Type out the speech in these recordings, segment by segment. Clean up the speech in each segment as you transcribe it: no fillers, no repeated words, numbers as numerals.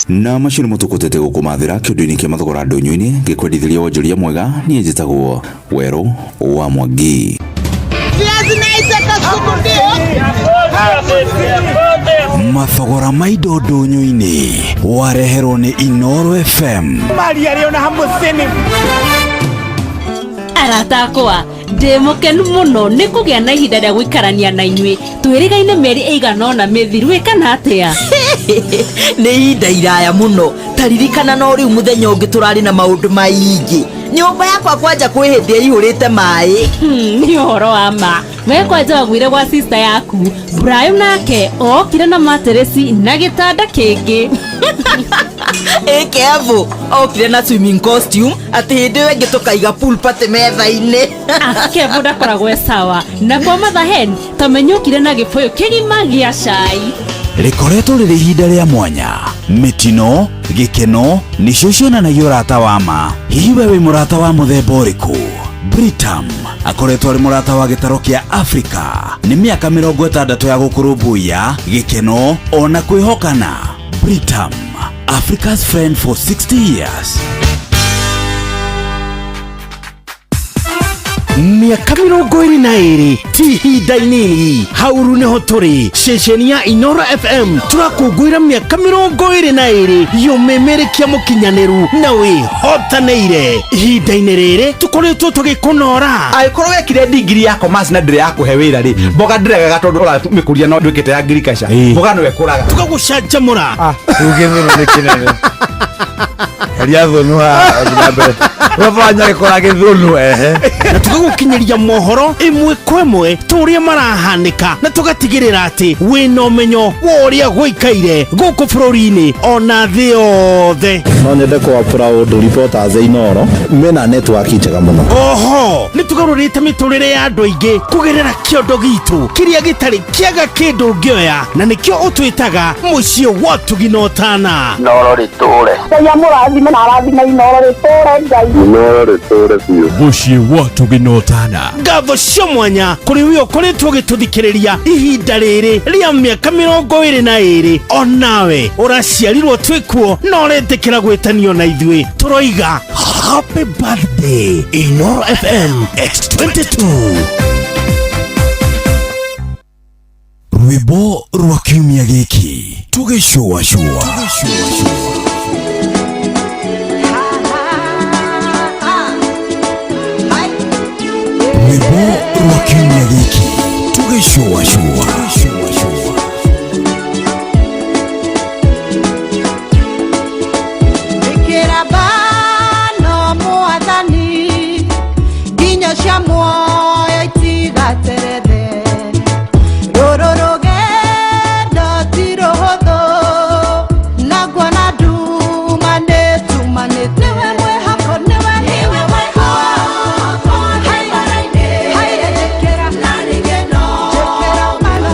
Na macio nĩmo tũkũtete gũkũmathĩra kĩũndũ-inĩ kĩa mathogora ndũnyũ-inĩ ngĩkwendithĩria wonjoria mwega. Niĩ njĩtagwo Werũ wa Mwangi. Mathogora ma indo ndũnyũ-inĩ wareherwo nĩ Inoro FM. Mari arĩ ona 50. Arata akwa, ndĩ mũkenu mũno nĩ kũgĩa na ihinda rĩa gũikarania na inyuĩ. Twĩrĩgaine mĩeri ĩigana ũna mĩthiru, ĩ kana atĩa? Nĩ ihinda iraya mũno. Taririkana no rĩu mũthenya ũngĩ tũrarĩ na maũndũ maingĩ. Nyũmba yakwa kwanja kwĩ hĩndĩ ĩihũrĩte maĩ. Nĩ ũhoro wa ma. We kwanja waguire gwa sister yaku Brayo, nake okire na materesi na gĩtanda kĩngĩ. Ĩ Kevo okire na swimming costume, atĩ hĩndĩ ĩyo ĩngĩ tũkaiga pool party metha-inĩ. Kevo ndakoragwo e sawa. Na kwa Mother Hen tamenyũkire na gĩbũyũ kĩgima gĩa cai. Rĩkoretwo rĩrĩ ihinda rĩa mwanya. Mĩtino, gĩkeno nĩcio cionanagia ũrata wa ma. Hihi we wĩ mũrata wa mũthemba ũrĩkũ? Britam akoretwo arĩ mũrata wa gĩtaro kĩa Afrika nĩ mĩaka 60 ya gũkũrũmbũiya, gĩkeno ona kwĩhokana. Britam, Africa's friend for 60 years. Mĩaka 22 ti ihinda inini. Hauru nĩho tũrĩ ceceni ya Inoro FM, tũrakũngũĩra mĩaka 22 yũmĩmĩrĩkia mũkinyanĩru na wĩhotanĩire. Ihinda-inĩ rĩrĩ tũkoretwo tũgĩkũnora. Angĩkorwo wekire ndigiri ya commerce na ndĩrĩ ya kũhe wĩra rĩ, mboga ndĩregaga tondũ ũramĩkũria no ndwĩkĩte ya agriculture, mboga no ĩkũraga. Tũgagũcanjamũra. Rĩu gĩthũnũ nĩ kĩnene. Heria thũnũ haha ũthiĩ na mbere. Ũrabanya gĩkora gĩthũnũ ehe. Na tũgagũkinyĩria mohoro ĩmwe kwa ĩmwe ta ũrĩa marahanĩka, na tũgatigĩrĩra atĩ wĩna ũmenyo wa ũrĩa gũikaire gũkũ bũrũri-inĩ ona thĩ yothe. No nyende kwa proud reporters a Inoro mena network njega mũno. Oho nĩ tũgarũrĩte mĩtũrĩre ya andũ aingĩ kũgerera kĩondo gitũ kĩrĩa gĩtarĩ kĩaga kĩndũ ũngĩoya, na nĩkĩo ũtwĩtaga mũciĩ wa tugi na ũtana. Inoro rĩtũre. Ngai amũrathime na arathime Inoro rĩtũre Ngai. Inoro rĩtũre biũ. Mũciĩ wa tugi na ũtana. Ngatho cia mwanya kũrĩ we ũkoretwo ũgĩtũthikĩrĩria ihinda rĩrĩ rĩa mĩaka 22. Onawe ũraciarirwo twĩkuo na ũretĩkĩra gwĩtanio na ithuĩ, tũroiga happy birthday Inoro FM at 22. Rwĩmbo rwa kiumia gĩkĩ tũgĩcũacũa. Rwĩmbo rwa kiumia gĩkĩ tũgĩcũacũa. Ĩkĩra bano mwathani nginya cia muoyo itigaterethe. Rũrũ rũgendo ti rũhũthũ, na nguona nduma nĩtumanĩte. Nĩwe mwĩhoko, nĩwe nĩwe mwĩhoko. Haire njĩkĩra, njĩkĩra bano.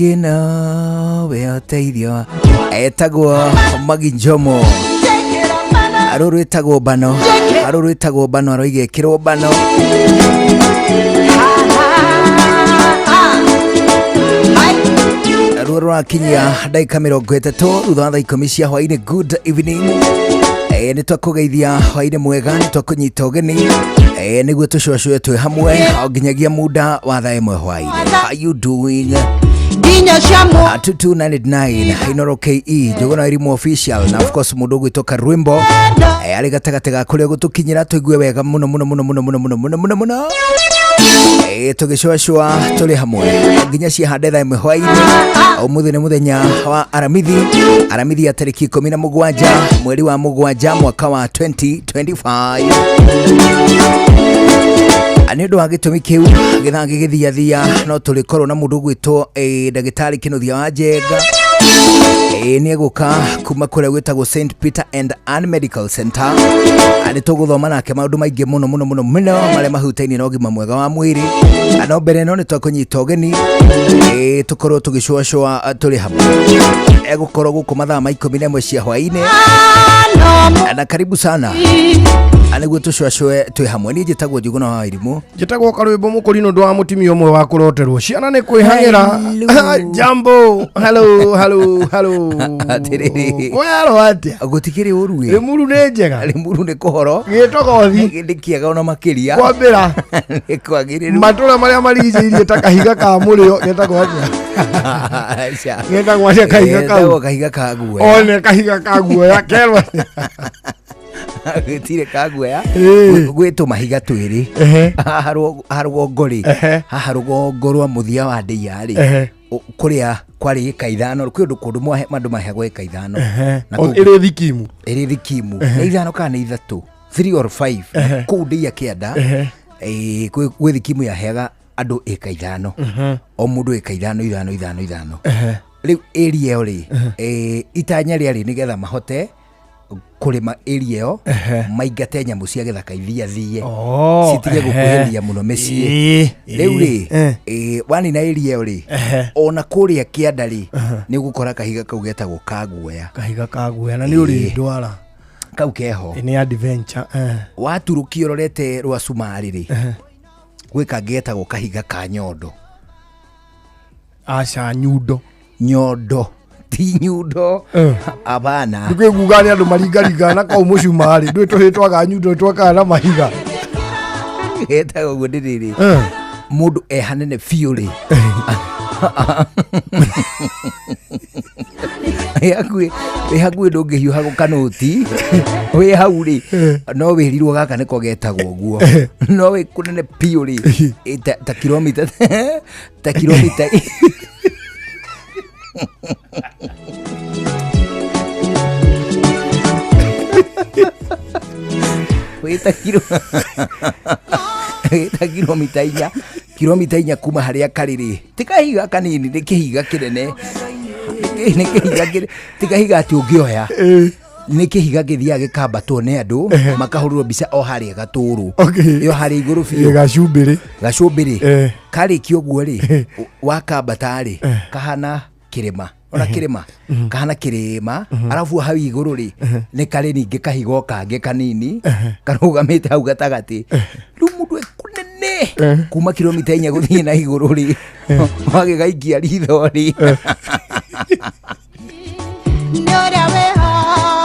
Ũngĩ nowe ũteithio. Etagwo Maginjomo. Rũrũ rwĩtagwo bano, rũrũ rwĩtagwo bano, aroiga ĩkĩrwo bano. Ruo rũrakinyia ndagĩka 30 thutha wa thaa 10 cia hwainĩ. Good evening. Nĩ twakũgeithia hwainĩ mwega, nĩ twakũnyita ũgeni nĩguo tũcũacũe twĩ hamwe o nginyagia muda wa thaa 1 hwainĩ. How you doing? Nginya cia muoyo 2299 Inoro KE Njũgũna Elimu official na of course mũndũ ũgwĩtwo Karwimbo arĩ gatagatĩ ga kũrĩa gũtũkinyĩra tũigue wega mũno mũno mũno mũno mũno mũno mũno mũno mũno, tũgĩcũacũa tũrĩ hamwe nginya ciahande thaa 1 hwainĩ. Ũmũthĩ nĩ mũthenya wa Aramithi, Aramithi ya tarĩki 17 mweri wa 7 mwaka wa 2025. Nĩ ũndũ wa gĩtũmi kĩu gĩthaa gĩgĩthiathia no tũrĩkorwo na mũndũ ũgwĩtwo ndagĩtarĩ Kĩnuthia wa Njenga. Nĩ egũka kuma kũrĩa gwĩtagwo St Peter and Ann Medical Center. Nĩ tũgũthoma nake maũndũ maingĩ mũno mũno mũno mũno marĩa mahutainie na ũgima mwega wa mwĩrĩ. No mbere ĩno nĩ twakũnyita ũgeni, tũkorwo tũgĩcũacũa tũrĩ hamwe. Egũkorwo gũkũ mathaa ma 11 cia hwainĩ. Na karibu sana nĩguo tũcũacũe twĩ hamwe. Niĩ njĩtagwo Njũgũna wa Irimũ. Njĩtagwo Karwĩmbo Mũkũrinũ ndũ wa mũtumia ũmwe wa kũroterwo ciana nĩ kwĩhang'ĩra. Jambo, hello hello hello. Atĩrĩrĩ. Werwo atĩa? Gũtikĩrĩ ũru ĩ. Rĩmuru nĩ njega. Rĩmuru nĩ kũhoro. Gĩtogothi. Nĩ kĩega ona makĩria. Kwambĩra. Nĩ kwagĩrĩru. Matũra marĩa marigicĩirie ta kahiga ka mũrĩo getagwo atĩa? Aca. Getagwo atĩa kahiga kau? Getagwo kahiga ka guoya. One kahiga ka guoya kerwo atĩa? Gĩtirĩ ka guoya. Gwĩ tũmahiga twĩrĩ haha rũgongo rĩ, haha rũgongo rwa mũthia wa ndĩia rĩ, kũrĩa kwarĩ ĩka 5, kwĩ ũndũ kũndũ andũ maheagwo ĩka 5. Ĩrĩ thikimu. Ĩrĩ thikimu. Nĩ 5 kana nĩ 3, 3 or 5 kũu ndĩia kĩanda. Gwĩ thikimu yaheaga andũ ĩka 5, o mũndũ ĩka 5 5 5 5. Rĩu area ĩyo rĩ, itanya rĩarĩ nĩgetha mahote kũrĩma area ĩyo, maingate nyamũ cia gĩthaka ithiathie, citige gũkuhĩrĩria mũno mĩciĩ. Rĩu rĩ, wanina area ĩyo rĩ, ona kũrĩa kĩanda rĩ, nĩ ũgũkora kahiga kau getagwo ka guoya. Kahiga ka guoya na nĩ ũrĩ ndwara. Kau keho. Nĩ adventure. Waturũkia ũrorete rwa cumarĩ rĩ, gwĩ kangĩ getagwo kahiga ka nyondo. Aca, nyundo. Nyondo ti nyundo. Abana. Ndũkĩnguga nĩ andũ maringaringaga na kau mũcumarĩ ndũĩ tũhĩ twaga nyundo twakaga na mahiga. Getagwo ũguo ndĩrĩrĩ mũndũ e hanene biũ rĩ, wĩ hakuhĩ ndũngĩhiũha gũkanũti wĩ hau rĩ, no wĩrirwo gaka nĩko getagwo ũguo, no wĩ kũnene biũ rĩ, ta kilomita wĩ ta kilomita 4, kilomita 4 kuma harĩa karĩ rĩ, ti kahiga kanini, nĩ kĩhiga kĩnene. Nĩ kĩhiga kĩnene, ti kahiga atĩ ũngĩoya, nĩ kĩhiga gĩthiaga gĩkambatwo nĩ andũ makahũrĩrwo mbica o harĩa gatũrũ ĩyo harĩa igũrũ biũ. Gacumbĩrĩ. Gacumbĩrĩ karĩkia ũguo rĩ, wakambata rĩ, kahana kĩrĩma, ona kĩrĩma kahana kĩrĩma, arabu hau igũrũ rĩ, nĩ karĩ ningĩ kahiga o kangĩ kanini karũgamĩte hau gatagatĩ. Rĩu mũndũ e kũnene kuma kilomita 4 gũthiĩ na igũrũ rĩ, wagĩgaikia ritho rĩ,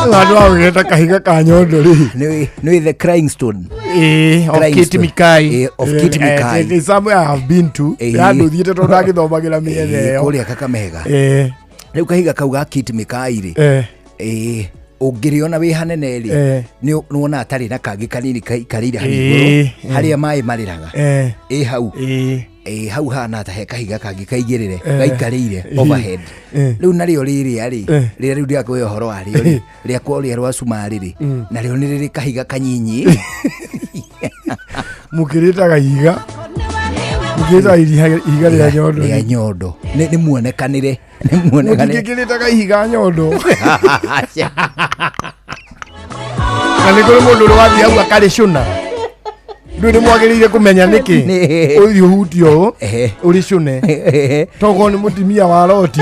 Handũ ha gũgeta kahiga ka nyondo rĩ. Nĩ the crying stone. Of Crying Kit stone. Mikayi. Of Kit Mikayi. It's somewhere I have been to. Handũ thiĩte tondũ ndagĩthomagĩra mĩena ĩyo. Kũrĩa Kakamega. Rĩu kahiga kau ga Kit Mikayi rĩ, ũngĩrĩona wĩ hanene rĩ, nĩ wonaga tarĩ na kangĩ kanini kaikarĩire hau igũrũ harĩa maĩ marĩraga. Ĩ hau, hau hana ta he kahiga kangĩ kaigĩrĩre gaikarĩire overhead. Rĩu narĩo rĩrĩa rĩ, rĩrĩa rĩu ndĩrakũhe ũhoro warĩo rĩ, rĩa kũrĩa rwa cumarĩ rĩ, narĩo nĩ rĩrĩ kahiga kanyinyi. Mũkĩrĩtaga ihiga, mũkĩrĩtaga ihiga rĩa nyondo. Rĩa nyondo nĩ muonekanĩre, nĩ muonekanĩre. Mũtingĩkĩrĩtaga ihiga nyondo na nĩ kũrĩ mũndũ ũrĩ wathiĩ hau akarĩcũna. Ndũ nĩ mwagĩrĩire kũmenya nĩkĩ ũthiĩ ũhutie ũũ ũrĩcũne tokorwo nĩ mũtumia wa Loti.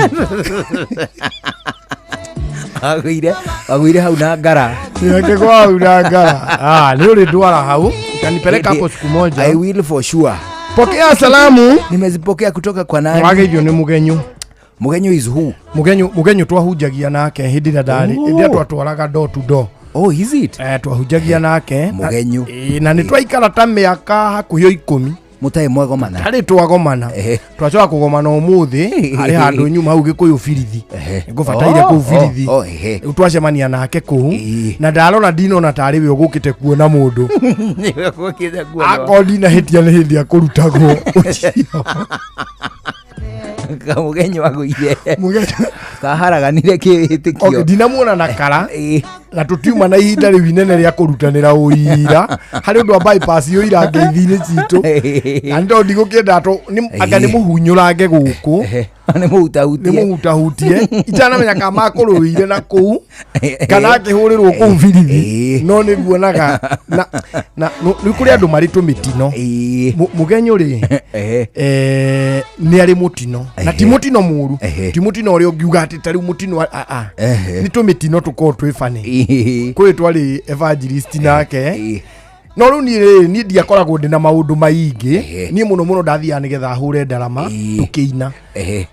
Agũire agũire hau na ngara. Akĩgwa hau na ngara. Ah, nĩ ũrĩndwara hau utanipeleka hapo siku moja. I will for sure. Pokea salamu. Nimezipokea kutoka kwa nani? Wageithio nĩ Mũgenyu. Mũgenyu is who? Mũgenyu Mũgenyu twahunjagia nake hĩndĩ ĩrĩa ndarĩ hĩndĩ ĩrĩa twatwaraga door to door. Oh, is it? Twahunjagia nake. Mũgenyu. Na nĩ twaikara ta mĩaka hakuhĩ 10 mũtarĩ mwagomana. Tarĩ twagomana. Twacoka kũgomana ũmũthĩ harĩ handũ nyuma hau Gĩkũyũ birithi. Ngũbataire kũu birithi. Rĩu twacemania nake kũu na ndarora ndinona tarĩ we ũgũkĩte kuona mũndũ. Akorwo ndinahĩtia nĩ hĩndĩ akũrutagwo ũcio. Kamũgenyu agũire. Kaharaganire kĩwĩtĩkio. Okay, ndinamuona na kara na tũtiuma na ihinda rĩu inene rĩa kũrutanĩra ũira harĩ ũndũ wa bypass ũira ngeithi-inĩ citũ na nĩ tondũ ndigũkĩenda anga nĩ mũhunyũrange gũkũ nĩ mũhutahutie nĩ mũhutahutie itanamenya kana makũrũire na kũu kana akĩhũrĩrwo kũu birithi no nĩ guonaga na nĩ kũrĩ andũ marĩ tũmĩtino. Mũgenyu rĩ nĩ arĩ mũtino na ti mũtino mũru ti mũtino ũrĩa ũngiuga atĩ ta rĩu mũtino nĩ tũmĩtino tũkorwo twĩ funny. Kwĩ twarĩ evangelist nake no rĩu niĩ rĩ niĩ ndiakoragwo ndĩ na maũndũ maingĩ niĩ mũno mũno ndathiaga nĩgetha hũre ndarama tũkĩina.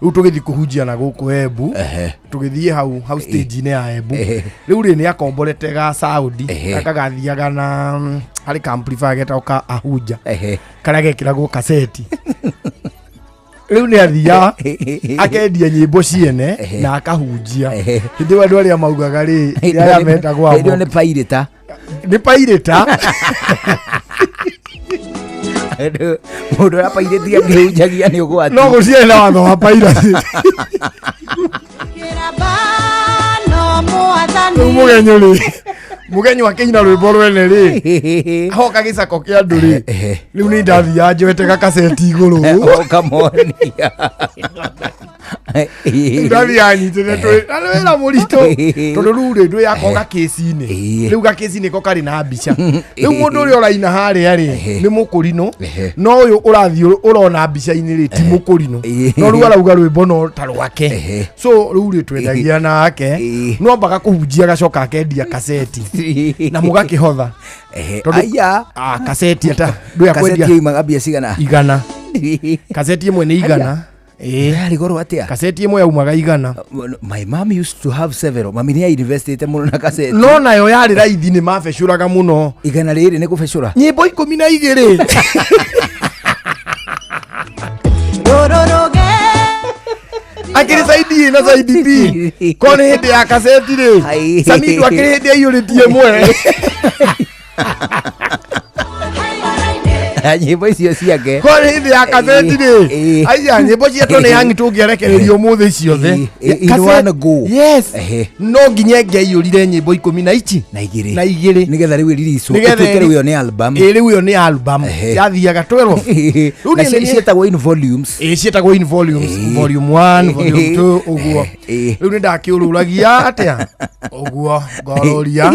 Rĩu tũgĩthiĩ kũhunjia na gũkũ Embu tũgĩthiĩ hau hau stage-inĩ ya Embu. Rĩu rĩ nĩ akomborete ga sound gaka gathiaga na harĩ ka amplifier getagwo ka Ahuja karĩa gekĩragwo kaseti. Rĩu nĩ athiaga akendia nyĩmbo ciene na akahunjia. Hĩndĩ ĩyo andũ arĩa maugaga rĩ nĩ arĩa metagwo Hĩndĩ ĩyo nĩ pairĩta. Nĩ pairĩta. Mũndũ ũrĩa pairĩti angĩhunjagia nĩ ũgwati. No gũciarĩ na watho wa piracy. Rĩu Mũgenyu rĩ Mũgenyu akĩina rwĩmbo rwene rĩ hoka gĩcako kĩa andũ rĩ rĩu nĩ ndathiaga njoete gakaceti igũrũ ũkamonia. Ndathiaga nyitĩte twĩ na nĩ wĩra mũritũ tondũ rĩu rĩ ndwĩ yako gakĩci-inĩ rĩu gakĩci-inĩ ko karĩ na mbica rĩu mũndũ ũrĩa ũraina harĩa rĩ nĩ mũkũrinũ no ũyũ ũrathiĩ ũrona mbica-inĩ rĩ ti mũkũrinũ no rĩu arauga rwĩmbo no ta rwake so rĩu rĩ twendagia nake no ambaga kũhunjia agacoka akendia kaseti na mũgakĩhotha. Aya kaseti ata ndũya kwendia kaseti yumaga mbia cigana? 100. Kaseti ĩmwe nĩ 100. Yarĩ goro atĩa? Kaseti ĩmwe yaumaga 100. My mom used to have several. Mami nĩ ainvestĩte mũno na kaseti. No nayo yarĩ raithi nĩ mabecũraga mũno. 100 rĩrĩ nĩ kũbecũra? Nyĩmbo 12. Akĩrĩ side A na side B. Ko nĩ hĩndĩ ya kaseti rĩ Samidu akĩrĩ hĩndĩ aiyũrĩtie ĩmwe. Nyĩmbo icio ciake. Ko nĩ hĩndĩ ya kaseti rĩ aya nyĩmbo cia Tony Young tũngĩarekererio ũmũthĩ ciothe. In one go. Yes. No nginya ĩngĩaiyũrire nyĩmbo 12 na igĩrĩ na igĩrĩ nĩgetha rĩu ĩririicwo ĩtuĩke rĩu ĩyo nĩ album. Ĩ rĩu ĩyo nĩ album yathiaga 12. Rĩu na ciĩtagwo in volumes. Ĩ ciĩtagwo in volumes. Volume 1 volume 2 ũguo. Rĩu nĩ ndakĩũrũragia atĩa ũguo ngorũria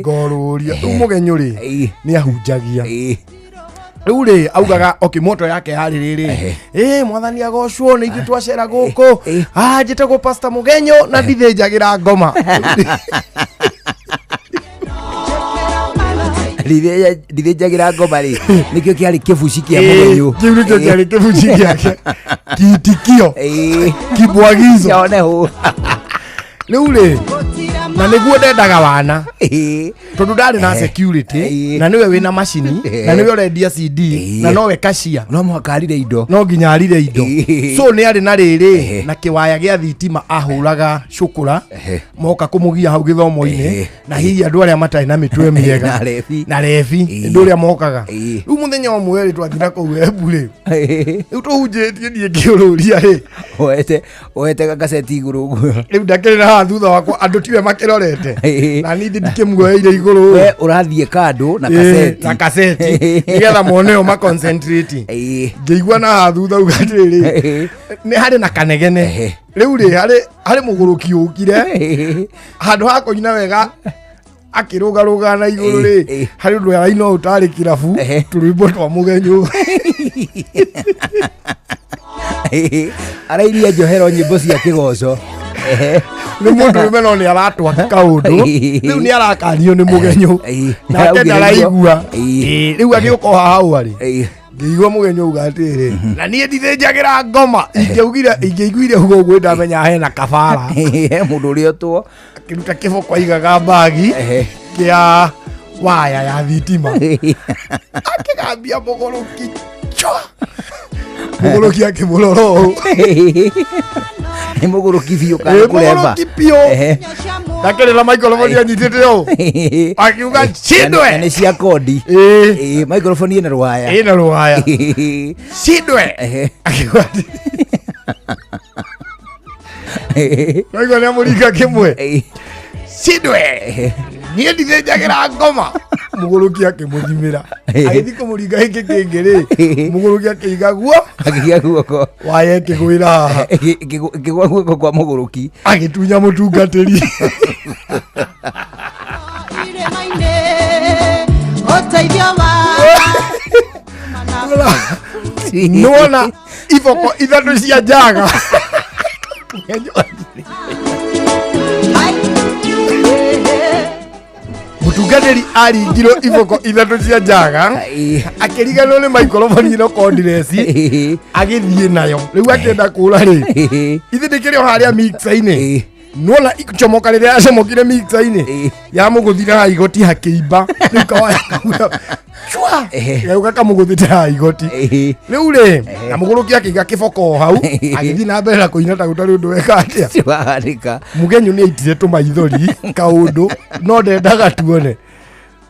ngorũria. Rĩu Mũgenyu rĩ nĩ ahunjagia. Rĩu rĩ augaga okay moto yake yarĩ rĩrĩ ĩ mwathani agocwo nĩ ithuĩ twacera gũkũ njĩtagwo Pastor Mũgenyu na ndithĩnjagĩra ngoma. Ndithĩnjagĩra ngoma rĩ nĩkĩo kĩarĩ kĩbuci kĩa Mũgenyu. Kĩu nĩkĩo kĩarĩ kĩbuci gĩake kiitikio kibwagizo. Yone hũ. Rĩu rĩ na nĩguo ndendaga wana tondũ ndarĩ na security na nĩwe wĩna macini na nĩwe ũrendia CD na nowe cashier no mũhaka arire indo no nginya arire indo so nĩ arĩ na rĩrĩ na kĩwaya gĩa thitima ahũraga cũkũra moka kũmũgia hau gĩthomo-inĩ na hihi andũ arĩa matarĩ na mĩtwe mĩega na rebi andũ arĩa mokaga. Rĩu mũthenya ũmwe rĩ twathiĩ na kũu Embu rĩ rĩu tũhunjĩtie niĩ ngĩũrũria rĩ oete gakaceti igũrũ ũguo rĩu ndakĩrĩ na haha thutha wakwa andũ tiwe makĩrorete na niĩ ndikĩmuoeire igũrũ we ũrathiĩ kando na kaseti na kaseti nĩgetha mone o maconcentrate ngĩigua na haha thutha uga atĩrĩrĩ nĩ harĩ na kanegene rĩu rĩ harĩ mũgũrũki ũkire handũ ha kũina wega Akĩrũgarũga na igũrũ rĩ, harĩ ũndũ araina ũũ tarĩ kĩrabu tũrwĩmbo twa mũgenyũ. Arairia njohero nyĩmbo cia kĩgoco. Nĩ mũndũ ũrũme no nĩ aratwa kaũndũ rĩu, nĩ arakanio nĩ mũgenyũ nake ndaraigua. Rĩu agĩũka o haha hau arĩ, ngĩigua mũgenyũ auga atĩrĩ, na niĩ ndithĩnjagĩra ngoma. Ingĩaugire, ingĩaiguire ugo ũguo, ndamenya hena kabara. He mũndũ ũrĩa ũtwo. Akĩruta kĩboko aigaga mbagi kĩa waya ya thitima, akĩgambia mũgũrũki chwa, mũgũrũki akĩmũrora ũũ. Nĩ mũgũrũki biũ kana kũremba? Mũgũrũki biũ, ndakĩrĩ na microphone anyitĩte ũũ, akiuga cindwe. Na nĩ cia kodi. Microphone ĩna rũhaya. Ĩna rũhaya. Cindwe, akiuga atĩ naigua nĩ amũringa kĩmwe, cindwe, niĩ ndithĩnjagĩra ngoma. Mũgũrũki akĩmũthimĩra, agĩthiĩ kũmũringa gĩkĩ kĩngĩ rĩ, mũgũrũki akĩiga guo. Akĩiga guoko. Waya ĩkĩgwĩra haha. Ĩkĩgwa guoko kwa mũgũrũki. Agĩtunya mũtungatĩri. Irĩma-inĩ ũteithio wa Nĩwona iboko ithatũ cia njaga. Mũtungatĩri aringirwo iboko ithatũ cia njaga, akĩriganĩrwo nĩ microphone ĩno cordless, agĩthiĩ nayo. Rĩu akĩenda kũra rĩ, ithe ndĩkĩrĩ o harĩa mixer-inĩ. Nĩwona icomoka rĩrĩa yacomokire mixer-inĩ, yamũgũthire haha igoti hakĩimba. Rĩu kawaya kauga chwa, gauga kamũgũthĩte haha igoti rĩu rĩ, na mũgũrũki akĩiga kĩboko o hau, agĩthiĩ na mbere na kũina ta gũtarĩ ũndũ weka atĩa. Wahanĩka. Mũgenyu nĩ aitire tũmaithori kaũndũ no ndendaga tuone.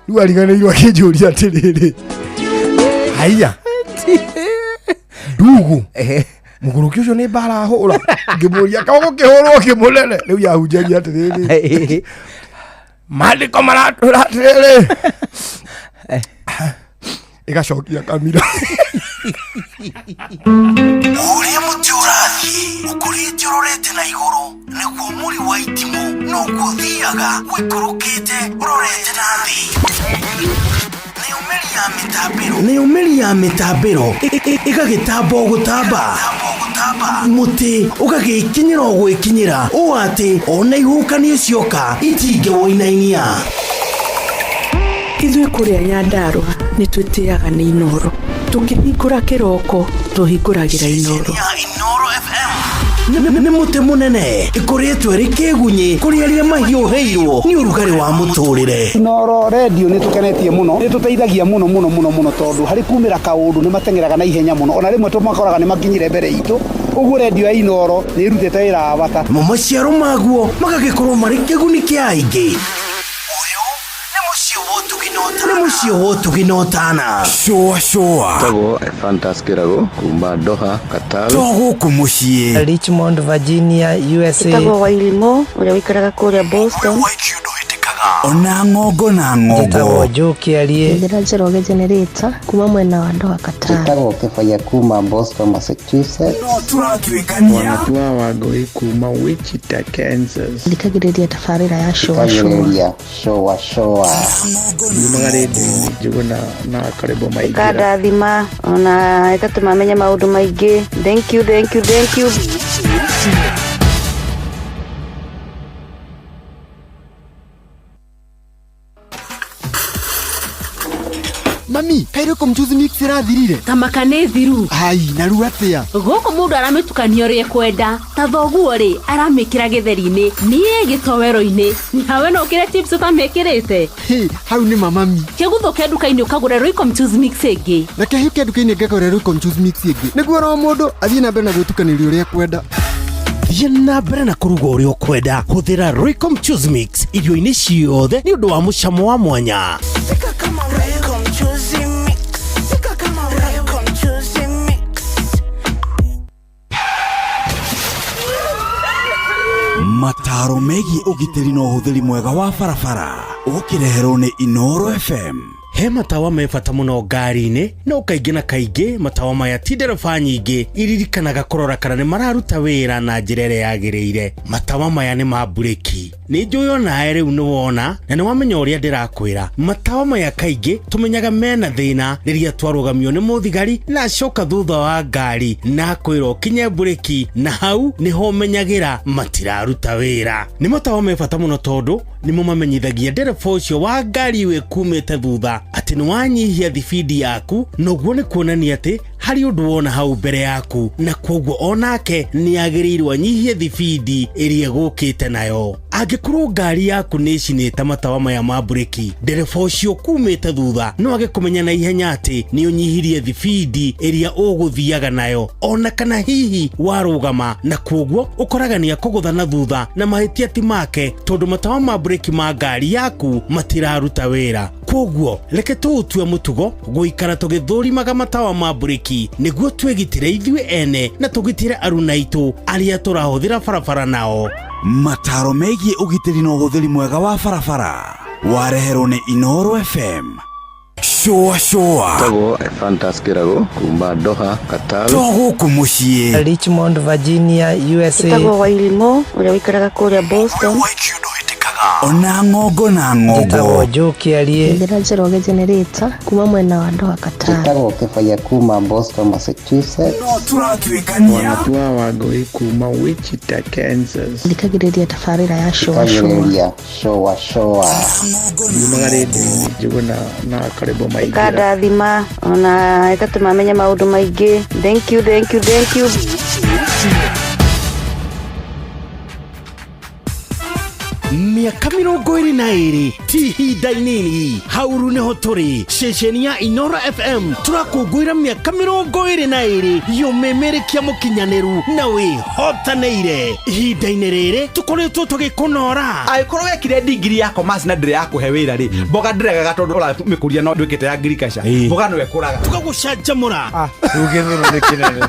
Rĩu ariganĩirwo, akĩnjũria atĩrĩrĩ, haiya ndugu, mũgũrũki ũcio nĩ mbara ahũra? Ngĩmũria kaũ gũkĩhũrwo kĩmũnene. Rĩu yahunjagia atĩrĩrĩ, maandĩko maratwĩra atĩrĩrĩ, ĩgacokia kamira. Ũrĩa mũtĩ ũrathiĩ ũkũrĩte ũrorete na igũrũ, nĩguo mũri wa itimũ noguo ũthiaga ũikũrũkĩte ũrorete na thĩ. Nayo mĩri ya mĩtambĩro, nayo mĩri ya mĩtambĩro ĩgagĩtamba o gũtamba, mũtĩ ũgagĩkinyĩra o gwĩkinyĩra ũũ atĩ ona ihuhũkanio cioka itingĩwũinainia. Ithuĩ kũrĩa Nyandarũa nĩ twĩtĩaga nĩ Inoro. Tũkĩhingũra kĩroko tũhingũragĩra Inoro. Nĩ mũtĩ mũnene ĩkoretwo ĩrĩ kĩgunyĩ kũrĩ arĩa mahiũhĩirwo nĩ ũrugarĩ wa mũtũrĩre. Inoro redio nĩ tũkenetie mũno, nĩ tũteithagia mũno mũno mũno mũno, tondũ harĩ kumĩra kaũndũ nĩ mateng'eraga na ihenya mũno, ona rĩmwe tũmakoraga nĩ makinyire mbere itũ. Ũguo redio ya Inoro nĩ ĩrutĩte wĩra wa bata. Mo maciaro maguo magagĩkorwo marĩ kĩguni kĩa aingĩ. Nĩ mũciĩ wa ũtugi na ũtana. Cũa cũa. Tagwo Ephantus Kĩrago kuma Doha, Qatar. To gũkũ mũciĩ. Richmond, Virginia, USA. Ĩtagwo Wairimũ ũrĩa ũikaraga kũrĩa Boston. Ona ng'ongo na ng'ongo. Njĩtagwo Joe Kĩarie. Njĩra Njoroge Generator kuma mwena wa Doha, Qatar. Njĩtagwo Kĩbaya kuma Boston, Massachusetts. No tũratuĩkania. Wanatua Wangũi kuma Wichita, Kansas. Thikagĩrĩria tabarĩra ya Shũa Shũa. Thikagĩrĩria Shoa Shoa. Yumaga rĩndiũ-inĩ Njũgũna na Karĩbo Maingĩra. Ĩkandathima ona ĩgatũma menye maũndũ maingĩ. Thank you, thank you, thank you. Mami, kairĩ mchuzi mix ĩrathirire. Tamaka nĩ thiru. Ai, na rĩu atĩa? Gũkũ mũndũ aramĩtukania ũrĩa ekwenda. Ta thoguo rĩ, aramĩkĩra gĩtheri-inĩ, niĩ gĩtowero-inĩ, nawe no ũkĩre chips ũtamĩkĩrĩte. Hĩ, hau nĩ mamami. Kĩguthũke nduka-inĩ ũkagũre Royco mchuzi mix ĩngĩ. Reke hĩke nduka-inĩ ngagũre Royco mchuzi mix ĩngĩ, nĩguo oro mũndũ athiĩ na mbere na gwĩtukanĩria ũrĩa ekwenda. Thiĩ na mbere na kũruga ũrĩa ũkwenda. Hũthĩra Royco mchuzi mix irio-inĩ ciothe nĩ ũndũ wa mũcamo wa mwanya. Royco mchuzi mix. Royco mchuzi mix. Mataro megiĩ ũgitĩri na ũhũthĩri mwega wa barabara ũkĩreherwo nĩ Inoro FM. He matawa me bata mũno ngari-inĩ, no kaingĩ na kaingĩ matawa maya ti ndereba nyingĩ iririkanaga kũrora kana nĩ mararuta wĩra na njĩra ĩrĩa yagĩrĩire. Matawa maya nĩ ma mburĩki. Nĩ njũĩ onawe rĩu nĩ wona na nĩ wamenya ũrĩa ndĩrakwĩra. Matawa maya kaingĩ tũmenyaga mena thĩna rĩrĩa twarũgamio nĩ mũthigari na acoka thutha wa ngari na akwĩra ũkinye mburĩki, na hau nĩho ũmenyagĩra matiraruta wĩra. Nĩ matawa me bata mũno tondũ nĩmo mamenyithagia ndereba ũcio wa ngari wĩkumĩte thutha atĩ nĩ wanyihia thibindi yaku, na ũguo nĩ kuonania atĩ harĩ ũndũ wona hau mbere yaku, na kwoguo onake nĩ agĩrĩirwo anyihie thibindi ĩrĩa ĩgũkĩte nayo. Angĩkorwo ngari yaku nĩ ĩcinĩte matawa maya ma mburĩki, ndereba ũcio kumĩte thutha no age kũmenya na ihenya atĩ nĩ ũnyihirie thibindi ĩrĩa ũgũthiaga nayo, ona kana hihi warũgama, na kwoguo ũkoraga nĩ akũgũtha na thutha na mahĩtia ti make tondũ matawa ma mburĩki ma ngari yaku matiraruta wĩra. Kwoguo reke tũũtue mũtugo gũikara tũgĩthũrimaga matawa ma mburĩki nĩguo twĩgitĩre ithuĩ ene na tũgitĩre aruna aitũ arĩa tũrahũthĩra barabara nao. Mataro megiĩ ũgitĩri na ũhũthĩri mwega wa barabara wareherwo nĩ Inooro FM. Shũa shũa. Tagwo Fantas Kĩrago kuma Doha, Qatar. To gũkũ mũciĩ. Richmond, Virginia, USA. Ĩtagwo Wairimũ ũrĩa ũikaraga kũrĩa Boston. Ona ng'ongo na ng'ongo. Njĩtagwo Joe Kĩarie. Njĩra Njoroge Generator kuma mwena wa Doha Qatar. Njĩtagwo Kĩbaya kuma Boston, Massachusetts. No tũratuĩkania. Wanatua Wangũi kuma Wichita, Kansas. Thikagĩrĩria tabarĩra ya Shũa Shũa. Thikagĩrĩria Shũa Shũa. Yumaga rĩndiũ-inĩ Njũgũna na Karĩbo Maingĩra. Ĩkandathima ona ĩgatũma menye maũndũ maingĩ. Thank you, thank you, thank you. Mĩaka 22 ti ihinda inini. Hauru nĩho tũrĩ ceceni ya Inooro FM tũrakũngũĩra mĩaka 22 yũmĩmĩrĩkia mũkinyanĩru na wĩhotanĩire. Ihinda-inĩ rĩrĩ tũkoretwo tũgĩkũnora. Angĩkorwo wekire degree ya commerce na ndĩrĩ yakũhe wĩra rĩ, mboga ndĩregaga tondũ ũramĩkũria no ndwĩkĩte ya agriculture, mboga no ĩkũraga. Tũgagũcanjamũra. Rĩu gĩthũnũ nĩ kĩnene.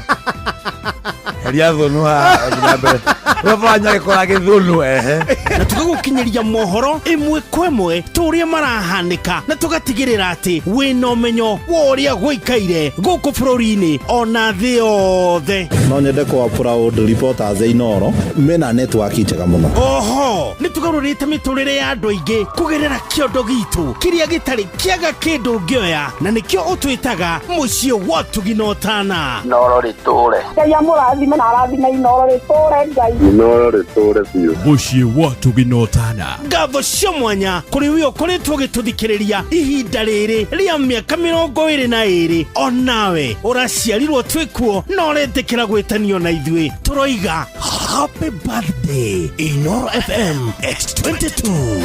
Heria thũnũ haha na mbere. Baba nyagĩkora gĩthũnũ ehe. Na tũgagũkinyĩria mohoro ĩmwe kwa ĩmwe ta ũrĩa marahanĩka, na tũgatigĩrĩra atĩ wĩna ũmenyo wa ũrĩa gũikaire gũkũ bũrũri-inĩ ona thĩ yothe. No nyende kũ proud reporters a Inooro mena network njega mũno. Oho nĩ tũgarũrĩte mĩtũrĩre ya andũ aingĩ kũgerera kĩondo gitũ kĩrĩa gĩtarĩ kĩaga kĩndũ ũngĩoya, na nĩkĩo ũtwĩtaga mũciĩ wa ũtugi na ũtana. Inooro rĩtũre. Ngai amũrathime na arathime Inooro rĩtũre Ngai. Inooro rĩtũre biũ. Mũciĩ wa ũtugi na ũtana. Ngatho cia mwanya kũrĩ we ũkoretwo ũgĩtũthikĩrĩria ihinda rĩrĩ rĩa mĩaka 22, onawe ũraciarirwo twĩkuo na ũretĩkĩra gwĩtanio na ithuĩ. Tũroiga happy birthday Inooro FM at 22.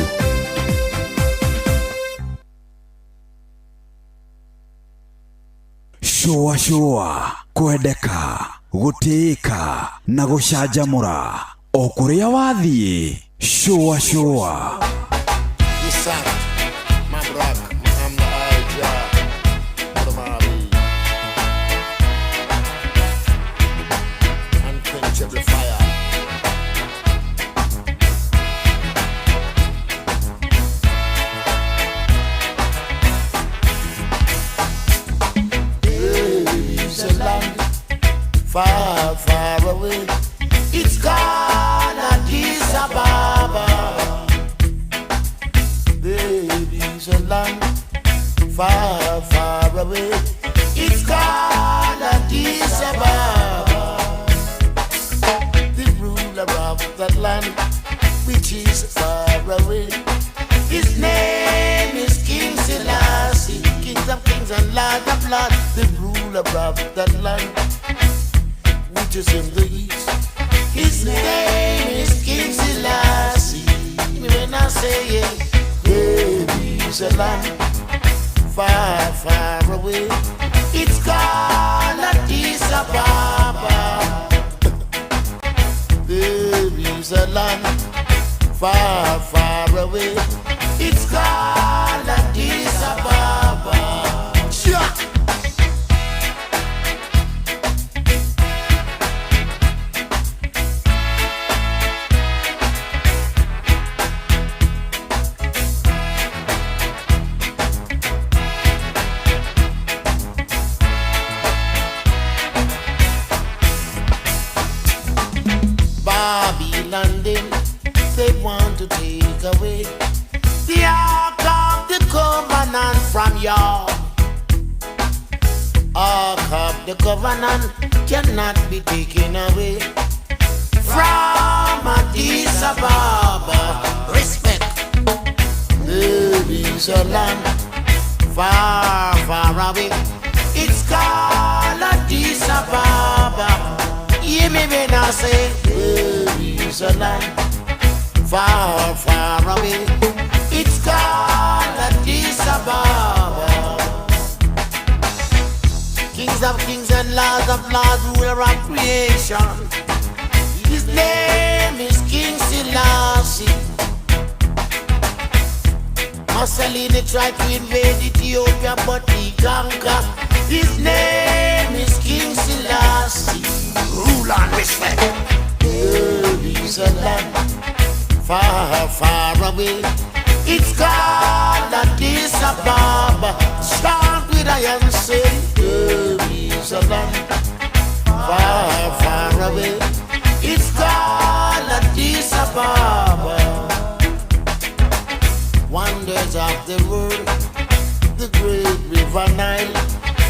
Shũa shũa, kwendeka, gũtĩĩka na gũcanjamũra o kũrĩa wathiĩ. Shũa shũa. Far, far away. It's called Addis Ababa. There is a land far, far away. It's called Addis Ababa. The ruler of that land, which is far away, his name is King Selassie, King of kings and Lord of lords. The ruler of that land, which is in the east, his name is King Selassie. When I say it, there is a land far, far away. It's called Addis Ababa. There is a land far, far away. It's called Addis Ababa. Yeah. Babylon, them, they want to take away the Ark of the Covenant from you. Ark of the Covenant cannot be taken away from Addis Ababa. Respect. There is a land far, far away. It's called Addis Ababa. Hear me when I say there is a land far, far away. It's called Addis Ababa. Kings of kings and lords of lords, ruler of creation. His name is King Selassie. Mussolini tried to invade Ethiopia, but he conquered. His name is King Selassie. Rule and respect. There is a land far, far away. It's called Addis Ababa. Start with I and say there is a land far, far away. It's called Addis Ababa. Wonders of the world, the great river Nile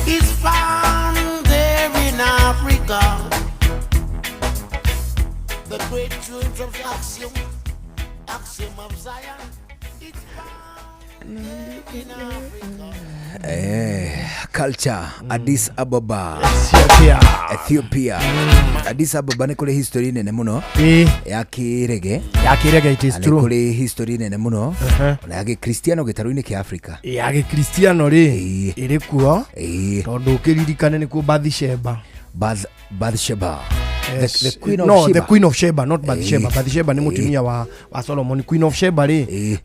is found there in Africa. The great truth of Axiom, Axiom of Zion, it's found there in Africa. Culture Addis Ababa, Ethiopia. Addis Ababa nĩ kũrĩ history nene mũno ya kĩrege. Ya kĩrege, it is Na nĩ true. kũrĩ history nene mũno ona ya gĩkristiano gĩtarũ-inĩ kĩa Africa. Ya gĩkristiano rĩ, ĩrĩ kuo tondũ ũkĩririkane nĩkuo Bathsheba. Bathsheba. Yes. The Queen of No, Sheba. the Queen of Sheba, not Bathsheba. Bathsheba nĩ mũtumia wa Solomon. Queen of Sheba rĩ,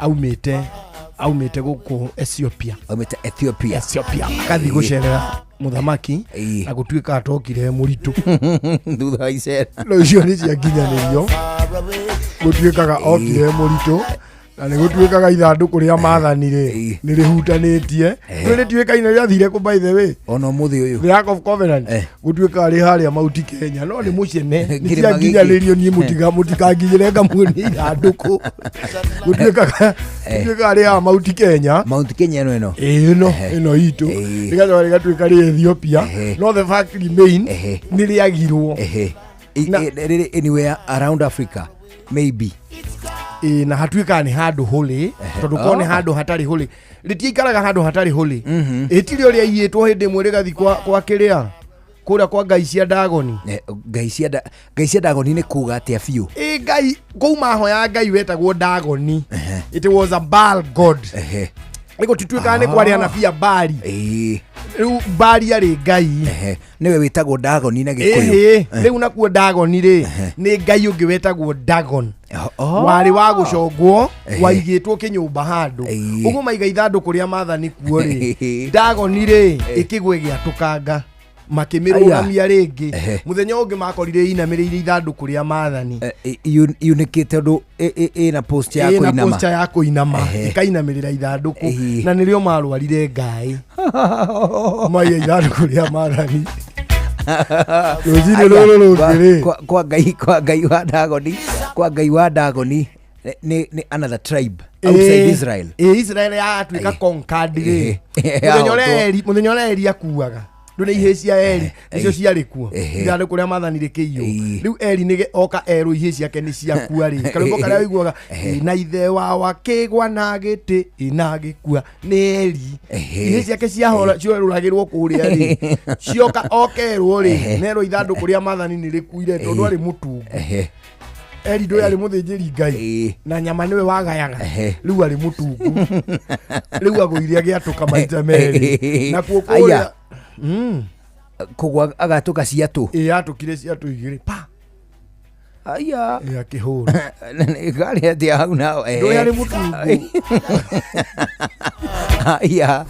aumĩte gũkũ Ethiopia. Aumĩte Ethiopia. Ethiopia. Akathiĩ gũcerera mũthamaki na gũtuĩka atokire mũritũ thutha wa icera. No icio nĩ ciakinyanĩrio, gũtuĩkaga okire mũritũ na nĩ gũtuĩkaga ithandũkũ rĩa maathani rĩ nĩ rĩhutanĩtie, nĩ rĩtuĩkaine rĩathire kũ, by the way? Ona ũmũthĩ ũyũ. The Ark of Covenant gũtuĩkaga rĩ harĩa Mount Kenya, no nĩ mũcene nĩ Kĩrĩma gĩkĩ. ciakinyanĩrio. Niĩ mũtikanginyĩre ngamuonie ithandũkũ. Gũtuĩkaga rĩ haha Mount Kenya. Mount Kenya ĩno? Ĩno itũ rĩgacoka rĩgatuĩka rĩ Ethiopia, no the fact remain nĩ rĩagirwo. Rĩrĩ anywhere around Africa maybe. Ĩ, na hatuĩkaga nĩ handũ hũrĩ, tondũ korwo nĩ handũ hatarĩ hũrĩ rĩtiikaraga handũ hatarĩ hũrĩ. Ĩtirĩ ũrĩa iyĩtwo hĩndĩ ĩmwe rĩgathi kwa kĩrĩa kũrĩa kwa ngai cia Ndagoni. Ngai cia Ndagoni nĩ kuga atĩa biũ? Ĩ, ngai kũu mahoya ngai wetagwo Ndagoni. It was a Baal god. Nĩ gũtituĩkaga nĩ kwarĩ anabii a Baali. Rĩu Baali arĩ ngai. Nĩwe wĩtagwo Ndagoni na Gĩkũyũ. Ĩhĩ, rĩu nakuo Ndagoni rĩ nĩ ngai ũngĩ wetagwo Dagon warĩ wa gũcongwo, waigĩtwo kĩnyũmba handũ ũguo maiga ithandũkũ rĩa maathani kuo rĩ. Ndagoni rĩ ĩkĩgwe gĩatũkanga, makĩmĩrũgamia rĩngĩ. Mũthenya ũngĩ makorire inamĩrĩire ithandũkũ rĩa maathani. Yunĩkĩte ũndũ ĩna post ya Ĩna kũinama. posture ya kũinama, ĩkainamĩrĩra ithandũkũ, na nĩrĩo marwarire ngai maiya ithandũkũ rĩa maathani rũcinĩ Aya, rũrũ rũngĩ rĩ. Kwa ngai wa Ndagoni, kwa ngai wa Ndagoni nĩ another tribe outside Israel. Ĩ, Israel yatuĩka conquered rĩ, mũthenya ũrĩa Eli, mũthenya ũrĩa Eli akuaga, ndũ nĩ ihĩ cia Eli nĩcio ciarĩ kuo, ithandũkũ rĩa maathani rĩkĩiywo. Rĩu Eli nĩ oka erwo ihĩ ciake nĩ ciakua rĩ, karwĩmbo karĩa ũiguaga na ithe wa akĩgwa na gĩtĩ ĩna gĩkua nĩ Eli. Ihĩ ciake ciahora ciorũragĩrwo kũrĩa rĩ, cioka okerwo rĩ, nerwo ithandũkũ rĩa maathani nĩ rĩkuire tondũ arĩ mũtungu. Eli ndũĩ arĩ mũthĩnjĩri Ngai na nyama nĩwe wagayaga. Rĩu arĩ mũtungu, rĩu agũire agĩatũka maita merĩ nakuo kũrĩa. Aya. Kũgwa agatũka ciatũ. Ĩ, atũkire ciatũ igĩrĩ pa. Aya. Ĩ, akĩhũra. Karĩ atĩa hau nao? Ndũĩ arĩ mũtungu. Aya.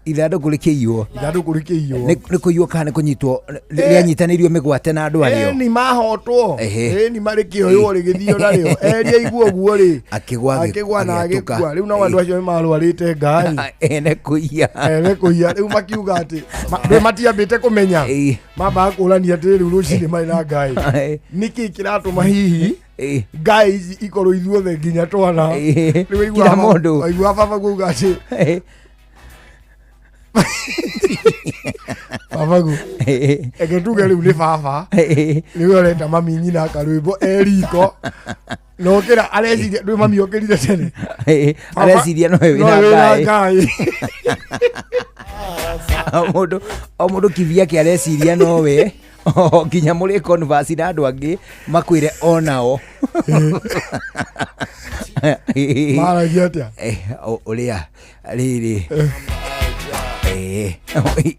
Ithandũkũ rĩkĩiywo. Ithandũkũ rĩkĩiywo. Nĩ kũiywo kana nĩ kũnyitwo rĩanyitanĩirio mĩgwate na andũ arĩo? Ĩni mahotwo. Ehe. Ĩni marĩkĩoywo rĩgĩthio narĩo. Eli aigua ũguo rĩ, akĩgwa akĩgwa na agĩatũka. agĩkua. Rĩu nao andũ acio nĩ marwarĩte ngai. Ene kũiya. Ene kũiya. Rĩu makiuga atĩ ndũĩ matiambĩte kũmenya, mambaga kũrania atĩ rĩu rũcinĩ marĩ na ngai. Nĩkĩ kĩratũma hihi ngai ici ikorwo ithuothe nginya twana? Rĩu Kila mũndũ. Waigua baba kuga atĩ babagu eke tuge rĩu nĩ baba nĩwe ũrenda mami nyina karwĩmbo e riko na ũkĩra areciria ndwĩ mami ũkĩrire tene. Baba, Areciria nowe nowe wĩna wĩna ngai. Ngai. O mũndũ o mũndũ kivyake areciria nowe o nginya mũrĩ converse na andũ angĩ makwĩre onao. Maragia atĩa? Ũrĩa rĩrĩ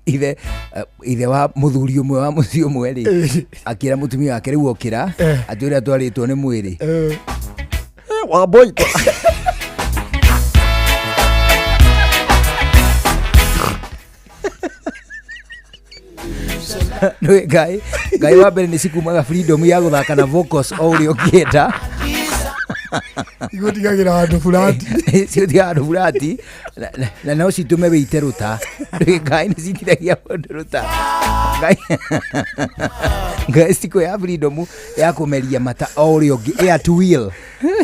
ithe ithe wa mũthuri ũmwe wa mũciĩ ũmwe rĩ akĩra mũtumia wake rĩu okĩra atĩ ũrĩa twarĩtwo nĩ mwĩrĩ wamboita. Nĩ ngai ngai wa mbere nĩ cikumaga freedom ya gũthaka na vocals o ũrĩa ũngĩenda. Igũtigagĩra handũ burati. Cigũtigaga handũ burati na no citũme wĩite rũta. Nĩ ngai nĩ citithagia mũndũ rũta. Ngai ngai cikũheaga freedom ya kũmeria mata o ũrĩa ũngĩ at will.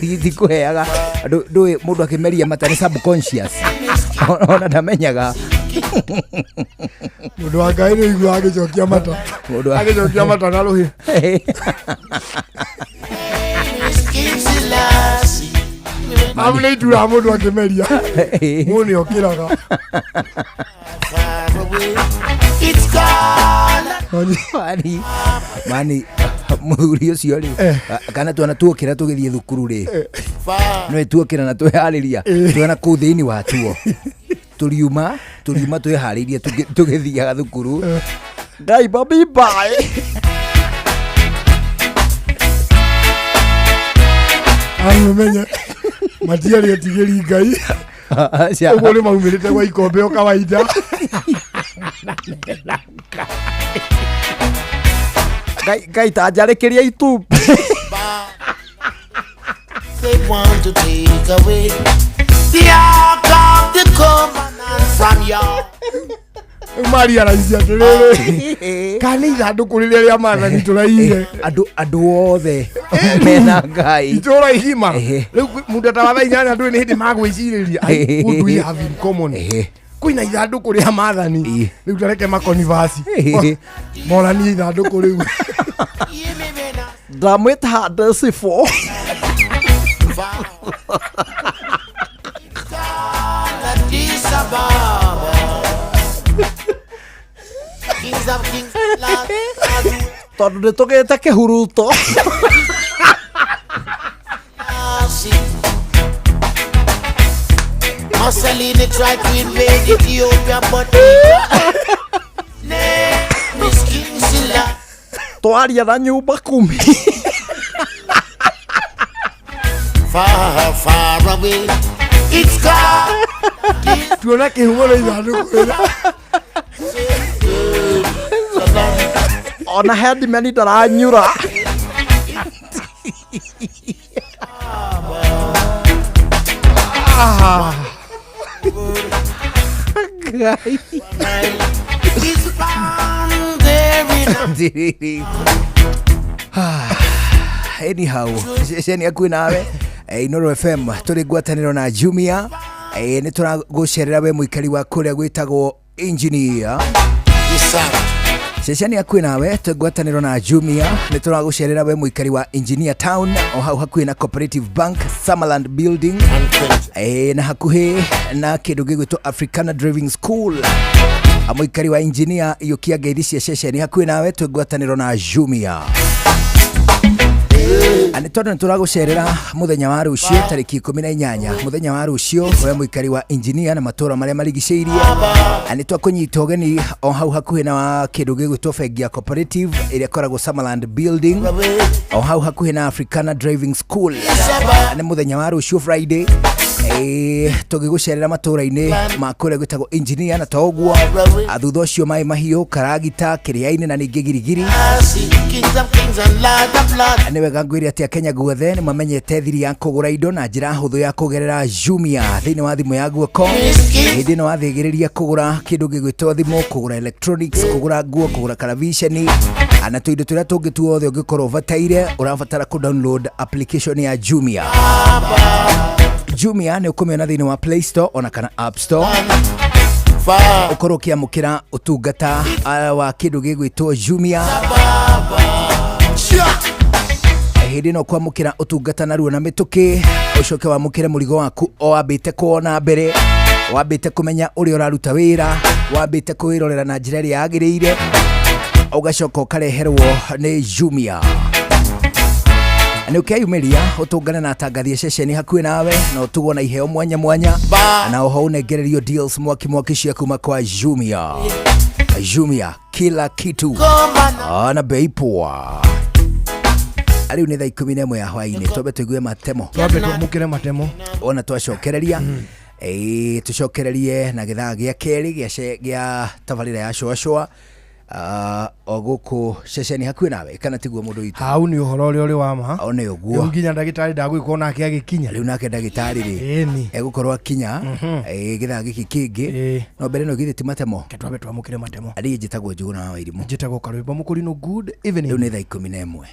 Itikũheaga ndũĩ mũndũ akĩmeria mata nĩ subconscious ona ndamenyaga. Mũndũ wa Ngai nĩ igua agĩcokia mata. Mũndũ wa- Agĩcokia mata na rũhĩ. Amu nĩ ituraga mũndũ akĩmeria. Mũndũ nĩ okĩraga. Mani mani mũthuri ũcio rĩ kana twana tuokĩra tũgĩthiĩ thukuru rĩ nĩ tuokĩra na tweharĩria twana kũu thĩinĩ wa tuo tũriuma tũriuma twĩharĩirie tũgĩthiaga thukuru. Ngai mami bye. Amu menye matiarĩ etigĩri Ngai. Aca. Ũguo nĩ maumĩrĩte gwa ikombe o kawaida. Ngai Ngai ta njarĩkĩria itumbĩ. They want to take away the ark of the covenant from your Rĩu maria raici atĩrĩrĩ kana nĩ ithandũkũ rĩrĩa rĩa maathani tũraire andũ andũ othe mena ngai itũra igima rĩu mũndũ ta wa thaa 8 ndũĩ nĩ hĩndĩ magwĩcirĩria ai, what do we have in common? Kwĩna ithandũkũ rĩa maathani rĩu tareke makonivasi moranie ithandũkũ rĩu. Ndamwĩta Decibel. Addis Ababa. Kings of kings, Lord of Tondũ nĩ tũgĩte kĩhuruto. mercy. Mussolini tried to invade Ethiopia, but name is King Selassie. Twaria na nyumba kumi. Far, far away. It's called Tuona kĩhumo nĩ ithandũkũ rĩrĩa. Ona headman ndaranyura. Ah. Ngai. It's found there in Ndiriri. Anyhow, ceceni akuĩ nawe Inoro FM tũrĩ ngwatanĩro na Jumia nĩ tũragũcerera we mũikari wa kũrĩa gwĩtagwo engineer. Ceceni akuĩ nawe twĩ ngwatanĩro na Jumia nĩ tũragũcerera we mũikari wa Engineer Town o hau hakuhĩ na Cooperative Bank Summerland Building na hakuhĩ na kĩndũ gĩgwĩtwo Africana Driving School. Mũikari wa engineer iyũkia ngeithi cia ceceni hakuhĩ nawe twĩ ngwatanĩro na Jumia. Nĩ tondũ nĩ tũragũcerera mũthenya wa rũciũ tarĩki 18 mũthenya wa rũciũ we mũikari wa engineer na matũra marĩa marigicĩirie nĩ twakũnyita ũgeni o hau hakuhĩ na kĩndũ gĩgwĩtwo bengi ya Cooperative ĩrĩa ĩkoragwo Summerland Building o hau hakuhĩ na Africana Driving School. Nĩ mũthenya wa rũciũ Friday tũgĩgũcerera matũra-inĩ ma kũrĩa gwĩtagwo engineer na to ũguo thutha ũcio maĩ mahiũ karagita kĩrĩa-inĩ na ningĩ girigiri. Kings of kings and Lord of lords. Nĩ wega ngwĩre atĩ Akenya guothe nĩ mamenyete thiri ya kũgũra indo na njĩra hũthũ ya kũgerera Jumia thĩinĩ wa thimũ ya guoko. Hĩndĩ ĩno wathĩgĩrĩria kũgũra kĩndũ gĩgwĩtwo thimũ, kũgũra electronics, kũgũra nguo, kũgũra karaviceni Na tũindo tũrĩa tũngĩ tuothe ũngĩkorwo ũbataire, ũrabatara kũ download application ya Jumia. Jumia nĩ ũkũmĩona thĩinĩ wa Play Store ona kana App Store, ũkorwo ũkĩamũkĩra ũtungata wa kĩndũ gĩgwĩtwo Jumia. Hĩndĩ ĩno kwamũkĩra ũtungata narua na mĩtũkĩ, ũcoke wamũkĩre mũrigo waku o wambĩte kuona mbere, wambĩte kũmenya ũrĩa ũraruta wĩra, wambĩte kũwĩrorera na njĩra ĩrĩa yagĩrĩire, ũgacoka ũkareherwo nĩ Jumia. Nĩ ũkeyumĩria ũtũngane na atangathi a ceceni hakuhĩ nawe na ũtugwo na iheo mwanya mwanya, na oho ũnengererio deals mwaki mwaki cia kuma kwa Jumia. Jumia, kila kitu na bei poa. Rĩu nĩ thaa 11 ya hwaĩ-inĩ, twambe tũigue matemo, twambe twamũkĩre matemo ona twacokereria tũcokererie na gĩthaa gĩa kerĩ gĩa tabarĩra ya Shũa o gũkũ ceceni hakuhĩ nawe, kana tiguo mũndũ witũ? Hau nĩ ũhoro ũrĩa ũrĩ wa ma. O nĩ ũguo. Rĩu nginya ndagĩtarĩ ndagwĩkwo nake agĩkinya. Rĩu nake ndagĩtarĩ rĩ egũkorwo akinya gĩthaa gĩkĩ kĩngĩ, no mbere no githĩ ti matemo. Reke twambe twamũkĩre matemo. Ariĩ njĩtagwo Njũgũna wa Wairimũ. Njĩtagwo Karwĩmbo Mũkũrinũ. Good evening. Rĩu nĩ thaa 11.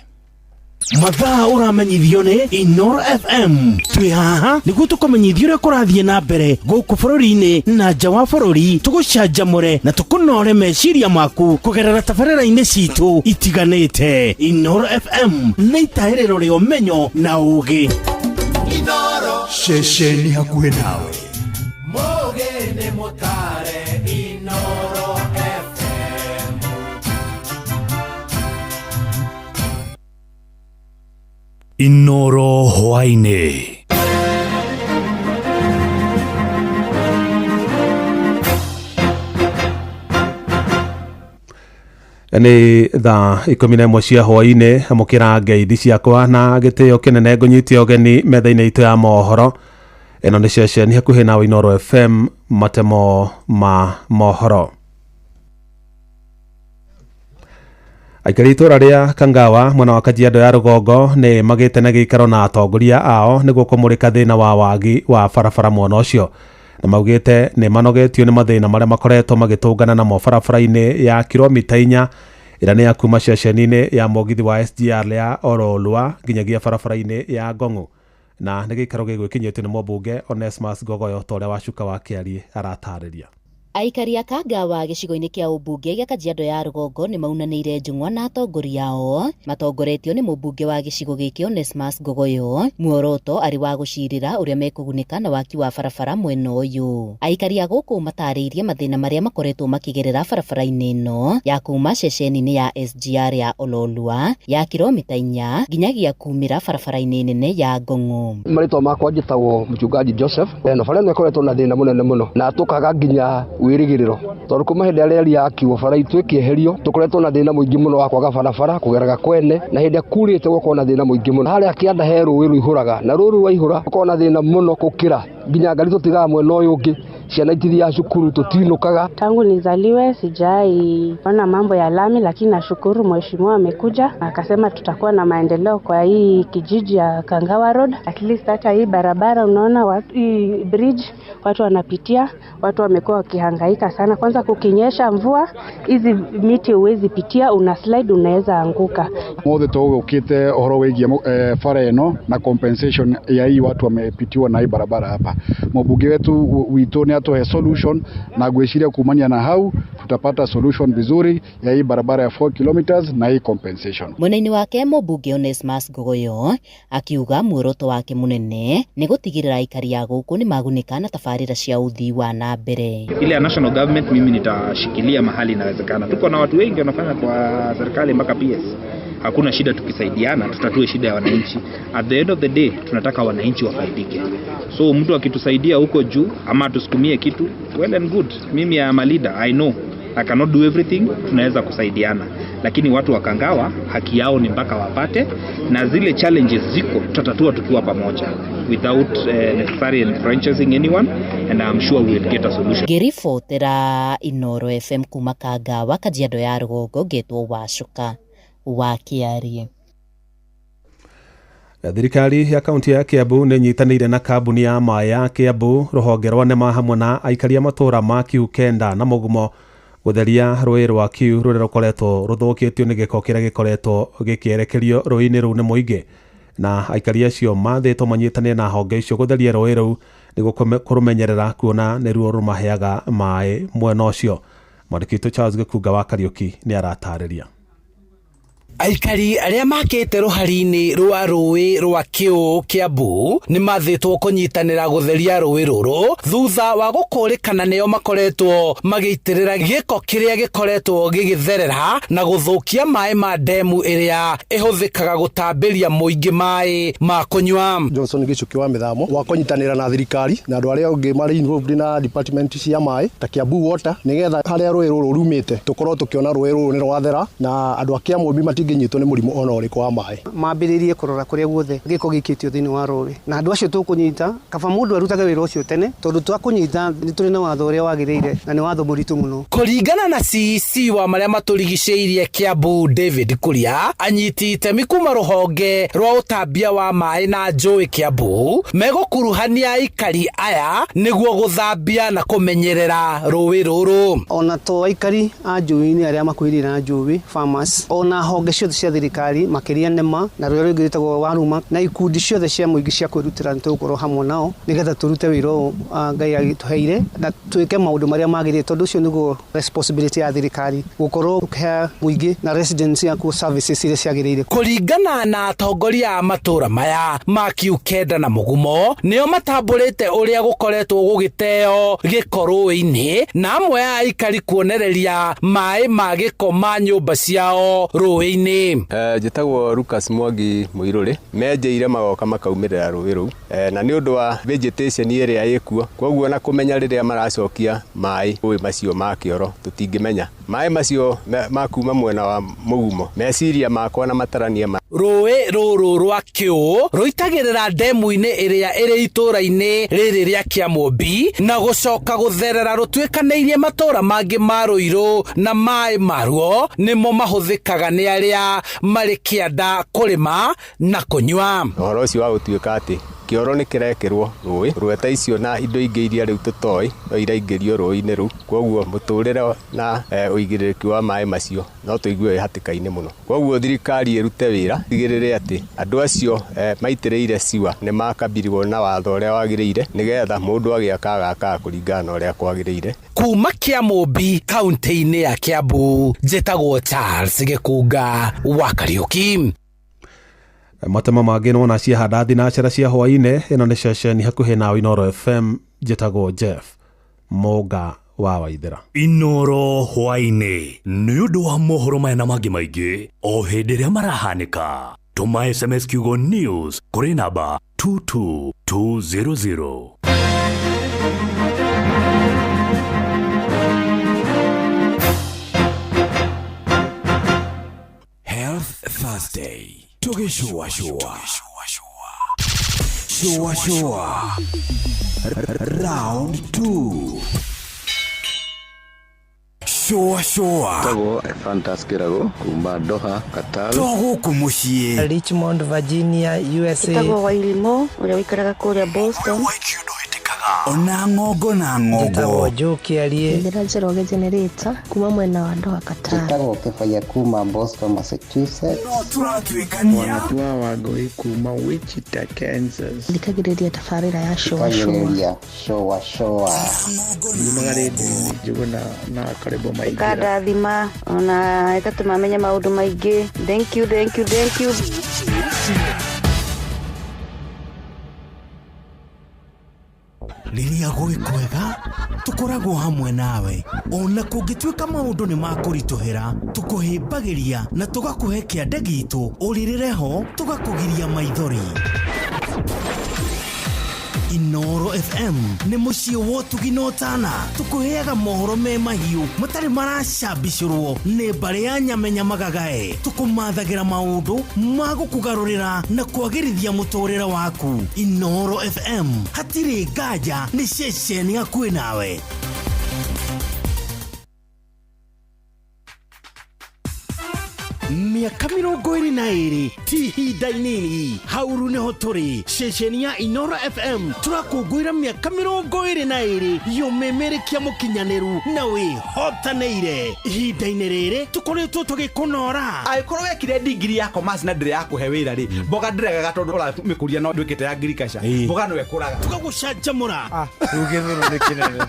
Mathaa ũramenyithio nĩ Inoro FM. Twĩ haha nĩguo tũkũmenyithia ũrĩa kũrathiĩ na mbere gũkũ bũrũri-inĩ na nja wa bũrũri, tũgũcanjamũre na tũkũnore meciria maku kũgerera tabarĩra-inĩ citũ itiganĩte. Inoro FM nĩ itaĩrĩro rĩa ũmenyo na ũũgĩ. Inoro ceceni hakuhĩ nawe. Mũgĩ nĩ mũtare Inoro FM. Inoro hwaĩ-inĩ. Nĩ thaa 11 cia hwaĩ-inĩ, amũkĩra ngeithi ciakwa na gĩtĩo kĩnene ngũnyitie ũgeni metha-inĩ itũ ya mohoro. Ĩno nĩ ceceni hakuhĩ nawe Inoro FM, matemo ma mohoro. Aikari itũra rĩa Kangawa mwena wa Kajiado ya rũgongo nĩ magĩte na gĩikaro na atongoria ao nĩguo kũmũrĩka thĩna wa wagi wa barabara mwena ũcio, na maugĩte nĩ manogetio nĩ mathĩna marĩa makoretwo magĩtũngana namo barabara-inĩ ya kilomita 4 ĩrĩa nĩ ya kuma ceceni-inĩ ya mũgithi wa SGR ya Orolwa nginyagia barabara-inĩ ya Ngong'u, na nĩ gĩikaro gĩgwĩkinyĩtio nĩ mũmbunge Onesmus Ngogoyo ta ũrĩa Wacuka wa Kĩariĩ aratarĩria. Aikari a Kangawa gĩcigo-inĩ kĩa ũmbunge gĩa Kajiado ya rũgongo nĩ maunanĩire njũng'wa na atongoria ao matongoretio nĩ mũmbunge wa gĩcigo gĩkĩ Onesmus Ngogoyo, muoroto arĩ wa gũcirĩra ũrĩa mekũgunĩka na waki wa barabara mwena ũyũ. Aikari a gũkũ matarĩirie mathĩna marĩa makoretwo makĩgerera barabara-inĩ ĩno ya kuma ceceni-inĩ ya SGR ya Ololua ya kilomita 4 nginyagia kumĩra barabara-inĩ nene ya Ngong'o. Marĩtwa makwa njĩtagwo Mchungaji Joseph. Ĩno bara ĩno ĩkoretwo na thĩna mũnene mũno na tũkaga nginya wĩrĩgĩrĩro tondũ kuma hĩndĩ ĩrĩa reri yakiwo bara itũ ĩkĩeherio tũkoretwo na thĩna mũingĩ mũno wa kwaga barabara kũgeraga kwene, na hĩndĩ ĩrĩa kurĩte gũkorwo na thĩna mũingĩ mũno. Harĩa kĩanda he rũĩ rũihũraga na rũĩ rũu rwaihũra gũkorwo na thĩna mũno gũkĩra nginya ngari tũtigaga mwena ũyũ ũngĩ, ciana itithiaga cukuru, tũtinũkaga. Tangu nizaliwe sijai ona mambo ya lami, lakini nashukuru mheshimiwa amekuja akasema tutakuwa na maendeleo kwa hii kijiji ya Kangawa Road. At least hata hii barabara unaona hii bridge watu wanapitia, watu wamekuwa wakihangaika sana. Kwanza kukinyesha mvua hizi miti huwezi pitia, una slide unaweza anguka. Mothe tũgũkĩte ũhoro wĩgiĩ bara ĩno na compensation ya hii watu wamepitiwa na hii barabara hapa. Mbunge wetu witũ nĩ atoe solution na gwĩciria kumania na hau tutapata solution vizuri ya hii barabara ya 4 kilometers na hii compensation. Mwena-inĩ wake mũmbunge Onesmus Ngogoyo akiuga muoroto wake mũnene nĩ gũtigĩrĩra aikari a gũkũ nĩ magunĩka na tabarĩra cia ũthii wa na mbere. Ile ya national government mimi nitashikilia mahali inawezekana. Tuko na watu wengi wanafanya kwa serikali mpaka PS. Hakuna shida, tukisaidiana tutatue shida ya wananchi. At the end of the day tunataka wananchi wafaidike. So mtu akitusaidia huko juu ama tusukumie kitu, well and good. Mimi am a leader, I know I cannot do everything, tunaweza kusaidiana. Lakini watu wa Kangawa haki yao ni mpaka wapate, na zile challenges ziko tutatatua tukiwa pamoja without necessary enfranchising anyone, and I'm sure we will get a solution. Ngĩribotera Inoro FM kuma Kangawa, Kajiado ya rũgongo, ngetwo Wacuka wa Kĩariĩ. Thirikari ya kaunti ya Kiambu nĩ nyitanĩire na kambuni ya maĩ ya Kiambu, rũhonge rwa NEMA hamwe na aikari a matũũra ma Kiu Kenda na Mũgumo Gũtheria rũĩ rwa Kiu rũrĩa rũkoretwo rũthũkĩtio nĩ gĩko kĩrĩa gĩkoretwo gĩkĩerekerio rũĩ-inĩ rũu nĩ mũingĩ, na aikari acio mathĩtwo manyitanĩre na honge icio gũtheria rũĩ rũu nĩguo kũrũmenyerera kuona nĩruo rũmaheaga maĩ mwena ũcio. Mwandĩki witũ Charles Gĩkunga wa Kariũki nĩ aratarĩria. Aikari arĩa makĩte rũhari-inĩ rwa rũĩ rwa Kĩũ Kiambu nĩ mathĩtwo kũnyitanĩra gũtheria rũĩ rũrũ thutha wa gũkũrĩkana nĩo makoretwo magĩitĩrĩra gĩko kĩrĩa gĩkoretwo gĩgĩtherera na gũthũkia maĩ ma ndemu ĩrĩa ĩhũthĩkaga gũtambĩria mũingĩ maĩ ma kũnyua. Johnson Gĩchũkĩ wa Mĩthamo wa kũnyitanĩra na thirikari na andũ arĩa angĩ marĩ involved na department cia maĩ ta Kiambu Water nĩgetha harĩa rũĩ rũrũ rumĩte tũkorwo tũkĩona rũĩ rũrũ nĩ rwathera na andũ a Kĩamũmbi matingĩnyitwo nĩ mũrimũ ona ũrĩkũ wa maĩ. Mambĩrĩrie kũrora kũrĩa guothe gĩko gĩikĩtio thĩinĩ wa rũĩ na andũ acio tũkũnyita kaba mũndũ arutage wĩra ũcio tene tondũ twakũnyita nĩ tũrĩ na watho ũrĩa wagĩrĩire na nĩ watho mũritũ mũno. Kũringana na CEC wa marĩa matũrigicĩirie Kiambu David Kuria, anyiti itemi kuma rũhonge rwa ũtambia wa maĩ na njũĩ Kiambu megũkuruhania aikari aya nĩguo gũthambia na kũmenyerera rũĩ rũrũ. Ona to aikari a njũĩ-inĩ arĩa makuhĩrĩirie na njũĩ farmers, ona honge ciothe cia thirikari makĩria NEMA na rũrĩa rũngĩ rwĩtagwo Waruma na ikundi ciothe cia mũingĩ cia kwĩrutĩra nĩ tũgũkorwo hamwe nao nĩgetha tũrute wĩra ũyũ Ngai agĩtũheire na twĩke maũndũ marĩa magĩrĩire tondũ ũcio nĩguo responsibility ya thirikari gũkorwo ũkĩhe mũingĩ na residents yaku services iria ciagĩrĩire. Kũringana na atongoria a matũra maya ma Kiu Kenda na Mũgumo nĩo matambũrĩte ũrĩa gũkoretwo gũgĩteo gĩko rũĩ-inĩ na amwe a aikari kuonereria maĩ ma gĩko ma nyũmba ciao rũĩ-inĩ. Njĩtagwo Lucas Mwangi Mũirũrĩ menjeire magoka makaumĩrĩra rũĩ rũu na nĩ ũndũ wa vegetation ĩrĩa ĩkuo koguo na kũmenya rĩrĩa maracokia maĩ rũĩ macio ma kĩoro tũtingĩmenya maĩ macio ma kuma mwena wa Mũgumo meciria makwa na matarania ma Rũĩ rũrũ rwa Kĩũ rũitagĩrĩra ndemu-inĩ ĩrĩa ĩrĩ itũũra-inĩ rĩrĩ rĩa Kĩamũmbi na gũcoka gũtherera rũtuĩkanĩirie matũũra mangĩ ma Rũirũ na maĩ maruo nĩmo mahũthĩkaga nĩ arĩa marĩ kĩanda kũrĩma na kũnyua. Ũhoro ũcio wa gũtuĩka atĩ kĩoro nĩ kĩrekĩrwo rũĩ rweta icio na indo ingĩ iria rĩu tũtoĩ no iraingĩrio rũĩ-inĩ rũu koguo mũtũrĩre na ũigĩrĩrĩki wa maĩ macio no tũigue wĩ hatĩka-inĩ mũno koguo thirikari ĩrute wĩra tigĩrĩre atĩ andũ acio maitĩrĩire siwa nĩ makabirwo na watho ũrĩa wagĩrĩire nĩgetha mũndũ agĩaka agakaga kũringana na ũrĩa kwagĩrĩire. Kuma Kĩamũmbi kaunti-inĩ ya Kiambu njĩtagwo Charles Gĩkunga wa Kariũki. Matema mangĩ nĩwona ciahanda thinacara cia hwaĩ-inĩ. Ĩno nĩ ceceni hakuhĩ nawe Inooro FM, njĩtagwo Jeff Mũnga wa Waithĩra. Inooro hwaĩ-inĩ nĩ ũndũ wa mohoro maya na mangĩ maingĩ o hĩndĩ ĩrĩa marahanĩka. Tũma SMS kiugo news kũrĩ namba 22200. Health Thursday. Tugishua shua. Shua shua. Round 2. Shua shua. Tagwo Fantas Kirago kuma Doha, Qatar. Togũkũ mũciĩ. Richmond, Virginia, USA. Tagwo Wairimo ũrĩa ũikaraga kũrĩa Boston. Ona ng'ongo na ng'ongo. Njĩtagwo Joe Kĩarie. Njĩra Njoroge Generator kuma mwena wa Doha, Qatar. Njĩtagwo Kĩbaya kuma Boston, Massachusetts. No tũratuĩkania. Wanatua Wangũi kuma Wichita, Kansas. Thikagĩrĩria tabarĩra ya Shua Shua. Thikagĩrĩria Shua Shua. Nyumaga rĩndiũ-inĩ Njũgũna na Karĩbo Maingĩra. Ĩkandathima ona ĩgatũma menye maũndũ maingĩ. Thank you, thank you, thank you. Rĩrĩa gwĩ kwega tũkoragwo hamwe nawe ona kũngĩtuĩka maũndũ nĩ makũritũhĩra tũkũhĩmbagĩria na tũgakũhe kĩande gitũ ũrĩrĩre ho tũgakũgiria maithori. Inooro FM nĩ mũciĩ wa ũtugi na ũtana tũkũheaga mohoro me mahiũ matarĩ maracambicũrwo nĩ mbarĩ ya nyamenya magagae tũkũmathagĩra maũndũ ma gũkũgarũrĩra na kwagĩrithia mũtũrĩre waku. Inooro FM hatirĩ nganja nĩ ceceni hakuhĩ nawe. Mĩaka 22 ti ihinda inini. Hauru nĩho tũrĩ ceceni ya Inoro FM, tũrakũngũĩra mĩaka 22 yũmĩmĩrĩkia mũkinyanĩru na wĩhotanĩire. Ihinda-inĩ rĩrĩ tũkoretwo tũgĩkũnora. Angĩkorwo wekire ndigiri ya commerce na ndĩrĩ ya kũhe wĩra rĩ, mboga ndĩregaga tondũ ũramĩkũria no ndwĩkĩte ya agriculture, mboga no ĩkũraga. Tũgagũcanjamũra. Rĩu gĩthũnũ nĩ kĩnene.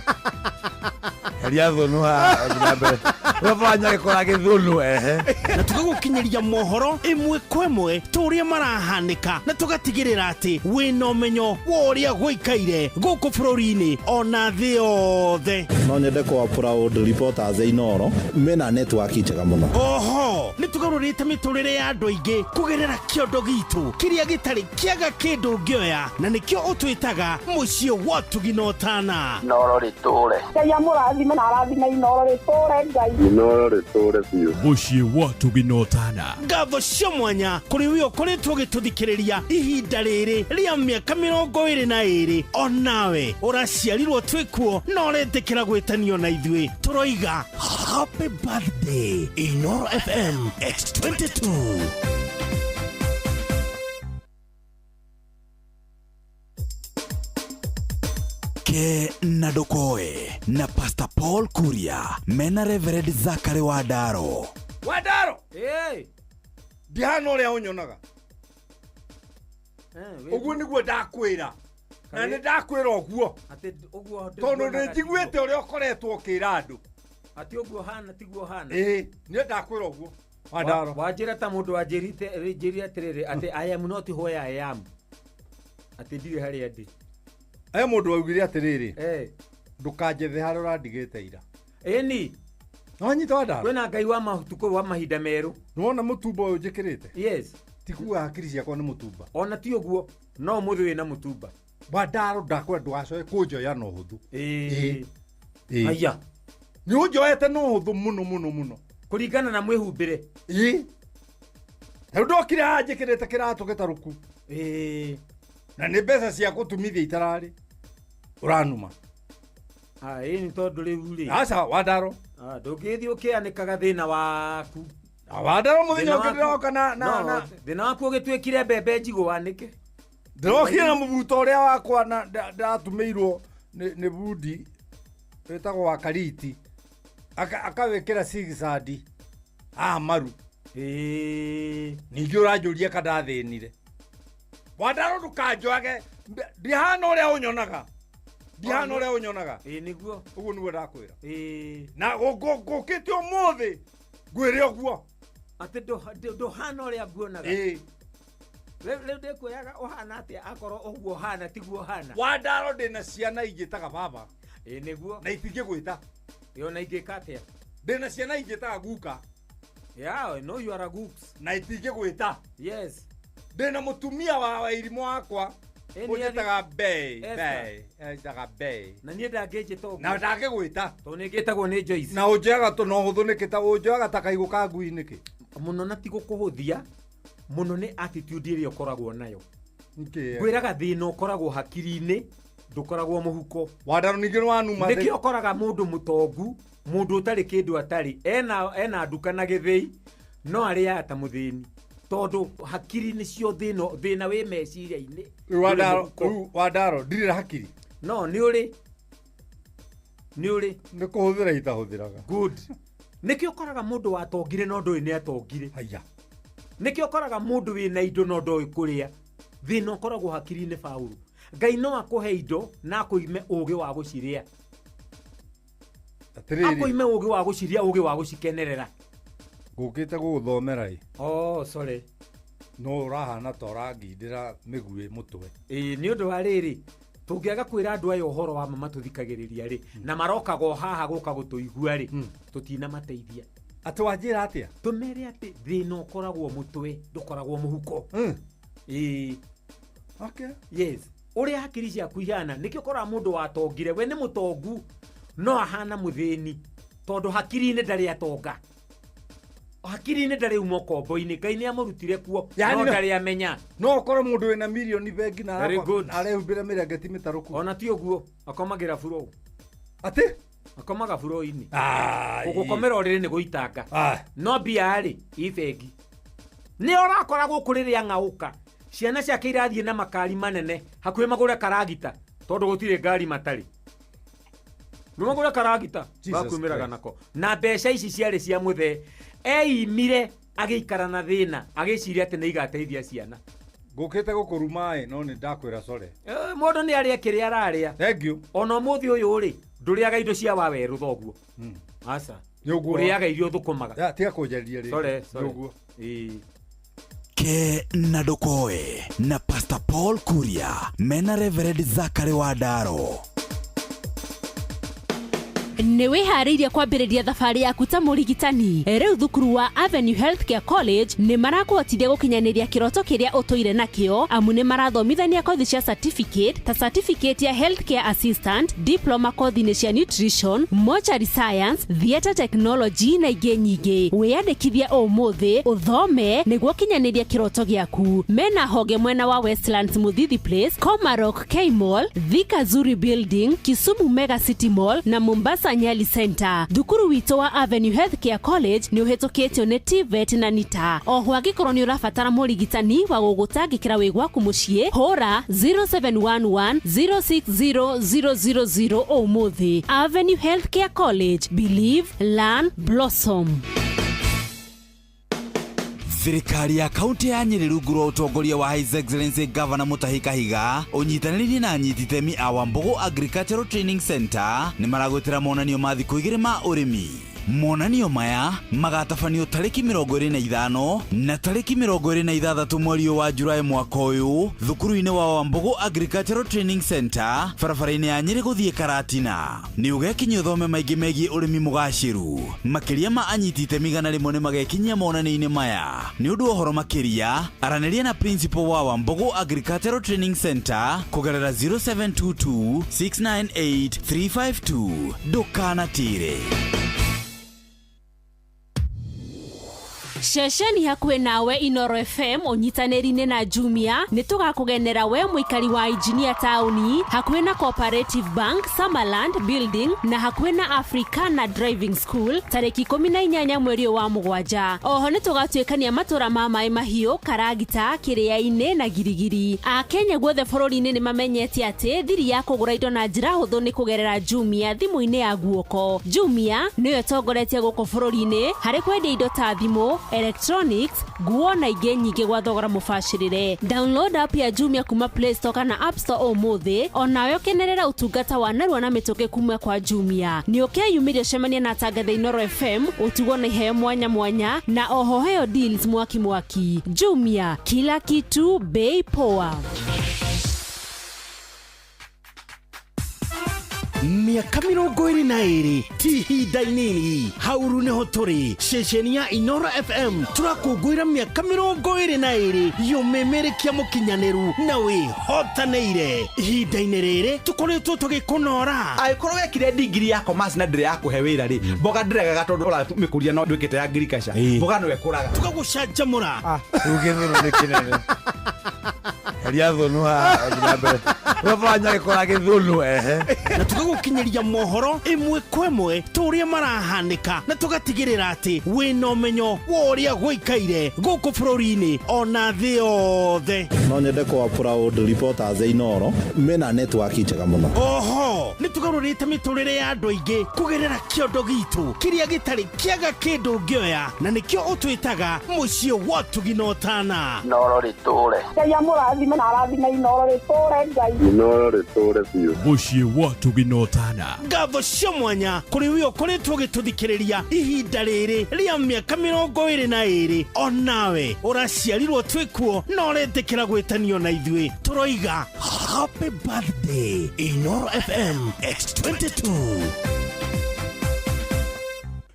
Heria thũnũ haha ũthiĩ na mbere. Ũrabanya gĩkora gĩthũnũ ehe. Na tũgagũkinyĩria mohoro ĩmwe kwa ĩmwe ta ũrĩa marahanĩka, na tũgatigĩrĩra atĩ wĩna ũmenyo wa ũrĩa gũikaire gũkũ bũrũri-inĩ ona thĩ yothe. No nyende kwa proud reporters Inoro mena network njega mũno. Oho nĩ tũgarũrĩte mĩtũrĩre ya andũ aingĩ kũgerera kĩondo gitũ kĩrĩa gĩtarĩ kĩaga kĩndũ ũngĩoya, na nĩkĩo ũtwĩtaga mũciĩ wa ũtugi na ũtana. Inoro rĩtũre. Ngai amũrathime na arathime Inoro rĩtũre Ngai. Inoro rĩtũre biũ. Mũciĩ wa ũtugi na ũtana. Ngatho cia mwanya kũrĩ we ũkoretwo ũgĩtũthikĩrĩria ihinda rĩrĩ rĩa mĩaka 22, onawe ũraciarirwo twĩkuo na ũretĩkĩra gwĩtanio na ithuĩ. Tũroiga happy birthday Inoro FM at 22. Ke na Ndokoe na Pastor Paul Kuria mena Reverend Zachary Wandaro. Wandaro! Ndihana ũrĩa ũnyonaga. Ũguo nĩguo ndakwĩra. Na nĩ ndakwĩra ũguo. Tondũ nĩ njiguĩte ũrĩa ũkoretwo ũkĩra andũ. Atĩ ũguo hana tiguo hana. Nĩ ndakwĩra ũguo. Wandaro. Wanjĩra ta mũndũ wanjĩrĩte njĩrire atĩrĩrĩ atĩ I am not where I am. Atĩ ndirĩ harĩa ndĩ. He mũndũ waugire atĩrĩrĩ, ndũkanjethe harĩa ũrandigĩte ira. Ĩni. Nĩwanyita Wandaro? Kwĩna Ngai wa matukũ wa mahinda merũ. Nĩwona mũtumba ũyũ njĩkĩrĩte? Yes. Ti kuga hakiri ciakwa nĩ mũtumba. Ona ti ũguo, no ũmũthĩ wĩna mũtumba. Wandaro ndakwenda ndũgacoke kũnjoya na ũhũthũ. Aya. Nĩ ũnjoete na ũhũthũ mũno mũno mũno. Kũringana na mwĩhumbĩre. Rĩu ndokire haha njĩkĩrĩte kĩratũ gĩtarũku. Na nĩ mbeca cia gũtumithia itararĩ. Ũranuma. Ĩni tondũ rĩu rĩ. Aca Wandaro. Ndũngĩthiĩ ũkĩanĩkaga thĩna waku. Wandaro mũthenya ũngĩ ndĩroka na thĩna waku ũgĩtuĩkire mbembe njigũ wanĩke. Ndĩrokire na mũbuto ũrĩa wakwa na ndatumĩirwo nĩ bundi wĩtagwo wa Kariti. Akawĩkĩra sigisadi haha maru. Ningĩ ũranjũria ka ndathĩnire. Wandaro ndũkanjoage, ndihana ũrĩa ũnyonaga. Ndihana ũrĩa ũnyonaga. Nĩguo. Ũguo nĩguo ndakwĩra. Na ngũkĩte ũmũthĩ ngwĩre ũguo. Atĩ ndũhana ũrĩa nguonaga. Rĩu ndĩkwĩraga ũhana atĩa akorwo ũguo ũhana tiguo ũhana. Wandaro ndĩna ciana injĩtaga baba. Nĩguo. Na itingĩgwĩta. Ona ingĩka atĩa? Ndĩna ciana injĩtaga guka. Yeah, no you are a gooks. Na itingĩgwĩta. Yes. Ndĩna mũtumia wa wairimũ wakwa ũnjĩtaga Bei, Bei, etaga Bei. Na niĩ ndangĩnjĩta ũguo. Na ndangĩgwĩta. Tondũ nĩngĩtagwo nĩ Joyce. Na ũnjoyaga tũ no ũhũthũ nĩkĩ ta ũnjoyaga ta kaigũ ka ngui nĩkĩ? Mũno na ti gũkũhũthia, mũno nĩ attitude ĩrĩa ũkoragwo nayo. Nĩkĩ? Ngwĩraga thĩna ũkoragwo hakiri-inĩ, ndũkoragwo mũhuko. Wandaro ningĩ nĩwanuma. Nĩkĩo ũkoraga mũndũ mũtongu, mũndũ ũtarĩ kĩndũ atarĩ, ena nduka na gĩthĩi, no arĩaga ta mũthĩni. Tondũ hakiri nĩcio thĩna wĩ meciria-inĩ. Rĩu Wandaro ndirĩ na hakiri. No nĩ ũrĩ. Nĩ ũrĩ. Nĩ kũhũthĩra itahũthĩraga. Good. Nĩkĩo ũkoraga mũndũ watongire no ndũĩ nĩ atongire. Haya. Nĩkĩo ũkoraga mũndũ wĩna indo no ndoĩ kũrĩa. Thĩna ũkoragwo hakiri-inĩ Paũlũ. Ngai no akũhe indo na akũime ũũgĩ wa gũcirĩa. Atĩrĩrĩ. Akũime ũũgĩ wa gũcirĩa, ũũgĩ wa gũcikenerera. Ngũkĩte gũgũthomera ĩ. Oh, sorry. No ũrahana ta ũrangindĩra mĩguĩ mũtwe. Nĩ ũndũ wa rĩrĩ, tũngĩaga kwĩra andũ aya ũhoro wa ma matũthikagĩrĩria rĩ, na marokaga o haha gũka gũtũigua rĩ, tũtinamateithia. Atĩ wanjĩra atĩa? Tũmere atĩ thĩna ũkoragwo mũtwe, ndũkoragwo mũhuko. Okay. Yes. Ũrĩa hakiri ciaku ihana, nĩkĩo ũkoraga mũndũ watongire, we nĩ mũtongu, no ahana mũthĩni, tondũ hakiri-inĩ ndarĩ atonga. Hakiri-inĩ ndarĩ uma ũkombo-inĩ, Ngai nĩ amũrutire kuo, no ndarĩ amenya. No ũkorwo mũndũ wĩna mirioni bengi na arehumbĩra mĩrengeti mĩtarũku. Ona ti ũguo, akomagĩra buro. Atĩ? Akomaga buro-inĩ. Gũkomera ũrĩrĩ nĩ gũitanga. No mbia rĩ, i bengi. Nĩ ũrakora gũkũ rĩrĩa ng'aũka ciana ciake irathiĩ na makari manene hakuhĩ magũre karagita tondũ gũtirĩ ngari matarĩ. Nĩ magũre karagita gakumĩraga nako. Na mbeca ici ciarĩ cia mũthee, eimire agĩikara na thĩna agĩciria atĩ nĩ igateithia ciana. Ngũkĩte gũkũruma no nĩ ndakwĩra sorry. Mũndũ nĩ arĩe kĩrĩa ararĩa. Thank you. Ona ũmũthĩ ũyũ rĩ ndũrĩaga indo cia wawerũ thoguo. Aca. Ũrĩaga irio thũkũmaga. Tiga kũnjarĩria rĩngĩ. Sorry, sorry. Nĩũguo. Ke na Ndokoe na Pastor Paul Kuria mena Reverend Zachary Wandaro. Nĩ wĩharĩirie kwambĩrĩria thabarĩ yaku ta mũrigitani. Rĩu thukuru wa Avenue Healthcare College nĩ marakũhotithia gũkinyanĩria kĩroto kĩrĩa ũtũire nakĩo, amu nĩ marathomithania kothi cia certificate ta certificate ya healthcare assistant, diploma kothi-inĩ cia nutrition, mortuary science, theatre technology na ingĩ nyingĩ. Wĩyandĩkithie ũmũthĩ ũthome nĩguo ũkinyanĩrie kĩroto gĩaku. Mena honge mwena wa Westlands Muthithi Place, Komarok K Mall, Thika Zuri Building, Kisumu Mega City Mall na Mombasa Nyali Center. Thukuru witũ wa Avenue Healthcare College nĩ ũhĩtũkĩtio nĩ TVET na NITA. Oho angĩkorwo nĩ ũrabatara mũrigitani wa gũgũtangĩkĩra wĩ gwaku mũciĩ, hũra 0711 060000 ũmũthĩ. Avenue Healthcare College, believe, learn, blossom. Thirikari ya kaunti ya Nyeri rungu rwa ũtongoria wa His Excellency Governor Mutahi Kahiga ũnyitanĩrĩire na anyiti itemi a Wambugu Agricultural Training Center nĩ maragwĩtĩra monanio ma thikũ igĩrĩ ma ũrĩmi. Monanio maya magatabanio tarĩki 25 na tarĩki 26 mweri wa Julai mwaka ũyũ thukuru-inĩ wa Wambugu Agricultural Training Center barabara-inĩ ya Nyeri gũthiĩ Karatina. Nĩ ũgekinyia ũthome maingĩ megiĩ ũrĩmi mũgacĩru. Makĩria ma anyiti itemi 100 nĩ magekinyia monanio-inĩ maya. Nĩ ũndũ wa ũhoro makĩria aranĩria na principal wa Wambugu Agricultural Training Center kũgerera 0722 698 352. Ndũkanatĩre. Ceceni hakuhĩ nawe Inoro FM ũnyitanĩri-inĩ na Jumia nĩ tũgakũgenera we mũikari wa Engineer taũni hakuhĩ na Cooperative Bank, Summerland Building na hakuhĩ na Africana Driving School tarĩki 18 mweri wa mũgwanja. Oho nĩ tũgatuĩkania matũra ma maĩ mahiũ, Karagita, Kĩrĩa-inĩ na Girigiri. Akenya guothe bũrũri-inĩ nĩ mamenyete atĩ thiri ya kũgũra indo na njĩra hũthũ nĩ kũgerera Jumia thimũ-inĩ ya guoko. Jumia nĩyo ĩtongoretie gũkũ bũrũri-inĩ harĩ kwendia indo ta thimũ, electronics, nguo na ingĩ nyingĩ gwa thogora mũbacĩrĩre. Download app ya Jumia kuma Play Store kana App Store ũmũthĩ onawe ũkenerera ũtungata wa narua na mĩtũkĩ kuma kwa Jumia. Nĩ ũkeyumĩria ũcemanie na atangathi Inoro FM ũtigwo na iheo mwanya mwanya na oho heo deals mwaki mwaki. Jumia, kila kitu bei poa. Mĩaka 22 ti ihinda inini. Hauru nĩho tũrĩ ceceni ya Inoro FM tũrakũngũĩra mĩaka 22 yũmĩmĩrĩkia mũkinyanĩru na wĩhotanĩire. Ihinda-inĩ rĩrĩ tũkoretwo tũgĩkũnora. Angĩkorwo wekire degree ya commerce na ndĩrĩ ya kũhe wĩra rĩ, mboga ndĩregaga tondũ ũramĩkũria no ndwĩkĩte ya agriculture, mboga no ĩkũraga. Tũgagũcanjamũra. Rĩu gĩthũnũ nĩ kĩnene. Heria thũnũ haha nginya mbere. Ũrabanya gĩkora gĩthũnũ ehe. Na tũgagũkinyĩria mohoro ĩmwe kwa ĩmwe ta ũrĩa marahanĩka na tũgatigĩrĩra atĩ wĩna ũmenyo wa ũrĩa gũikaire gũkũ bũrũri-inĩ ona thĩ yothe. No nyende kwa proud reporters Inoro mena network njega mũno. Oho nĩ tũgarũrĩte mĩtũrĩre ya andũ aingĩ kũgerera kĩondo gitũ kĩrĩa gĩtarĩ kĩaga kĩndũ ũngĩoya na nĩkĩo ũtwĩtaga mũciĩ wa ũtugi na ũtana. Inoro rĩtũre. Ngai amũrathime na arathime Inoro rĩtũre Ngai. Inoro rĩtũre biũ. Mũciĩ wa ũtugi na ũtana. Ngatho cia mwanya kũrĩ we ũkoretwo ũgĩtũthikĩrĩria ihinda rĩrĩ rĩa mĩaka 22 onawe ũraciarirwo twĩkuo na ũretĩkĩra gwĩtanio na ithuĩ. Tũroiga happy birthday Inoro FM X22.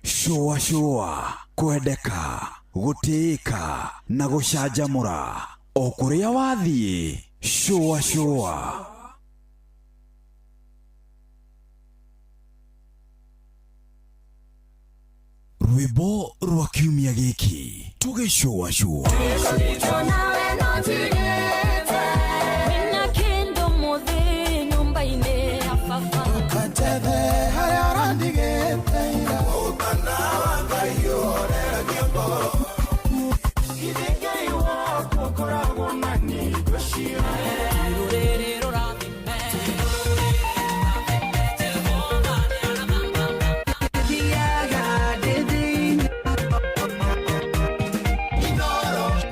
Shũa shũa, kwendeka, gũtĩĩka na gũcanjamũra o kũrĩa wathiĩ. Shũa shũa. Rwĩmbo rwa kiumia gĩkĩ tũgĩcũacũa. waku ũkoragwo na ningo ciothe. Rũrĩrĩ rũrathime.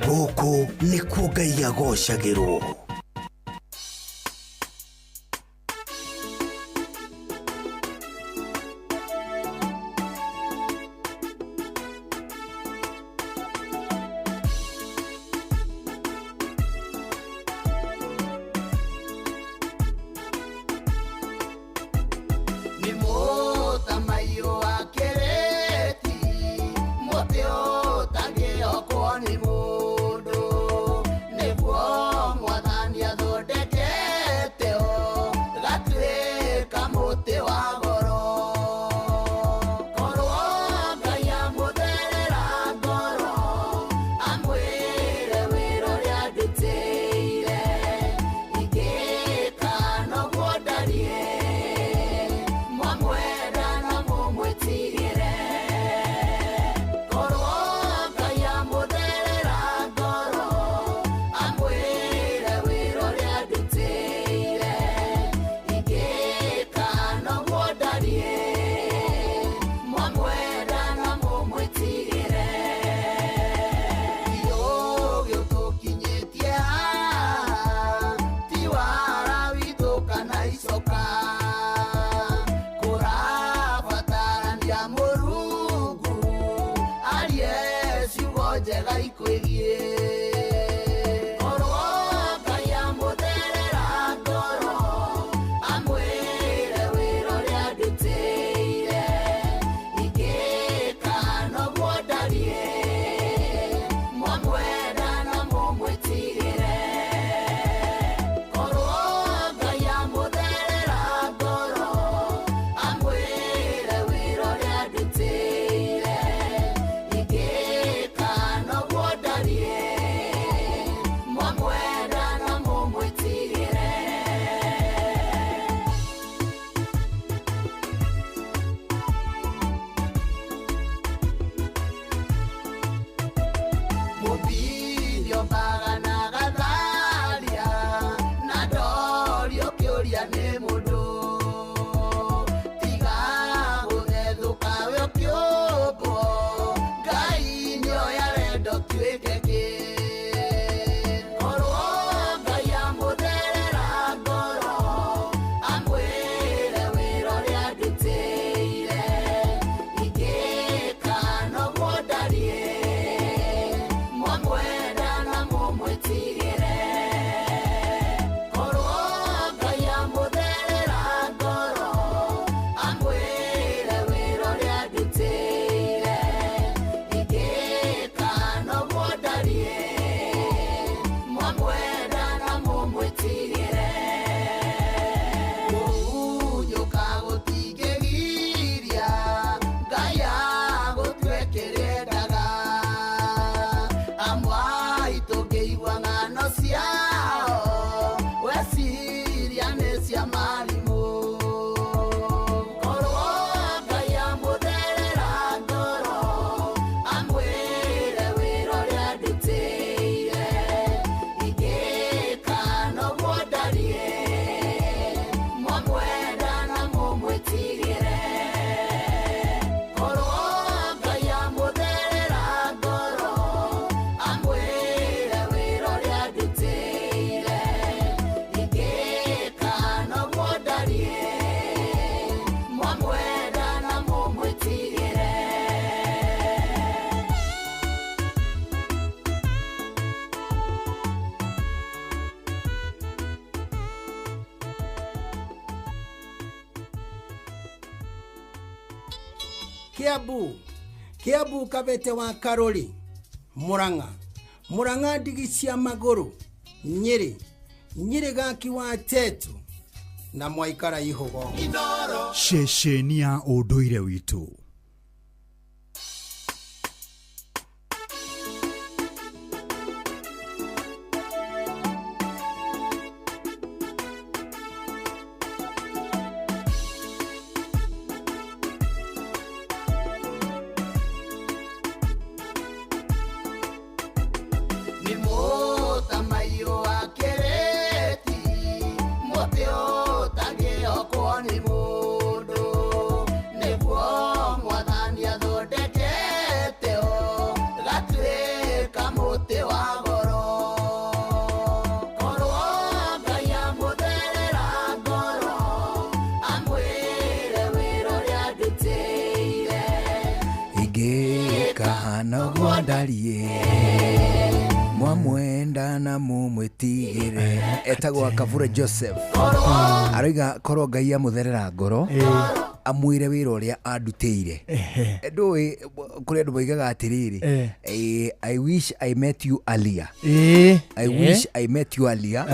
Gũkũ nĩkuo Ngai agocagĩrwo. Nĩ mũtamaiyũ wa kĩrĩti, mũtĩ ũtangĩokwo nĩ mũndũ, nĩguo mwathani athondekete ũgatuĩka mũtĩ wa goro. Korwo Ngai amũtherera ngoro, amwĩre wĩra ũrĩa andutĩire, ingĩka noguo ndariĩ, mwamwenda na mũmwĩtigĩre. Korwo Ngai amũtherera ngoro, amwĩre wĩra ũrĩa andutĩire, ingĩka noguo ndariĩ, mwamwenda na mũmwĩtigĩre. Ũũgĩ ũtũkinyĩtie haha, ti wara witũ kana icoka, kũrabatarania Mũrungu arie ciugo njega ikwĩgiĩ. Korwo Ngai amũtherera ngoro, amwĩre wĩra ũrĩa andutĩire, ingĩka noguo ndariĩ, mwamwenda na mũmwĩtigĩre. Korwo Ngai amũtherera ngoro, amwĩre wĩra ũrĩa andutĩire, ingĩka noguo ndariĩ, mwamwenda na mũmwĩtigĩre. Mũmbinio mbaga na gatharia, na ndorio kĩũria nĩ mũndũ, tiga gũthethũka we ũkĩũmbwo, Ngai nĩoĩ arenda ũtuĩke kĩ. Korwo Ngai amũtherera ngoro, amwĩre wĩra ũrĩa andutĩire, ingĩka noguo ndariĩ, mwamwenda na mũmwĩtigĩre. Korwo Ngai amũtherera ngoro, amwĩre wĩra ũrĩa andutĩire, ingĩka noguo ndariĩ, mwamwenda na mũmwĩtigĩre. Kũhunyũka gũtingĩgiria Ngai agũtue kĩrĩa endaga, amwe aitũ ngĩigua ng'ano ciao, weciria nĩ cia marimũ. Korwo Ngai amũtherera ngoro, amwĩre wĩra ũrĩa andutĩire, ingĩka noguo ndariĩ, mwamwenda na mũmwĩtigĩre. Korwo Ngai amũtherera ngoro, amwĩre wĩra ũrĩa andutĩire, ingĩka noguo ndariĩ, mwamwenda na mũmwĩtigĩre. Kiambu, Kiambu Kabete wa Karori, Murang'a, Murang'a ndigi cia magũrũ, Nyĩrĩ, Nyĩrĩ gaki wa Tetu na mwaikara ihũgo. Ceceni ya ũndũire witũ. Nĩ Ndariĩ mwamwenda na mumwĩtigĩre. Etagwo Akavura Joseph, aroiga korwo Ngai amũtherera ngoro amwĩre wĩra ũrĩa andutĩire. Ndũĩ kũrĩ andũ moigaga atĩrĩrĩ, "I wish I met you earlier." I wish I met you earlier.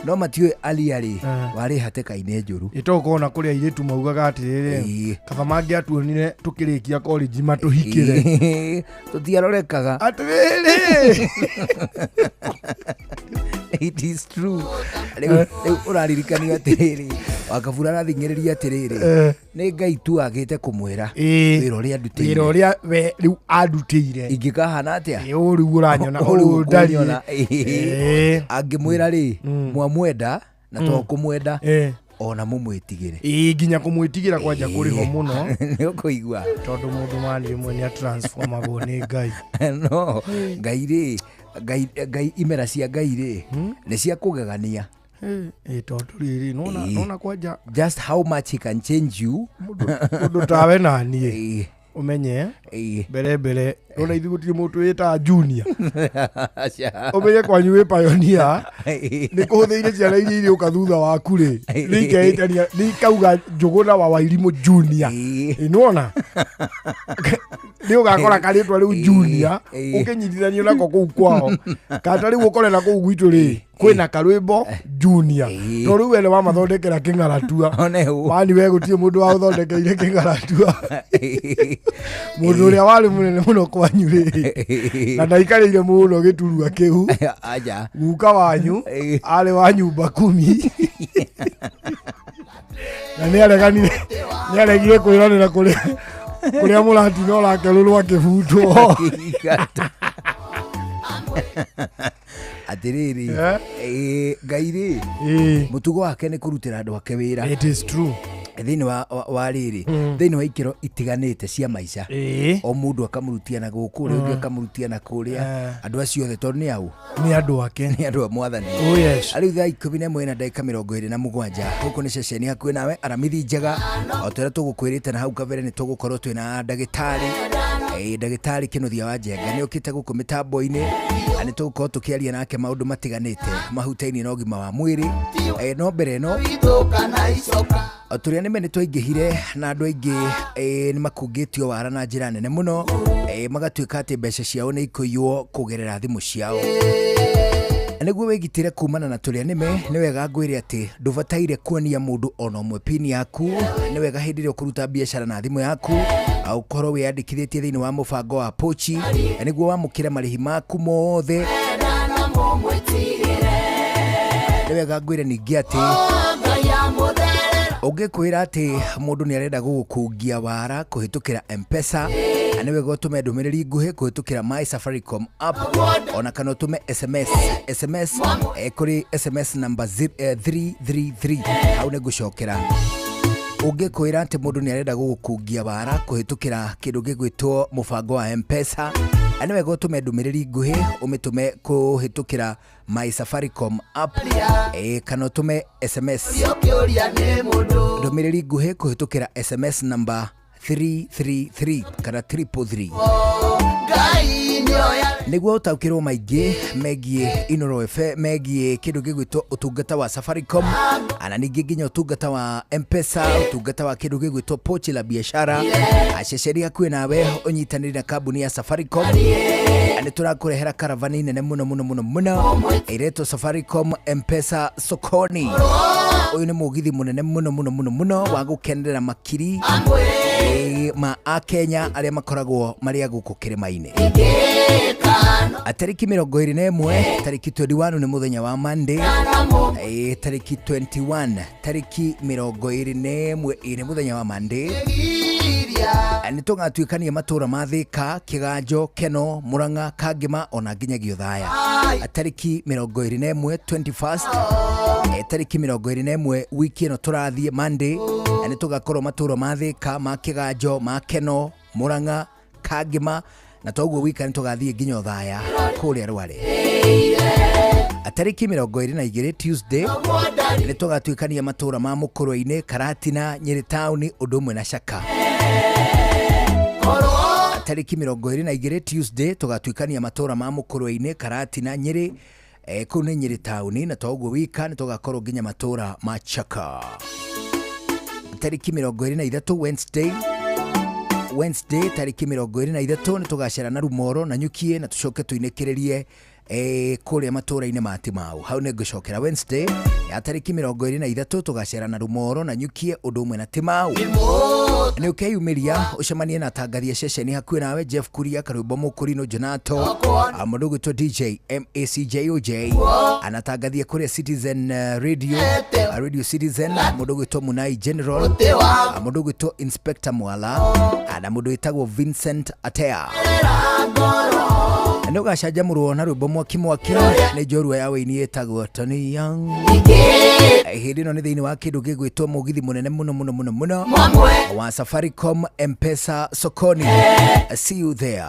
No matiũĩ earlier rĩ, warĩ hatĩka-inĩ njũru. Ĩtokona kũrĩ airĩtu maugaga atĩrĩrĩ, kaba mangĩatuonire tũkĩrĩkia college matũhikĩre. Tũtiarorekaga. Atĩrĩrĩ. It is true. Rĩu rĩu ũraririkanio atĩrĩrĩ, Wakabura arathing'ĩrĩria atĩrĩrĩ, nĩ Ngai tu agĩte kũmwĩra wĩra ũrĩa andutĩire. Wĩra ũrĩa we rĩu andutĩire. Ingĩkahana atĩa? Ũũ rĩu ũranyona, Ũũ rĩu ũũ ndariĩ. ũkũnyona. Angĩmwĩra rĩ, mwamwenda na to kũmwenda, ona mũmwĩtigĩre. Ĩĩ, nginya kũmwĩtigĩra kwanja kũrĩ ho mũno. Nĩ ũkũigua. Tondũ mũndũ mani rĩmwe nĩ atransformagwo nĩ Ngai. No Ngai rĩ, Ngai, Ngai, imera cia Ngai rĩ, nĩ cia kũgegania. Ĩ tondũ rĩrĩ nona nona kwanja just how much he can change you. Mũndũ tawe na niĩ ũmenye mbere mbere nona ithuĩ gũtirĩ mũndũ wĩtaga junior, ũmenye kwanyu wĩ pioneer, nĩ kũhũthĩire ciana iria irĩũka thutha waku rĩ, nĩ ikeĩtania, nĩ ikauga Njũgũna wa Wairimũ junior. Ĩ nĩwona nĩ ũgakora karĩtwa rĩu junior ũkĩnyitithanio nako kũu kwao, kata rĩu ũkore na kũu gwitũ rĩ kwĩna karwĩmbo junior, to rĩu we nĩ wamathondekera kĩng'aratua. Mani we gũtirĩ mũndũ waũthondekeire kĩng'aratua. Mũndũ ũrĩa warĩ mũnene mũno kwanyu rĩ, na ndaikarĩire mũno gĩturua kĩu, aja guka wanyu arĩ wa nyumba kumi, na nĩ areganire, nĩ aregire kwĩranĩra kũrĩa kũrĩa mũratina ũrakerũrwo akĩbutwo. Atĩrĩrĩ, Ngai rĩ, mũtugo wake nĩ kũrutĩra andũ ake wĩra. It is true. Thĩinĩ wa rĩrĩ, thĩinĩ wa ikĩro itiganĩte cia maica, o mũndũ akamũrutia na gũkũ, ũrĩa ũngĩ akamũrutia na kũrĩa. Andũ acio othe tondũ nĩ au? Nĩ andũ ake. Nĩ andũ a Mwathani. Oh, yes. Rĩu thaa 11:27 gũkũ nĩ ceceni hakuhĩ nawe, Aramithi Njega. O ta ũrĩa tũgũkwĩrĩte na hau kabere, nĩ tũgũkorwo twĩna ndagĩtarĩ, ndagĩtarĩ Kĩnuthia wa Njenga nĩ okĩte gũkũ mĩtambo-inĩ, na nĩ tũgũkorwo tũkĩaria nake maũndũ matiganĩte mahutainie na ũgima wa mwĩrĩ. No mbere ĩno, tũrĩa nĩme nĩ twaingĩhire na andũ aingĩ nĩ makungĩtio wara na njĩra nene mũno, magatuĩka atĩ mbeca ciao nĩ ikũiywo kũgerera thimũ ciao. Nĩguo wĩgitĩre kumana na tũrĩa nĩme, nĩ wega ngwĩre atĩ ndũbataire kuonia mũndũ ona ũmwe pin yaku. Nĩ wega hĩndĩ ĩrĩa ũkũruta biacara na thimũ yaku ũkorwo wĩyandĩkithĩtie thĩinĩ wa mũbango wa pochi, nĩguo wamũkĩre marĩhi maku mothe. Nĩ wega ngwĩre ningĩ atĩ ũngĩkwĩra atĩ mũndũ nĩ arenda gũgũkungia wara kũhĩtũkĩra M-Pesa, nĩ wega ũtũme ndũmĩrĩri nguhĩ kũhĩtũkĩra My Safaricom app, ona kana ũtũme SMS, SMS kũrĩ SMS number 333. Hau nĩ ngũcokera. Ũngĩkwĩra atĩ mũndũ nĩ arenda gũgũkungia wara kũhĩtũkĩra kĩndũ gĩgwĩtwo mũbango wa M-Pesa, nĩ wega ũtũme ndũmĩrĩri nguhĩ, ũmĩtũme kũhĩtũkĩra My Safaricom app, kana ũtũme SMS, ndũmĩrĩri nguhĩ kũhĩtũkĩra SMS number 333 kana 333. Nĩguo ũtaũkĩrwo maingĩ megiĩ Inooro FM, megiĩ kĩndũ gĩgwĩtwo ũtungata wa Safaricom, ana ningĩ nginya ũtungata wa M-Pesa, ũtungata wa kĩndũ gĩgwĩtwo pochi la biashara, aceceri hakuhĩ nawe ũnyitanĩri na kambuni ya Safaricom, nĩ tũrakũrehera karavani nene mũno mũno mũno mũno ĩretwo Safaricom M-Pesa Sokoni. Ũyũ nĩ mũgithi mũnene mũno mũno mũno mũno wa gũkenerera makiri ma akenya arĩa makoragwo marĩ a gũkũ kĩrĩma-inĩ. Tarĩki 21, tarĩki 21 nĩ mũthenya wa Monday. Tarĩki 21, tarĩki 21, nĩ mũthenya wa Monday, nĩ tũgatuĩkania matũra ma Thĩka, Kĩganjo, Keno, Mũrang'a, Kangĩma ona nginyagia Othaya. Tarĩki 21, 21st, tarĩki 21 wiki ĩno tũrathiĩ Monday, nĩ tũgakorwo matũra ma Thĩka, ma Kĩganjo, ma Keno, Mũrang'a, Kangĩma, na toguo wika nĩ tũgathiĩ nginya Othaya kũrĩa Rware. Tarĩki 22, Tuesday, nĩ tũgatuĩkania matũra ma Mũkũrwe-inĩ, Karatina, Nyĩrĩ taũni, ũndũ ũmwe na Caka. Tarĩki 22 Tuesday tũgatuĩkania matũra ma Mũkũrwe-inĩ, Karatina, Nyĩrĩ, kũu nĩ Nyĩrĩ taũni, na to ũguo wika nĩ tũgakorwo nginya matũra ma Chaka. Tarĩki 23 Wednesday tarĩki 23 nĩ tũgacera na Rumoro na Nyukie na tũcoke tũinĩkĩrĩrie kũrĩa matũra-inĩ ma Timau. Hau nĩ ngũcokera Wednesday ya tarĩki 23 tũgacera na Rumoro na Nyukie ũndũ ũmwe na Timau. Nĩ ũkeyumĩria ũcemanie na atangathia ceceni hakuhĩ nawe Jeff Kuria, Karwĩmbo Mũkũrinũ, Jonato, mũndũ ũgwĩtwo DJ MACJOJ anatangathia kũrĩa Citizen Radio, Radio Citizen, mũndũ ũgwĩtwo Munai General, mũndũ ũgwĩtwo Inspector Mwala, na mũndũ wĩtagwo Vincent Atea. Nĩ ũgacanjamũrwo na rwĩmbo mwaki mwaki nĩ njorua ya wĩini ĩtagwo Tony Young. Hĩndĩ ĩno nĩ thĩinĩ wa kĩndũ gĩgwĩtwo mũgithi mũnene mũno mũno mũno mũno wa Safaricom M-Pesa sokoni. See you there.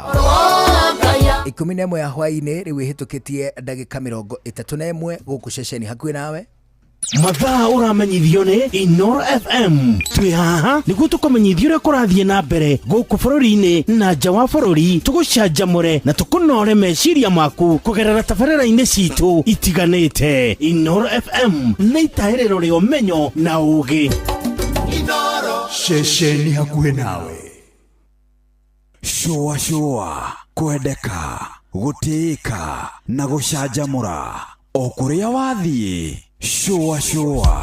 11 ya hwaĩ-inĩ rĩu ĩhĩtũkĩtie ndagĩka 31 gũkũ ceceni hakuhĩ nawe. Mathaa ũramenyithio nĩ Inoro FM. Twĩ haha nĩguo tũkũmenyithie ũrĩa kũrathiĩ na mbere gũkũ bũrũri-inĩ na nja wa bũrũri, tũgũcanjamũre na tũkũnore meciria maku kũgerera tabarĩra-inĩ citũ itiganĩte. Inoro FM nĩ itahĩrĩro rĩa ũmenyo na ũũgĩ. Ceceni hakuhĩ nawe. Shũa shũa, kwendeka, gũtĩĩka na gũcanjamũra o kũrĩa wathiĩ. Shũa shũa.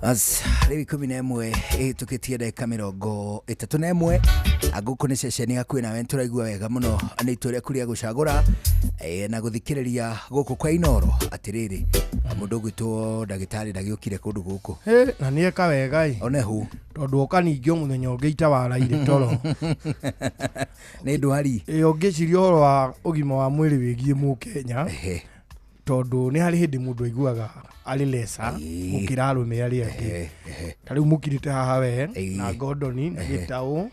As rĩu 11 ĩhĩtũkĩtie ndagĩka 31 gũkũ nĩ ceceni hakuhĩ nawe nĩtũraigua wega mũno nĩ itua rĩaku rĩa gũcagũra na gũthikĩrĩria gũkũ kwa Inoro. Atĩrĩrĩ, mũndũ ũgwĩtwo ndagĩtarĩ ndagĩũkire kũndũ gũkũ. Na nĩ eka wega ĩ. One hu. Tondũ oka ningĩ o mũthenya ũngĩ itawaraire toro. Nĩ ndwari. Ũngĩciria ũhoro wa ũgima wa mwĩrĩ wĩgiĩ mũkenya, tondũ nĩ harĩ hĩndĩ mũndũ aiguaga arĩ lesa gũkĩra arũme arĩa angĩ. Ta rĩu mũkirĩte haha we na Gordon na Gĩtaũ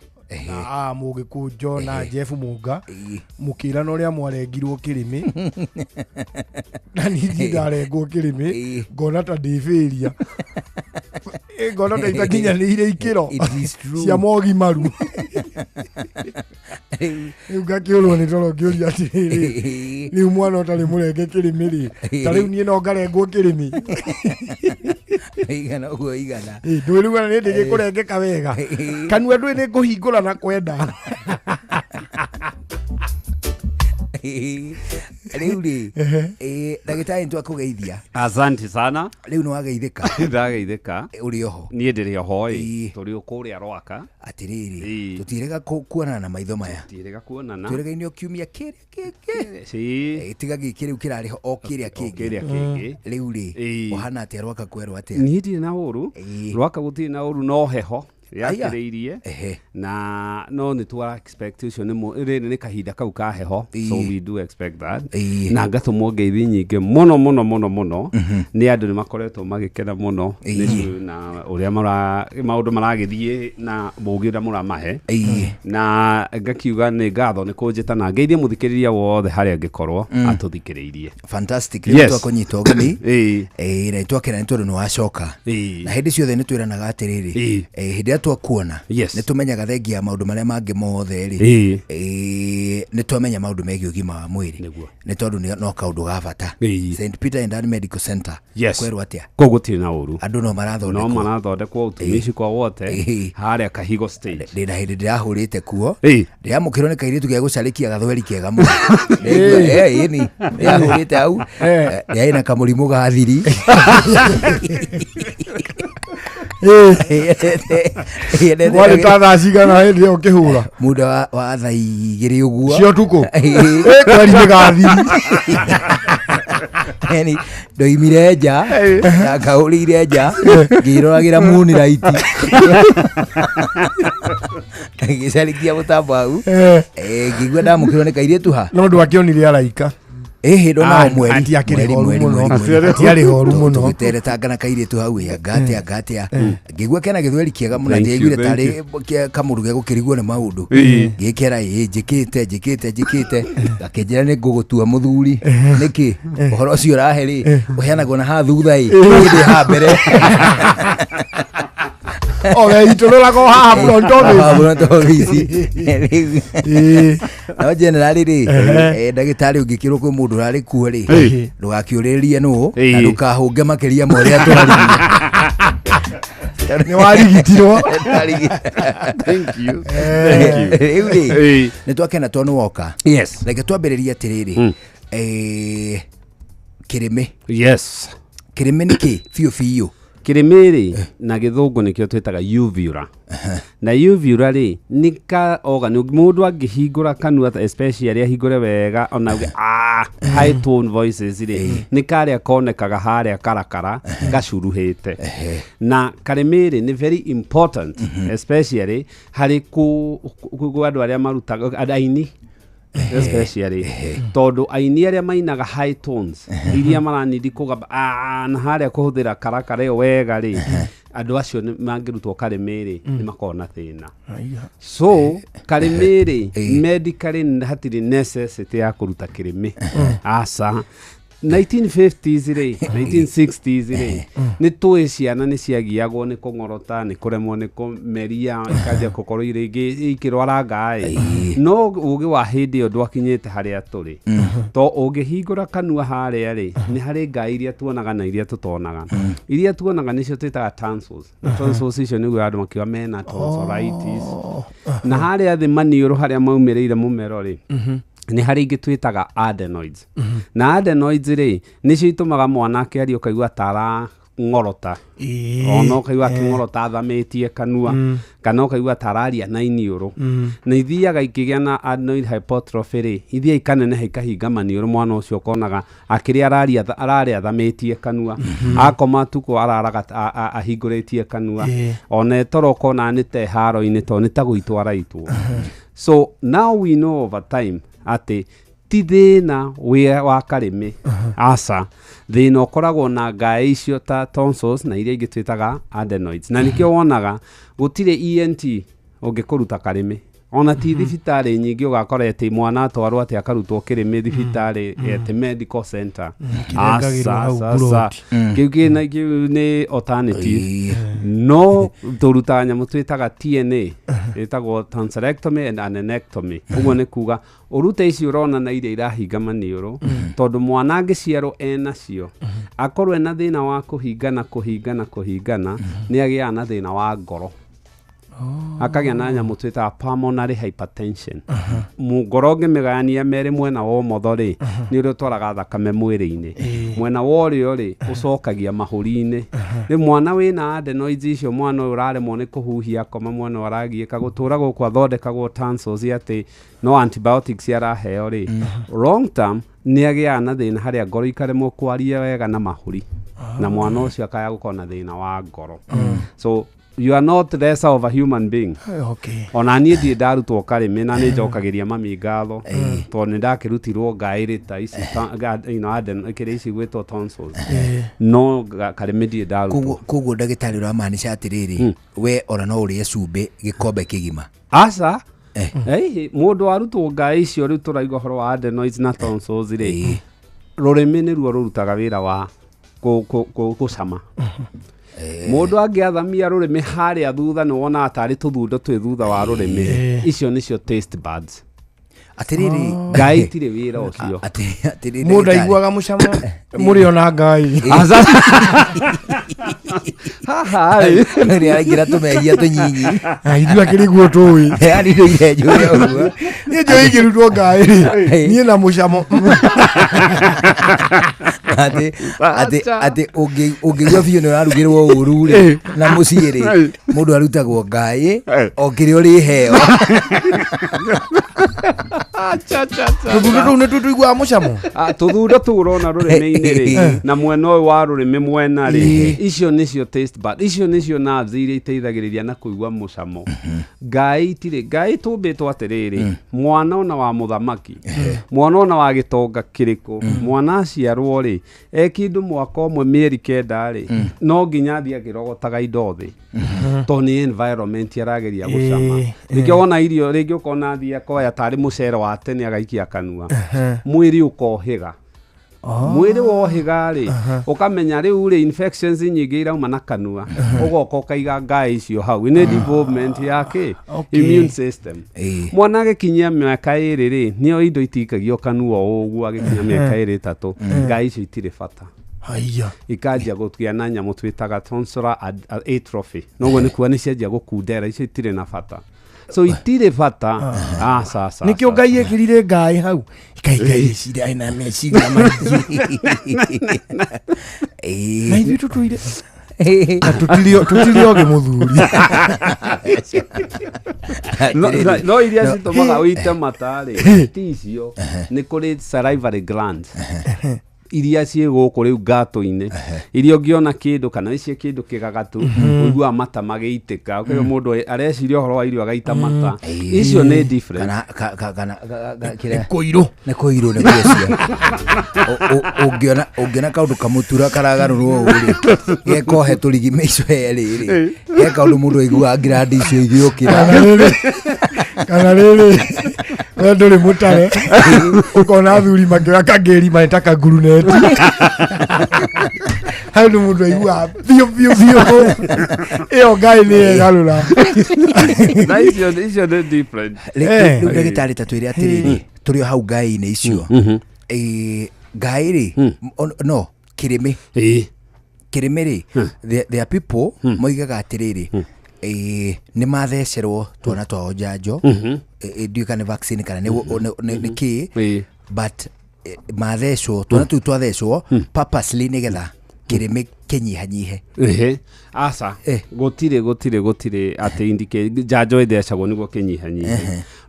na a Mũgĩkũnjo na Jeff Mũnga mũkĩrana ũrĩa mwarengirwo kĩrĩmĩ na niĩ ndarengwo kĩrĩmĩ ngona ta ndĩ failure, ngona ta itakinyanĩire ikĩro cia mogimaru. Rĩu ngakĩũrwo nĩ toro ngĩũria atĩrĩrĩ, rĩu mwana ũtarĩ mũrenge kĩrĩmĩ rĩ, ta rĩu niĩ no ngarengwo kĩrĩmĩ? Igana ũguo igana. Ndũĩ rĩu nĩ ndĩgĩkũrengeka wega kanua ndũĩ nĩ ngũhingũra na kwenda. Rĩu rĩ, ndagĩtarĩ nĩtwakũgeithia. Asante sana. Rĩu nĩwageithĩka? Ndageithĩka. Ũrĩ oho? Niĩ ndĩrĩ oho ĩ, tũrĩ o kũrĩa Rwaka. Atĩrĩrĩ, tũtiĩrĩga kuonana na maitho maya. Tũtiĩrĩga kuonana. Twĩrĩgaine o kiumia kĩrĩa kĩngĩ. Tiga gĩkĩ rĩu kĩrarĩ ho o kĩrĩa kĩngĩ. Kĩrĩa kĩngĩ. Rĩu rĩ, ũhana atĩa Rwaka kwerwo atĩa? Niĩ ndirĩ na ũru. Rwaka gũtirĩ na ũru no heho yakĩrĩirie na no nĩ twa expect ũcio nĩ rĩrĩ nĩ kahinda kau ka heho, so we do expect that. Na ngatũmwo ngeithi nyingĩ mũno mũno mũno mũno nĩ andũ nĩ makoretwo magĩkena mũno nĩ na ũrĩa maũndũ maragĩthiĩ na mũũgĩ ũrĩa mũramahe, na ngakiuga nĩ ngatho nĩ kũnjĩta na ngeithie mũthikĩrĩria wothe harĩa angĩkorwo atũthikĩrĩirie. Fantastic. Rĩu twakũnyita ũgeni na twakena nĩ tondũ nĩ wacoka, na hĩndĩ ciothe nĩ twĩranaga atĩrĩrĩ, hĩndĩ ĩrĩa twakuona nĩ tũmenyaga thengia ya maũndũ marĩa mangĩ mothe rĩ, nĩ twamenya maũndũ megiĩ ũgima wa mwĩrĩ, nĩ tondũ no kaũndũ ga bata. St Peter and Ann Medical Center, kwerwo atĩa? Kũu gũtirĩ na ũru, andũ no marathondekwo, no marathondekwo utumishi kwa wote harĩa Kahigo stage. Ndĩ na hĩndĩ ndĩrahũrĩte kuo, ndĩramũkĩrwo nĩ kairĩtu gĩa gũcarĩkia gathweri kega mũno. Ĩni ndĩrahũrĩte hau, ndĩarĩ na kamũrimũ ga thiri. Warĩ ta thaa cigana hĩndĩ ĩyo ũkĩhũra? Muda wa thaa 2 ũguo cia ũtukũ. Kweri nĩ gathiri. Yani ndoimire nja na ngahũrĩire nja ngĩroragĩra moonlight ngĩcarikia mũtambo hau, ngĩigua ndamũkĩrwo nĩ kairĩtu ha. No ndwakĩonire araika? Ĩhĩ ndona Ah, o mweri ati akĩrĩ mweri, horu mweri, mũno. mweri, mweri. Atiarĩ horu mũno. Tũgĩteretanga na kairĩtu hau ĩ anga atĩa anga atĩa ngĩigua kena gĩthweri kĩega mũno Thank you, ndiaiguire thank tarĩ kamũndũ gegũkĩrigwo nĩ maũndũ Ĩĩ. ngĩkera ĩ njĩkĩte njĩkĩte njĩkĩte akĩnjĩra nĩ ngũgũtua mũthuri nĩkĩ ũhoro ũcio ũrahe rĩ ũheanagwo na haha thutha ĩ niĩ ndĩ haha mbere. O weitũrũraga o haha front office. Haha front office. No generally rĩ, ndagĩtarĩ ũngĩkĩrwo kwĩ mũndũ ũrarĩ kuo rĩ, Ĩĩ. ndũgakĩũrĩrĩrie nũ na Ĩĩ. ndũkahũnge makĩria ma ũrĩa twaririe. Nĩ warigitirwo. Thank you. Thank you. Rĩu rĩ, Ĩĩ. nĩ twakena tondũ nĩ woka. Yes. Reke twambĩrĩrie atĩrĩrĩ, kĩrĩmĩ. Yes. Kĩrĩmĩ nĩ kĩ biũ biũ? Kĩrĩmĩ rĩ, na gĩthũngũ nĩkĩo twĩtaga uvula. Na uvula rĩ, nĩ ka organ mũndũ angĩhingũra kanua especially ahingũre wega ona auge ah, high tone voices rĩ, nĩ karĩa konekaga harĩa karakara gacuruhĩte. Na karĩmĩ rĩ, nĩ very important especially harĩ kũ andũ arĩa marutaga aini especially tondũ aini arĩa mainaga high tones iria maranindi kũgamba "Ah", na harĩa kũhũthĩra karakara ĩyo wega rĩ, andũ acio mangĩrutwo karĩmĩ rĩ, nĩ makoragwo na thĩna. So karĩmĩ rĩ, medically hatirĩ necessity ya kũruta kĩrĩmĩ, aca. 1950s rĩ, 1960s rĩ, nĩ tũĩ ciana nĩ ciagiagwo nĩ kũng'orota, nĩ kũremwo nĩ kũmeria, ikanjia gũkorwo rĩngĩ ikĩrwara ngaĩ, no ũgĩ wa hĩndĩ ĩyo ndwakinyĩte harĩa tũrĩ. To ũngĩhingũra kanua harĩa rĩ, nĩ harĩ ngaĩ iria tuonaga na iria tũtonaga. Iria tuonaga nĩcio twĩtaga tonsils. Tonsils icio nĩguo andũ makiuga mena tonsillitis. Na harĩa thĩ maniũrũ harĩa maumĩrĩire mũmero rĩ, nĩ harĩ ingĩ twĩtaga adenoids. Na adenoids rĩ, nĩcio itũmaga mwana akĩaria ũkaigua ta arang'orota, ona ũkaigua akĩng'orota athamĩtie kanua, kana ũkaigua ta araria na iniũrũ. Na ithiaga ikĩgĩa na adenoid hypertrophy rĩ, ithiaga ikaneneha ikahinga maniũrũ, mwana ũcio ũkonaga akĩrĩa araria ararĩa athamĩtie kanua, akoma tukũ araraga ahingũrĩtie kanua, ona etoro ũkona nĩ ta haro-inĩ tondũ nĩ ta gũitwo araitwo. So now we know over time atĩ ti thĩna wĩ wa karĩmĩ, aca. Thĩna ũkoragwo na ngaĩ icio ta tonsils na iria ingĩ twĩtaga adenoids. Na nĩkĩo wonaga gũtirĩ ENT ũngĩkũruta karĩmĩ, ona ti thibitarĩ nyingĩ ũgakora atĩ mwana atwarwo atĩ akarutwo kĩrĩmĩ thibitarĩ atĩ medical center. Kĩrengagĩrwo hau Aca, aca. plot. Kĩu kĩu nĩ alternative, no tũrutaga nyamũ twĩtaga TNA, ĩtagwo tonsillectomy and adenoidectomy. Ũguo nĩ kuga ũrute icio ũrona na iria irahinga maniũrũ, tondũ mwana angĩciarwo enacio akorwo ena thĩna wa kũhingana kũhingana kũhingana, nĩ agĩaga na thĩna wa ngoro, akagĩa na nyamũ twĩtaga pulmonary hypertension. Ngoro ũngĩmĩgayania merĩ, mwena wa ũmotho rĩ, nĩ ũrĩa ũtwaraga thakame mwĩrĩ-inĩ, mwena wa ũrĩo rĩ, ũcokagia mahũri-inĩ. Rĩu mwana wĩna adenoids icio, mwana ũyũ ũraremwo nĩ kũhuhia akoma, mwana ũyũ aragiĩka gũtũra gũkũ athondekagwo tonsils atĩ no antibiotics araheo rĩ, long term nĩ agĩaga na thĩna harĩa ngoro ikaremwo kwaria wega na mahũri, na mwana ũcio akaya gũkorwo na thĩna wa ngoro. So you are not lesser of a human being. Ona niĩ ndirĩ ndarutwo karĩmĩ, na nĩ njokagĩria mami ngatho tondũ nĩ ndakĩrutirwo ngaĩrĩ ta ici kĩrĩa ici gwĩtwo tonsils, no karĩmĩ ndirĩ ndarutwo. Koguo ndagĩtarĩ ũramaanisha atĩrĩrĩ, we ona no ũrĩe cumbĩ gĩkombe kĩgima? Aca. Mũndũ warutwo ngaĩ icio, rĩu tũraigua ũhoro wa adenoids na tonsils rĩ, rũrĩmĩ nĩruo rũrutaga wĩra wa gũcama. Mũndũ angĩathamia rũrĩmĩ harĩa thutha, nĩ wonaga tarĩ tũthundo twĩ thutha wa rũrĩmĩ, icio nĩcio taste buds. Atĩrĩrĩ, Ngai itirĩ wĩra ũcio. Atĩrĩrĩ, Mũndũ ndagĩtarĩ. aiguaga mũcamo mũrĩ ona ngai. Haha rĩ, nĩ araingĩra tũmehia tũnyinyi. Ithuĩ akĩrĩ guo tũĩ. Yani ndũire njũĩ ũguo. Niĩ njũĩ ingĩrutwo ngai rĩ, niĩ na mũcamo. Atĩ atĩ atĩ ũngĩigua biũ nĩ ũrarugĩrwo ũru rĩ na mũciĩ rĩ mũndũ arutagwo ngaĩ o kĩrĩa ũrĩheo. Tũthundo tũu nĩ tũiguaga mũcamo. Ah, tũthundo tũu ũrona rũrĩmĩ-inĩ rĩ na mwena ũyũ wa rũrĩmĩ mwena rĩ, icio nĩcio taste bud, icio nĩcio nerves iria iteithagĩrĩria na kũigua mũcamo. Ngai itirĩ ngai tũmbĩtwo atĩrĩrĩ, mwana ona wa mũthamaki, mwana ona wa gĩtonga kĩrĩkũ, mwana aciarwo rĩ e kĩndũ mwaka ũmwe mĩeri 9 rĩ, no nginya athiĩ akĩrogotaga indo thĩ tondũ nĩ environment arageria gũcama. Nĩkĩo wona irio rĩngĩ ũkona athiĩ akoya tarĩ mũcere wa tene agaikia kanua, mwĩrĩ ũkohĩga. Mwĩrĩ wohĩga rĩ, ũkamenya rĩu rĩ infections nyingĩ irauma na kanua, ũgoka ũkaiga ngaĩ icio hau nĩ development ya kĩ immune system. Mwana agĩkinyia mĩaka 2 rĩ, nĩo indo itikagio kanua o ũguo, agĩkinya mĩaka 2 3, ngaĩ icio itirĩ bata. Haiya. Ikanjia gũgĩa na nyamũ twĩtaga tonsillar atrophy, noguo nĩ kuga nĩ cianjia gũkundera, icio itirĩ na bata, so itirĩ bata. Aca aca. Nĩkĩo Ngai ekĩrire ngaĩ hau ikaika ĩciria ĩna meciria maingĩ na ithuĩ tũtũire na tũtirĩ ogĩ mũthuri. No iria citũmaga ũite mata rĩ ti icio, nĩ kũrĩ salivary glands iria ciĩ gũkũ rĩu ngatũ-inĩ, iria ũngĩona kĩndũ kana icio kĩndũ kĩgagatu ũiguaga mata magĩitĩka, ũkaigua mũndũ areciria ũhoro wa irio agaita mata. Icio nĩ different. Kana kana kĩrĩa kũirũ. Nĩ kũirũ nĩ kũcio. Ũngĩona kaũndũ kamũtura karagarũrwo ũũ rĩ, gekohe tũrigi mĩico yerĩ rĩ, he kaũndũ mũndũ aiguaga ngirandi icio igĩũkĩra. Kana rĩrĩ we ndũrĩ mũtare, ũkona athuri makĩoya kangĩri marĩ kanguruneti hau nĩ mũndũ aiguaga biũ biũ biũ ĩyo ngai nĩ ĩgarũra. Na icio nĩ different. Rĩu ndagĩtarĩ, ta twĩre atĩrĩrĩ, tũrĩ o hau ngai-inĩ icio, ngai rĩ no kĩrĩmĩ kĩrĩmĩ rĩ, there are people moigaga atĩrĩrĩ, nĩ mathecerwo twana twao njanjo, ndiũĩ kana nĩ vaccine kana nĩ kĩ, but mathecwo twana tũu twathecwo purposely nĩgetha kĩrĩmĩ kĩnyihanyihe. Ehe, aca, gũtirĩ atĩ indicate njanjo ĩthecagwo nĩguo kĩnyihanyihe.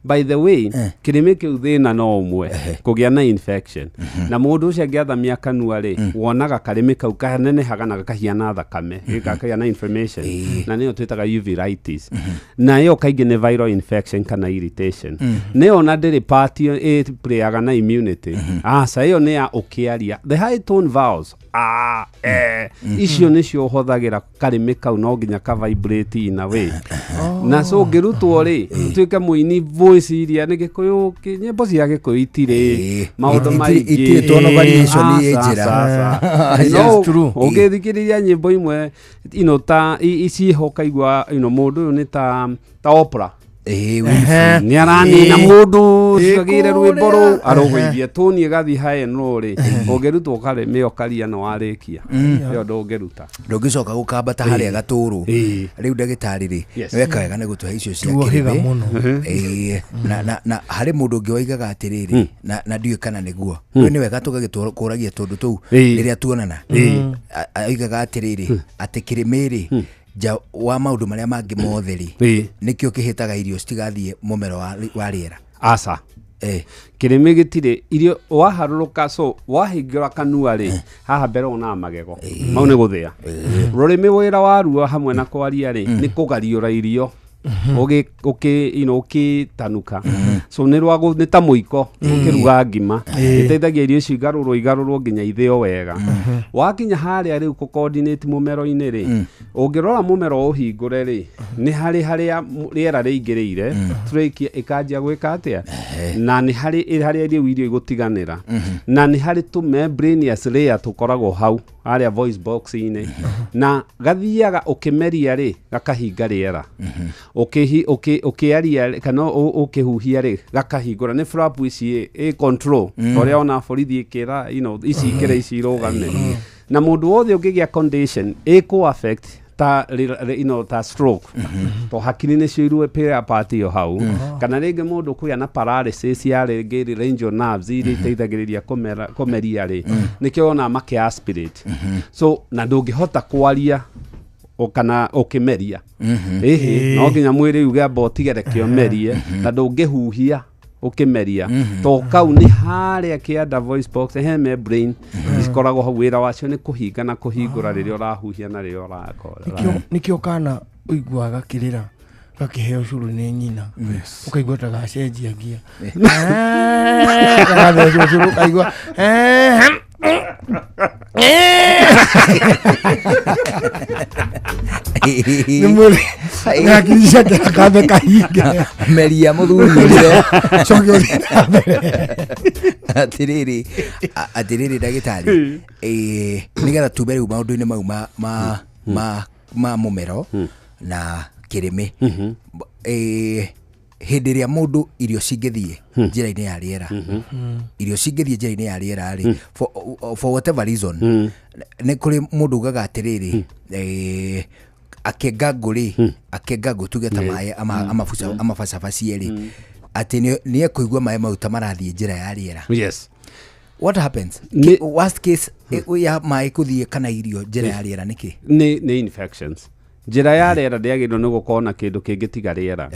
By the way, kĩrĩmĩ kĩu thĩna no ũmwe, kũgĩa na infection, na mũndũ ũcio angĩathamia kanua rĩ, wonaga karĩmĩ kau kanenehaga na gakahiana thakame, gakahiana na inflammation, na nĩyo twĩtaga uveitis, na ĩyo kaingĩ nĩ viral infection kana irritation. Nĩyo na ndĩrĩ part ĩ na immunity, aca, ĩyo nĩ ya ũkĩaria the high tone vowels, a e, icio nĩcio ũhũthagĩra karĩmĩ kau, no nginya ka vibrate in a way. Na so ũngĩrutwo rĩ ũtuĩke mũini voice iria nĩ gĩkũyũ, nyĩmbo cia gĩkũyũ itirĩ maũndũ maingĩ. Itirĩ tonal variation ĩ Aca, njĩra. aca, aca. Yes, No ũngĩthikĩrĩria nyĩmbo imwe ta ciĩho ũkaigua mũndũ ũyũ nĩ ta Oprah nĩ aranina mũndũ ũcio agĩre rwĩmbo rũu arũgũithie tũni ĩgathiĩ high and low rĩ, ũngĩrutwo karĩmĩ ũkaria no warĩkia ĩyo ndũngĩruta. Ndũngĩcoka gũkambata harĩa gatũrũ. Rĩu ndagĩtarĩ rĩ, nĩweka wega nĩ gũtũhe icio cia Tuohĩga kĩrĩmĩ. mũno. Ĩĩ, na harĩ mũndũ ũngĩ woigaga atĩrĩrĩ, na ndiũĩ kana nĩguo. Rĩu nĩ wega tũgagĩkũragia tũndũ tũu rĩrĩa tuonana. Oigaga atĩrĩrĩ, atĩ kĩrĩmĩ rĩ, nja wa maũndũ marĩa mangĩ mothe rĩ, nĩkĩo kĩhĩtaga irio citigathiĩ mũmero wa rĩera. Aca, kĩrĩmĩ gĩtirĩ irio waharũrũka, so wahingũra kanua rĩ, haha mbere wonaga magego mau nĩ gũthĩa. Rũrĩmĩ wĩra waruo hamwe na kwaria rĩ nĩ kũgariũra irio ũkĩ ũkĩtanuka, so nĩ rwa nĩ ta mũiko ũkĩruga ngima, ĩteithagia irio icio igarũrwo igarũrwo nginya ithĩo wega. Wakinya harĩa rĩu kũ coordinate mũmero-inĩ rĩ, ũngĩrora mũmero ũhingũre rĩ, nĩ harĩ harĩa rĩera rĩingĩrĩire, trachea ĩkanjia gwĩka atĩa, na nĩ harĩ harĩa rĩu irio igũtiganĩra, na nĩ harĩ tũ membranous layer tũkoragwo hau harĩa voice box-inĩ, na gathiaga ũkĩmeria rĩ gakahinga rĩera, ũkĩaria kana ũkĩhuhia rĩ gakahingũra. Nĩ flap ici ĩ control ũrĩa ona borithi ĩkĩra ici ikĩra ici irũgame. Na mũndũ wothe ũngĩgĩa condition ĩkũ affect ta ta stroke to hakiri nĩcio irue play a part ĩyo hau, kana rĩngĩ mũndũ kũgĩa na paralysis ya rĩngĩ laryngeal nerves iria iteithagĩrĩria kũmeria rĩ, nĩkĩo wonaga makĩ aspirate. So na ndũngĩhota kwaria kana ũkĩmeria. Ĩhĩ, no nginya mwĩrĩ uge amba ũtige, reke ũmerie, na ndũngĩhuhia ũkĩmeria, to kau nĩ harĩa kĩanda voice box he membrane ikoragwo hau, wĩra wacio nĩ kũhinga na kũhingũra rĩrĩa ũrahuhia na rĩrĩa ũrakora. Nĩkĩo kana ũiguaga gakĩrĩra gakĩheo cũrũ nĩ nyina, ũkaigua ta gacenjia ngia, gagathecwo cũrũ, ũkaigua nĩ mwĩrĩ nĩ hakiri ciake akambe kahinge. Meria mũthuri ũcio. Coke ũthiĩ na mbere. Atĩrĩrĩ ndagĩtarĩ, nĩgetha tume rĩu maũndũ-inĩ mau ma mũmero na kĩrĩmĩ, hĩndĩ ĩrĩa mũndũ irio cingĩthiĩ njĩra-inĩ ya rĩera, irio cingĩthiĩ njĩra-inĩ ya rĩera rĩ, for whatever reason, nĩ kũrĩ mũndũ ugaga atĩrĩrĩ, akenga ngũ rĩ, akenga ngũ tuge ta maĩ amabacabacie rĩ, atĩ nĩ ekũigua maĩ mau ta marathiĩ njĩra ya rĩera. What happens? Worst case ya maĩ kũthiĩ kana irio njĩra ya rĩera nĩkĩ? Nĩ infections. Njĩra ya rĩera ndĩagĩrĩirwo nĩ gũkorwo na kĩndũ kĩngĩ tiga rĩera,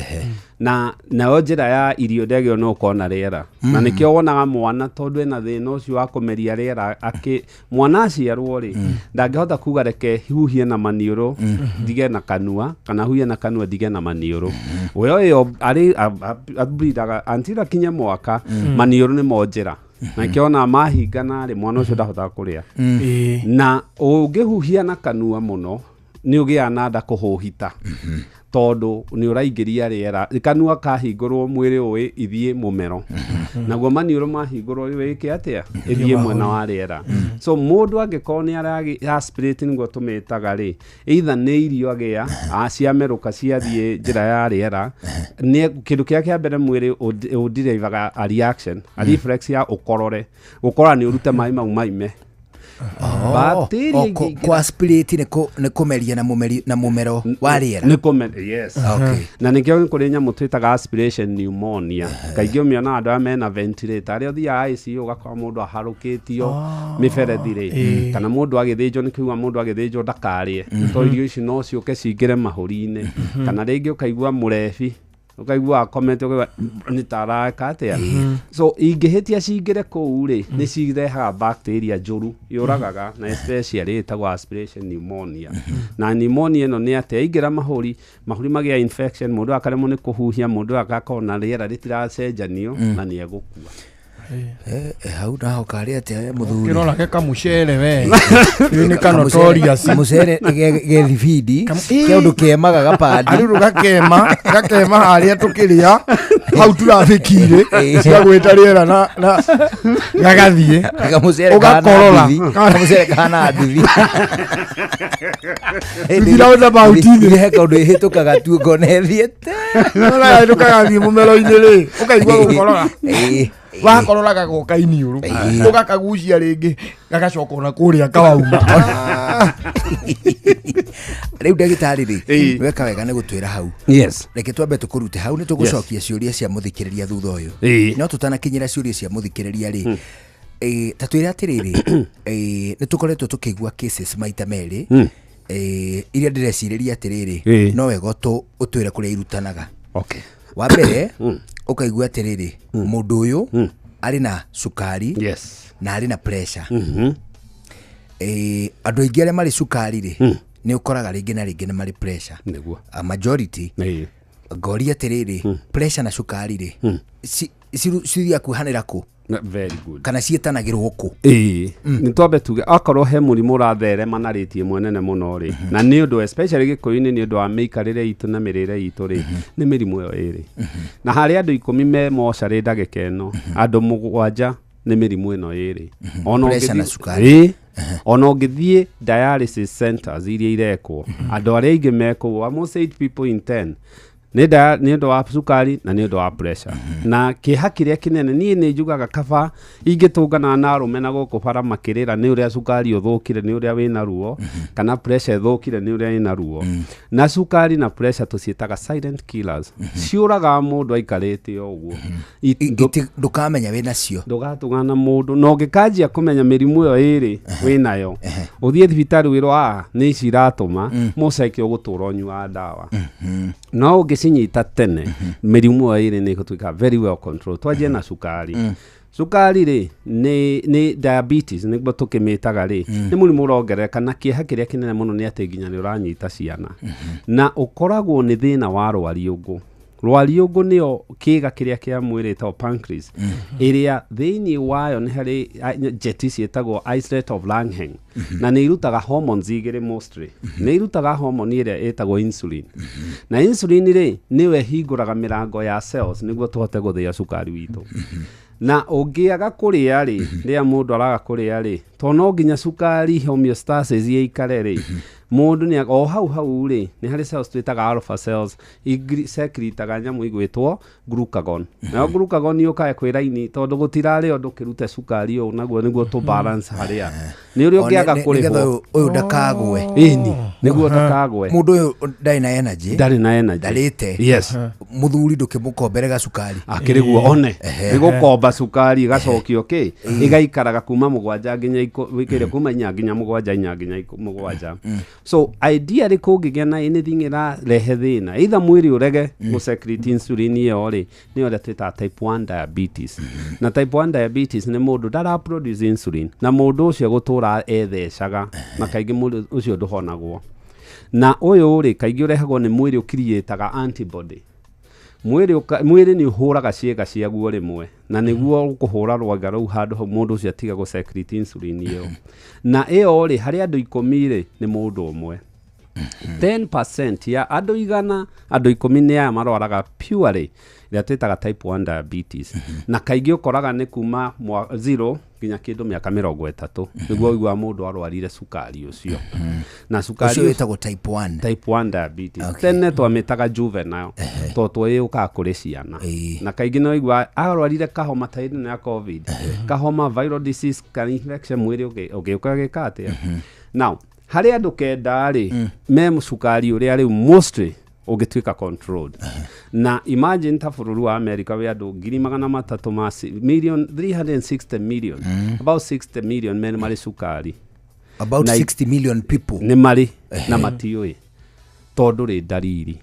na nayo njĩra ya irio ndĩagĩrĩirwo nĩ gũkorwo na rĩera, na nĩkĩo wonaga mwana tondũ ena thĩna ũcio wa kũmeria rĩera, akĩ mwana aciarwo rĩ, ndangĩhota kuga reke huhie na maniũrũ ndige na kanua, kana huhie na kanua ndige na maniũrũ. We ũyũ arĩ abreathaga until akinye mwaka, maniũrũ nĩmo njĩra, na nĩkĩo ona mahingana rĩ, mwana ũcio ndahotaga kũrĩa. Na ũngĩhuhia na kanua mũno nĩ ũgĩaga na nda kũhũhita, tondũ nĩ ũraingĩria rĩera. Kanua kahingũrwo, mwĩrĩ ũĩ ithiĩ mũmero, naguo maniũrũ mahingũrwo wĩke atĩa? Ĩthiĩ mwena wa rĩera. So mũndũ angĩkorwo nĩ ara aspirate, nĩguo tũmĩtaga rĩ, either nĩ irio agĩa ciamerũka ciathiĩ njĩra ya rĩera, nĩ kĩndũ kĩrĩa kĩa mbere mwĩrĩ ũderivaga a reaction, a reflex ya ũkorore. Gũkorora nĩ ũrute maĩ mau maime. Bacteria ingĩingĩra- Kũ aspirate nĩ kũmeria na mũmero wa rĩera. Nĩ yes. Na nĩkĩo kũrĩ nyamũ twĩtaga aspiration pneumonia. Kaingĩ ũmĩona andũ arĩa mena ventilator, arĩa ũthiaga ICU ũgakora mũndũ aharũkĩtio mĩberethi rĩ, kana mũndũ agĩthĩnjwo, nĩ kiuga mũndũ agĩthĩnjwo ndakarĩe, to irio ici no ciũke cingĩre mahũri-inĩ. Kana rĩngĩ ũkaigua mũrebi, ũkaigua akomete, ũkaigua nĩ ta areka atĩa. So ingĩhĩtia cingĩre kũu rĩ, nĩ cirehaga bacteria njũru yũragaga, na especially ĩtagwo aspiration pneumonia. Na pneumonia ĩno nĩ atĩa? Yaingĩra mahũri, mahũri magĩa infection, mũndũ akaremwo nĩ kũhuhia, mũndũ agakorwo na rĩera rĩtiracenjanio, na nĩ egũkua. Hau naho karĩ atĩa mũthuri? Kĩrora ge kamucere we. Ĩĩ, nĩ ka notorious. Kamucere ge thibindi, kĩũndũ kemaga gapandi. Arĩu gakema harĩa tũkĩrĩa hau turathĩki-rĩ cia gwĩta rĩera na gagathiĩ. Kamucere kahana Ũgakorora. nduthi. Kamucere kahana nduthi. Nduthi roundabout-inĩ. He kaũndũ ĩhĩtũkaga tu ngona ĩthiĩte. Ũrahĩtũkaga thiĩ mũmero-inĩ rĩ, ũkaigua gũkorora. Wakorora gagoka iniũrũ, ũgakagucia rĩngĩ gagacoka ona kũrĩa kawauma. Rĩu ndagĩtarĩ rĩ, weka wega nĩ gũtwĩra hau. Reke twambe tũkũrute hau, nĩ tũgũcokia ciũria cia mũthikĩrĩria thutha ũyũ. No tũtanakinyĩra ciũria cia mũthikĩrĩria rĩ, ta twĩre atĩrĩrĩ, nĩ tũkoretwo tũkĩigua cases maita merĩ, iria ndĩrecirĩria atĩrĩrĩ, no wega ũtwĩre kũrĩa irutanaga. Wa mbere, ũkaigua atĩrĩrĩ, mũndũ ũyũ arĩ na cukari na arĩ na pressure. Andũ aingĩ arĩa marĩ cukari rĩ, nĩ ũkoraga rĩngĩ na rĩngĩ nĩ marĩ pressure. A majority. Ngoria atĩrĩrĩ, pressure na cukari rĩ, cithiaga kuohanĩra kũ? Very good. Kana ciĩtanagĩrwo kũ? Nĩ twambe tuge akorwo he mũrimũ ũratherema na rĩti ĩmwe nene mũno rĩ, na nĩ ũndũ especially gĩkũyũ-inĩ, nĩ ũndũ wa mĩikarĩre itũ na mĩrĩre itũ rĩ, nĩ mĩrimũ ĩyo ĩrĩ. Na harĩ andũ 10 me mocarĩ ndagĩka ĩno, andũ 7 nĩ mĩrimũ ĩno ĩrĩ. Ona Pressure na ũngĩthiĩ- cukari. Ona ũngĩthiĩ dialysis centers iria irekwo, andũ arĩa aingĩ me kũu, almost 8 people in 10 Nĩ nda nĩ ũndũ wa cukari na nĩ ũndũ wa pressure. Na kĩeha kĩrĩa kĩnene niĩ nĩ njugaga kaba ingĩtũngana na arũme na gũkũ bara makĩrĩra nĩ ũrĩa cukari ũthũkire nĩ ũrĩa wĩna ruo, kana pressure ĩthũkire nĩ ũrĩa ĩna ruo. Na cukari na pressure tũciĩtaga silent killers, ciũragaga mũndũ aikarĩte o ũguo. Ndũkamenya wĩ nacio. Ndũgatũngana mũndũ na ũngĩkanjia kũmenya mĩrimũ ĩyo ĩrĩ wĩnayo, ũthiĩ thibitarĩ wĩrwo a nĩ ici iratũma mũceke ũgũtũra ũnyuaga ndawa. No ũngĩcinyita tene, mĩrimũ ĩyo ĩrĩ nĩ ĩgũtuĩka very well controlled. Twanjie na cukari. Cukari rĩ, nĩ diabetes nĩguo tũkĩmĩtaga rĩ, nĩ mũrimũ ũrongerereka, na kĩeha kĩrĩa kĩnene mũno nĩ atĩ nginya nĩ ũranyita ciana, na ũkoragwo nĩ thĩna wa rwariũngũ. Rwariũngũ nĩyo kĩga kĩrĩa kĩa mwĩrĩ ĩtagwo pancreas, ĩrĩa thĩinĩ wayo nĩ harĩ njeti ciĩtagwo islet of Langerhans, na nĩ irutaga hormones igĩrĩ mostly. Nĩ irutaga hormone ĩrĩa ĩtagwo insulin, na insulin rĩ, nĩyo ĩhingũraga mĩrango ya cells nĩguo tũhote gũthĩa cukari witũ. Na ũngĩaga kũrĩa rĩ, rĩrĩa mũndũ araga kũrĩa rĩ, to no nginya cukari homeostasis ĩikare rĩ, mũndũ nĩ o hau hau rĩ, nĩ harĩ cells twĩtaga alpha cells secretaga nyamũ igwĩtwo glucagon. Nayo glucagon yũkaga kwĩ raini tondũ gũtirarĩ ũndũ kĩrute cukari ũũ naguo nĩguo tũ balance harĩa nĩ ũrĩa ũngĩaga nĩgetha kũrĩhwo. Ũyũ ndakagwe. Ĩni, nĩguo ndakagwe. Mũndũ ũyũ ndarĩ na energy. Ndarĩ na energy. Ndarĩte. Yes. Mũthuri ndũkĩmũkombere gacukari. Akĩrĩ guo one nĩ gũkomba cukari ĩgacokio kĩ ĩgaikaraga kuma 7 nginya wĩkĩre kuma 4 nginya 7, 4 nginya 7. So ideally kũngĩgĩa na anything ĩrarehe thĩna, either mwĩrĩ ũrege gũ-secrete insulin ĩyo rĩ, nĩyo ĩrĩa twĩtaga type 1 diabetes. Na type 1 diabetes nĩ mũndũ ndara produce insulin, na mũndũ ũcio gũtũra ethecaga, na kaingĩ mũndũ ũcio ndũhonagwo. Na ũyũ rĩ, kaingĩ ũrehagwo nĩ mwĩrĩ ũkiriĩtaga antibody. Mwĩrĩ nĩ ũhũraga ciĩga ciaguo rĩmwe, na nĩguo ũkũhũra rwanga rũu handũ hau mũndũ ũcio atiga gũ-secrete insulin ĩyo. Na ĩyo rĩ, harĩ andũ 10 rĩ, nĩ mũndũ ũmwe. 10% ya andũ 100, andũ 10 nĩ aya marwaraga purely ĩrĩa twĩtaga type 1 diabetes. Na kaingĩ ũkoraga nĩ kuma 0 nginya kĩndũ mĩaka 30 nĩguo ũiguaga mũndũ arwarire cukari ũcio. Na cukari ũcio wĩtagwo type 1. Type 1 diabetes. Tene twamĩtaga juvenile tondũ yũkaga kũrĩ ciana. Na kaingĩ nĩ ũiguaga arwarire kahoma ta hĩndĩ ĩno ya COVID, kahoma, viral disease kana infection, mwĩrĩ ũgĩũka gĩka atĩa. Now harĩ andũ 9 rĩ, me cukari ũrĩa rĩu mostly ũngĩtuĩka controlled. Na imagine ta bũrũri wa America wĩ andũ 300,000 ma million, 360 million, about 60 million men marĩ cukari. About Na 60 million people nĩ marĩ na matiũĩ tondũ rĩ ndariri.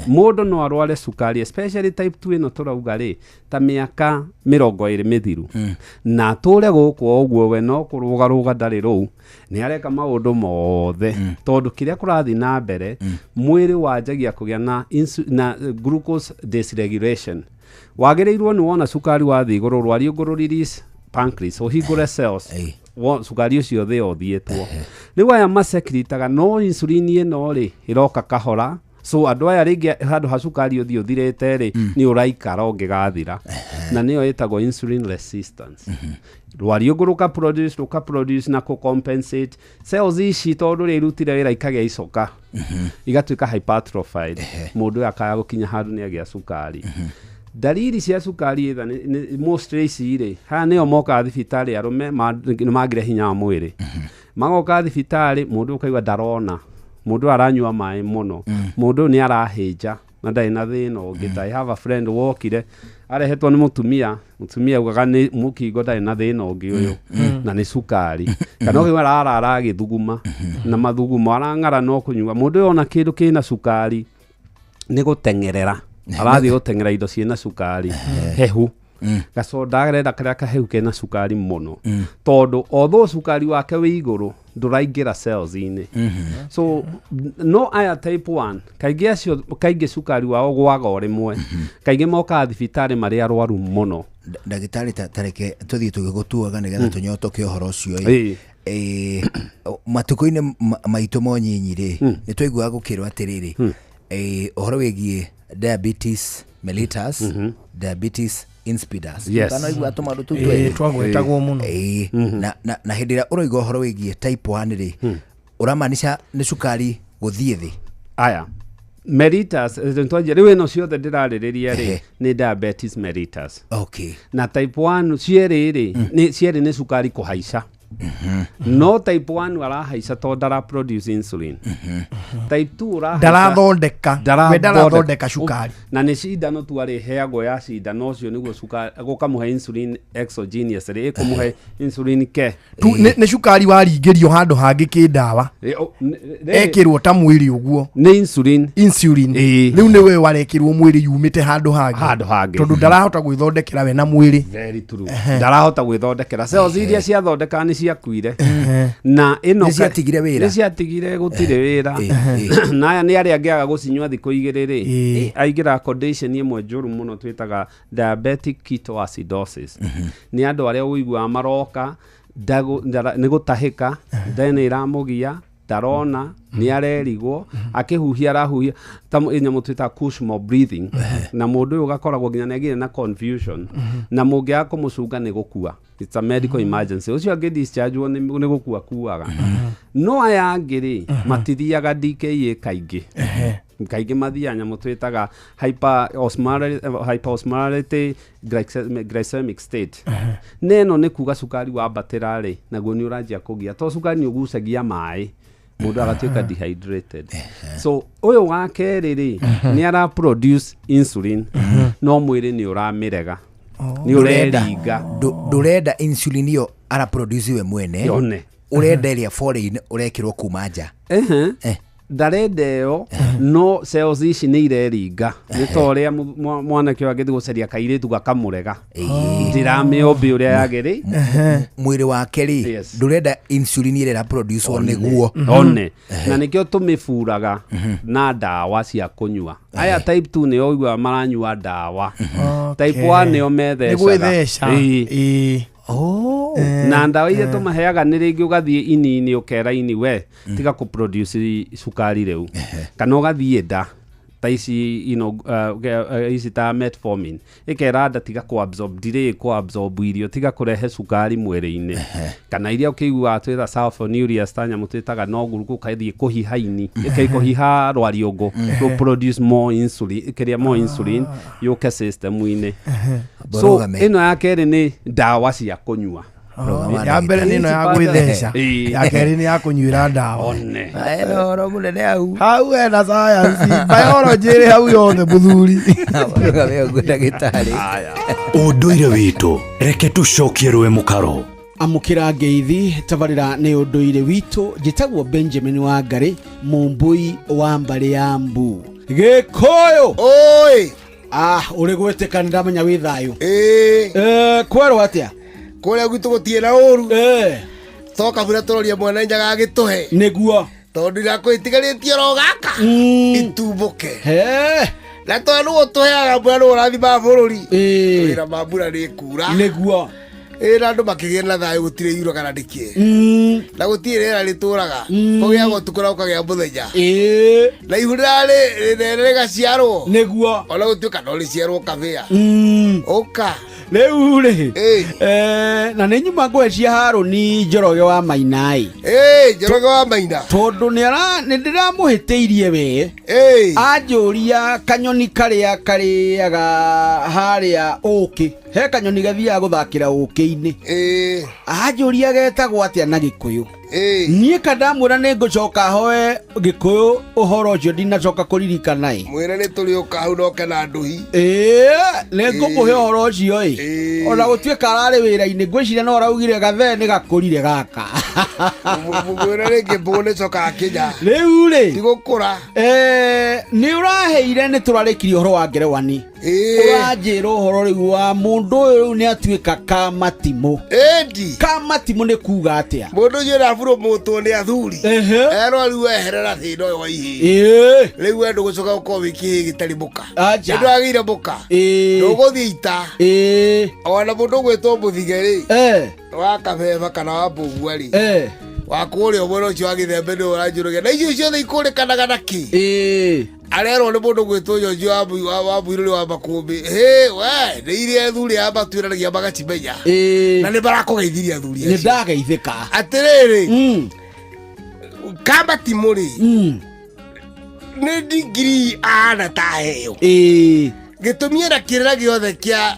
Mũndũ no arware cukari, especially type 2 ĩno tũrauga rĩ, ta mĩaka 20 mĩthiru, na atũre gũkũ o ũguo, we no kũrũgarũga ndarĩ rũu, nĩ areka maũndũ mothe, tondũ kĩrĩa kũrathiĩ na mbere, mwĩrĩ wanjagia kũgĩa na glucose dysregulation. Wagĩrĩirwo nĩ wona cukari wathiĩ igũrũ, rwariũngũ rũ release pancreas, ũhingũre cells, cukari ũcio thĩ ũthiĩtwo. Rĩu aya masekritaga no insulin ĩno rĩ, ĩroka kahora. So andũ aya rĩngĩ handũ ha cukari ũthiĩ ũthirĩte rĩ, nĩ ũraikara ũngĩgathira, na nĩyo ĩtagwo insulin resistance. Rwariũngũ rũka produce na kũ-compensate cells ici, tondũ rĩ irutire wĩra ikagĩa icoka, igatuĩka hypertrophied. Mũndũ ũyũ akaya gũkinya handũ nĩ agĩa cukari. Ndariri cia cukari either nĩ mostly ici rĩ, haha nĩo mokaga thibitarĩ arũme nĩ magire hinya wa mwĩrĩ, magoka thibitarĩ, mũndũ ũkaigua ndarona, mũndũ ũyũ aranyua maĩ mũno, mũndũ ũyũ nĩ arahĩnja na ndarĩ na thĩna ũngĩ. Ta I have a friend wokire arehetwo nĩ mũtumia, mũtumia augaga nĩ mũkingo, ndarĩ na thĩna ũngĩ ũyũ, na nĩ cukari. Kana ũkaigua ararara agĩthuguma na mathugumo, arang'ara no kũnyua. Mũndũ ũyũ ona kĩndũ kĩna cukari nĩ gũteng'erera arathiĩ gũteng'era indo ciĩna cukari hehu, gacoda arenda karĩa kahehu kena cukari mũno, tondũ although cukari wake wĩ igũrũ, ndũraingĩra cells-inĩ. So no aya type 1 kaingĩ acio kaingĩ cukari wao gwaga o rĩmwe, kaingĩ mokaga thibitarĩ marĩ arwaru mũno. Ndagĩtarĩ, ta reke tũthiĩ tũgĩgũtuaga nĩgetha tũnyotoke ũhoro ũcio ĩ. Matukũ-inĩ maitũ monyinyi rĩ, nĩ twaiguaga gũkĩrwo atĩrĩrĩ, ũhoro wĩgiĩ diabetes mellitus, diabetes insipidus. Kana waigua tũmaũndũ tũu Ĩĩ, twerĩ? twagwetagwo mũno. Ĩĩ, na hĩndĩ ĩrĩa ũroiga ũhoro wĩgiĩ type 1 rĩ, ũramaanisha nĩ cukari gũthiĩ thĩ? Aya. Mellitus, twanjia rĩu ĩno ciothe ndĩrarĩrĩria rĩ nĩ diabetes mellitus. Okay. Na type 1 cierĩ rĩ nĩ cierĩ nĩ cukari kũhaica. No type 1 arahaica tondũ ndara produce insulin. Type 2 ũrahaica Ndarathondeka. We ndarathondeka cukari. Na nĩ cindano tu arĩheagwo ya cindano ũcio nĩguo cukari gũkamũhe insulin exogenously, ĩkũmũhe insulin ke Tu, nĩ cukari waringĩrio handũ hangĩ kĩndawa. Ekĩrwo ta mwĩrĩ ũguo. Nĩ insulin. Insulin. Rĩu nĩ we warekĩrwo mwĩrĩ yumĩte handũ hangĩ. Handũ hangĩ. Tondũ ndarahota gwĩthondekera we na mwĩrĩ. Very true. Ndarahota gwĩthondekera cells iria ciathondekaga nĩ ciakuire na ĩno Nĩ ciatigire wĩra. Nĩ ciatigire gũtirĩ wĩra. Na aya nĩ arĩa angĩaga gũcinyua thikũ 2 rĩ, aingĩra condition ĩmwe njũru mũno twĩtaga diabetic ketoacidosis. Nĩ andũ arĩa ũiguaga maroka nĩ gũtahĩka, nda nĩ ĩramũgia, ndarona, nĩ arerigwo, akĩhuhia arahuhia ta nyamũ twĩtaga Kushmore breathing, na mũndũ ũyũ ũgakoragwo nginya nĩ agĩire na confusion, na mũngĩaga kũmũcunga nĩ gũkua. It's a medical emergency. Ũcio angĩ discharge nĩ gũkua kuaga. No aya angĩ rĩ, matithiaga DKA kaingĩ. Kaingĩ mathiaga nyamũ twĩtaga hyperosmolarity glycemic state. Na ĩno nĩ kuga cukari wambatĩra rĩ, naguo nĩ ũranjia kũgia. To cukari nĩ ũgucagia maĩ, mũndũ agatuĩka dehydrated. So ũyũ wa kerĩ rĩ, nĩ ara produce insulin, no mwĩrĩ nĩ ũramĩrega. Nĩ ũreringa. Ndũrenda insulin ĩyo ara produce we mwene. Yone. Ũrenda ĩrĩa foreign ũrekĩrwo kuma nja. Ndarenda ĩyo, no cells ici nĩ ireringa. Nĩ ta ũrĩa mwanake ũyũ angĩthiĩ gũcaria kairĩtu gakamũrega. Ndiramĩũmbi ũrĩa yagĩrĩ. Mwĩrĩ wake rĩ, ndũrenda insulin ĩrĩa ĩra produce nĩguo. One. Na nĩkĩo tũmĩburaga na ndawa cia kũnyua. Aya type 2 nĩo ũiguaga maranyua ndawa. Type 1 nĩo methecaga. Nĩ gwĩtheca. Na ndawa iria tũmaheaga nĩ rĩngĩ ũgathiĩ ini-inĩ ũkera ini we tiga kũ produce cukari rĩu. Kana ũgathiĩ nda ta ici, you know, ici ta metformin ĩkera nda tiga kũ absorb, delay kũ absorb irio, tiga kũrehe cukari mwĩrĩ-inĩ. Kana iria ũkĩiguaga twĩta sulfonylureas ta nyamũ twĩtaga no gũkathiĩ kũhiha ini, ĩkathiĩ kũhiha rwariũngũ, to produce more insulin, ĩkĩrĩa more insulin yũke system-inĩ. So ĩno ya kerĩ nĩ ndawa cia kũnyua. Ya mbere nĩ ĩno ya gwĩtheca, ya kerĩ nĩ ya kũnyuĩra ndawa. One. Ena ũhoro mũnene hau. Hau hena science, biology ĩrĩ hau yothe mũthuri. Rũgame ũguo ndagĩtarĩ. Ũndũire witũ, reke tũcokie rũĩ mũkaro. Amũkĩra ngeithi tabarĩra nĩ ũndũire witũ. Njĩtagwo Benjamin Wangari, mũmbũi wa mbarĩ ya Mbu. Gĩkũyũ! Oi! Ũrĩ gwĩtĩka nĩ ndamenya wĩ thayũ. Kwerwo atĩa? Kũrĩa gwitũ gũtirĩ na ũru. To kabura tũroria mwana njaga agĩtũhe. Nĩguo. Tondũ irakwĩtigarĩtie oro gaka. Itumbũke. Na tondũ nĩwe ũtũheaga mbura nĩwe ũrathimaga bũrũri. Wĩra ma mbura nĩ kura. Nĩguo. Na andũ makĩgĩa na thayũ gũtirĩ yuraga na ndĩkĩ. Na gũtirĩ rĩera rĩtũraga. Kũgĩaga ũtukũ na gũkagĩa mũthenya. Na ihu rĩrarĩ rĩnene rĩgaciarwo. Nĩguo. Ona gũtuĩka no rĩciarwo kabĩa. Ũka. Rĩu rĩ, na nĩ nyuma ngũe cia Harũni Njoroge wa Maina ĩ. Njoroge wa Maina. Tondũ nĩ ndĩramũhĩtĩirie we. Anjũria kanyoni karĩa karĩaga harĩa ũkĩ. He kanyoni gathiaga gũthakĩra ũkĩ-inĩ. Anjũria getagwo atĩa na Gĩkũyũ. Niĩ ka ndamwĩra nĩ ngũcoka hoe Gĩkũyũ ũhoro ũcio ndinacoka kũririkana ĩ. Mwĩre nĩ tũrĩũka hau noke na ndũhi. Nĩ ngũmũhe ũhoro ũcio ĩ. Ona gũtuĩka ararĩ wĩra-inĩ, ngwĩciria no araugire gathee nĩ gakũrire gaka. Mwĩre rĩngĩ mbũgũ nĩ cokaga kĩnya. Rĩu rĩ. Tigũkũra. Nĩ ũraheire nĩ tũrarĩkirie ũhoro wa ngerewani. Ũranjĩra ũhoro rĩu wa mũndũ ũyũ rĩu nĩ atuĩka kamatimũ. Ĩndi. Kamatimũ nĩ kuga atĩa? Mũndũ ũcio ũraburũmũtwo nĩ athuri. Erwo rĩu weherera thĩna ũyũ wa ihĩĩ. Rĩu we ndũgũcoka gũkorwo wĩ kĩhĩĩ gĩtarĩ mũka. Aja. Nĩ ndwagĩire mũka. Ndũgũthiĩ ita. Ona mũndũ ũgwĩtwo mũthige rĩ. Wa kabeba kana wa mbũgua rĩ. Wa kũrĩa mwena ũcio wa gĩthembe nĩ ũranjũrũgia. Na icio ciothe ikũrĩkanaga na kĩ? Arerwo nĩ mũndũ gwĩtwo Njonji wa Mũirũrĩ wa Makũmbĩ. Hĩ, we, nĩ iria athuri aya matuĩranagia magacimenya. Na nĩ marakũgeithirie athuri acio. Nĩ ndageithĩka. Atĩrĩrĩ, kamba ti mũrĩ. Nĩ ndigiri ahana ta heo. Ĩĩ. Gĩtũmi ena kĩrĩra gĩothe kĩa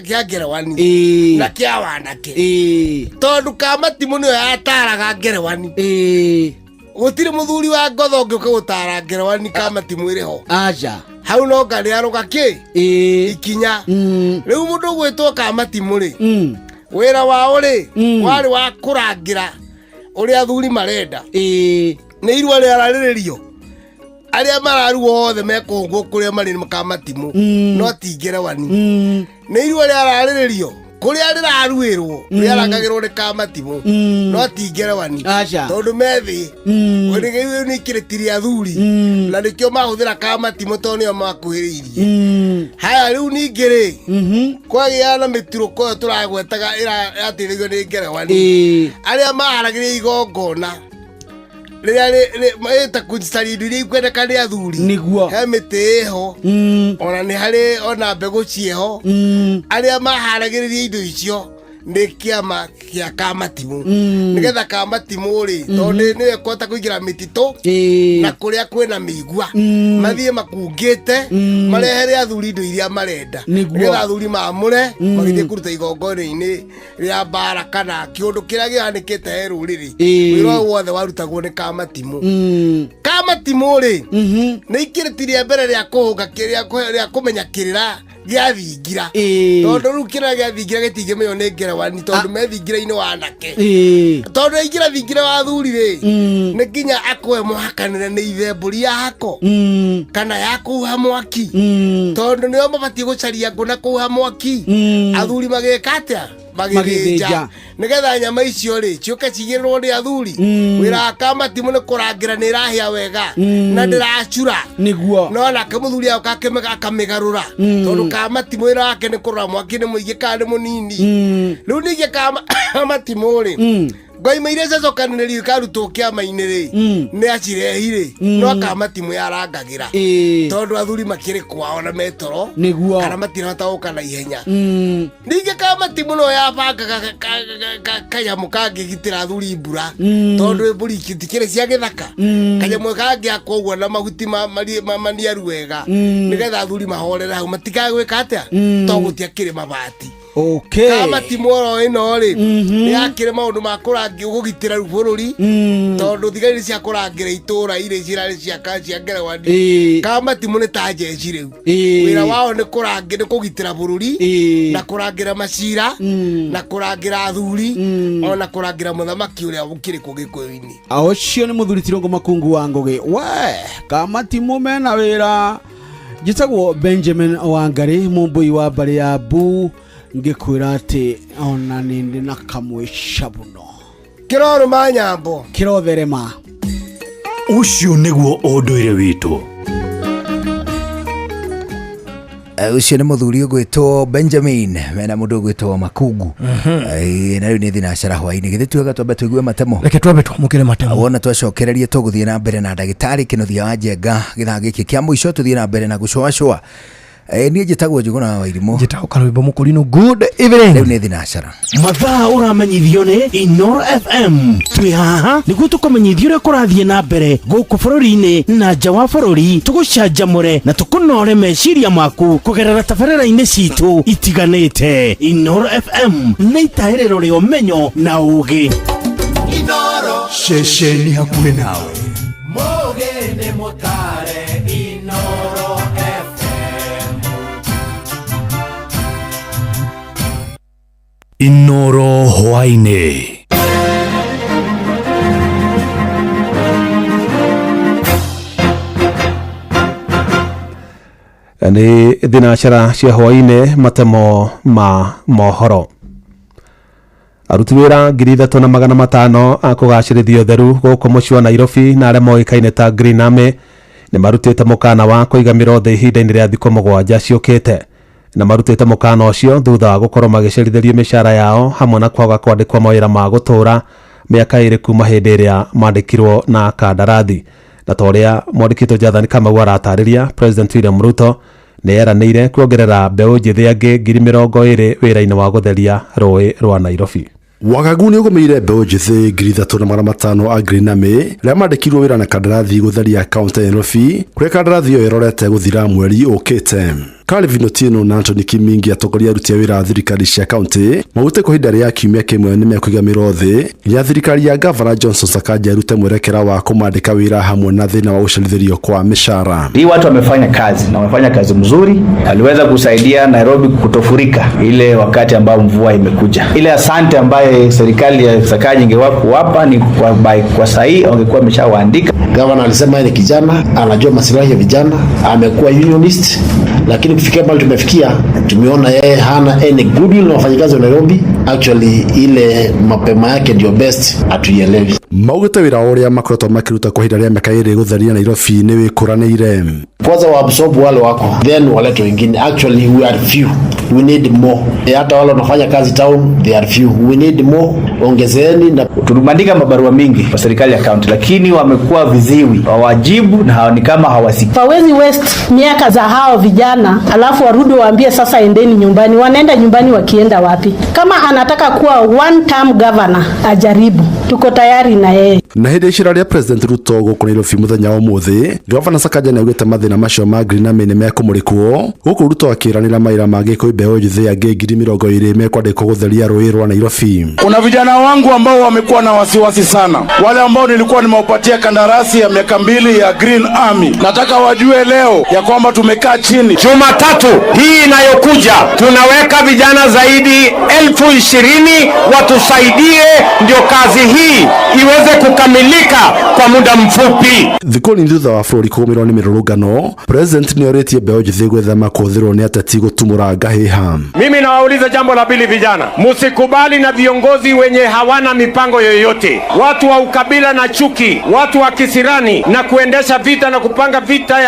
gĩa ngerewani Ĩĩ. na kĩa wanake. Ĩĩ. Tondũ kamatimũ nĩyo yataraga ngerewani. Ĩĩ. Gũtirĩ mũthuri wa ngotho ũngĩũka gũtara ngerewani kamatimũ ĩrĩ ho. Aca. Hau no nga nĩ arũga kĩ? Ĩĩ. Ikinya. Mm. Rĩu mũndũ ũgwĩtwo kamatimũ rĩ, Mm. wĩra wao rĩ, Mm. warĩ wa kũrangĩra ũrĩa athuri marenda. Ĩĩ. Nĩ irua rĩararĩrĩrio arĩa mararuo othe mekũhũngwo kũrĩa marĩ nĩ kamatimũ Mm. no ti ngerewani. Mm. Nĩ irua rĩararĩrĩrio kũrĩa rĩraruĩrwo rĩarangagĩrwo nĩ kamatimũ Mm. no ti ngerewani. Aca. Tondũ me thĩ Mm. rĩu nĩ ikĩrĩti rĩa athuri Mm. na nĩkĩo mahũthĩra kamatimũ tondũ nĩo makuhĩrĩirie. Mm. Haya rĩu ningĩ rĩ, Mhm. kwagĩa na mĩturũko ĩyo tũragwetaga ĩrateithagio nĩ ngerewani. Ĩĩ. Arĩa maharagĩria igongona rĩrĩa ĩta kũcaria indo iria ikwendeka nĩ athuri. Nĩguo. He mĩtĩ ĩho Mm. ona nĩ harĩ ona mbegũ ciĩho. Mm. Arĩa maharagĩrĩria indo icio nĩ kĩama kĩa kamatimũ. Mm. Nĩgetha kamatimũ rĩ, tondũ nĩwe ĩkũhota kũingĩra mĩtitũ Ĩĩ. na kũrĩa kwĩna mĩigua Mm. mathiĩ makungĩte Mm. marehere athuri indo iria marenda Nĩguo. nĩgetha athuri maamũre Mm. magĩthiĩ kũruta igongona-inĩ rĩa mbara kana kĩũndũ kĩrĩa kĩhanĩkĩte he rũrĩrĩ. Ĩĩ. Wĩra ũyũ wothe warutagwo nĩ kamatimũ. Mm. Kamatimũ rĩ, Mhm. nĩ ikĩrĩti rĩa mbere rĩa kũhũnga kĩrĩa rĩa kũmenya kĩrĩra gĩa thingira. Ĩĩ. Tondũ rĩu kĩrĩra gĩa thingira gĩtingĩmenywo nĩ ngerewani tondũ me thingira-inĩ wa anake. Ĩĩ. Tondũ aingĩra thingira wa athuri rĩ, Mm. nĩ nginya akũhe mũhakanĩre nĩ ithe mbũri ya hako Mm. kana ya kũhuha mwaki. Mm. Tondũ nĩo mabatiĩ gũcaria ngũ na kũhuha mwaki. Mm. Athuri magĩka atĩa? Magĩthĩnja. Magĩthĩnja. Nĩgetha nyama icio rĩ ciũke cigĩrĩrwo nĩ athuri. Mm. Wĩra wa kamatimũ nĩ kũrangĩra nĩ ĩrahĩa wega Mm. na ndĩracura. Nĩguo. No nake mũthuri agoka akamĩgarũra. Mm. Tondũ kamatimũ wĩra wake nĩ kũrora mwaki nĩ mũingĩ kana nĩ mũnini. Mm. Rĩu ningĩ kamatimũ rĩ, Mm. ngoima iria ciacokanĩrĩrio ikarutwo kĩama-inĩ rĩ, Mm. nĩ acirehi rĩ, Mm. no kamatimũ yarangagĩra. Ĩĩ. Tondũ athuri makĩrĩ kwao na metoro Nĩguo. kana matirahota gũka na ihenya. Mm. Ningĩ kamatimũ no yabangaga kanyamũ kangĩgitĩra athuri mbura. Mm. Tondũ mbũri itikĩrĩ cia gĩthaka. Mm. Kanyamũ kangĩakwo ũguo na mahuti maniaru wega. Mm. Nĩgetha athuri mahorere hau matikagwĩka atĩa? Mm. To gũtiakĩrĩ mabati. Okay. Kamatimũ oro ĩno rĩ, Mhm. nĩ yakĩrĩ maũndũ ma kũgitĩra rĩu bũrũri. Mm. Tondũ thigari nĩ cia kũrangĩra itũũra irĩ cirarĩ cia cia ngerewani. Ĩĩ. Kamatimũ nĩ ta njeci rĩu. Ĩĩ. Wĩra wao nĩ kũrangĩ nĩ kũgitĩra bũrũri Ĩĩ. na kũrangĩra macira Mm. na kũrangĩra athuri Mm. ona kũrangĩra mũthamaki ũrĩa ũkĩrĩ kũ gĩkũyũ-inĩ. Ũcio nĩ mũthuri Tirongo Makungu wa Ngũgĩ. We kamatimũ mena wĩra. Njĩtagwo Benjamin Wangari, mũmbũi wa mbarĩ ya Mbu, ngĩkwĩra atĩ ona nĩ ndĩ na kamwe cabuno. Kĩrorũma nyambo. Kĩrotherema. Ũcio nĩguo ũndũire witũ. Ũcio nĩ mũthuri ũgwĩtwo Benjamin mena mũndũ ũgwĩtwo Makungu. Na rĩu nĩ thinacara hwainĩ githĩ tuoga twambe tũigue matemo. Reke twambe twamũkĩre matemo. Wona twacokererie tũgũthiĩ na mbere na ndagĩtarĩ Kĩnuthia wa Njenga gĩthaa gĩkĩ kĩa mũico tũthiĩ na mbere na gũcũacũa. Niĩ njĩtagwo Njũgũna wa Wairimũ. Njĩtagwo Karwĩmbo Mũkũrinũ. Good evening. Rĩu nĩ thinacara. Mathaa ũramenyithio nĩ Inoro FM. Twĩ haha nĩguo tũkũmenyithie ũrĩa kũrathiĩ na mbere gũkũ bũrũri-inĩ na nja wa bũrũri, tũgũcanjamũre na tũkũnore meciria maku kũgerera tabarĩra-inĩ citũ itiganĩte. Inoro FM nĩ itahĩrĩro rĩa ũmenyo na ũgĩ. Inoro. Ceceni hakuhĩ nawe. Mũgĩ nĩ mũtare Inoro FM. Inoro hwainĩ. Nĩ thinacara cia hwainĩ, matemo ma mohoro. Aruti wĩra 3500 a kũgacĩrithia ũtheru gũkũ mũciĩ wa Nairobi na arĩa moĩkaine ta Green Army nĩ marutĩte mũkana wa kũiga mĩro thĩ ihinda-inĩ rĩa thikũ 7 ciũkĩte, na marutĩte mũkana ũcio thutha wa gũkorwo magĩcerithĩrio mĩcara yao hamwe na kwaga kwandĩkwo mawĩra ma gũtũũra mĩaka 2 kuma hĩndĩ ĩrĩa mandĩkirwo na kandarathi. Na ta ũrĩa mwandĩkĩtwo Jathani Kamau aratarĩria, President William Ruto nĩ eranĩire kuongerera mbeũ njĩthĩ angĩ 20,000 wĩra-inĩ wa gũtheria rũĩ rwa Nairobi. Wagagu nĩ ũgũmĩire mbeũ njĩthĩ 3,500 a Green Army arĩa mandĩkirwo wĩra na kandarathi gũtheria kaunti ya Nairobi, kũrĩa kandarathi ĩyo ĩrorete gũthira mweri ũkĩte. Calvin Otieno na Anthony Kimingi, atongoria aruti a wĩra a thirikari cia kaunti, maugĩte kwa ihinda rĩa kiumia kĩmwe nĩ mekũiga mĩro thĩ nginya thirikari ya gavana Johnson Sakaja ĩrute mwerekera wa kũmandĩka wĩra hamwe na thĩna wa gũcerithĩrio kwa mĩcara. Hii watu wamefanya kazi na wamefanya kazi mzuri, aliweza kusaidia Nairobi kutofurika ile wakati ambao mvua imekuja. Ile asante ambaye serikali ya Sakaja ingewapa ni kwa sahihi wangekuwa wameshawaandika. Gavana alisema yeye ni kijana, anajua masilahi ya vijana, amekuwa unionist, lakini kufikia pale tumefikia, tumeona yeye hana any goodwill na wafanyikazi wa Nairobi. Actually ile mapema yake ndio best, hatuielewi. Maugĩte wĩra ũrĩa makoretwo makĩruta kwa ihinda rĩa mĩaka ĩrĩ gũtheria Nairobi nĩ wĩkũranĩire. Kwanza waabsorb wale wako, then walete wengine. Actually we are few, we need more. Hata wale wanafanya kazi town, they are few, we need more. Ongezeeni. Na tuliandika mabarua mingi kwa serikali ya county, lakini wamekuwa viziwi, hawajibu na ni kama hawasikii. Hawezi waste miaka za hao vijana alafu warudi waambie sasa endeni nyumbani. Wanaenda nyumbani wakienda wapi? Kama anataka kuwa one term governor ajaribu, tuko tayari na yeye. Na hĩndĩ ya icera rĩa President Ruto gũkũ Nairobi mũthenya wa ũmũthĩ, Gavana Sakaja nĩaugĩte mathĩna macio ma Green Army nĩ mekũmũrĩkwo, gũkũ Ruto akĩranĩra mawĩra mangĩ kwĩ mbeũ njĩthĩ angĩ 20,000 mekwandĩkwo gũtheria rũĩ rwa Nairobi. Kuna vijana wangu ambao wamekuwa na wasiwasi sana, wale ambao nilikuwa nimewapatia kandarasi ya miaka 2 ya Green Army. Nataka wajue leo ya kwamba tumekaa chini. Jumatatu hii inayokuja tunaweka vijana zaidi 20,000 watusaidie ndio kazi hii iweze kukamilika kwa muda mfupi. Thikũ nini thutha wa bũrũri kũgũmĩrwo nĩ mĩrũrũngano, President nĩorĩtie mbeũ njĩthĩ gwĩthema kũhũthĩrwo nĩ ateti gũtumũra ngahĩha. Mimi nawauliza jambo la pili, vijana, msikubali na viongozi wenye hawana mipango yoyote, watu wa ukabila na chuki, watu wa kisirani na kuendesha vita na kupanga vita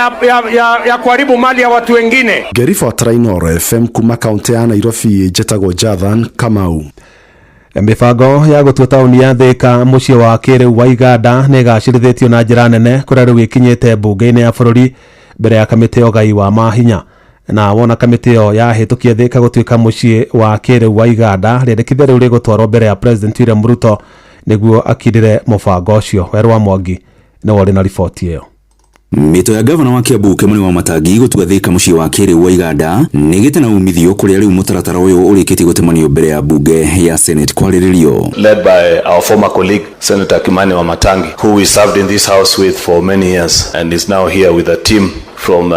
ya kuharibu mali ya watu wengine. Ngĩribotera Inooro FM kuma kaunti ya Nairobi, njĩtagwo Jathan Kamau. Mĩbango ya gũtua taũni ya Thika mũciĩ wa kĩrĩu wa Iganda nĩ ĩgacĩrithĩtio na njĩra nene kũrĩa rĩu ĩkinyĩte mbunge-inĩ ya bũrũri mbere ya kamĩtĩ ya ũgai wa mahinya. Na wona kamĩtĩ ĩyo yahĩtũkia Thika gũtuĩka mũciĩ wa kĩrĩu wa Iganda, rĩendekithia rĩu rĩgũtwarwo mbere ya President William Ruto nĩguo akindĩre mũbango ũcio. Werũ wa Mwangi nĩwe ũrĩ na riboti ĩyo. Mĩto ya gavana wa Kiambu Kimani Wamatangi gũtua Thika mũciĩ wa kĩrĩu wa Iganda nĩgĩte na umithio kũrĩa rĩu mũtaratara ũyũ ũrĩkĩtie gũtemanio mbere ya bunge ya Senate kwarĩrĩrio. Led by our former colleague Senator Kimani Wamatangi, who we served in this house with for many years and is now here with a team from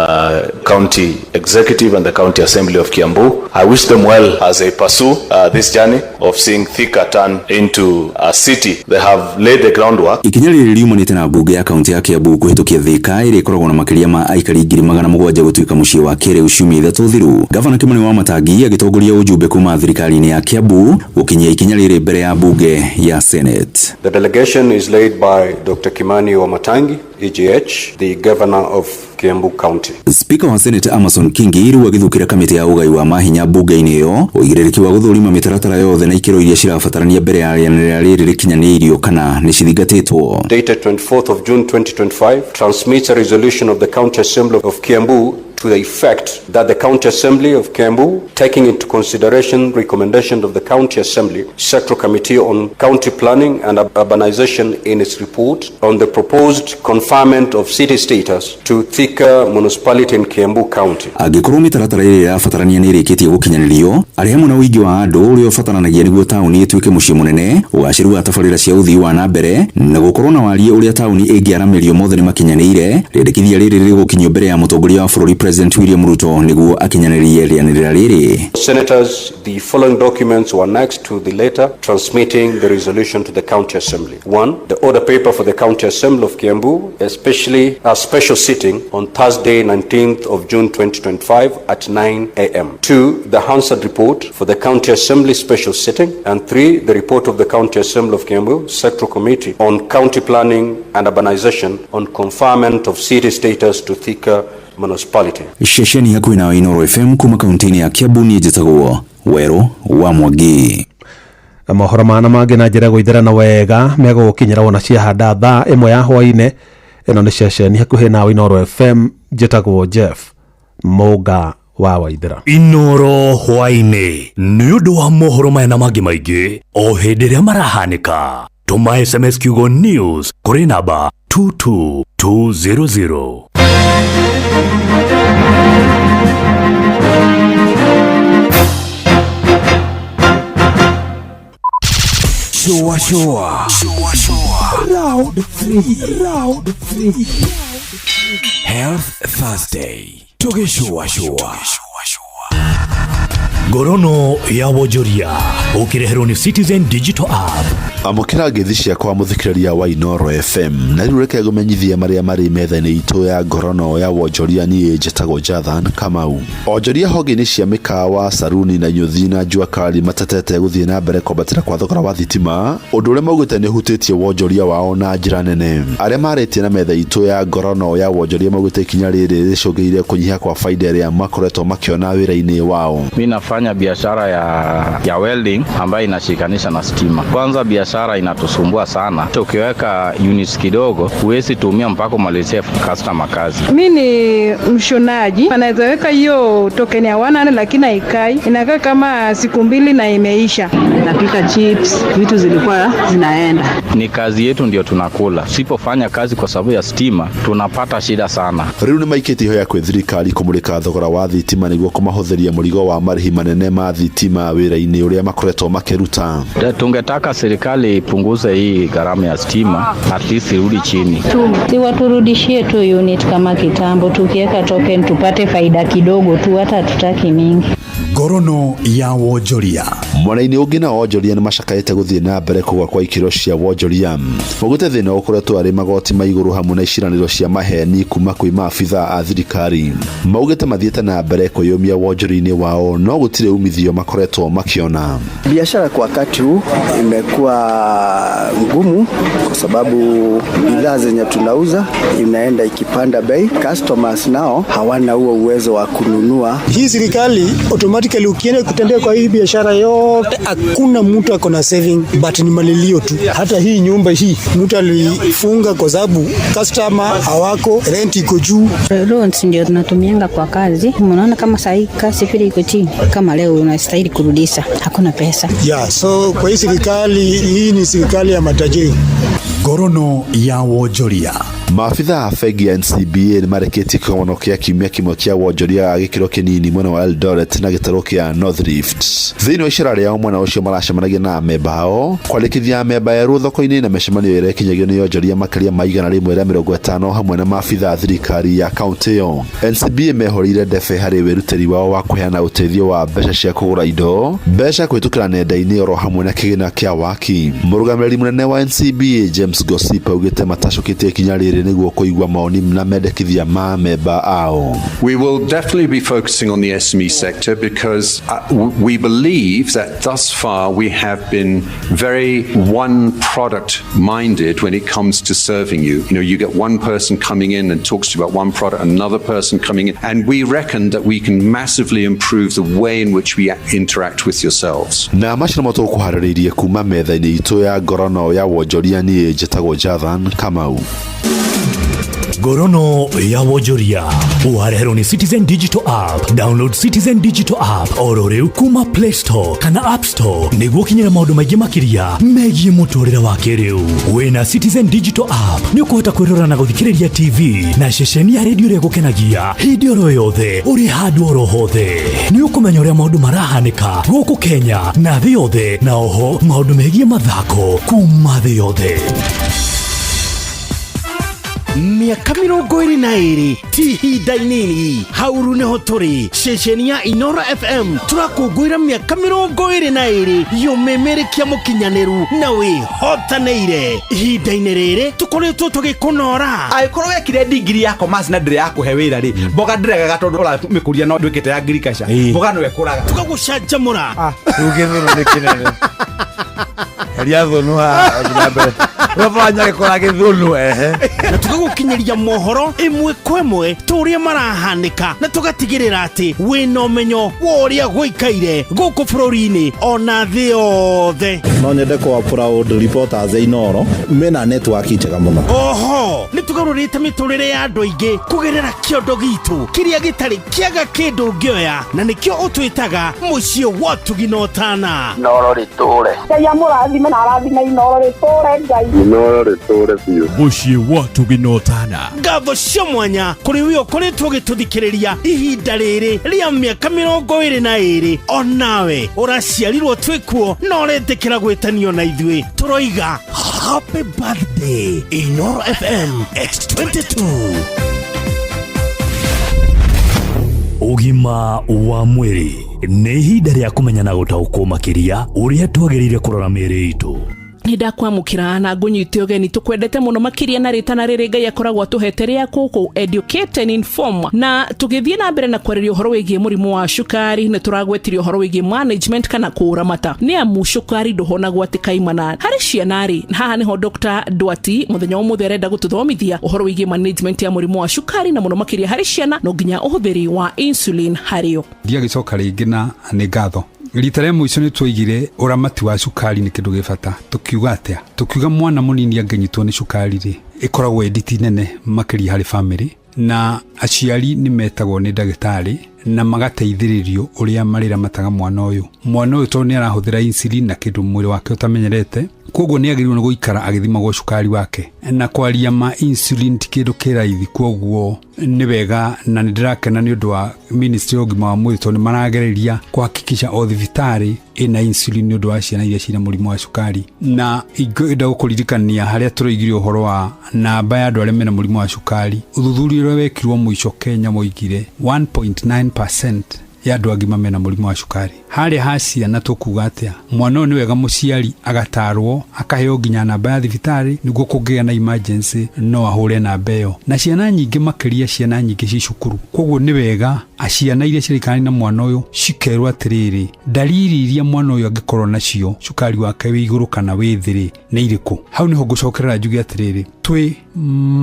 County Executive and the County Assembly of Kiambu. I wish them well as they pursue this journey of seeing Thika turn into a city. They have laid the groundwork. Ikinya rĩrĩ riumanĩte na mbunge ya kaunti ya Kiambu kũhĩtũkia Thika ĩrĩa ĩkoragwo na makĩria ma aikari 700,000 gũtuĩka mũciĩ wa kĩrĩu ciumia 3 thiru. Gavana Kimani Wamatangi agĩtongoria ũjumbe kuma thirikari-inĩ ya Kiambu gũkinyia ikinya rĩrĩ mbere ya bunge ya Senate. The delegation is led by Dr. Kimani Wamatangi, EGH, the governor of Kiambu County. Speaker wa Senate Amason Kingi rĩu agĩthukĩra kamĩtĩ ya ũgai wa mahinya bunge-inĩ ĩyo ũigĩrĩrĩki wa gũthũrima mĩtaratara yothe na ikĩro iria cirabatarania mbere ya rĩanĩrĩra rĩrĩ rĩkinyanĩirio kana nĩ cithingatĩtwo. Dated 24th of June 2025 transmits a resolution of the County Assembly of Kiambu to the effect that the County Assembly of Kiambu, taking into consideration recommendation of the County Assembly Sectoral Committee on County Planning and Urbanization in its report on the proposed conferment of city status to Thika Municipality in Kiambu County. Angĩkorwo mĩtaratara ĩrĩa ĩrabatarania nĩ ĩrĩkĩtie gũkinyanĩrio, arĩ hamwe na ũingĩ wa andũ ũrĩa ũbataranagia nĩguo taũni ĩtuĩke mũciĩ mũnene, ũgacĩru wa tabarĩra cia ũthii wa na mbere na gũkorwo na wariĩ ũrĩa taũni ĩngĩaramĩrio mothe nĩ makinyanĩire. Rĩendekithia rĩrĩ rĩgũkinyio mbere ya mũtongoria wa bũrũri President William Ruto nĩguo akinyanĩrie rĩanĩrĩra rĩrĩ. Senators, the following documents were annexed to the letter transmitting the resolution to the County Assembly. 1. The order paper for the County Assembly of Kiambu, especially a special sitting on Thursday, 19th of June 2025 at 9 a.m. 2. The Hansard report for the County Assembly special sitting. And 3. The report of the County Assembly of Kiambu Sectoral Committee on County Planning and Urbanization on conferment of city status to Thika Municipality. Ceceni hakuhĩ nawe Inooro FM kuma kaunti-inĩ ya Kiambu niĩ njĩtagwo Werũ wa Mwangi. Mohoro mana mangĩ na njĩra gũitherana wega megũgũkinyĩra wona ciahanda thaa 1 ya hwaĩ-inĩ. Ĩno nĩ ceceni hakuhĩ nawe Inooro FM, njĩtagwo Jeff Mũnga wa Waithera. Inoro hwaĩ-inĩ nĩ ũndũ wa mohoro maya na mangĩ maingĩ o hĩndĩ ĩrĩa marahanĩka. Tũma SMS kiugo news kũrĩ namba 22200. Shua shua. Shua shua. Round 3. Round 3. Health Thursday. Tugishua shua. Ngorono ya wonjoria ũkĩreherwo nĩ Citizen Digital App. Amũkĩra ngeithi ciakwa mũthikĩrĩria wa Inoro FM na rĩu reke ngũmenyithie marĩa marĩ metha-inĩ itũ ya ngorono ya wonjoria. Niĩ njĩtagwo Jathan Kamau. Onjoria honge-inĩ cia mĩkawa, saruni na nyũthi na jua kali matetete gũthiĩ na mbere kwambatĩra kwa thogora wa thitima, ũndũ ũrĩa maugĩte nĩ ũhutĩtie wonjoria wao na njĩra nene. Arĩa marĩtie na metha itũ ya ngorono ya wonjoria maugĩte ikinya rĩrĩ rĩcũngĩrĩirie kũnyiha kwa faida ĩrĩa makoretwo makĩona wĩra-inĩ wao. Mi nafanya biashara ya welding ambayo inashikanisha na stima. Kwanza biashara inatusumbua sana. Ukiweka units kidogo huwezi tumia mpaka umalizie customer kazi. Mi ni mshonaji, anaweza weka hiyo token ya 100 lakini haikai, inakaa kama siku mbili na imeisha. Napika chips, vitu zilikuwa zinaenda. Ni kazi yetu ndio tunakula. Usipofanya kazi kwa sababu ya stima tunapata shida sana. Rĩu nĩ maikĩtie ihoya kwĩ thirikari kũmũrĩka thogora wa thitima nĩguo kũmahũthĩria mũrigo wa marĩhi manene ma thitima wĩra-inĩ ũrĩa makoretwo makĩruta. Tungetaka serikali ipunguze hii gharama ya stima, at least irudi chini. Si waturudishie tu unit kama kitambo, tukiweka token tupate faida kidogo tu, hata hatutaki mingi. Ngorono ya wonjoria. Mwena-inĩ ũngĩ na wonjoria nĩ macakaĩte gũthiĩ na mbere kũgwa kwa ikĩro cia wonjoria. Maugĩte thĩna ũkoretwo arĩ magoti ma igũrũ hamwe na iciranĩro cia maheni kuma kwĩ maabitha a thirikari. Maugĩte mathiĩte na mbere kwĩyũmia wonjoria-inĩ wao no gũtirĩ umithio makoretwo makĩona. Biashara kwa wakati huu imekuwa ngumu kwa sababu bidhaa zenye tunauza inaenda ikipanda bei. Customers nao hawana huo uwezo wa kununua. Hii serikali automatically ukienda kutembea kwa hii biashara yote hakuna mtu ako na saving, but ni malilio tu. Hata hii nyumba hii mtu alifunga kwa sababu customer hawako, rent iko juu. Loans ndio tunatumianga kwa kazi. Unaona kama sahi kasi vile iko chini, kama leo unastahili kurudisha, hakuna pesa. Yeah, so kwa hii serikali, hii ni serikali ya matajiri. Ngorono ya wonjoria. Maabitha a bengi ya NCBA nĩ marekĩtie kĩgomano kĩa kiumia kĩmwe kĩa wonjoria wa gĩkĩro kĩnini mwena wa Eldoret na gĩtarũ kĩa North Rift. Thĩinĩ wa icera rĩao mwena ũcio maracemanagia na amemba ao kwandĩkithia amemba erũ thoko-inĩ na mĩcemanio ĩrĩa ĩkinyagio nĩ onjoria makĩria ma 150 hamwe na maabitha a thirikari ya kaũntĩ ĩyo. NCBA mehoreire ndebe harĩ wĩrutĩri wao wa kũheana ũteithio wa mbeca cia kũgũra indo, mbeca kũhĩtũkĩra nenda-inĩ oro hamwe na kĩgĩna kĩa waki. Mũrũgamĩrĩri mũnene wa NCBA James Gossip augĩte matacũkĩtie ikinya rĩrĩ nĩguo kũigua maoni na mendekithia ma memba ao. We will definitely be focusing on the SME sector because we believe that thus far we have been very one product minded when it comes to serving you. You know, you get one person coming in and talks to you about one product, another person coming in, and we reckon that we can massively improve the way in which we interact with yourselves. Na macio nĩmo tũkũharĩrĩirie kuma metha-inĩ itũ ya ngorono ya wonjoria. Niĩ njĩtagwo Jathan Kamau. Ngorono ya wonjoria wareherwo nĩ Citizen Digital App. Download Citizen Digital App oro rĩu kuma Play Store kana App Store nĩguo ũkinyĩre maũndũ maingĩ makĩria megiĩ mũtũrĩre wa kĩrĩu. Wĩna Citizen Digital App nĩ ũkũhota kwĩrora na gũthikĩrĩria TV na ceceni ya redio ĩrĩa ĩgũkenagia hĩndĩ oro yothe ũrĩ handũ oro hothe. Nĩ ũkũmenya ũrĩa maũndũ marahanĩka gũkũ Kenya na thĩ yothe, na oho maũndũ megiĩ mathako kuma thĩ yothe. Mĩaka 22 ti ihinda inini, hauru nĩho tũrĩ ceceni ya Inoro FM tũrakũngũĩra mĩaka 22 yũmĩmĩrĩkia mũkinyanĩru na wĩhotanĩire. Ihinda-inĩ rĩrĩ tũkoretwo tũgĩkũnora. Angĩkorwo wekire ndigiri ya commerce na ndĩrĩ ya kũhe wĩra rĩ, mboga ndĩregaga tondũ ũramĩkũria no ndwĩkĩte ya agriculture, mboga no ĩkũraga. Tũgagũcanjamũra. Rĩu gĩthũrũ nĩ kĩnene. Eheria thũnũ haha ũthiĩ na mbere. Ũrabanya gĩkora gĩthũnũ ehe. Na tũgagũkinyĩria mohoro ĩmwe kwa ĩmwe ta ũrĩa marahanĩka, na tũgatigĩrĩra atĩ wĩna ũmenyo wa ũrĩa gũikaire gũkũ bũrũri-inĩ ona thĩ yothe. No nyende kwa proud reporters a Inoro mena network njega mũno. Oho nĩ tũgarũrĩte mĩtũrĩre ya andũ aingĩ kũgerera kĩondo gitũ kĩrĩa gĩtarĩ kĩaga kĩndũ ũngĩoya, na nĩkĩo ũtwĩtaga mũciĩ wa ũtugi na ũtana. Inoro rĩtũre. Ngai amũrathime na arathime Inoro rĩtũre Ngai. Inoro rĩtũre biũ. Mũciĩ wa ũtugi na ũtana. Ngatho cia mwanya kũrĩ we ũkoretwo ũgĩtũthikĩrĩria ihinda rĩrĩ rĩa mĩaka 22, onawe ũraciarirwo twĩkuo na ũretĩkĩra gwĩtanio na ithuĩ, tũroiga happy birthday Inoro FM at 22. Ũgima wa mwĩrĩ nĩ ihinda rĩa kũmenya na gũtaũkwo makĩria ũrĩa twagĩrĩire kũrora mĩĩrĩ itũ. Nĩ ndakwamũkĩra na ngũnyite ũgeni, tũkwendete mũno makĩria na rĩtana rĩrĩ Ngai akoragwo atũhete rĩa kũkũ educate and inform. Na tũgĩthiĩ na mbere na kwarĩria ũhoro wĩgiĩ mũrimũ wa cukari, nĩ tũragwetirie ũhoro wĩgiĩ management kana kũũramata, nĩ amu cukari ndũhonagwo atĩ kaimana. Harĩ ciana rĩ, haha nĩho Dr. Ndwati mũthenya wa ũmũthĩ arenda gũtũthomithia ũhoro wĩgiĩ management ya mũrimũ wa cukari, na mũno makĩria harĩ ciana, no nginya ũhũthĩri wa insulin harĩo. Ndiagĩcoka rĩngĩ na nĩ ngatho. Rita rĩa mũico nĩ twoigire ũramati wa cukari nĩ kĩndũ gĩ bata. Tũkiuga atĩa? Tũkiuga mwana mũnini angĩnyitwo nĩ cukari rĩ, ĩkoragwo ĩ nditi nene makĩria harĩ bamĩrĩ, na aciari nĩ metagwo nĩ ndagĩtarĩ na magateithĩrĩrio ũrĩa marĩramataga mwana ũyũ. Mwana ũyũ tondũ nĩ arahũthĩra insulin na kĩndũ mwĩrĩ wake ũtamenyerete, koguo nĩ agĩrĩirwo nĩ gũikara agĩthimagwo cukari wake. Na kwaria ma, insulin ti kĩndũ kĩ raithi, koguo nĩ wega na nĩ ndĩrakena nĩ ũndũ wa ministry ya ũgima wa mwĩrĩ, tondũ nĩ maragereria kũhakikisha o thibitarĩ ĩna insulin nĩ ũndũ wa ciana iria ciĩna mũrimũ wa cukari. Na ingĩenda gũkũririkania harĩa tũroigire ũhoro wa namba ya andũ arĩa mena mũrimũ wa cukari. Ũthuthuria ũrĩa wekirwo mũico Kenya woigire 1.9% ya andũ agima mena mũrimũ wa cukari. Harĩa ha ciana tũkuga atĩa? Mwana ũyũ nĩ wega mũciari agatarwo, akaheo nginya namba ya thibitarĩ nĩguo kũngĩgĩa na emergency no ahũre namba ĩyo. Na ciana nyingĩ makĩria, ciana nyingĩ ci cukuru, koguo nĩ wega ciana iria ciraikarania na mwana ũyũ cikerwo atĩrĩrĩ, ndariri iria mwana ũyũ angĩkorwo nacio cukari wake wĩ igũrũ kana wĩ thĩ rĩ, nĩ irĩkũ. Hau nĩho ngũcokerera njuge atĩrĩrĩ, twĩ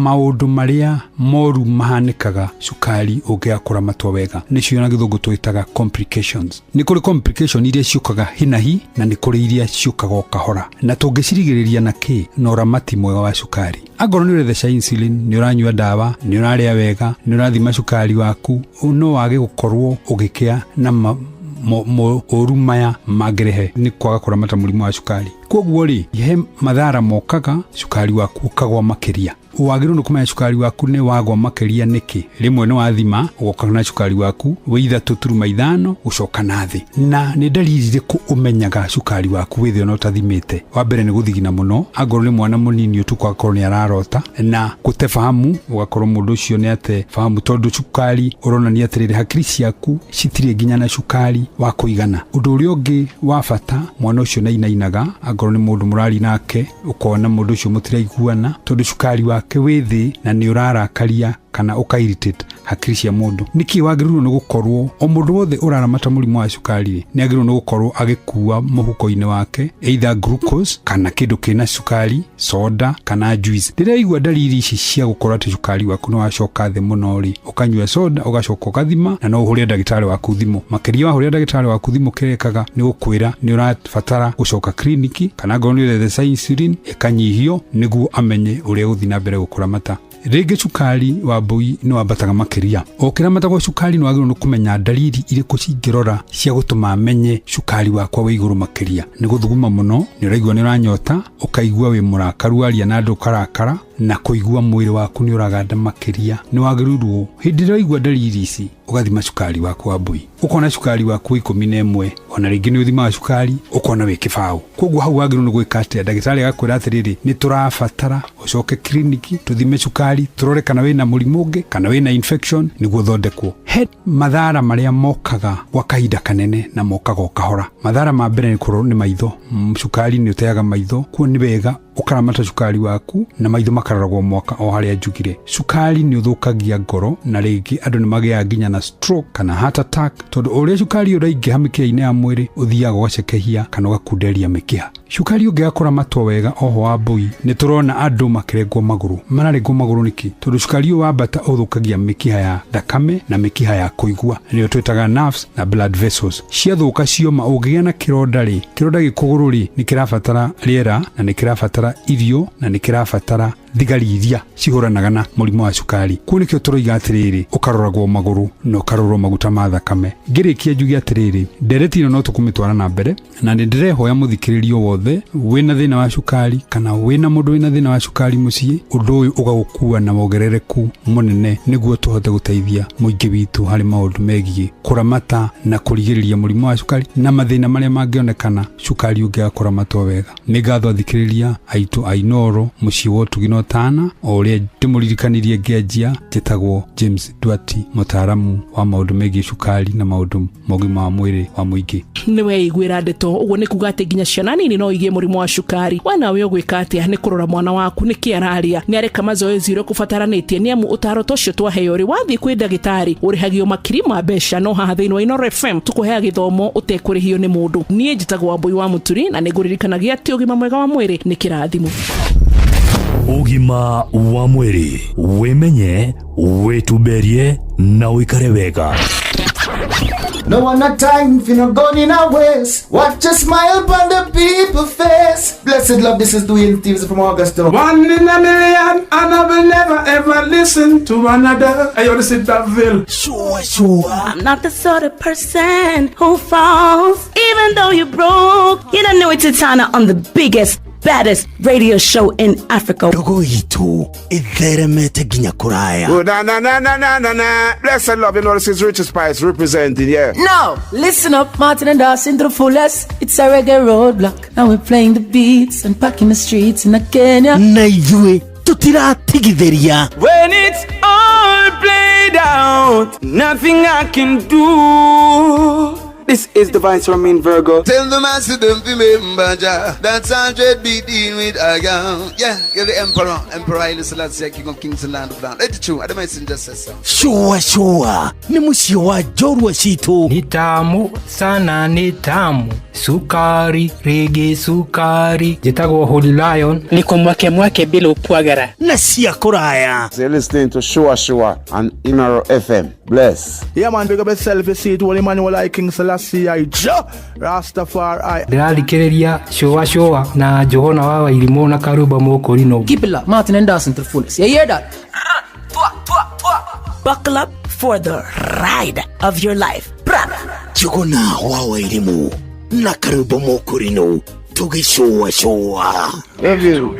maũndũ marĩa moru mahanĩkaga cukari ũngĩaga kũramatwo wega, nĩcio na gĩthũngũ twĩtaga complications. Nĩ kũrĩ complication iria ciũkaga hinahi na nĩ kũrĩ iria ciũkaga o kahora, na tũngĩcirigĩrĩria na kĩ? Na ũramati mwega wa cukari. Angorwo nĩ ũretheca insulin, nĩ ũranyua ndawa, nĩ ũrarĩa wega, nĩ ũrathima cukari waku, no wage gũkorwo ũgĩkĩa na ũru maya mangĩrehe nĩ kwaga kũramata mũrimũ wa cukari. Koguo rĩ, he mathara mokaga cukari waku ũkagwa makĩria. Wagĩrĩirwo nĩ kũmenya cukari waku nĩ wagwa makĩria nĩkĩ. Rĩmwe nĩ wathima ũgoka na cukari waku wĩ 3.5 gũcoka na thĩ. Na nĩ ndariri irĩkũ ũmenyaga cukari waku wĩ thĩ ona ũtathimĩte? Wa mbere nĩ gũthigina mũno, angorwo nĩ mwana mũnini ũtukũ akorwo nĩ ararota, na gũte fahamu, ũgakorwo mũndũ ũcio nĩ ate fahamu, tondũ cukari ũronania atĩrĩrĩ, hakiri ciaku citirĩ nginya na cukari wa kũigana. Ũndũ ũrĩa ũngĩ wa bata, mwana ũcio nĩ ainainaga, angorwo nĩ mũndũ mũrari nake, ũkona mũndũ ũcio mũtiraiguana, tondũ cukari wake wĩ thĩ na nĩ ũrarakaria kana ũka irritate hakiri cia mũndũ. Nĩkĩ wagĩrĩirwo nĩ gũkorwo o mũndũ wothe ũraramata mũrimũ wa cukari rĩ, nĩ agĩrĩirwo nĩ gũkorwo agĩkua mũhuko-inĩ wake either glucose kana kĩndũ kĩna cukari, soda kana juice. Rĩrĩa waigua ndariri ici cia gũkorwo atĩ cukari waku nĩ wacoka thĩ mũno rĩ, ũkanyua soda ũgacoka ũgathima, na no ũhũrĩre ndagĩtarĩ waku thimũ. Makĩria wahũrĩra ndagĩtarĩ waku thimũ, kĩrĩa ekaga nĩ gũkwĩra nĩ ũrabatara gũcoka kliniki, kana ngorwo nĩ ũretheca insulin ĩkanyihio nĩguo amenye ũrĩa gũthiĩ na mbere gũkũramata. Rĩngĩ cukari wa mbũi nĩ wambataga makĩria. O ũkĩramatagwo cukari nĩ wagĩrĩirwo nĩ kũmenya ndariri irĩkũ cingĩrora cia gũtũma amenye cukari wakwa wĩ igũrũ makĩria. Nĩ gũthuguma mũno, nĩ ũraigua nĩ ũranyota, ũkaigua wĩ mũrakaru waria na andũ ũkarakara, na kũigua mwĩrĩ waku nĩ ũraganda makĩria. Nĩ wagĩrĩirwo hĩndĩ ĩrĩa waigua ndariri ici ũgathima cukari waku wa mbũi, ũkona cukari waku wĩ 11, ona rĩngĩ nĩ ũthimaga cukari ũkona wĩ kĩbaũ. Koguo hau wagĩrĩirwo nĩ gwĩka atĩa? Ndagĩtarĩ agakwĩra atĩrĩrĩ, nĩ tũrabatara ũcoke kliniki tũthime cukari, tũrore kana wĩna mũrimũ ũngĩ kana wĩna infection nĩguo ũthondekwo. He mathara marĩa mokaga gwa kahinda kanene na mokaga o kahora. Mathara ma mbere nĩ kũrorwo nĩ maitho. Cukari nĩ ũteaga maitho, kuo nĩ wega ũkaramata cukari waku na maitho makaroragwo mwaka o harĩa njugire. Cukari nĩ ũthũkagia ngoro, na rĩngĩ andũ nĩ magĩaga nginya na stroke kana heart attack, tondũ ũrĩa cukari ũraingĩha mĩkiha-inĩ ya mwĩrĩ ũthiaga ũgacekehia kana ũgakunderia mĩkiha. Cukari ũngĩaga kũramatwo wega oho wa mbui, nĩ tũrona andũ makĩrengwo magũrũ. Mararengwo magũrũ nĩkĩ? Tondũ cukari ũyũ wambata ũthũkagia mĩkiha ya thakame na mĩkiha ya kũigua, nĩyo twĩtaga nerves na blood vessels. Ciathũka cioma, ũngĩgĩa na kĩronda rĩ, kĩronda gĩkũgũrũ rĩ, nĩ kĩrabatara rĩera na nĩ kĩrabatara irio na nĩ kĩrabatara thigari iria cihũranaga na mũrimũ wa cukari. Kũu nĩkĩo tũroiga atĩrĩrĩ, ũkaroragwo magũrũ na ũkarorwo maguta ma thakame. Ngĩrĩkia njuge atĩrĩrĩ, ndereti ĩno no tũkũmĩtwara na mbere, na nĩ ndĩrehoya mũthikĩrĩrio wothe wĩna thĩna wa cukari kana wĩna mũndũ wĩna thĩna wa cukari mũciĩ, ũndũ ũyũ ũgagũkua na wongerereku mũnene nĩguo tũhote gũteithia mũingĩ witũ harĩ maũndũ megiĩ kũramata na kũrigĩrĩria mũrimũ wa cukari na mathĩna marĩa mangĩonekana cukari ũngĩaga kũramatwo wega. Nĩ ngatho athikĩrĩria aitũ a Inooro mũciĩ wa ũtugi na ũtana, o ũrĩa ndĩmũririkanirie ngĩanjia, njĩtagwo James Duarte, mũtaaramu wa maũndũ megiĩ cukari na maũndũ ma ũgima wa mwĩrĩ wa mũingĩ. Nĩ weiguĩra ndeto ũguo nĩ kuga atĩ nginya ciana nini no igĩe mũrimũ wa cukari. We nawe ũgwĩka atĩa nĩ kũrora mwana waku nĩkĩ ararĩa, nĩ areka mazoezi ũrĩa kũbataranĩtie, nĩ amu ũtaro ta ũcio twaheo rĩ, wathiĩ kwĩ ndagĩtarĩ ũrĩhagio makiri ma mbeca, no haha thĩinĩ wa Inooro FM tũkũheaga gĩthomo ũtekũrĩhio nĩ mũndũ. Niĩ njĩtagwo Wambui wa Mũturi na nĩ ngũririkanagia atĩ ũgima mwega wa mwĩrĩ nĩ kĩrathimo. Ũgima wa mwĩrĩ, wĩmenye, wĩtumberie na ũikare wega. No one a time for no gun in a waste. Watch a smile upon the people face. Blessed love, this is Dwayne Stevens from Augusta. One in a million, and I will never ever listen to another. Hey, yo, this is Daville. Sure, sure. I'm not the sort of person who falls, even though you're broke. You don't know it's Titana on the biggest, baddest radio show in Africa. Ndogo itũ ĩtheremete nginya kũraya. Oh, na na na na na na na. Blessed love, you know this is Richard Spice representing, yeah. Now, listen up, Martin and Dawson to the fullest. It's a reggae roadblock. Now we're playing the beats and packing the streets in Kenya. Na ithuĩ tũtiratigithĩria. When it's all played out, nothing I can do. This is the Vice Ramin Virgo. Tell the master don't remember Jah. That's 100 be dealing with a girl. Yeah, you're the emperor. Emperor Haile Selassie, King of Kings and Land of Land. Let it true. I don't just say so. Sure, sure. Ni mũciĩ wa njorua citũ. Ni tamu sana, ni tamu. Sukari, rege sukari. Njĩtagwo Holy Lion. Niko mwake mwake bila ukwagara. Na cia kũraya. So you're listening to Sure Sure on Inooro FM. Bless. Yeah, man, big up yourself. You see it, Holy man, like King Selassie, I Jah Rastafari. Ndĩrathikĩrĩria Sure Sure na Johana wa Wairimũ na Karuba Mũkũrinũ. Keep it locked, Martin and Dawson to the fullest. You hear that? Buckle up for the ride of your life. Bra. Njuguna wa Wairimũ na Karuba Mũkũrinũ tũgĩcũa cũa. Love you.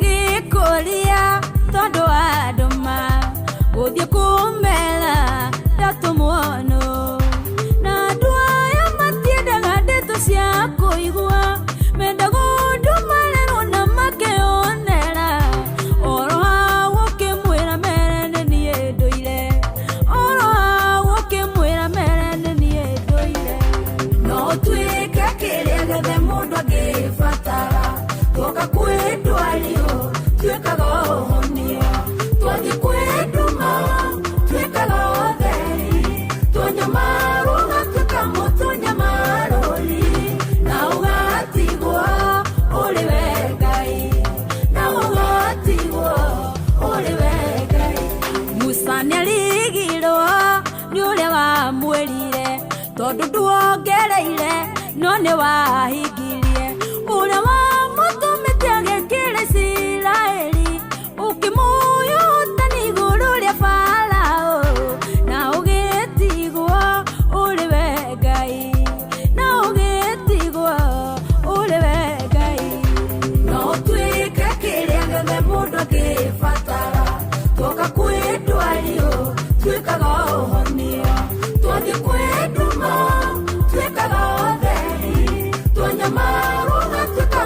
Musagĩkũria tondũ wa ndũma gũthiĩ kũmera ndatũmwono na andũ aya matiendaga ndeto cia kũigua mendaga ũndũ marerwo na makeyonera oro hau ũkĩmwĩra mere nĩ niĩ ndũire oro hau ũkĩmwĩra mere nĩ niĩ ndũire no ũtuĩke kĩrĩa gĩothe mũndũ angĩbatara twoka kwĩ ndwario tuĩkaga ũhonio twathiĩ kwĩ nduma tuĩkaga ũtheri twonyamarwo gatuĩka mũtũnyamarũri na ũgatigwo ũrĩ we Ngai na ũgatigwo ũrĩ we Ngai. Musa nĩarigirwo nĩ ũrĩa wamwĩrire tondũ nduongereire no nĩ wahingirie ũrĩa wamũtũmĩte agĩkĩra Isiraeli ũkĩmũhe ũhotani igũrũ rĩa Farao na ũgĩtigwo ũrĩ we Ngai na ũgĩtigwo ũrĩ we Ngai. No ũtuĩke kĩrĩa gĩothe mũndũ angĩbatara twoka kwĩ ndwario tuĩkaga ũhonio twathiĩ kwĩ nduma tuĩkaga ũtheri twonyamarwo gatuĩka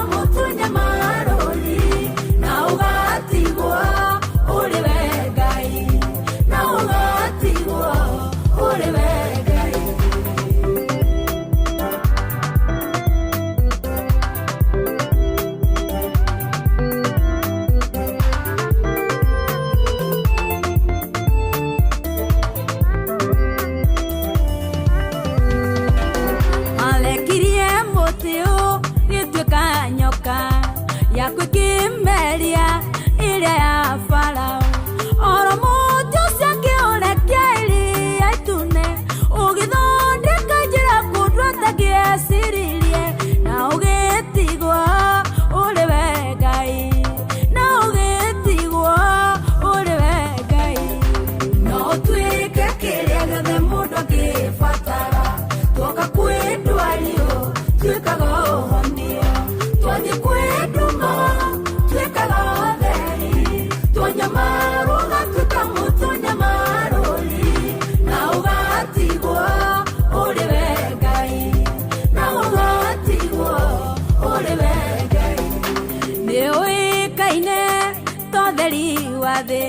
thĩ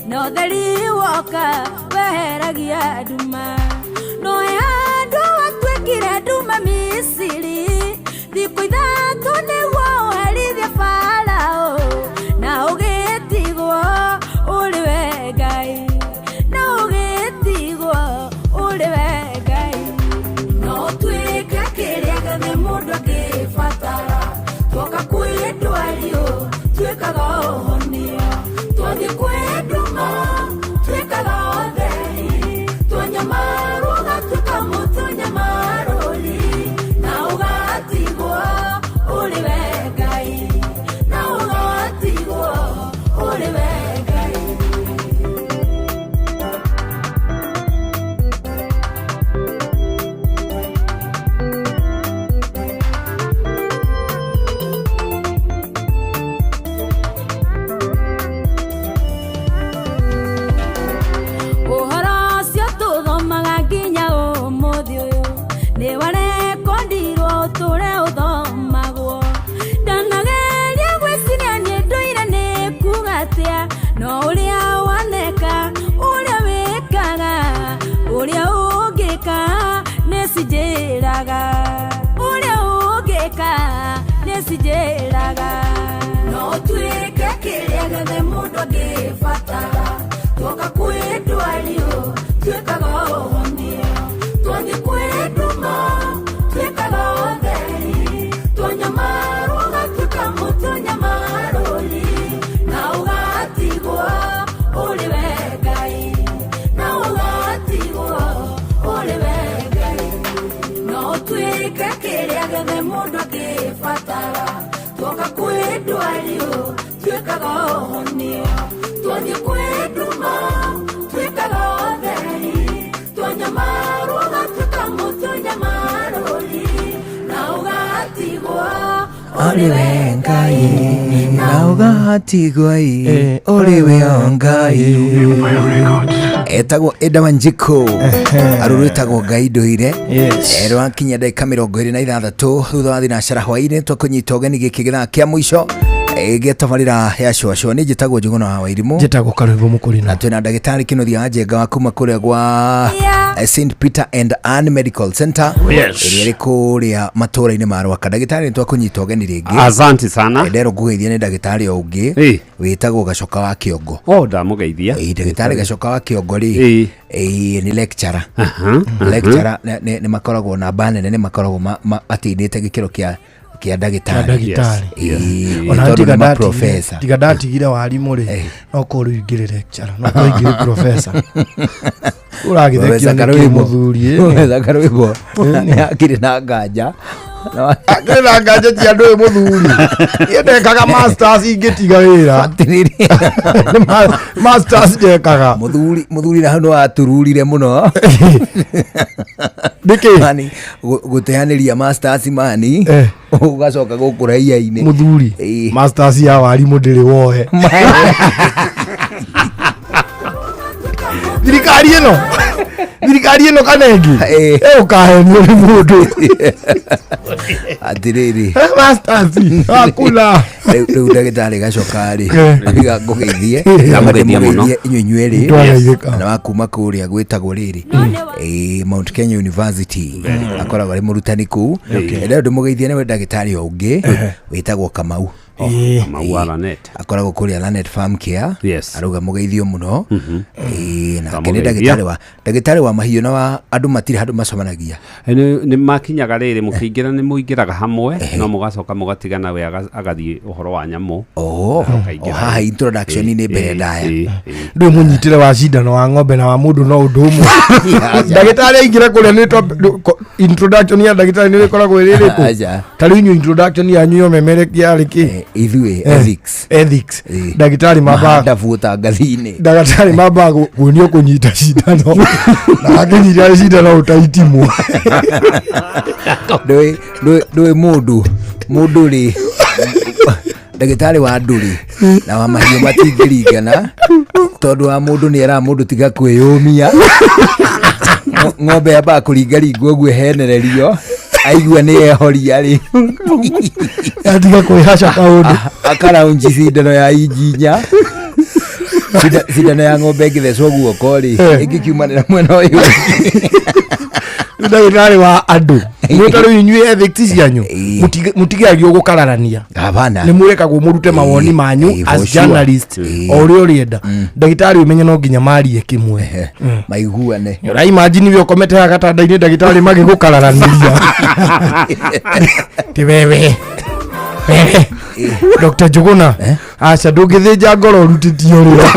na ũtheri woka weheragia nduma no he handũ watuĩkire nduma Misiri thikũ ithatũ nĩguo ũherithie Farao na ũgĩtigwo ũrĩ we Ngai na ũgĩtigwo ũrĩ we Ngai no ũtuĩke kĩrĩa gĩothe mũndũ angĩbatara twoka kwĩ ndwario tuĩkaga ũhonio twathiĩ kwĩ nduma tuĩkaga ũtheri twanyamarwo ũgatuĩka mũtũnyamarũri na ũgatigwo ũrĩ we Ngai na ũgatigwo ũrĩ we Ngai. Ũhoro ũcio tũthomaga nginya ũmũthĩ ũyũ nĩ warekondirwo ũtũre ũthomagwo ndanageria gwĩciria niĩ ndũire nĩ kuga atĩa no ũrĩa waneka ũrĩa wĩkaga ũrĩa ũngĩka nĩ cinjĩraga ũrĩa ũngĩka nĩ cinjĩraga no ũtuĩke kĩrĩa gĩothe mũndũ angĩbatara twoka kwĩ ndwario tuĩkaga ũhonio twathiĩ kwĩ nduma tuĩkaga ũtheri twanyamarwo ũgatuĩka mũtũnyamarũri na ũgatigwo ũrĩ we Ngai na ũgatigwo ũrĩ we Ngai no ũtuĩke kĩrĩa gĩothe mũndũ angĩbatara twoka kwĩ ndwario tuĩkaga ũhonio twathiĩ kwĩ nduma tuĩkaga ũtheri twanyamarwo ũgatuĩka mũtũnyamarũri na ũgatigwo ũrĩ we Ngai na ũgatigwo ũrĩ we Ngai. Etagwo Eda Wanjikũ arũrũ ĩtagwo Ngai ndũire rwakinya ndagĩka 26 thutha wa thinacara hwainĩ twakũnyita ũgeni gĩkĩ gĩthaa kĩa mũico gĩa tabarĩra ya cũacũa. Nĩ njĩtagwo Njũgũna wa Wairimũ, njĩtagwo Karwĩmbo Mũkũrina, na twĩna ndagĩtarĩ Kĩnuthia wa Njenga wa kuma kũrĩa gwa St Peter and Ann Medical Center ĩrĩa ĩrĩ kũrĩa matũũra-inĩ ma Rwaka. Ndagĩtarĩ nĩ twakũnyita ũgeni rĩngĩ. Asante sana. Nderwo ngũgeithia nĩ ndagĩtarĩ o ũngĩ wĩtagwo Gacoka wa Kĩongo. Oh, ndamũgeithia. Ndagĩtarĩ Gacoka wa Kĩongo rĩ nĩ lecturer. Lecturer nĩ makoragwo namba nene, nĩ makoragwo atĩinĩte gĩkĩro kĩa ndagĩtarĩ. Ona professor. Tiga ndatigire warimũ rĩ no korwo ingĩrĩ lecturer no korwo ingĩrĩ professor. Ũragĩthekio nĩ mũthuri Professor Karwĩmbo akĩrĩ na nganja. Akĩrĩ na nganja ti andũ ũyũ mũthuri. Niĩ ndekaga masters ingĩtiga wĩra. Masters ndekaga. Mũthuri na hau nĩ watururire mũno. Nĩkĩ? Mani gũteanĩria masters mani ũgacoka gũkũ raia-inĩ. Mũthuri masters ya warimũ ndĩrĩ wohe. Thirikari ĩno thirikari ĩno kana ĩngĩ ũkahenio nĩ mũndũ. Atĩrĩrĩ masters hakuna. Rĩu ndagĩtarĩ Gacoka rĩ atiga ngũgeithie ndĩmũgeithie inyuĩ inyuerĩ na wa kuma kũrĩa gwĩtagwo rĩrĩ Mount Kenya University akoragwo arĩ mũrutani kũu. Rĩu ndĩmũgeithie nĩwe ndagĩtarĩ o ũngĩ wĩtagwo Kamau. Kamau wa Lanet akoragwo kũrĩa Lanet Farm Care. Arauga mũgeithio mũno. Nake nĩ ndagĩtarĩ wa mahiũ na wa andũ matirĩ handũ macemanagia. Nĩ makinyaga rĩrĩ mũkĩingĩra nĩ mũingĩraga hamwe no mũgacoka mũgatigana we agathiĩ ũhoro wa nyamũ. O haha introduction nĩ mbere ndaya. Ndũĩ mũnyitĩre wa cindano wa ng'ombe na wa mũndũ no ũndũ ũmwe. Ndagĩtarĩ aingĩra kũrĩa nĩ introduction ya ndagĩtarĩ nĩ ĩkoragwo ĩrĩ ĩrĩkũ? Ta rĩu inyuĩ introduction yanyu yo memerekia yarĩ kĩ? Ithuĩ ethics. Ethics. Ndagĩtarĩ mambaga ndabuta ngathi-inĩ. Ndagĩtarĩ mambaga kuonio kũnyita cindano na akĩnyita cindano ũtaitimwo. Ndũĩ mũndũ rĩ ndagĩtarĩ wa andũ rĩ na wa mahiũ matingĩringana tondũ wa mũndũ nĩ eraga mũndũ tiga kwĩyũmia. Ng'ombe yambaga kũringaringwo ũguo ĩhenererio aigua nĩ ehoria rĩ atiga kwĩhaca kaũndũ akaraunji cindano ya injinya. Cindano ya ng'ombe ĩngĩthecwo guoko rĩ, ĩngĩkiumanĩra mwena ũyũ. Rĩu ndagĩtarĩ wa andũ nĩ ta rĩu inyuĩ ethics cianyu mũtigeragio gũkararania. Hapana. Nĩ mũrekagwo mũrute mawoni manyu for as sure. journalist o ũrĩa ũrĩenda. Ndagĩtarĩ ũmenye no nginya marie kĩmwe. Maiguane. Ũraimagine we ũkomete haha gatanda-inĩ, ndagĩtarĩ magĩgũkararanĩria ti wewe wewe Dr. Njuguna, aca ndũngĩthĩnja ngoro ũrutĩtie ũrĩa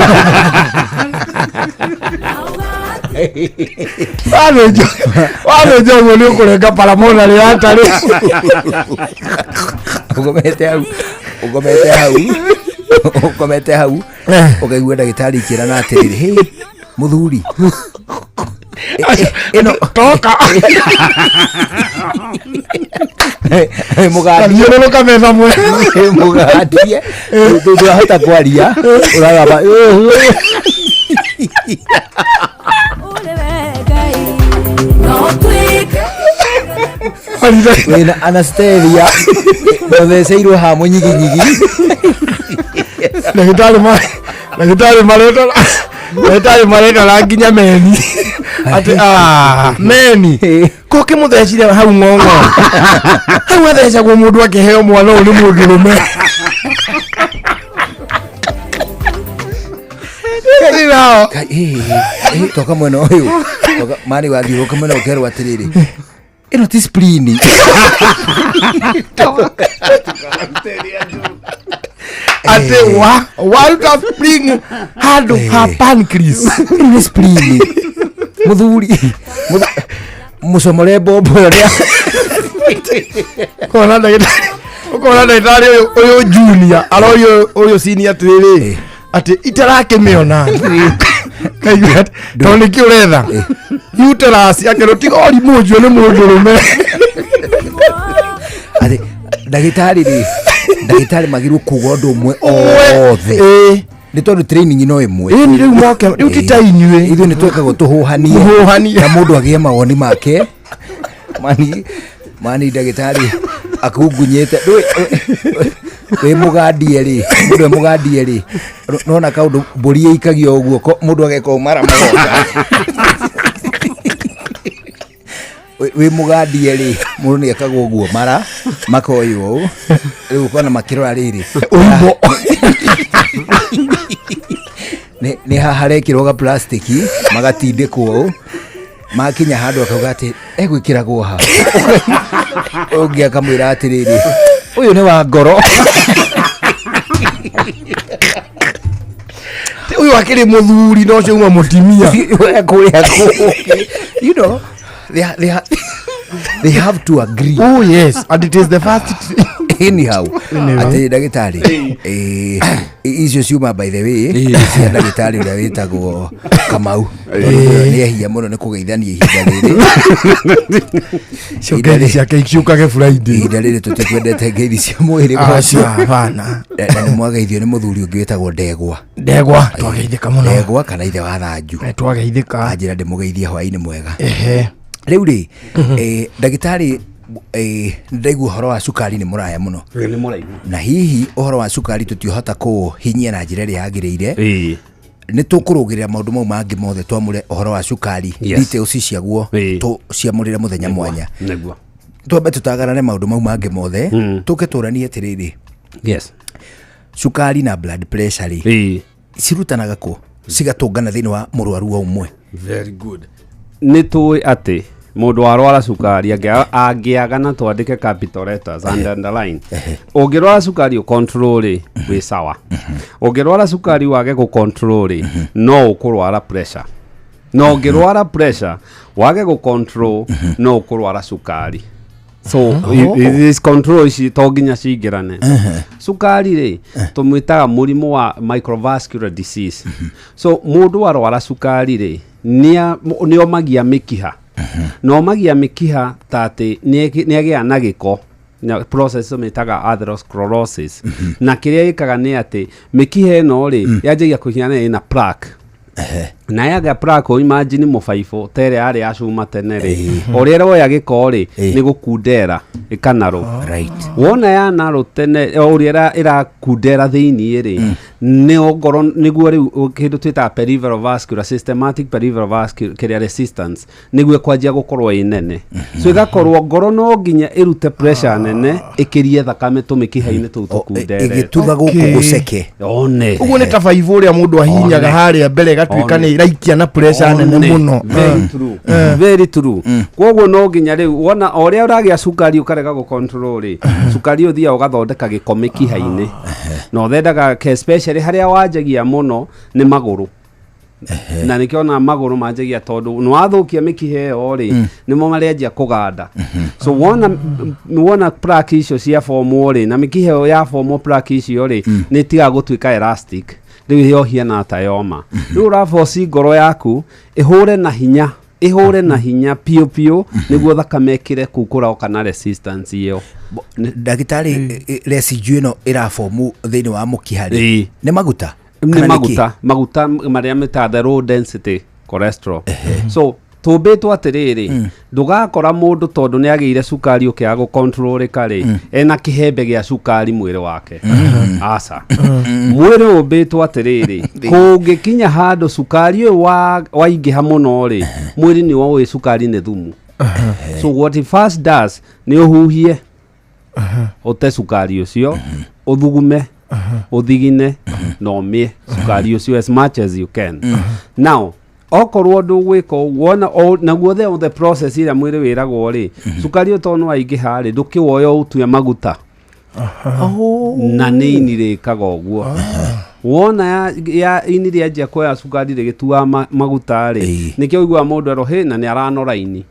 wathĩnja wathĩnja ũguo nĩ ũkũrenga paramona rĩatarĩ. Ũkomete hau, ũkomete hau, ũkomete hau, ũkaigua ndagĩtarĩ ikĩrana atĩrĩrĩ, "Hĩ, mũthuri, ĩno toka mũgandie." Thiũrũrũka metha mwe. Mũgandie, ndũrahota kwaria, ũragamba. No tuĩke Wĩna anasteria, ũtheceirwo ha mũnyiginyigi. Ndagĩtarĩ ma ndagĩtarĩ mareta ndagĩtarĩ maretara nginya meni atĩ ah, meni ko kĩmũthecire hau ng'ong'o, hau athecagwo mũndũ akĩheo mwana ũyũ nĩ mũndũrũme. Nao. Kai, toka mwena ũyũ. Mani wathiũrũka mwena ũkerwo atĩrĩrĩ, ĩno ti spleen. Atĩ wa waruta spring handũ ha pancreas. Ĩno nĩ spleen, mũthuri. Mũcomore mbombo ĩyo Kona ndagĩtarĩ, ũkona ndagĩtarĩ ũyũ ũyũ junior arorio ũyũ senior atĩrĩrĩ atĩ itarakĩmĩona kaigua atĩ, tondũ nĩkĩ ũretha uterus akerwo tiga ũrimũ ũcio nĩ mũndũrũme. Atĩ ndagĩtarĩ rĩ, ndagĩtarĩ magĩrĩirwo kuga ũndũ ũmwe othe, nĩ tondũ training no ĩmwe. Ĩni rĩu moke rĩu ti ta inyuĩ. Ithuĩ nĩ twekagwo tũhũhanie. Mũhũhanie. Na mũndũ agĩe mawoni make. Mani mani ndagĩtarĩ akungunyĩte. Ndũĩ, wĩ mũgandie rĩ, mũndũ e mũgandie rĩ, nona kaũndũ mbũri ĩikagio ũguo mũndũ ageka ũũ mara magoka. Wĩ mũgandie rĩ, mũndũ nĩ ekagwo ũguo mara makoywo ũũ, rĩu ũkona makĩrora rĩrĩ ũimbo. Nĩ haha harekĩrwo ga plastiki magatindĩkwo ũũ, makinya handũ akauga atĩ egwĩkĩragwo ha, ũngĩ akamwĩra atĩrĩrĩ, ũyũ nĩ wa ngoro. Ũyũ akĩrĩ mũthuri no ũcio uma mũtimia. Kũrĩa kũngĩ, you know they have to agree. Oh yes, and it is the first. Anyhow. Anyway. Atĩ ndagĩtarĩ, icio ciuma by the way cia ndagĩtarĩ ũrĩa wĩtagwo Kamau. Nĩ ehia mũno nĩ kũgeithania ihinda rĩrĩ. Cio ngeithi ciake ciũkage Friday. Ihinda rĩrĩ tũtikwendete ngeithi cia mwĩrĩ. Aca, hapana. Na nĩ mwageithio nĩ mũthuri ũngĩ wĩtagwo Ndegwa. Ndegwa twageithĩka mũno. Ndegwa kana ithe wa Thanju. Twageithĩka. Anjĩra ndĩmũgeithie hwaĩ-inĩ mwega. Ehe. Rĩu rĩ, ndagĩtarĩ, nĩndaigua ũhoro wa cukari nĩ mũraya mũno. Nĩ mũraihu. Na hihi ũhoro wa cukari tũtiũhota kũũhinyia na njĩra ĩrĩa yagĩrĩire. Nĩ tũkũrũgĩrĩra maũndũ mau mangĩ mothe, twamũre ũhoro wa cukari. Yes. Details ciaguo tũciamũrĩre mũthenya mwanya. Nĩguo. Twambe tũtagarane maũndũ mau mangĩ mothe, tũke tũranie atĩrĩrĩ, cukari na blood pressure rĩ, cirutanaga kũ cigatũngana thĩinĩ wa mũrwaru o ũmwe? Very good. Nĩ tũĩ atĩ mũndũ warwara cukari angĩaga, na twandĩke capital letters and underline, ũngĩrwara cukari ũcontrol rĩ, wĩ sawa. Ũngĩrwara cukari wage gũcontrol rĩ, no ũkũrwara pressure, na ũngĩrwara pressure wage gũcontrol, no ũkũrwara cukari. So this control ici to nginya cingĩrane. Cukari rĩ, tũmwĩtaga mũrimũ wa microvascular disease. So mũndũ arwara cukari rĩ, nĩomagia mĩkiha, na omagia mĩkiha ta atĩ nĩagĩa na gĩko na process tũmĩtaga atherosclerosis. Na kĩrĩa ĩkaga nĩ atĩ mĩkiha ĩno rĩ, yanjagia kũhiana ĩna plaque. Na yaga plaque imagine mũbaibũ ta ĩrĩa yarĩ ya cuma tene rĩ, ũrĩa ĩroya gĩko rĩ, nĩ gũkundera ĩkanarũ. Wona yanarũ tene, o ũrĩa ĩrakundera thĩiniĩ rĩ, nĩ ngoro nĩguo rĩu kĩndũ twĩtaga peripheral vascular, systematic peripheral vascular kĩrĩa resistance nĩguo ĩkwanjia gũkorwo ĩ nene. So ĩgakorwo ngoro no nginya ĩrute pressure nene ĩkĩrie thakame tũmĩkiha-inĩ tũu tũkunderete. Ĩgĩtutha gũkũ gũceke. One. Ũguo nĩ ta baibũ ũrĩa mũndũ ahinyaga One. harĩa mbere ĩgatuĩka One. nĩ ĩraikia na pressure nene One. mũno. Very true. Very true. Koguo no nginya rĩu wona o ũrĩa ũragĩa cukari ũkarega gũ-control rĩ, cukari ũthiaga ũgathondeka gĩko mĩkiha-inĩ, na ũthendaga especially harĩa wanjagia mũno nĩ magũrũ, na nĩkĩo ona magũrũ manjagia tondũ nĩ wathũkia mĩkiha ĩyo rĩ, nĩmo marĩanjia kũganda. So wona plaque icio cia formwo rĩ, na mĩkiha ĩyo ya formwo plaque icio rĩ, nĩ ĩtigaga gũtuĩka elastic, rĩu yohiana ta yoma. Rĩu ũraboci ngoro yaku ĩhũre na hinya, ĩhũre na hinya piũ piũ, nĩguo thakame ĩkĩre kũu kũroka na resistance ĩyo. Ndagĩtarĩ, residue ĩno ĩrabomu thĩinĩ wa mũkiha rĩ, nĩ maguta? Nĩ Kana nĩ kĩ? Maguta marĩa metaga the low density cholesterol. So tũmbĩtwo atĩrĩrĩ, ndũgakora mũndũ tondũ nĩ agĩire cukari ũkĩaga gũcontrolĩka rĩ, ena kĩhembe gĩa cukari mwĩrĩ wake. Aca, mwĩrĩ ũmbĩtwo atĩrĩrĩ, kũngĩkinya handũ cukari ũyũ waingĩha mũno rĩ, mwĩrĩ nĩ woĩ cukari nĩ thumu. So what it first does nĩ ũhuhie ũte cukari ũcio, ũthugume, ũthigine na ũmĩe cukari ũcio as much as you can. Now okorwo ndũgwĩka ũguo wona naguo the process ĩrĩa mwĩrĩ wĩragwo rĩ, cukari ũyũ tondũ nĩ waingĩha rĩ, ndũkĩwoya ũtue maguta, na nĩ ini rĩkaga ũguo. Wona ya ini rĩanjia kuoya cukari rĩgĩtuaga maguta rĩ, nĩkĩo ũiguaga mũndũ erwo hĩ na nĩ aranora ini,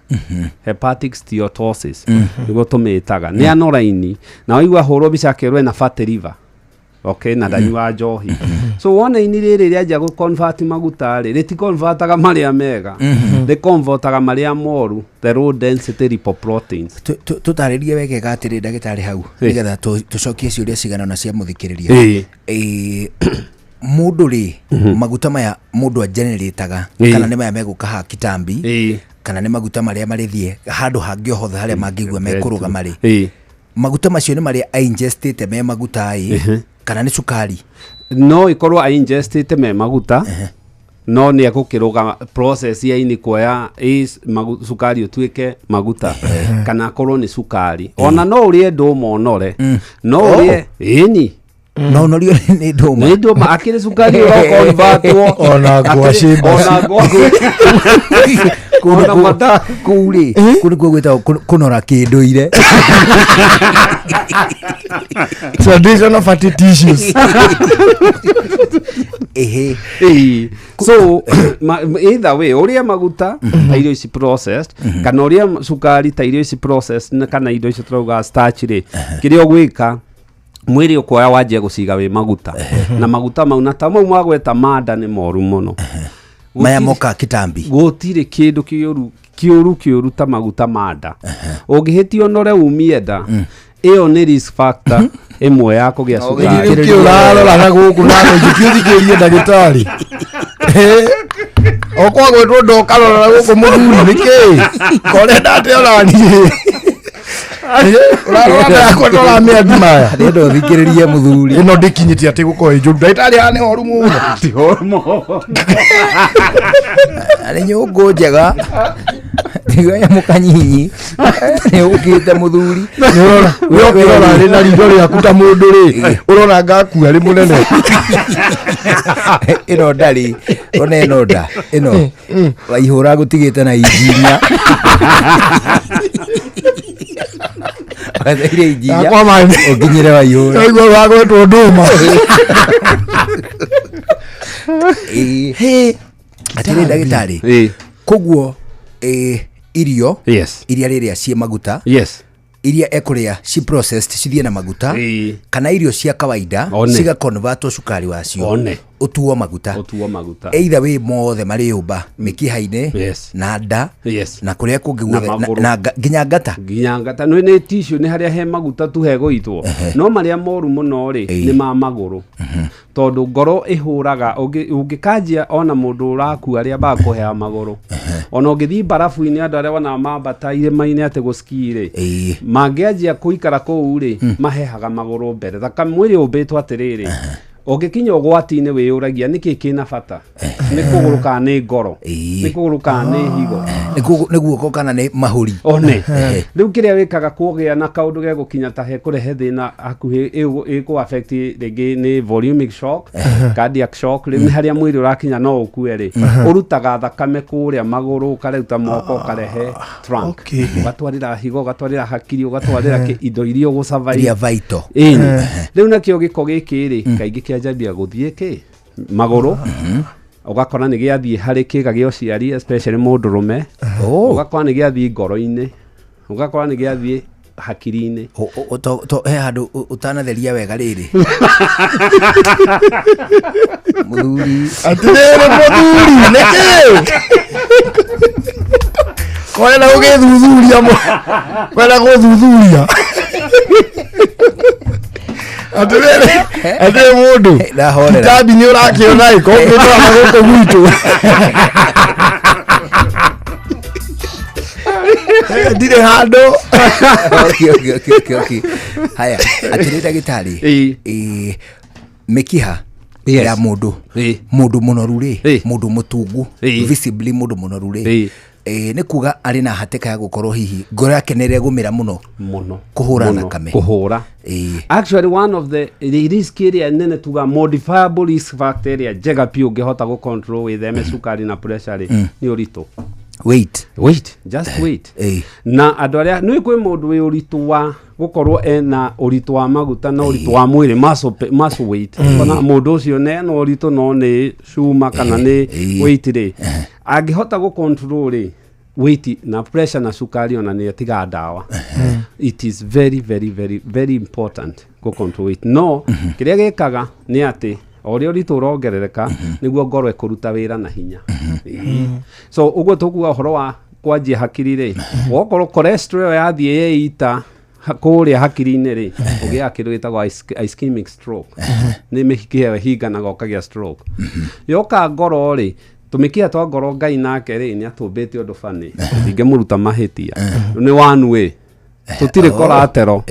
hepatic steatosis nĩguo tũmĩtaga, nĩ anora ini, na waigua hũrwo mbica akerwo ena fatty liver, okay, na ndanyua njohi. So wona ini rĩrĩ rĩanjia gũ convert maguta rĩ, rĩticonvertaga marĩa mega, rĩconvertaga marĩa moru, the low density lipoproteins. Tũtarĩrie wegega atĩrĩ, ndagĩtarĩ, hau nĩgetha tũcokie ciũria cigana ona cia mũthikĩrĩria. Mũndũ rĩ, maguta maya mũndũ agenerataga, kana nĩ maya megũka haha kitambi, kana nĩ maguta marĩa marĩthiĩ handũ hangĩ o hothe harĩa mangĩigua mekũrũgama rĩ, maguta macio nĩ marĩa aingestĩte me maguta ĩ, kana nĩ cukari? No ikorwo aingestĩte me maguta, no nĩ egũkĩrũga process ya ini kuoya cukari ũtuĩke maguta, kana akorwo nĩ cukari. Ona no ũrĩe ndũma ũnore, no ũrĩe ĩni. No ũnorio nĩ ndũma? Nĩ ndũma, akĩrĩ cukari ũrakonvatwo. Ona ngwacĩ. Ona ngwacĩ. Ona mata. Kũu rĩ, kũu nĩkuo gwĩtagwo kũnora kĩndũire. Traditional fatty tissues. Ehe. Ĩĩ. So either way, ũrĩe maguta ta irio ici processed, kana ũrĩe cukari ta irio ici processed, kana indo icio tũrauga starch rĩ, kĩrĩa ũgwĩka mwĩrĩ ũkuoya wanjia gũciga wĩ maguta, na maguta mau na ta mau magweta manda nĩ moru mũno. Maya moka kitambi. Gũtirĩ kĩndũ kĩũru kĩũru kĩũru ta maguta ma nda. Ũngĩhĩtia ũnore umie nda, ĩyo nĩ risk factor ĩmwe ya kũgĩa cukari. Nĩkĩ ũrarora na gũkũ na njĩkĩũthikĩrie ndagĩtarĩ? O kwa gwĩtwo ndokarora na gũkũ mũthuri nĩkĩ korenda atĩ onaniĩ ũrarora na yakwa ndũramĩambi maya. Ndĩrenda ũthikĩrĩrie mũthuri. Ĩno ndĩkinyĩtie atĩ gũkorwo ĩ njũru, ndagĩtarĩ haha nĩ horu mũno. Ti horu mũno. Nĩ nyũngũ njega, tiga nyamũ kanyinyi nĩ ũkĩte mũthuri. Nĩũrona we ũkĩrora rĩ na ritho rĩaku ta mũndũ rĩ, ũrona ngakua rĩ mũnene. Ĩno ndarĩ ona ĩno nda ĩno waihũra gũtigĩte na injinia watheire injinia. Yakwa maĩ. Ũkinyĩre waihũra. Waigua wagwetwo ndũma. Ĩĩ. Atĩrĩ ndagĩtarĩ, koguo irio iria rĩrĩa ciĩ maguta, iria ekũrĩa ci processed cithiĩ na maguta, kana irio cia kawaida One. cigaconvertwo cukari wacio One. Ũtuo maguta. Ũtuo maguta. Either way mothe marĩyũmba mĩkiha-inĩ Yes. na nda Yes. na kũrĩa kũngĩ Na guothe na- magũrũ. na nginya ngata. Nginya ngata nĩ tissue, nĩ harĩa he maguta tu hegũitwo, no marĩa moru mũno rĩ nĩ ma magũrũ, tondũ ngoro ĩhũraga ũngĩkanjia ona mũndũ ũrakua arĩa ambaga kũhea magũrũ. Ona ũngĩthiĩ mbarabu-inĩ, andũ arĩa wona mambata irĩma-inĩ atĩ gũski rĩ, mangĩanjia kũikara kũu rĩ, mahehaga magũrũ mbere. Thakame, mwĩrĩ ũmbĩtwo atĩrĩrĩ, ũngĩkinya ũgwati-inĩ wĩyũragia nĩkĩ kĩna bata, nĩ kũgũrũ kana nĩ ngoro, nĩ kũgũrũ kana nĩ higo, nĩ guoko kana nĩ mahũri. One rĩu kĩrĩa wĩkaga kũgĩa na kaũndũ gegũkinya ta hekũrehe thĩna hakuhĩ ĩkũ affect rĩngĩ nĩ volemic shock, cardiac shock, rĩu nĩ harĩa mwĩrĩ ũrakinya no ũkue rĩ, ũrutaga thakame kũrĩa magũrũ, ũkaruta moko, ũkarehe trunk, ũgatwarĩra higo, ũgatwarĩra hakiri, ũgatwarĩra indo iria ũgũ-survive. Iria vital. Ĩni. Rĩu nakĩo gĩko gĩkĩ rĩ, kaingĩ kĩanjagia gũthiĩ kĩ magũrũ, ũgakora nĩ gĩathiĩ harĩ kĩga gĩa ũciari, especially mũndũrũme, ũgakora nĩ gĩathiĩ ngoro-inĩ, ũgakora nĩ gĩathiĩ hakiri-inĩ. To he handũ ũtanatheria wega rĩrĩ, mũthuri. Atirĩrĩ mũthuri, nĩkĩ kwenda gũgĩthuthuria kwenda gũthuthuria? Atĩrĩrĩ, atĩrĩ mũndũ. Ndahorera. Kitambi nĩ ũrakĩona ĩ kũngĩtwara gũkũ gwitũ ndirĩ handũ. Okay. Haya, atĩrĩ ndagĩtarĩ, mĩkiha ya mũndũ, mũndũ mũnoru rĩ, mũndũ mũtungu, visibly mũndũ mũnoru rĩ, nĩ kuga arĩ na hatĩka ya gũkorwo hihi ngoro yake nĩ ĩregũmĩra mũno mũno kũhũra mũno, thakame. Kũhũra. Actually, one of the risk ĩrĩa nene tuga modifiable risk factor ĩrĩa njega biũ ũngĩhota gũ control, wĩtheme cukari na pressure rĩ, nĩ ũritũ. Weight. Weight, just weight. Na andũ arĩa nĩ kwĩ mũndũ wĩ ũritũ wa gũkorwo ena ũritũ wa maguta na ũritũ wa mwĩrĩ, muscle weight, ona mũndũ ũcio nĩ ena ũritũ no nĩ cuma kana nĩ weight rĩ, angĩhota gũ control rĩ weight na pressure na cukari, ona nĩ atiga ndawa. It is very very very very important gũ control weight. No kĩrĩa gĩkaga nĩ atĩ o ũrĩa ũritũ ũrongerereka, nĩguo ngoro ĩkũruta wĩra na hinya. So ũguo tũkuga ũhoro wa kwanjia hakiri rĩ, wokorwo cholesterol yathiĩ yeita kũrĩa hakiri-inĩ rĩ, ũgĩaga kĩndũ gĩtagwo ischemic stroke, nĩ mĩkiha ĩyo ĩhinganaga ũkagĩa stroke. Yoka ngoro rĩ, tũmĩkiha twa ngoro, Ngai nake rĩ nĩ atũmbĩte ũndũ bani ndingĩmũruta mahĩtia, nĩ one way, tũtirĩ collateral.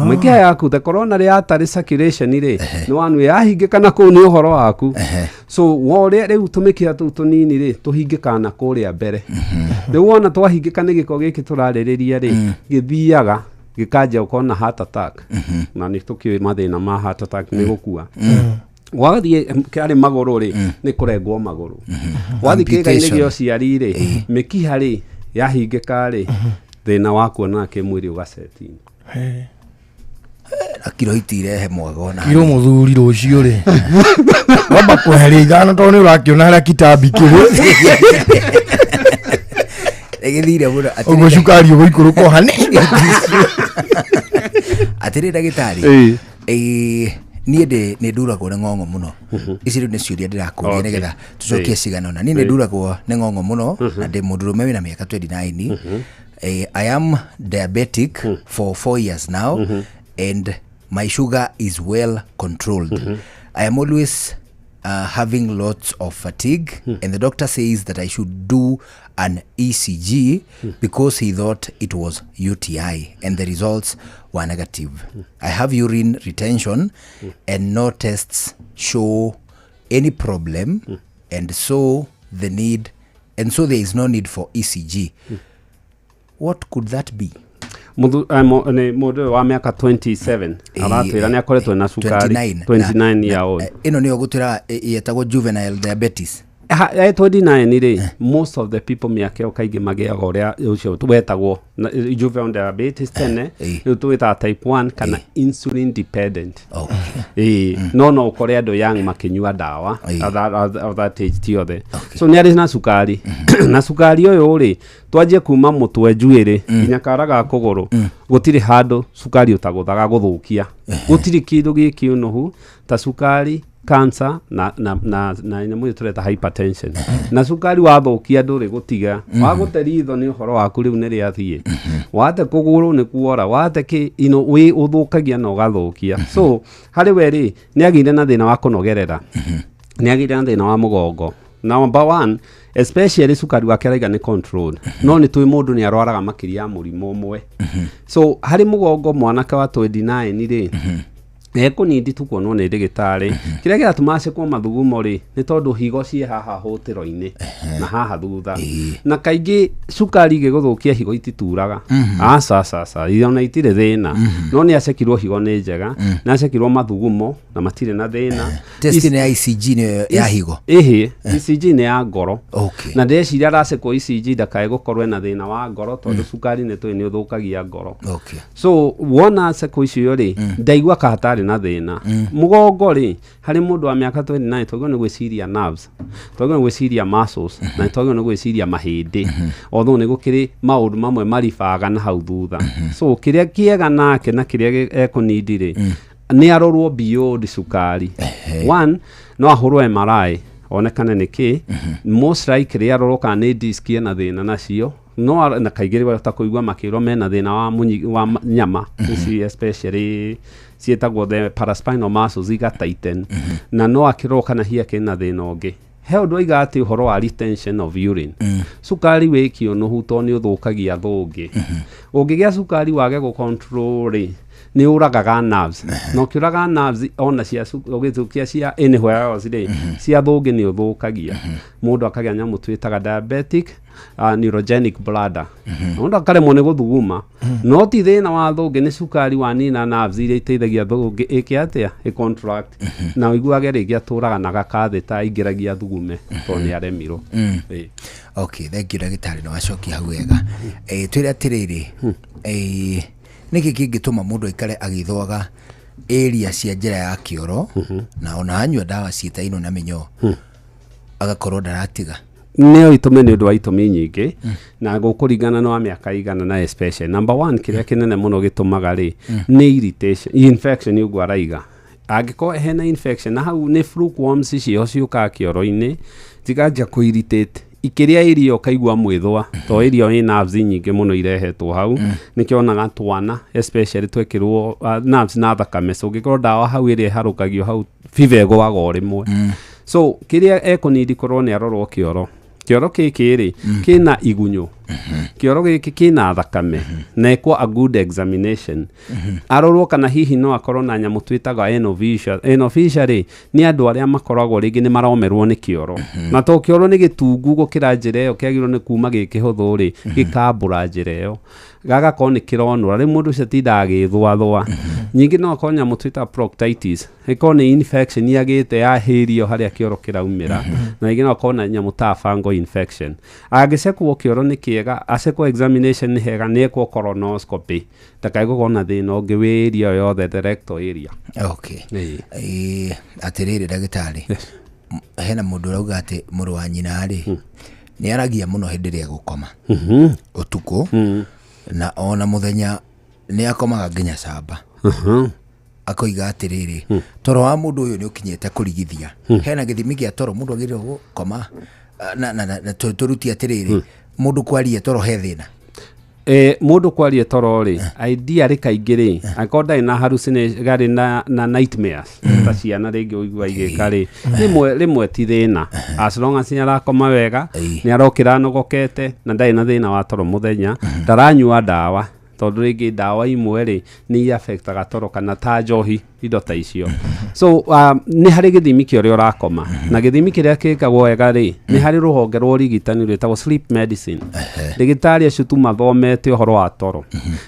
Mĩkiha yaku the coronary artery circulation rĩ nĩ one way, yahingĩka na kũu nĩ ũhoro waku. So worĩa rĩu tũmĩkiha tũu tũnini rĩ tũhingĩkaga na kũrĩa mbere. Rĩu wona twahingĩka nĩ gĩko gĩkĩ tũrarĩrĩria rĩ, gĩthiaga gĩkanjia gũkorwo na heart attack, na nĩ tũkĩũĩ mathĩna ma heart attack nĩ gũkua. Wathiĩ arĩ magũrũ rĩ, nĩ kũrengwo magũrũ. Wathiĩ kĩĩga-inĩ Amputation. gĩa ũciari rĩ, mĩkiha rĩ yahingĩka rĩ, thĩna wa kuonana kĩmwĩrĩ ũgaceti. Na kiro itirehe mwaga ona. Kirwo mũthuri rũciũ rĩ wamba kweheria 5 tondũ nĩ ũrakĩona harĩa kitambi kĩrĩ. Ĩgĩthire mũno. Ũguo cukari ũgũikũrũka o hanini. Atĩrĩ ndagĩtarĩ, niĩ ndĩ nĩ nduragwo nĩ ng'ong'o mũno. Ici rĩu nĩ ciũria ndĩrakũria nĩgetha tũcokie cigana ũna. Niĩ nĩ nduragwo nĩ ng'ong'o mũno na ndĩ mũndũrũme wĩna mĩaka 29. I am diabetic for 4 years now and my sugar is well controlled. I am always having lots of fatigue and the doctor says that I should do an ECG because he thought it was UTI and the results were negative. I have urine retention and no tests show any problem and so there is no need for ECG. What could that be? Nĩ mũndũ ũyũ wa mĩaka 27 aratwĩra nĩ akoretwo na cukari. 29. 29 year old. Ĩno nĩyo gũtwĩra yetagwo juvenile diabetes. 29 rĩ, most of the people mĩaka ĩyo kaingĩ magĩaga ũrĩa ũcio wetagwo juvenile diabetes tene, rĩu tũwĩtaga type 1 kana insulin dependent. Ĩĩ, no ũkore andũ young makĩnyua ndawa at that age, ti othe. So nĩ arĩ na cukari, na cukari ũyũ rĩ, twanjie kuma mũtwe njuĩrĩ nginya kara ga kũgũrũ, gũtirĩ handũ cukari ũtagũthaga gũthũkia. Gũtirĩ kĩndũ gĩkĩũnũhu ta cukari. Cancer na nyamũ ĩyo tũreta hypertension na cukari wathũkia ndũrĩ gũtiga. Wagũte ritho nĩ ũhoro waku rĩu nĩ rĩathiĩ, wate kũgũrũ nĩ kuora, wate kĩ ino wĩ ũthũkagia na ũgathũkia. So harĩ we rĩ, nĩ agĩire na thĩna wa kũnogerera, nĩ agĩire na thĩna wa mũgongo. Number one, especially cukari wake araiga nĩ controlled, no nĩ tũĩ mũndũ nĩ arwaraga makĩria ya mũrimũ ũmwe. So harĩ mũgongo, mwanake wa 29 rĩ, ekũnindi tu kuonwo nĩ ndĩgĩtarĩ. Kĩrĩa kĩratũma acekwo mathugumo rĩ, nĩ tondũ higo ciĩ haha hũtĩro-inĩ na haha thutha, na kaingĩ cukari ĩgĩgũthũkia higo itituraga. Aca, aca, aca, ona itirĩ thĩna, no nĩ acekirwo higo nĩ njega, nĩ acekirwo mathugumo na matirĩ na thĩna. Test nĩ ya ECG, nĩ ya higo? Ĩhĩ, ECG nĩ ya ngoro, na ndĩreciria aracekwo ECG ndakae gũkorwo ena thĩna wa ngoro, tondũ cukari nĩ tũĩ nĩ ũthũkagia ngoro. So wona acekwo icio rĩ, ndaigua ka hatarĩ na thĩna. Mũgongo rĩ, harĩ mũndũ wa mĩaka 29, twagĩrĩirwo nĩ gwĩciria nerves, twagĩrĩirwo nĩ gwĩciria muscles, na twagĩrĩirwo nĩ gwĩciria mahĩndĩ, although nĩ gũkĩrĩ maũndũ mamwe maribaga na hau thutha. So kĩrĩa kĩega nake na kĩrĩa ekũnindi rĩ, nĩ arorwo beyond cukari. One, no ahũrwo MRI onekane nĩ kĩ most likely, arorwo kana nĩ disc ĩna thĩna nacio. No na kaingĩ wahota kũigua makĩrwo mena thĩna wa wa nyama ici, especially ciĩtagwo the paraspinal muscles, iga tighten, na no akĩrorwo kana hihi akĩrĩ na thĩna ũngĩ. He ũndũ aiga atĩ ũhoro wa retention of urine. Cukari wĩ kĩũnũhu tondũ nĩ ũthũkagia thũngĩ. Ũngĩgĩa cukari wage gũ control rĩ, nĩ ũragaga nerves, na ũkĩũraga nerves ona cia ũgĩthũkia cia anywhere else rĩ, cia thũngĩ nĩ ũthũkagia. Mũndũ akagĩa nyamũ twĩtaga diabetic neurogenic bladder, mũndũ akaremwo nĩ gũthuguma, no ti thĩna wa thũngĩ, nĩ cukari wanina nerves iria iteithagia thũngĩ ĩke atĩa, ĩ contract, na ũiguage rĩngĩ atũraga na gakathĩ ta aingĩragia thugume tondũ nĩ aremirwo. Ĩĩ. Okay, thank you ndagĩtarĩ, nĩ wacokia hau wega. Twĩre atĩrĩrĩ, nĩkĩ kĩngĩtũma mũndũ aikare agĩthwaga area cia njĩra ya kĩoro, na ona anyua ndawa ciĩtainwo na mĩnyoo agakorwo ndaratiga? Nĩo itũme nĩ ũndũ wa itũmi nyingĩ, na gũkũringana na wa mĩaka igana, na especially number one, kĩrĩa kĩnene mũno gĩtũmaga rĩ, nĩ irritation, infection. Ũguo araiga angĩkorwo hena infection na hau nĩ fluke worms icio ciũkaga kĩoro-inĩ, cikanjia kũ irritate ikĩrĩa irio, ũkaigua mwĩthũa to irio ĩ nerves nyingĩ mũno irehetwo hau. Nĩkĩo onaga twana especially twekĩrwo nerves na thakame. So ũngĩkorwo ndawa hau ĩrĩa ĩharũkagio hau, fever ĩgũaga o rĩmwe. So kĩrĩa ekũnindi korwo nĩ arorwo kĩoro. Kĩoro gĩkĩ rĩ, kĩna igunyũ, kĩoro gĩkĩ kĩna thakame, na ĩkwo a good examination, arorwo kana hihi no akorwo na nyamũ twĩtaga anal fissure. Anal fissure rĩ, nĩ andũ arĩa makoragwo rĩngĩ nĩ maromerwo nĩ kĩoro, na to kĩoro nĩ gĩtungu gũkĩra njĩra ĩyo kĩagĩrĩirwo nĩ kuma gĩ kĩhũthũ rĩ, gĩkambũra njĩra ĩyo, gagakorwo nĩ kĩronũra. Rĩu mũndũ ũcio atindaga agĩthwathwa. Ningĩ no akorwo nyamũ twĩtaga proctitis, ĩkorwo nĩ infection yagĩte yahĩrio harĩa kĩoro kĩraumĩra, na rĩngĩ no akorwo na nyamũ ta fungal infection. Angĩcekwo kĩoro nĩ kĩega, acekwo examination nĩ hega, nĩ ekwo colonoscopy ndakae gũkorwo na thĩna ũngĩ wĩ area o yothe, the rectal area. Okay. Atĩrĩrĩ ndagĩtarĩ, hena mũndũ ũrauga atĩ mũrũ wa nyina rĩ, nĩ aragia mũno hĩndĩ ĩrĩa egũkoma ũtukũ, na ona mũthenya nĩ akomaga nginya camba. Akoiga atĩrĩrĩ, toro wa mũndũ ũyũ nĩ ũkinyĩte kũrigithia. Hena gĩthimi gĩa toro mũndũ agĩrĩirwo gũkoma? Na tũrutie atĩrĩrĩ, mũndũ kwaria toro he thĩna? Mũndũ kwaria toro rĩ, ideally kaingĩ rĩ, angĩkorwo ndarĩ na hallucination, garĩ na nightmares ta ciana rĩngĩ ũigua igĩka rĩ, rĩmwe ti thĩna, as long as nĩ arakoma wega, nĩ arokĩra anogokete, na ndarĩ na thĩna wa toro mũthenya, ndaranyua ndawa, tondũ rĩngĩ ndawa imwe rĩ, nĩ affectaga toro, kana ta njohi, indo ta icio. So nĩ harĩ gĩthimi kĩa ũrĩa ũrakoma, na gĩthimi kĩrĩa gĩkagwo wega rĩ, nĩ harĩ rũhonge rwa ũrigitani rwĩtagwo sleep medicine. Ndagĩtarĩ acio tu mathomete ũhoro wa toro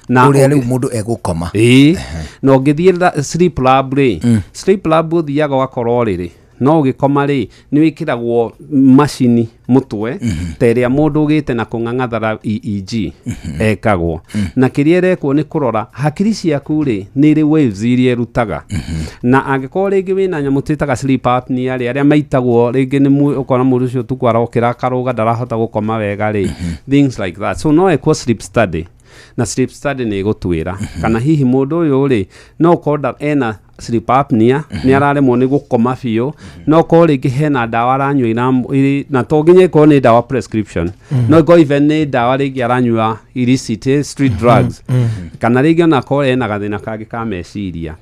na ũrĩa rĩu mũndũ egũkoma. Ĩĩ, na ũngĩthiĩ sleep lab rĩ, sleep lab ũthiaga ũgakorwo rĩrĩ, no ũgĩkoma rĩ, nĩ wĩkĩragwo macini mũtwe ta ĩrĩa mũndũ ũgĩte na kũng'ang'athara EEG ekagwo, na kĩrĩa ĩrekwo nĩ kũrora hakiri ciaku rĩ, nĩ irĩ waves iria ĩrutaga, na angĩkorwo rĩngĩ wĩna nyamũ twĩtaga sleep apnea rĩ, arĩa maitagwo rĩngĩ nĩ ũkona mũndũ ũcio ũtukũ arokĩra akarũga, ndarahota gũkoma wega rĩ, things like that. So no ekwo sleep study. Na sleep study nĩ ĩgũtwĩra kana hihi mũndũ ũyũ rĩ, no ũkorwo ena sleep apnea, nĩ araremwo nĩ gũkoma biũ, no ũkorwo rĩngĩ hena ndawa aranyua na to nginya ĩkorwo nĩ ndawa prescription, no ĩkorwo even nĩ ndawa rĩngĩ aranyua illicit, street drugs, kana rĩngĩ ona akorwo ena gathĩna kangĩ ka meciria.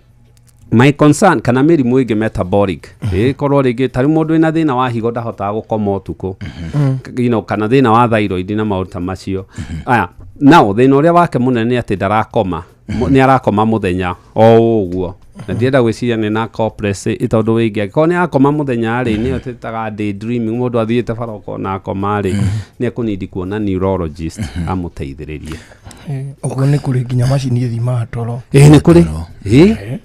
My concern, kana mĩrimũ ĩngĩ metabolic, ĩkorwo rĩngĩ tarĩu mũndũ wĩna thĩna wa higo ndahotaga gũkoma ũtukũ, kana thĩna wa thyroid na maũndũ ta macio. Aya, now thĩna ũrĩa wake mũnene nĩ atĩ ndarakoma, nĩ arakoma mũthenya o ũguo, na ndienda gwĩciria nĩ na compress, tondũ wĩingĩ angĩkorwo nĩ akoma mũthenya rĩ, nĩyo twĩtaga day dreaming, mũndũ athiĩte bara ũkona akoma rĩ, nĩ ekũnindi kuona neurologist amũteithĩrĩrie. Ũguo nĩ kũrĩ nginya macini ĩthimaga toro? Ĩĩ, nĩ kũrĩ, ĩĩ.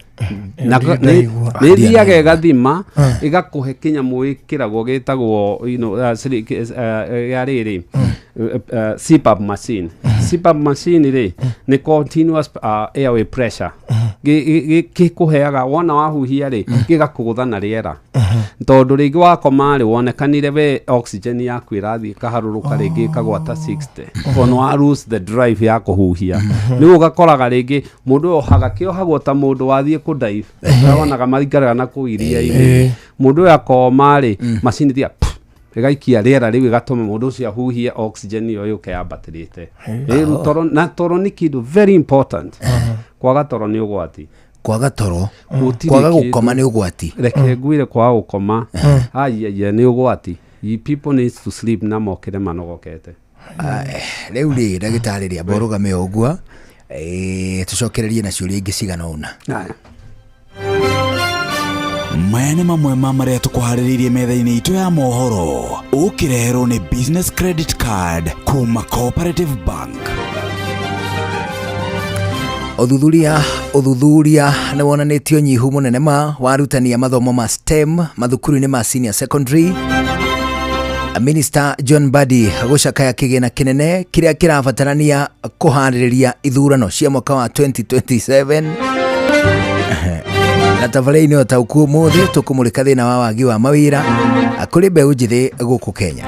Na Ndaigua. Nĩ ĩthiaga ĩgathima, ĩgakũhe kĩnyamũ ĩkĩragwo gĩtagwo ya rĩrĩ, CPAP machine. CPAP machine rĩ, nĩ continuous airway pressure. Gĩkũheaga wona wahuhia rĩ, gĩgakũgũtha na rĩera, tondũ rĩngĩ wakoma rĩ, wonekanire we oxygen yaku ĩrathiĩ ĩkaharũrũka, rĩngĩ ĩkagwata 60, ona wa lose the drive ya kũhuhia. Rĩu ũgakoraga rĩngĩ mũndũ ũyũ ohaga kĩohagwo ta mũndũ wathiĩ kũdive, wonaga maikaraga na kũu iria-inĩ. Mũndũ ũyũ akoma rĩ, macini thia ĩgaikia rĩera rĩu, ĩgatũma mũndũ ũcio ahuhie oxygen ĩyo yũke yambatĩrĩte. Rĩu toro, na toro nĩ kĩndũ very important. Kwaga toro nĩ ũgwati. Kwaga toro? Gũtirĩ Kwaga kĩndũ. gũkoma nĩ ũgwati? Reke ngwĩre, kwaga gũkoma, aiaia, nĩ ũgwati. You people needs to sleep na mokĩre manogokete. Rĩu rĩ, ndagĩtarĩ, rĩamba ũrũgame o ũguo, tũcokererie na ciũria ingĩ cigana ũna. Maya nĩ mamwe ma marĩa tũkũharĩrĩirie metha-inĩ itũ ya mohoro, ũkĩreherwo nĩ Business Credit Card kuma Cooperative Bank. Ũthuthuria nĩ wonanĩtie ũnyihu mũnene ma wa arutani a mathomo ma STEM mathukuru-inĩ ma senior secondary. Minister John Mbadi gũcakaya kĩgĩna kĩnene kĩrĩa kĩrabatarania kũharĩrĩria ithurano cia mwaka wa 2027. Na tabarĩra-inĩ o ta ũkuo ũmũthĩ tũkũmũrĩka thĩna wa wagi wa mawĩra kũrĩ mbeũ njĩthĩ gũkũ Kenya.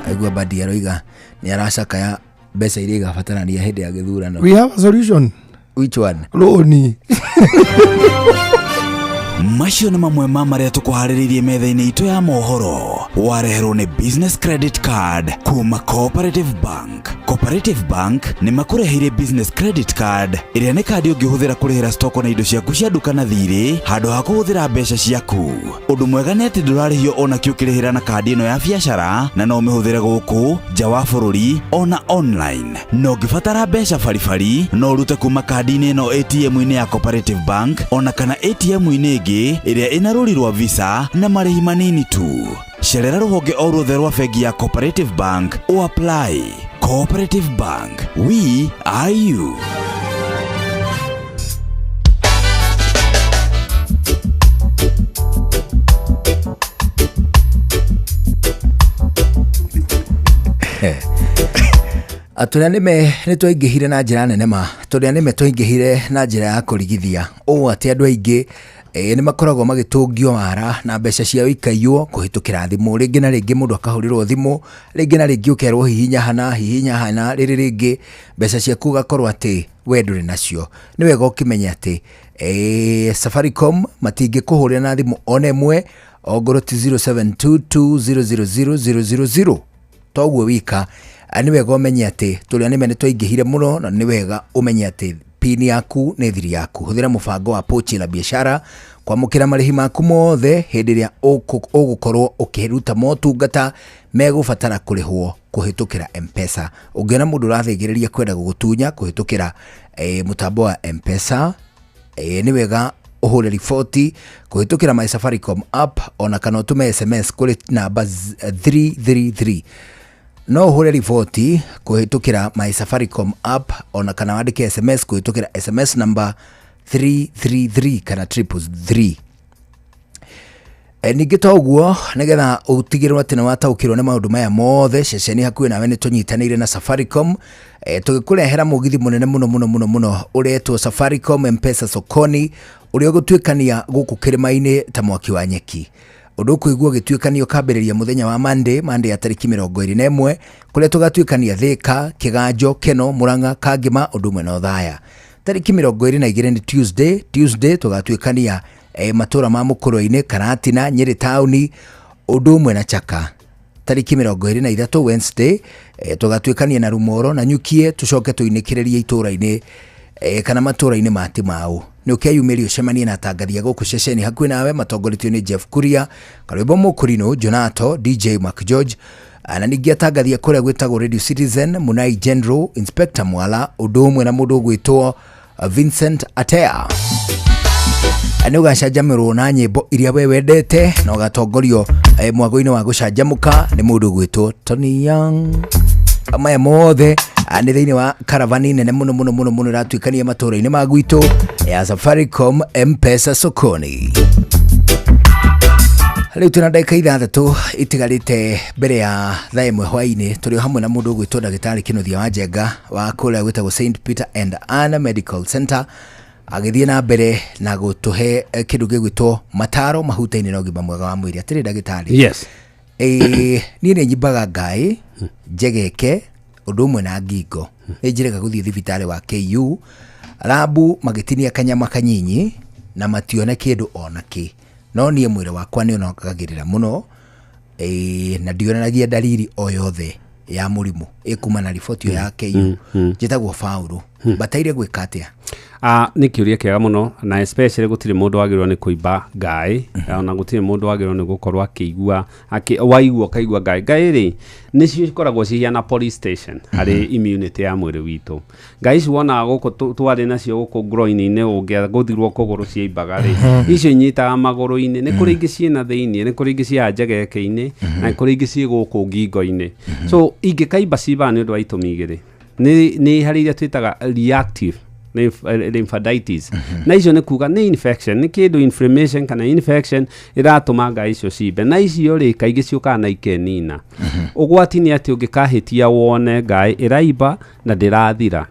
Aigua Mbadi aroiga nĩ aracakaya mbeca iria igabatarania hĩndĩ ya gĩthurano. We have a solution. Which one? Rũni. Macio nĩ mamwe ma marĩa tũkũharĩrĩirie metha-inĩ itũ ya mohoro, wareherwo nĩ Business Credit Card kuma Cooperative Bank. Cooperative Bank nĩ makũreheire Business Credit Card, ĩrĩa nĩ kandi ũngĩhũthĩra kũrĩhĩra stoko na indo ciaku cia nduka na thirĩ handũ ha kũhũthĩra mbeca ciaku. Ũndũ mwega nĩ atĩ ndũrarĩhio ona kĩ ũkĩrĩhĩra na kandi ĩno ya biacara, na no ũmĩhũthĩre gũkũ nja wa bũrũri ona online. Na ũngĩbatara mbeca baribari, no ũrute kuma kandi-inĩ ĩno ATM-inĩ ya Cooperative Bank ona kana ATM-inĩ ĩngĩ ĩrĩa ĩna rũri rwa Visa na marĩhi manini tu. Cerera rũhonge o ruothe rwa bengi ya Cooperative Bank o apply. Cooperative Bank, we are you. Tũrĩa nĩme nĩ twaingĩhire na njĩra nene ma, tũrĩa nĩme twaingĩhire na njĩra ya kũrigithia ũũ atĩ andũ aingĩ nĩ makoragwo magĩtũngio wara na mbeca ciao ikaiywo kũhĩtũkĩra thimũ. Rĩngĩ na rĩngĩ mũndũ akahũrĩrwo thimũ, rĩngĩ na rĩngĩ ũkerwo hihinya hana, hihinya hana, rĩrĩ rĩngĩ mbeca ciaku ũgakorwo atĩ we ndũrĩ nacio. Nĩ wega ũkĩmenye atĩ Safaricom matingĩkũhũrĩra na thimũ ona ĩmwe ongorwo ti 0722000000 toguo wika. Nĩ wega ũmenye atĩ tũrĩa nĩme nĩ twaingĩhire mũno, na nĩ wega ũmenye atĩ pin yaku nĩ thiri yaku. Hũthĩra mũbango wa Pochi la Biashara kwamũkĩra marĩhi maku mothe hĩndĩ ĩrĩa ũgũkorwo ũkĩruta motungata megũbatara kũrĩhwo kũhĩtũkĩra M-Pesa. Ũngĩona mũndũ ũrathĩngĩrĩria kwenda gũgũtunya kũhĩtũkĩra mũtambo wa M-Pesa, nĩ wega ũhũre riboti kũhĩtũkĩra My Safaricom app ona kana ũtũme SMS kũrĩ namba 333. No ũhũre riboti kũhĩtũkĩra My Safaricom app ona kana wandĩke SMS kũhĩtũkĩra SMS number 333 kana 333. Ningĩ to ũguo, nĩgetha ũtigĩrĩrwo atĩ nĩ wataũkĩrwo nĩ maũndũ maya mothe, ceceni hakuhĩ nawe nĩ tũnyitanĩire na Safaricom, tũgĩkũrehera mũgithi mũnene mũno mũno mũno mũno ũretwo Safaricom M-Pesa Sokoni, ũrĩa ũgũtuĩkania gũkũ kĩrĩma-inĩ ta mwaki wa nyeki. Ũndũ ũkũigua ũgĩtuĩkanio kambĩrĩria mũthenya wa Monday, Monday ya tarĩki 21, kũrĩa tũgatuĩkania Thĩka, Kĩganjo, Keno, Mũrang'a, Kangĩma, ũndũ ũmwe na Othaya. Tarĩki 22 nĩ Tuesday, Tuesday tũgatuĩkania matũra ma Mũkũrwe-inĩ, Karatina, Nyĩrĩ taũni, ũndũ ũmwe na Chaka. Tarĩki 23 Wednesday, tũgatuĩkania na Rumoro na Nyukie, tũcoke tũinĩkĩrĩrie itũra-inĩ kana matũra-inĩ ma Timau. Nĩ ũkeyumĩria ũcemanie na atangathi a gũkũ ceceni hakuhĩ nawe matongoretio nĩ Jeff Kuria, Karwĩmbo Mũkũrinũ, Jonato, DJ Mark George, na ningĩ atangathi a kũrĩa gwĩtagwo Radio Citizen, Munai General, Inspector Mwala, ũndũ ũmwe na mũndũ ũgwĩtwo Vincent Atea. Nĩ ũgacanjamũrwo na nyĩmbo iria we wendete na ũgatongorio mwago-inĩ wa gũcanjamũka nĩ mũndũ ũgwĩtwo Tony Young. Maya mothe nĩ thĩinĩ wa karavani nene mũno mũno mũno mũno ĩratuĩkania matũra-inĩ ma gwitũ ya Safaricom M-Pesa Sokoni. Rĩu twĩna ndagĩka 6 itigarĩte mbere ya thaa 1 hwaĩ-inĩ, tũrĩ o hamwe na mũndũ ũgwĩtwo ndagĩtarĩ Kĩnuthia wa Njenga wa kũrĩa gwĩtagwo St Peter and Ann Medical Center, agĩthiĩ na mbere na gũtũhe kĩndũ gĩgwĩtwo mataro mahutaine na ũgima mwega wa mwĩrĩ. Atĩrĩ ndagĩtarĩ. Yes. Niĩ nĩ nyimbaga ngaĩ, njegeke, ũndũ ũmwe na ngingo. Nĩ njĩrega gũthiĩ thibitarĩ wa KU, rabu magĩtinia kanyama kanyinyi na matione kĩndũ ona kĩ. No niĩ mwĩrĩ wakwa nĩ ũnogagĩrĩra mũno, na ndionanagia dalili o yothe ya mũrimũ ĩkuma na riboti ĩyo ya KU. Njĩtagwo Paũlũ. Bataire gwĩka atĩa? Nĩ kĩũria kĩega mũno, na especially gũtirĩ mũndũ wagĩrĩirwo nĩ kũimba ngaĩ, ona gũtirĩ mũndũ wagĩrĩirwo nĩ gũkorwo akĩigua, waigua ũkaigua ngaĩ. Ngaĩ rĩ, nĩcio cikoragwo cihiana police station harĩ immunity ya mwĩrĩ witũ. Ngaĩ ici wonaga gũkũ twarĩ nacio gũkũ groin-inĩ, ũngĩagũthirwo kũgũrũ ciaimbaga rĩ, icio inyitaga magũrũ-inĩ, nĩ kũrĩ ingĩ ciĩna thĩiniĩ, nĩ kũrĩ ingĩ cia njegeke-inĩ, na nĩ kũrĩ ingĩ ciĩ gũkũ ngingo-inĩ. So ingĩkaimba cimbaga nĩ ũndũ wa itũmi igĩrĩ. Nĩ harĩ iria twĩtaga reactive lymphadenitis. Na icio nĩ kuga nĩ infection, nĩ kĩndũ inflammation kana infection ĩratũma ngaĩ icio cimbe. Na icio rĩ, kaingĩ ciũkaga na ikenina. Ũgwati nĩ atĩ ũngĩkahĩtia wone ngaĩ ĩraimba na ndĩrathira,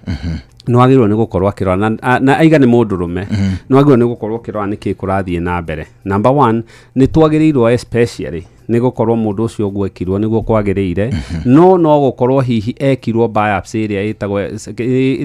nĩ wagĩrĩirwo nĩ gũkorwo akĩrora, na aiga nĩ mũndũrũme, nĩ wagĩrĩirwo nĩ gũkorwo ũkĩrora nĩkĩ kũrathiĩ na mbere. Number 1, nĩ twagĩrĩirwo especially nĩ gũkorwo mũndũ ũcio ũguo ekirwo nĩguo kwagĩrĩire, no gũkorwo hihi ekirwo biopsy ĩrĩa ĩtagwo,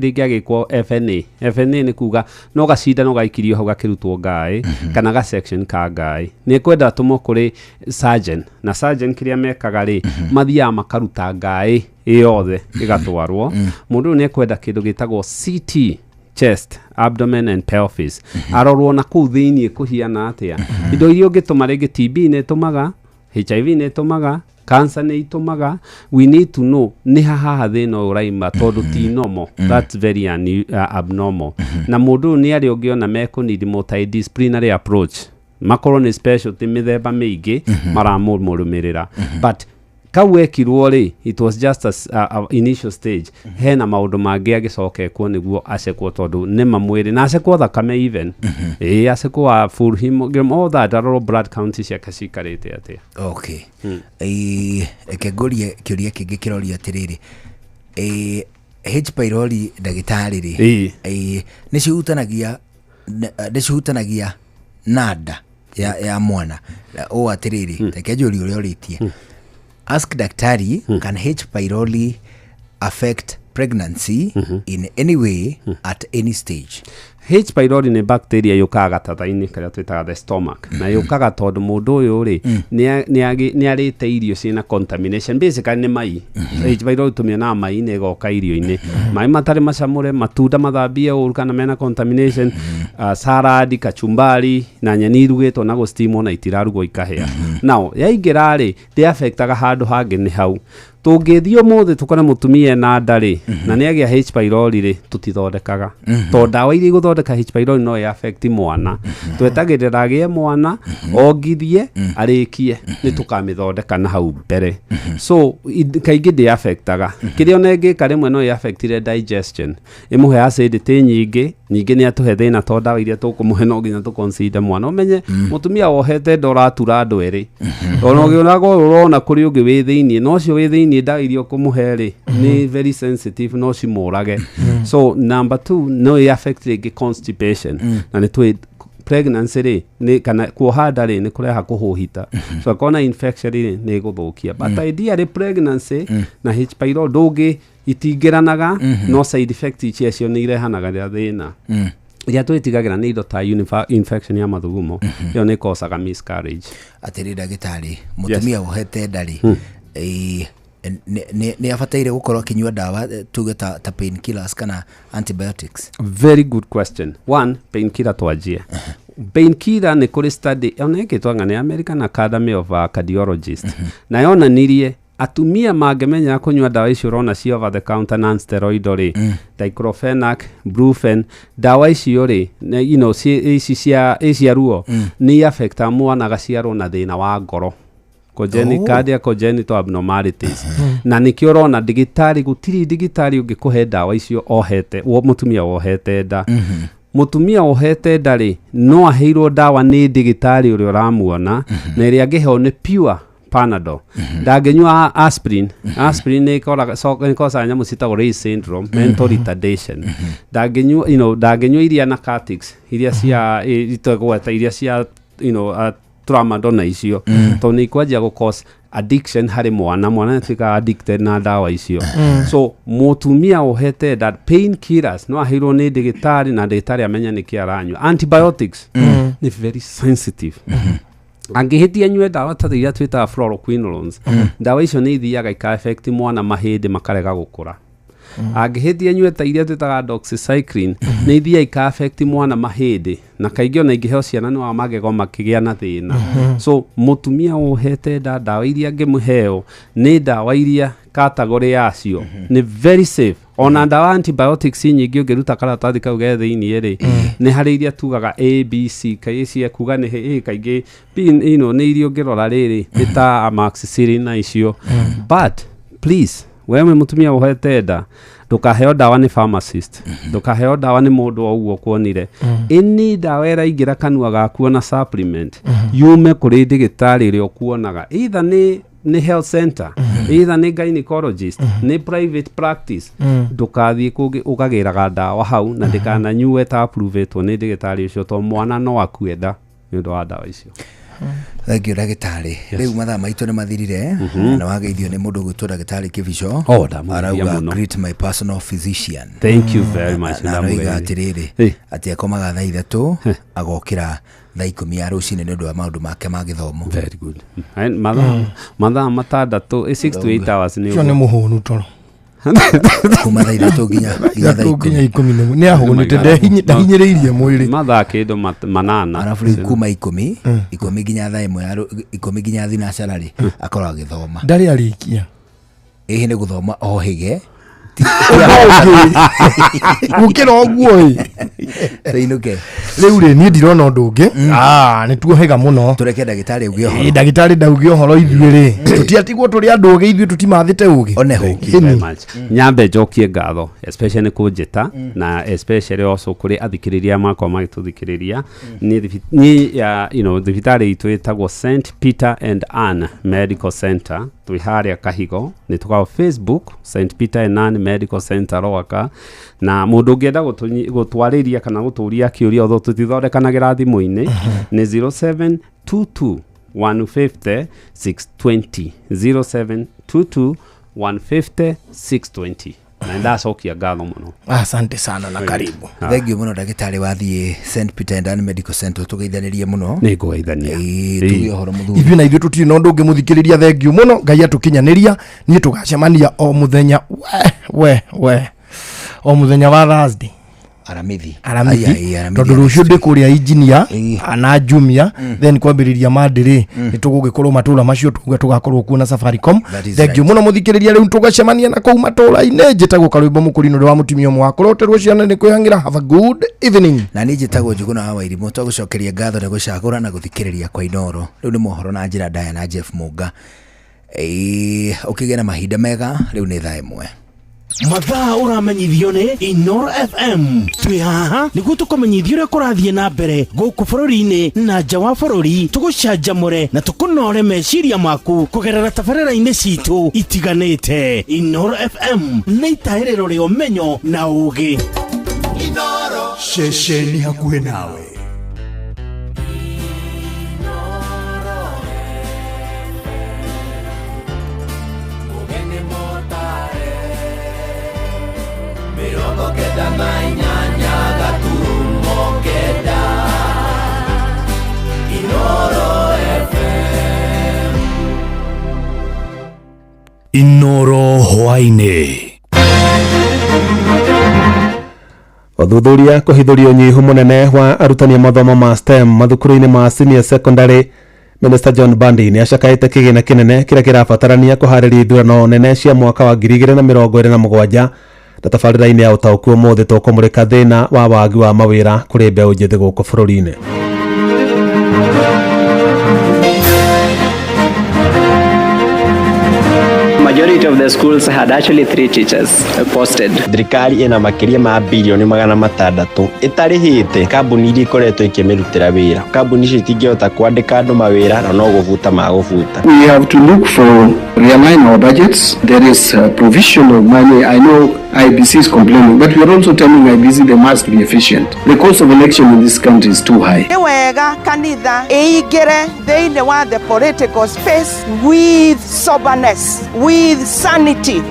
rĩngĩ agĩkwo FNA. FNA nĩ kuga no gacindano gaikirio hau gakĩrutwo ngaĩ, kana ga section ka ngaĩ. Nĩ kwenda atũmwo kũrĩ surgeon, na surgeon kĩrĩa mekaga rĩ, mathiaga makaruta ngaĩ yothe ĩgatwarwo. Mũndũ ũyũ nĩ ekwenda kĩndũ gĩtagwo CT, chest, abdomen and pelvis. Arorwo na kũu thĩiniĩ kũhiana atĩa. Indo iria ũngĩtũma rĩngĩ TB nĩ ĩtũmaga, HIV nĩ ĩtũmaga, cancer nĩ ĩtũmaga. We need to know nĩ ha haha thĩna ũyũ ũraima, tondũ ti normal. That's very abnormal. Na mũndũ ũyũ nĩ arĩa ũngĩona mekũneed multidisciplinary approach, makorwo nĩ specialty mĩthemba mĩingĩ maramũrũmĩrĩra. But kau ekirwo rĩ, it was just a initial stage. Hena maũndũ mangĩ agĩcoka ekwo nĩguo acekwo, tondũ nĩ mamwĩrĩ na acekwo thakame even. Ĩĩ, acekwo wa full hemoglobin, all that, arorwo blood count ciake cikarĩte atĩa. Okay. Reke ngũrie kĩũria kĩngĩ kĩroria atĩrĩrĩ, H pylori ndagĩtarĩ rĩ, nĩ cihutanagia na nda ya mwana ũũ atĩrĩrĩ, reke njũrie ũrĩa ũrĩtie. Ask daktari, can H pylori affect pregnancy in any way at any stage? H pylori nĩ bacteria yũkaga gatatha-inĩ karĩa twĩtaga the stomach, na yũkaga tondũ mũndũ ũyũ rĩ, nĩ arĩte irio ciĩna contamination, basically nĩ mai. H pylori tũmĩonaga mai-inĩ, ĩgoka irio-inĩ, maĩ matarĩ macamũre, matunda mathambie ũru kana mena contamination, salad, kachumbari na nyeni irugĩtwo na gũsteamwo na itirarugwo ikahĩa. Now yaingĩra rĩ, ndĩafectaga handũ hangĩ, nĩ hau tũngĩthiĩ ũmũthĩ tũkore mũtumia ena nda rĩ, na nĩ agĩa H pylori rĩ, tũtithondekaga, tondũ ndawa iria igũthondeka H pylori no ĩ-affect mwana. Twetagĩrĩra agĩe mwana, ongithie, arĩkie, nĩ tũkamĩthondeka na hau mbere. So kaingĩ ndĩ-affectaga. Kĩrĩa ona ĩngĩka rĩmwe no ĩ-affectire digestion, ĩmũhe acidity nyingĩ. Ningĩ nĩ atũhe thĩna, tondũ ndawa iria tũkũmũhe no nginya tũconsider mwana. Ũmenye mũtumia wohete nda ũratura andũ erĩ, ona ũgĩonaga ũyũ ũrona kũrĩ ũngĩ wĩ thĩiniĩ, na ũcio wĩ thĩiniĩ ndawa iria ũkũmũhe rĩ, nĩ very sensitive, no cimũrage. So number two, no ĩ affect rĩngĩ constipation, na nĩ tũĩ Pregnancy rĩ nĩ kana kuoha nda rĩ nĩ kũreha kũhũhita, so akona infection rĩ nĩ ĩgũthũkia, but ideally pregnancy na H pylori ndũngĩ itingĩranaga, no side effect ciacio nĩ irehanaga rĩa thĩna. Iria twĩtigagĩra nĩ indo ta infection ya mathugumo, ĩyo nĩ ĩkosaga miscarriage. Atĩrĩ ndagĩtarĩ, mũtumia wohete nda rĩ, nĩ abataire gũkorwo akĩnyua ndawa, tuge ta painkillers kana antibiotics? Very good question. One, painkiller, twanjie painkiller, nĩ kũrĩ study ona ĩkĩtwo anga nĩ American Academy of Cardiologist, na yonanirie atumia mangĩmenyera kũnyua ndawa icio ũrona ci over the counter non steroidal rĩ, diclofenac, brufen, ndawa icio rĩ ici cia ruo nĩ affecta mwana agaciarwo na thĩna wa ngoro, congenital cardiac congenital abnormalities. Na nĩkĩo ũrona ndagĩtarĩ, gũtirĩ ndagĩtarĩ ũngĩkũhe ndawa icio ohete mũtumia wohete nda. Mũtumia wohete nda rĩ, no aheirwo ndawa nĩ ndagĩtarĩ ũrĩa ũramuona, na ĩrĩa angĩheo nĩ pure Panadol. Ndangĩnyua aspirin. Aspirin nĩ ĩkosaga nyamũ ciĩtagwo Reye syndrome, mental retardation. Ndangĩnyua ndangĩnyua iria narcotics iria cia itagweta iria cia tramadol na icio, tondũ nĩ ikwanjia gũ cause addiction harĩ mwana. Mwana nĩ atuĩkaga addicted na ndawa icio. So mũtumia wohete nda, pain killers no aheirwo nĩ ndagĩtarĩ, na ndagĩtarĩ amenye nĩkĩ aranyua. Antibiotics nĩ very sensitive. Angĩhĩtia nyue ndawa ta iria twĩtaga fluoroquinolones, ndawa icio nĩ ithiaga ika affect mwana mahĩndĩ makarega gũkũra. Angĩhĩtia nyue ta iria twĩtaga doxycycline, nĩ ithiaga ika affect mwana mahĩndĩ, na kaingĩ ona ingĩheo ciana nĩ wa magego makĩgĩa na thĩna. So mũtumia wohete nda, ndawa iria angĩmũheo nĩ ndawa iria category yacio nĩ very safe. Ona ndawa antibiotics nyingĩ, ũngĩruta karatathi kau ge thĩiniĩ rĩ, nĩ harĩ iria tugaga A B C, kaingĩ cia kuga nĩ A, kaingĩ B, nĩ iria ũngĩrora rĩrĩ nĩ ta amoxicillin na icio. But please, wewe mũtumia wohete nda, ndũkaheo ndawa nĩ pharmacist, ndũkaheo ndawa nĩ mũndũ o ũguo kuonire. Ĩni ndawa ĩraingĩra kanua gaku ona supplement, yume kũrĩ ndĩgĩtarĩ ũrĩa ũkuonaga, either nĩ health center, either nĩ gynecologist, nĩ private practice. Ndũkathiĩ kũngĩ ũkagĩraga ndawa hau na ndĩkananyue ta approvetwo nĩ ndĩgĩtarĩ ũcio, tondũ mwana no akue nda nĩ ũndũ wa ndawa icio. Thank you, ndagĩtarĩ. Rĩu mathaa maitũ nĩ mathirire. Na wageithio nĩ mũndũ ũgwĩtwo ndagĩtarĩ Kĩbico. Oh, ndamũgeithia Arauga, mũno. "Greet my personal physician." Thank you very much. Na aroiga Ndamũgeithia. atĩrĩrĩ, atĩ akomaga thaa 3, agokĩra thaa 10 ya rũcinĩ nĩ ũndũ wa maũndũ make ma gĩthomo. Very good. Mathaa 6, 6 to 8 hours nĩ Ũcio nĩ ũguo. mũhũnu toro. Kuma thaa 3 nginya thaa 3 nginya 10. 10 nĩ ahũnĩte, ndahinyĩrĩirie mwĩrĩ. Mathaa kĩndũ 8. Arabu rĩu kuma 10 nginya thaa 1 ya 10 nginya thinacara rĩ, akorwo agĩthoma. Ndarĩ arĩkia. Ĩhĩ, nĩ gũthoma ohĩge. Gũkĩra ũguo ĩ. Tũinũke. Rĩu rĩ, niĩ ndirona ũndũ ũngĩ. Ah, nĩ tuohĩga mũno. Tũreke ndagĩtarĩ auge ũhoro. Ĩ, ndagĩtarĩ ndauge ũhoro. Ithuĩ rĩ, tũtiatigwo tũrĩ andũ ũgĩ, ithuĩ tũtimathĩte ũgĩ. Oneho. Thank you very much. Nyambe njokie ngatho especially nĩ kũnjĩta, na especially also kũrĩ athikĩrĩria makwa magĩtũthikĩrĩria. Niĩ ya thibitarĩ itũ ĩtagwo St Peter and Ann Medical Center, twĩ harĩa Kahigo. Nĩ tũkoragwo Facebook, St Peter and Ann Medical Center Rwaka, na mũndũ ũngĩenda gũtwarĩria kana gũtũria kĩũria, although tũtithondekanagĩra thimũ-inĩ, nĩ 0722 150 620, 0722 150 620. Na ndacokia ngatho mũno. Asante sana na karibu. Thank you mũno, ndagĩtarĩ. Wathiĩ St Peter and Ann Medical Center tũgeithanĩrie mũno. Nĩ ngũgeithania. Ĩĩ, tuge ũhoro mũthuri. Ithuĩ na ithuĩ tũtirĩ na ũndũ ũngĩ, mũthikĩrĩria, thengiũ mũno, Ngai atũkinyanĩria. Niĩ tũgacemania o mũthenya we we we o mũthenya wa Thursday. Aramithi. Aramithi. Ai, ai, Aramithi. Tondũ rũciũ ndĩ kũrĩa injinia na Jumia, then kwambĩrĩria Monday rĩ, nĩ tũgũgĩkorwo matũra macio tuga tũgakorwo kuo na Safaricom. That is Thengiũ right. mũno, mũthikĩrĩria. Rĩu tũgacemania na kũu matũra-inĩ. Njĩtagwo Karwĩmbo Mũkũrinũ wa mũtumia ũmwe wa kũroterwo ciana nĩ kwĩhang'ĩra. Have a good evening. Na niĩ njĩtagwo Njũgũna wa Wairimũ. Twagũcokeria ngatho nĩ gũcagũra na gũthikĩrĩria kwa Inoro. Rĩu nĩ mohoro na njĩra ndaya na Jeff Mũnga. Ĩĩ, ũkĩgĩa na mahinda mega. Rĩu nĩ thaa 1. Mathaa ũramenyithio nĩ Inoro FM. Twĩ haha nĩguo tũkũmenyithia ũrĩa kũrathiĩ na mbere gũkũ bũrũri-inĩ na nja wa bũrũri, tũgũcanjamũre na tũkũnore meciria maku kũgerera tabarĩra-inĩ citũ itiganĩte. Inoro FM nĩ itahĩrĩro rĩa ũmenyo na ũũgĩ. Ceceni hakuhĩ nawe. Mĩrongo kenda na inyanya gaturumo kenda. Inoro FM. Inoro hwaĩ-inĩ. Ũthuthuria kũhithũria ũnyihu mũnene wa arutani a mathomo ma STEM mathukuru-inĩ ma senior secondary. Minister John Mbadi nĩ acakaĩte kĩgĩna kĩnene kĩrĩa kĩrabatarania kũharĩria ithurano nene cia mwaka wa 2027. Na tabarĩra-inĩ ya ũtaũku ũmũthĩ tũkũmũrĩka thĩna wa wagi wa mawĩra kũrĩ mbeũ njĩthĩ gũkũ bũrũri-inĩ. Majority of the schools had actually three teachers posted. Thirikari ĩna makĩria ma birioni 600 ĩtarĩhĩte kambuni iria ikoretwo ikĩmĩrutĩra wĩra. Kambuni icio itingĩhota kwandĩka andũ mawĩra na no gũbuta magũbuta. We have to look for realign our budgets. There is a provision of money. I know IEBC is complaining, but we are also telling IEBC they must be efficient. The cost of election in this country is too high. Nĩ wega kanitha ĩingĩre thĩinĩ wa the political space with soberness, with sanity.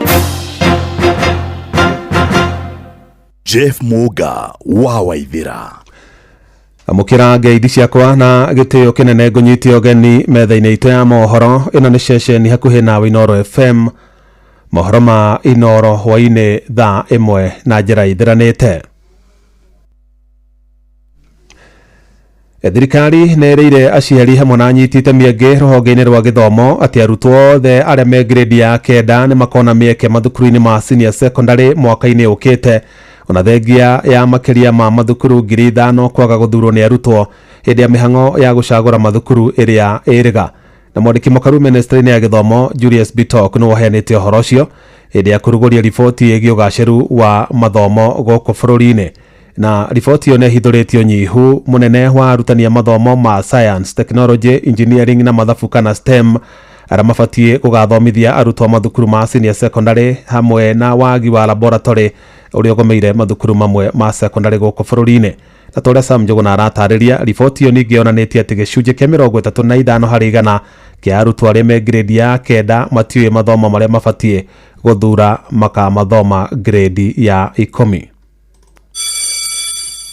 Jeff Muga wa Waithira. Amũkĩra ngeithi ciakwa na gĩtĩo kĩnene, ngũnyite ũgeni metha-inĩ itũ ya mohoro. Ĩno nĩ ceceni hakuhĩ nawe, Inoro FM. Mohoro ma Inoro hwaĩ-inĩ thaa 1 na njĩra ithiranĩte. Thirikari nĩ ĩrĩire aciari hamwe na anyiti itemi angĩ rũhonge-inĩ rwa gĩthomo atĩ arutwo othe arĩa me grade ya 9 nĩ makona mĩeke mathukuru-inĩ ma senior secondary mwaka-inĩ ũkĩte, ona thengia ya makĩria ma mathukuru 5,000 kwaga gũthurwo nĩ arutwo hĩndĩ ya mĩhang'o ya gũcagũra mathukuru ĩrĩa ĩrĩga. Na mwandĩki mũkaru ministry-inĩ ya gĩthomo Julius Bitok nĩ waheanĩte ũhoro ũcio hĩndĩ ya kũrugũria riboti ĩgiĩ ũgacĩru wa mathomo gũkũ bũrũri-inĩ. Na riboti ĩyo nĩ ĩhithũrĩtie ũnyihu mũnene wa arutani a mathomo ma science, technology, engineering na mathabu kana STEM arĩa mabatiĩ gũgathomithia arutwo a mathukuru ma senior secondary, hamwe na wagi wa laboratory ũrĩa ũgomeire mathukuru mamwe ma secondary gũkũ bũrũri-inĩ. Na ta ũrĩa Sam Njũgũna aratarĩria, riboti ĩyo ningĩ yonanĩtie atĩ gĩcunjĩ kĩa 35% kĩa arutwo arĩa me grade ya 9 matiũĩ mathomo marĩa mabatiĩ gũthura makamathoma grade ya 10.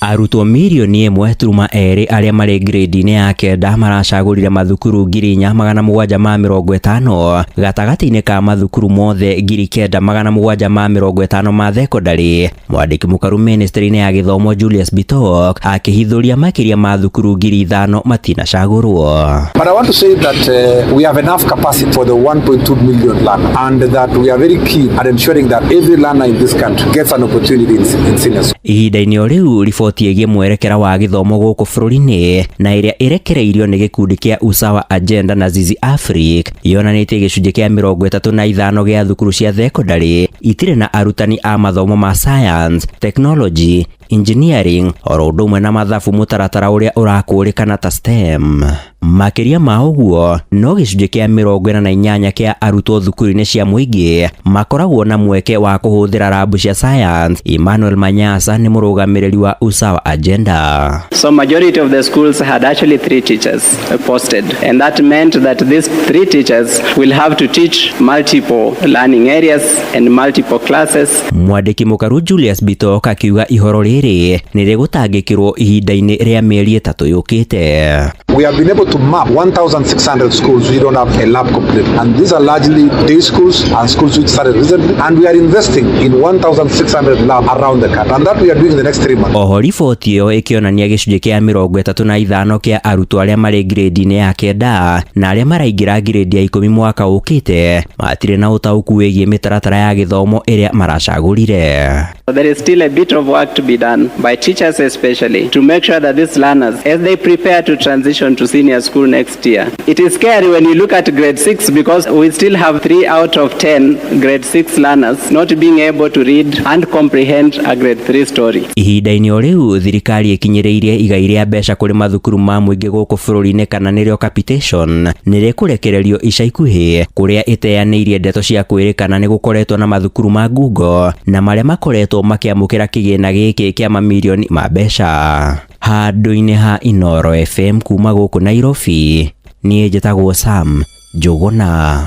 Arutwo 1.2 mirioni arĩa marĩ grade-inĩ ya 9 maracagũrire mathukuru 4,750 gatagatĩ-inĩ ka mathukuru mothe 9,750 ma thekondarĩ. Mwandĩki mũkaru ministry-inĩ ya gĩthomo Julius Bitok akĩhithũria makĩria ma thukuru 5,000 matinacagũrwo. But I want to say that we have enough capacity for the 1.2 million learner, and that we are very keen at ensuring that every learner in this country gets an opportunity in senior school. Ihinda-inĩ o rĩu, riboti ĩgiĩ mwerekera wa gĩthomo gũkũ bũrũri-inĩ na ĩrĩa ĩrekereirio nĩ gĩkundi kĩa Usawa Agenda na Zizi Africa yonanĩtie gĩcunjĩ kĩa 35 gĩa thukuru cia thekondarĩ itirĩ na arutani a mathomo ma science, technology, engineering oro ũndũ ũmwe na mathabu, mũtaratara ũrĩa ũrakũrĩkana ta STEM. Makĩria ma ũguo, no gĩcunjĩ kĩa 48 kĩa arutwo thukuru-inĩ cia mũingĩ makoragwo na mweke wa kũhũthĩra rabu cia science. Emmanuel Manyasa nĩ mũrũgamĩrĩri wa Usawa Agenda. So majority of the schools had actually three teachers posted, and that meant that these three teachers will have to teach multiple learning areas and multiple classes. Mwandĩki mũkaru Julius Bitok akiuga ihoro rĩrĩ nĩ rĩgũtangĩkĩrwo ihinda-inĩ rĩa mĩeri 3 yũkĩte. We have been able to map 1,600 schools which don't have a lab complete, and these are largely day schools and schools which started recently, and we are investing in 1,600 labs around the country, and that we are doing in the next 3 months. Oho riboti ĩyo ĩkĩonania gĩcunjĩ kĩa 35 kĩa arutwo arĩa marĩ grade-inĩ ya 9 na arĩa maraingĩra grade ya 10 mwaka ũkĩte matirĩ na ũtaũku wĩgiĩ mĩtaratara ya gĩthomo ĩrĩa maracagũrire. There is still a bit of work to be done by teachers especially to make sure that these learners, as they prepare to transition to senior school next year. It is scary when you look at grade 6 because we still have 3 out of 10 grade 6 learners not being able to read and comprehend a grade 3 story. Ihinda-inĩ o rĩu, thirikari ĩkinyĩrĩirie igai rĩa mbeca kũrĩ mathukuru ma mũingĩ gũkũ bũrũri-inĩ kana nĩrĩo capitation nĩ rĩkũrekererio ica ikuhĩ, kũrĩa ĩteanĩirie ndeto cia kwĩrĩkana nĩ gũkoretwo na mathukuru ma ngungo na marĩa makoretwo makĩamũkĩra kĩgĩna gĩkĩ kĩa mamirioni ma mbeca. Handũ-inĩ ha Inoro FM kuma gũkũ Nairobi, niĩ njĩtagwo Sam Njũgũna.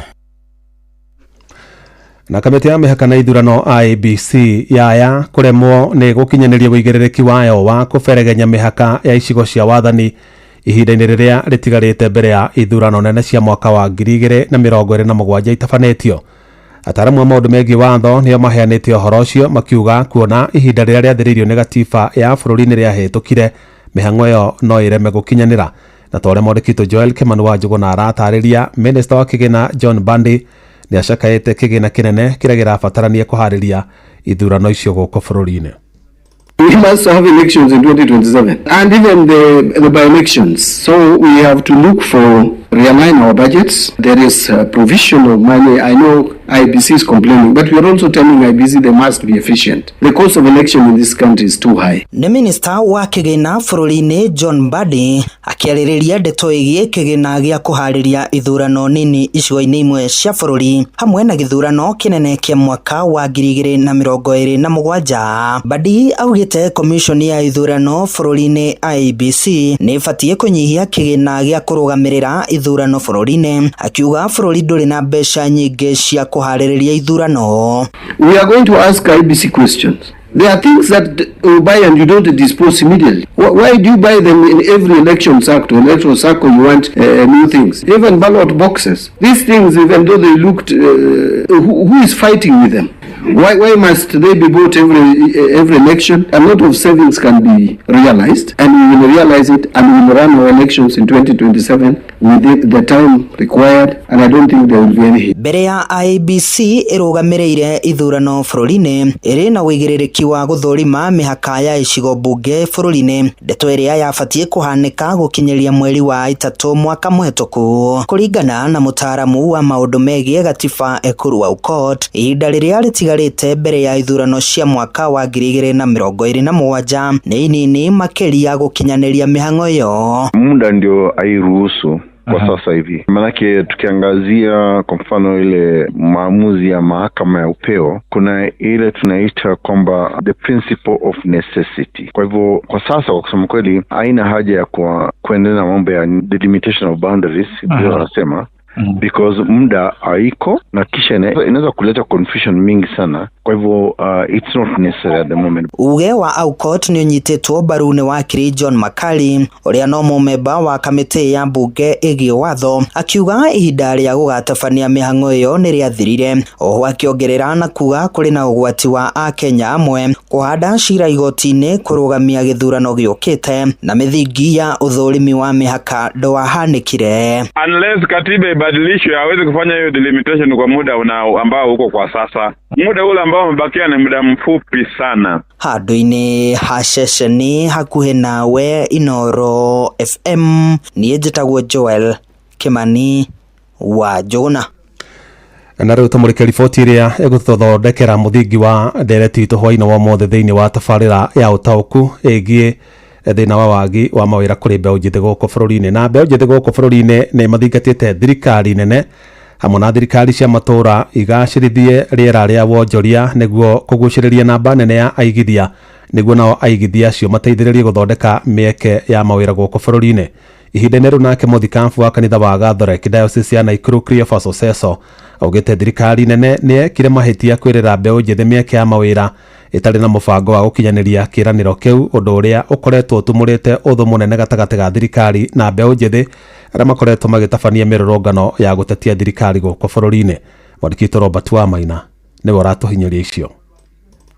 Na kamĩtĩ ya mĩhaka na ithurano IEBC yaya kũremwo nĩ gũkinyanĩria ũigĩrĩrĩki wayo wa kũberegenya mĩhaka ya icigo cia wathani ihinda-inĩ rĩrĩa rĩtigarĩte mbere ya ithurano nene cia mwaka wa 2027 itabanĩtio. Ataaramu a maũndũ megiĩ watho nĩo maheanĩte ũhoro ũcio, makiuga kuona ihinda rĩrĩa rĩathĩrĩirio nĩ gatiba ya bũrũri nĩ rĩahĩtũkire, mĩhang'o ĩyo no ĩreme gũkinyanĩra. Na ta ũrĩa mwandĩki Joel Kimani wa Njũgũna aratarĩria, minista wa kĩgĩna John Mbadi nĩ acakaĩte kĩgĩna kĩnene kĩrĩa kĩrabatarania kũharĩria ithurano icio gũkũ bũrũri-inĩ. We must have elections in 2027 and even the by-elections. So we have to look for realign our budgets. There is a provision of money. I know IEBC is complaining, but we are also telling IEBC they must be efficient. The cost of election in this country is too high. Nĩ minista wa kĩgĩna bũrũri-inĩ John Mbadi akĩarĩrĩria ndeto ĩgiĩ kĩgĩna gĩa kũharĩria ithurano nini icigo-inĩ imwe cia bũrũri hamwe na gĩthurano kĩnene kĩa mwaka wa 2027. Mbadi augĩte komishoni ya ithurano bũrũri-inĩ IEBC nĩ ĩbatiĩ kũnyihia kĩgĩna gĩa kũrũgamĩrĩra ithurano bũrũri-inĩ, akiuga bũrũri ndũrĩ na mbeca nyingĩ cia kũharĩrĩria ithurano. We are going to ask IEBC questions. There are things that you buy and you don't dispose immediately. Why do you buy them in every election cycle? Electoral cycle, you want new things. Even ballot boxes. These things, even though they looked, who is fighting with them? Why must they be bought every election? A lot of savings can be realized, and we will realize it, and we will run our elections in 2027 within the time required, and I don't think there will be any hit. Mbere ya IEBC ĩrũgamĩrĩire ithurano bũrũri-inĩ ĩrĩ na ũigĩrĩrĩki wa gũthũrima mĩhaka ya icigo mbunge bũrũri-inĩ, ndeto ĩrĩa yabatiĩ kũhanĩka gũkinyĩria mweri wa 3 mwaka mũhetũku. Kũringana na mũtaaramu wa maũndũ megiĩ gatiba Ekuru Aukot, ihinda rĩrĩa rĩtigarĩte mbere ya ithurano cia mwaka wa 2027 nĩ inini makĩria gũkinyanĩria mĩhang'o ĩyo. Muda ndio hairuhusu kwa sasa hivi, manake tukiangazia kwa mfano ile maamuzi ya mahakama ya upeo, kuna ile tunaita kwamba the principle of necessity. Kwa hivyo kwa sasa, kwa kusema kweli, haina haja ya kuendelea na mambo ya delimitation of boundaries vile wanasema, because muda haiko na kisha inaweza kuleta confusion mingi sana. Kwa hivyo it's not necessary at the moment. Uge wa Aukot nĩ ũnyitĩtwo mbaru nĩ wakiri John Makali ũrĩa no mũmemba wa kamĩtĩ ya mbunge ĩgiĩ watho, akiuga ihinda rĩa gũgatabania mĩhang'o ĩyo nĩ rĩathirire. Oho akĩongerera na kuga kũrĩ na ũgwati wa Akenya amwe kũhanda cira igoti-inĩ kũrũgamia gĩthurano gĩũkĩte na mĩthingi ya ũthũrimi wa mĩhaka ndwahanĩkire. Unless katiba ibadilishwe, hawezi kufanya hiyo delimitation kwa muda ambao uko kwa sasa. Muda ule ambao umebakia ni muda mfupi sana. Handũ-inĩ ha ceceni hakuhĩ nawe Inoro FM, niĩ njĩtagwo Joel Kimani wa Njũgũna. Na rĩu tũmũrĩke riboti ĩrĩa ĩgũtũthondekera mũthingi wa ndereti itũ hwaĩ-inĩ wa ũmũthĩ thĩinĩ wa tabarĩra ya ũtaũku ĩgiĩ thĩna wa wagi wa mawĩra kũrĩ mbeũ njĩthĩ gũkũ bũrũri-inĩ. Na mbeũ njĩthĩ gũkũ bũrũri-inĩ nĩ mathingatĩte thirikari nene hamwe na thirikari cia matũũra igacĩrithie rĩera rĩa wonjoria nĩguo kũgucĩrĩria namba nene ya aigithia, nĩguo nao aigithia acio mateithĩrĩrie gũthondeka mĩeke ya mawĩra gũkũ bũrũri-inĩ. Ihinda-inĩ rĩu nake mũthikabu wa kanitha wa Gathoreki Diocese ya Nakuru Cleophas Oseso augĩte thirikari nene nĩ yekire mahĩtia kwĩrĩra mbeũ njĩthĩ mĩeke ya mawĩra ĩtarĩ na mũbango wa gũkinyanĩria kĩĩranĩro kĩu, ũndũ ũrĩa ũkoretwo ũtumũrĩte ũthũ mũnene gatagatĩ ga thirikari na mbeũ njĩthĩ arĩa makoretwo magĩtabania mĩrũrũngano ya gũtetia thirikari gũkũ bũrũri-inĩ. Mwandĩki witũ Robert Wamaina nĩwe ũratũhinyĩria icio.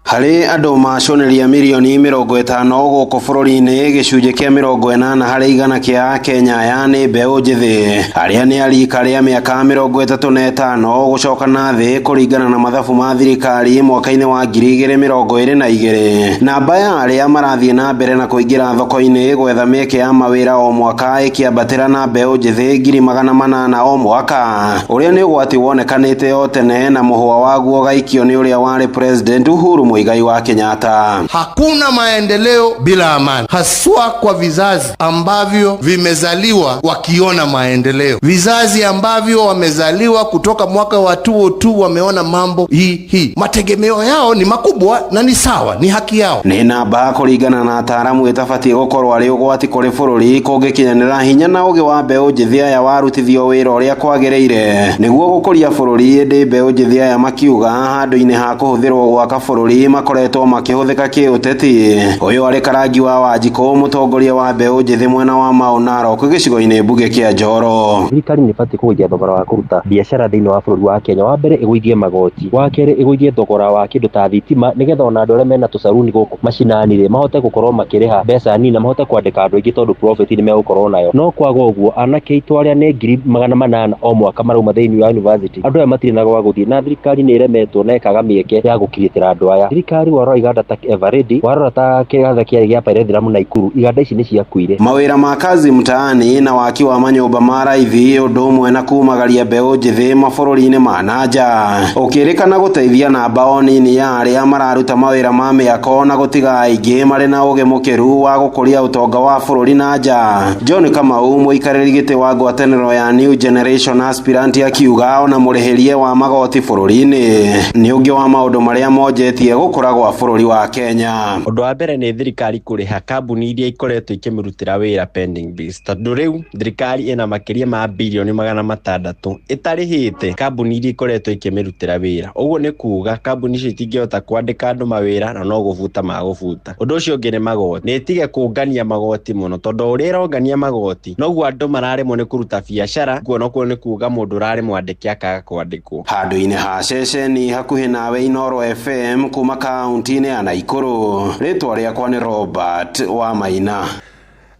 Harĩ andũ maconeria mirioni 50 gũkũ bũrũri-inĩ, gĩcunjĩ kĩa 80 harĩ igana kĩa Akenya aya nĩ mbeũ njĩthĩ arĩa nĩ a rika rĩa mĩaka 35 gũcoka na thĩ kũringana na mathabu ma thirikari mwaka-inĩ wa 2022. Namba ya arĩa marathiĩ na mbere na kũingĩra thoko-inĩ gwetha mĩeke ya mawĩra o mwaka ĩkĩambatĩra na mbeũ njĩthĩ 800,000 o mwaka, ũrĩa nĩ ũgwati wonekanĩte o tene na mũhwa waguo ũgaikio nĩ ũrĩa warĩ President Uhuru Muigai wa Kenyatta. Hakuna maendeleo bila amani, haswa kwa vizazi ambavyo vimezaliwa wakiona maendeleo, vizazi ambavyo wamezaliwa kutoka mwaka wa 2002 wameona mambo hii. Mategemeo yao ni makubwa na ni sawa, ni haki yao. Nĩ namba kũringana na ataaramu ĩtabatiĩ gũkorwo arĩ ũgwati kũrĩ bũrũri kũngĩkinyanĩra hinya na ũgĩ wa mbeũ njĩthĩ aya warutithio wĩra ũrĩa kwagĩrĩire nĩguo gũkũria bũrũri. Ĩndĩ mbeũ njĩthĩ aya makiuga handũ-inĩ ha kũhũthĩrwo gwaka bũrũri makoretwo makĩhũthĩka kĩũteti. Ũyũ arĩ Karangi wa Wanjikũ, mũtongoria wa mbeũ njĩthĩ mwena wa Mau Narok gĩcigo-inĩ mbunge kĩa Njoro. Thirikari nĩ ĩbatiĩ kũgũithia thogora wa kũruta biacara thĩinĩ wa bũrũri wa Kenya. Wa mbere ĩgũithie magoti, wa kerĩ ĩgũithie thogora wa kĩndũ ta thitima, nĩgetha ona andũ arĩa mena tũcaruni gũkũ macinani rĩ mahote gũkorwo makĩrĩha mbeca nini na mahote kwandĩka andũ aingĩ tondũ profit nĩ megũkorwo nayo. No kwaga ũguo anake aitũ arĩa nĩ 800,000 o mwaka marauma thĩinĩ wa university, andũ aya matirĩ na gwa gũthiĩ, na thirikari nĩ ĩremetwo na ĩkaga mĩeke ya gũkiritĩra andũ aya. Thirikari warora iganda ta Eveready, warora ta kĩganda kĩarĩ gĩa Pyrethrum Naikuru, iganda ici nĩ ciakuire. Mawĩra ma kazi mtaani na waki wa manyũmba ma raithi ũndũ ũmwe na kumagaria mbeũ njĩthĩ mabũrũri-inĩ ma nanja ũkĩrĩkana gũteithia namba o nini ya arĩa mararuta mawĩra ma mĩako na gũtiga aingĩ marĩ na ũgĩ mũkĩru wa gũkũria ũtonga wa bũrũri na nja. John Kamau, mũikarĩri gĩtĩ wa ngwatanĩro ya New Generation Aspirant, akiuga ona mũrĩhĩrie wa magoti bũrũri-inĩ nĩ ũngĩ wa maũndũ marĩa monjetie gũkũra gwa bũrũri wa Kenya. Ũndũ wa mbere nĩ thirikari kũrĩha kambuni iria ikoretwo ikĩmĩrutĩra wĩra pending bills, tondũ rĩu thirikari ĩna makĩria ma birioni 600 ĩtarĩhĩte kambuni iria ikoretwo ikĩmĩrutĩra wĩra. Ũguo nĩ kuga kambuni icio itingĩhota kwandĩka andũ mawĩra na no gũbuta magũbuta. Ũndũ ũcio ũngĩ nĩ magoti, nĩ ĩtige kũngania magoti mũno, tondũ ũrĩa ĩrongania magoti noguo andũ mararemwo nĩ kũruta biacara, guo nokuo nĩ kuga mũndũ ũrarĩ mwandĩke akaga kwandĩkwo. Handũ-inĩ ha ceceni hakuhĩ nawe Inooro FM kuma kaunti-inĩ ya Naikuru, rĩtwa rĩakwa nĩ Robert wa Maina.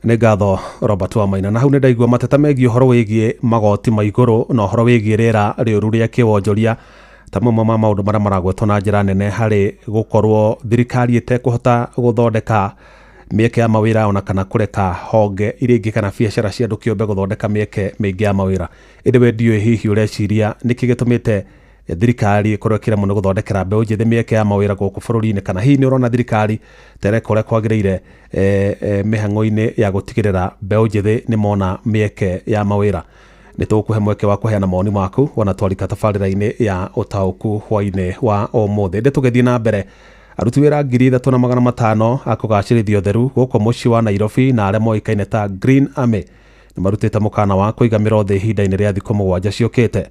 Nĩ ngatho Robert wa Maina. Na hau nĩ ndaigua mateta megiĩ ũhoro wĩgiĩ magoti ma igũrũ na ũhoro wĩgiĩ rĩera rĩũru rĩa kĩwonjoria ta mamwe ma maũndũ marĩa maragwetwo na njĩra nene harĩ gũkorwo thirikari ĩtekũhota gũthondeka mĩeke ya mawĩra ona kana kũreka honge iria ingĩ kana biacara cia andũ kĩũmbe gũthondeka mĩeke mĩingĩ ya mawĩra. Ĩndĩ we ndiũĩ hihi ũreciria nĩkĩ gĩtũmĩte thirikari ĩkorwo ĩkĩremwo nĩ gũthondekera mbeũ njĩthĩ mĩeke ya mawĩra gũkũ bũrũri-inĩ, kana hihi nĩ ũrona thirikari ta ĩreka ũrĩa kwagĩrĩire mĩhang'o-inĩ ya gũtigĩrĩra mbeũ njĩthĩ nĩ mona mĩeke ya mawĩra. Nĩ tũgũkũhe mweke wa kũheana mawoni maku wona twarika tabarĩra-inĩ ya ũtaũku hwaĩ-inĩ wa ũmũthĩ. Ĩndĩ tũgĩthiĩ na mbere, aruti wĩra 3,500 a kũgacĩrithia ũtheru gũkũ mũciĩ wa Nairobi na arĩa moĩkaine ta Green Army nĩ marutĩte mũkana wa kũiga mĩro thĩ ihinda-inĩ rĩa thikũ 7 ciũkĩte.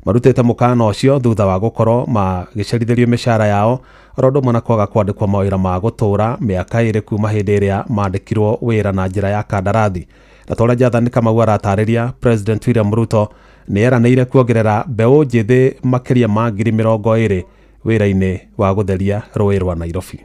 Marutĩte mũkana ũcio thutha wa gũkorwo magĩcerithĩrio mĩcara yao oro ũndũ ũmwe na kwaga kwandĩkwo mawĩra ma gũtũũra mĩaka 2 kuma hĩndĩ ĩrĩa mandĩkirwo wĩra na njĩra ya kandarathi. Na ta ũrĩa Jathani Kamau aratarĩria, President William Ruto nĩ eranĩire kuongerera mbeũ njĩthĩ makĩria ma 20,000 wĩra-inĩ wa gũtheria rũĩ rwa Nairobi.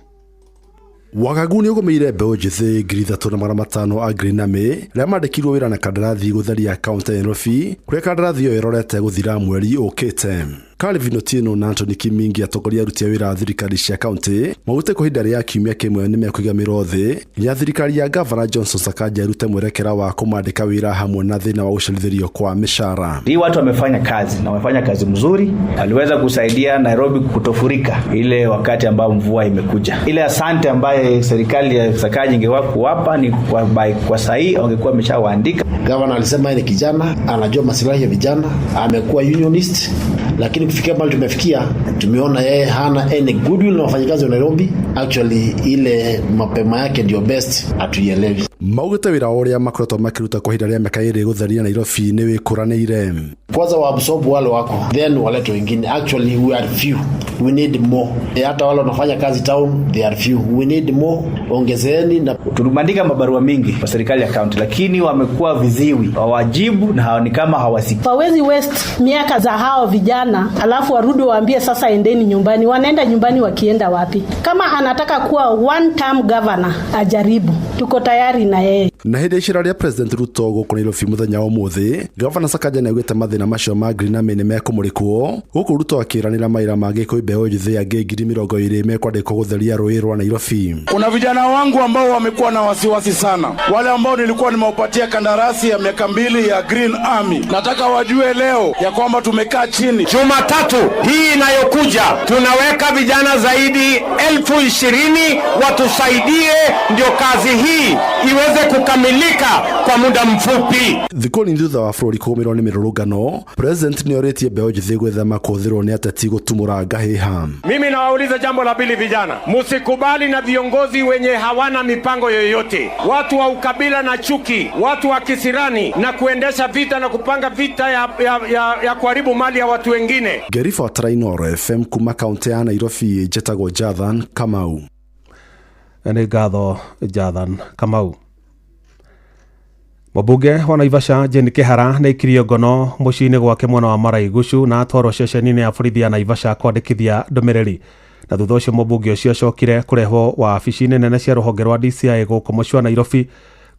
Wagagu nĩ ũgũmĩire mbeũ njĩthĩ 3,500 a Green Army arĩa mandĩkirwo wĩra na kandarathi gũtheria kaunti ya Nairobi, kũrĩa kandarathi ĩyo ĩrorete gũthira mweri ũkĩte. Calvin Otieno na Anthony Kimingi, atongoria aruti a wĩra a thirikari cia kaunti, maugĩte kwa ihinda rĩa kiumia kĩmwe nĩ mekũiga mĩro thĩ nginya thirikari ya Gavana Johnson Sakaja ĩrute mwerekera wa kũmandĩka wĩra hamwe na thĩna wa gũcerithĩrio kwa mĩcara. Hii watu wamefanya kazi na wamefanya kazi mzuri, waliweza kusaidia Nairobi kutofurika ile wakati ambao mvua imekuja. Ile asante ambaye serikali ya Sakaja ingekuwa kuwapa ni kwa sahihi wangekuwa wameshawaandika. Gavana alisema yeye ni kijana, anajua maslahi ya vijana, amekuwa unionist, lakini kufikia mahali tumefikia tumeona yeye hana any goodwill na wafanyikazi wa Nairobi. Actually ile mapema yake ndio best, hatuielewi. Maugĩte wĩra ũrĩa makoretwo makĩruta kwa ihinda rĩa mĩaka 2 gũtheria Nairobi nĩ wĩkũranĩire. Kwanza waabsorb wale wako, then walete wengine. Actually we are few, we need more. Hata wale wanafanya kazi town they are few, we need more. Ongezeeni. Na tuliandika mabarua mingi kwa serikali ya county, lakini wamekuwa viziwi, hawajibu na ni kama hawasikii. Hawezi waste miaka za hao vijana alafu warudi waambie sasa endeni nyumbani. Wanaenda nyumbani wakienda wapi? Kama anataka kuwa one term governor ajaribu, tuko tayari na yeye. Na hĩndĩ ya icera rĩa President Ruto gũkũ Nairobi mũthenya wa ũmũthĩ, Gavana Sakaja nĩaugĩte mathĩna macio ma Green Army nĩmekũmũrĩkwo, gũkũ Ruto akĩranĩra mawĩra mangĩ kwĩ mbeũ njĩthĩ angĩ 20,000 mekwandĩkwo gũtheria rũĩ rwa Nairobi. Kuna vijana wangu ambao wamekuwa na wasiwasi sana, wale ambao nilikuwa nimewapatia kandarasi ya miaka 2 ya Green Army. Nataka wajue leo ya kwamba tumekaa chini. Jumatatu hii inayokuja tunaweka vijana zaidi 20,000 watusaidie ndio kazi hii iweze kukamilika kwa muda mfupi. Thikũ nini thutha wa bũrũri kũgũmĩrwo nĩ mĩrũrũngano, President nĩorĩtie mbeũ njĩthĩ gwĩthema kũhũthĩrwo nĩ ateti gũtumũra ngahĩha. Mimi nawauliza jambo la pili, vijana, msikubali na viongozi wenye hawana mipango yoyote, watu wa ukabila na chuki, watu wa kisirani na kuendesha vita na kupanga vita ya kuharibu mali ya watu wengine. Ngĩribotera Inooro FM kuma kaunti ya Nairobi, njĩtagwo Jathan Kamau. Nĩ ngatho Jathan Kamau. Mũmbunge wa Naivasha Jane Kihara nĩ aikirio ngono mũciĩ-inĩ gwake mwena wa Maraigucu na atwarwo ceceni-inĩ ya borithi ya Naivasha kwandĩkithia ndũmĩrĩri. Na thutha ũcio mũmbunge ũcio acokire kũrehwo wabici-inĩ nene cia rũhonge rwa DCI gũkũ mũciĩ wa Nairobi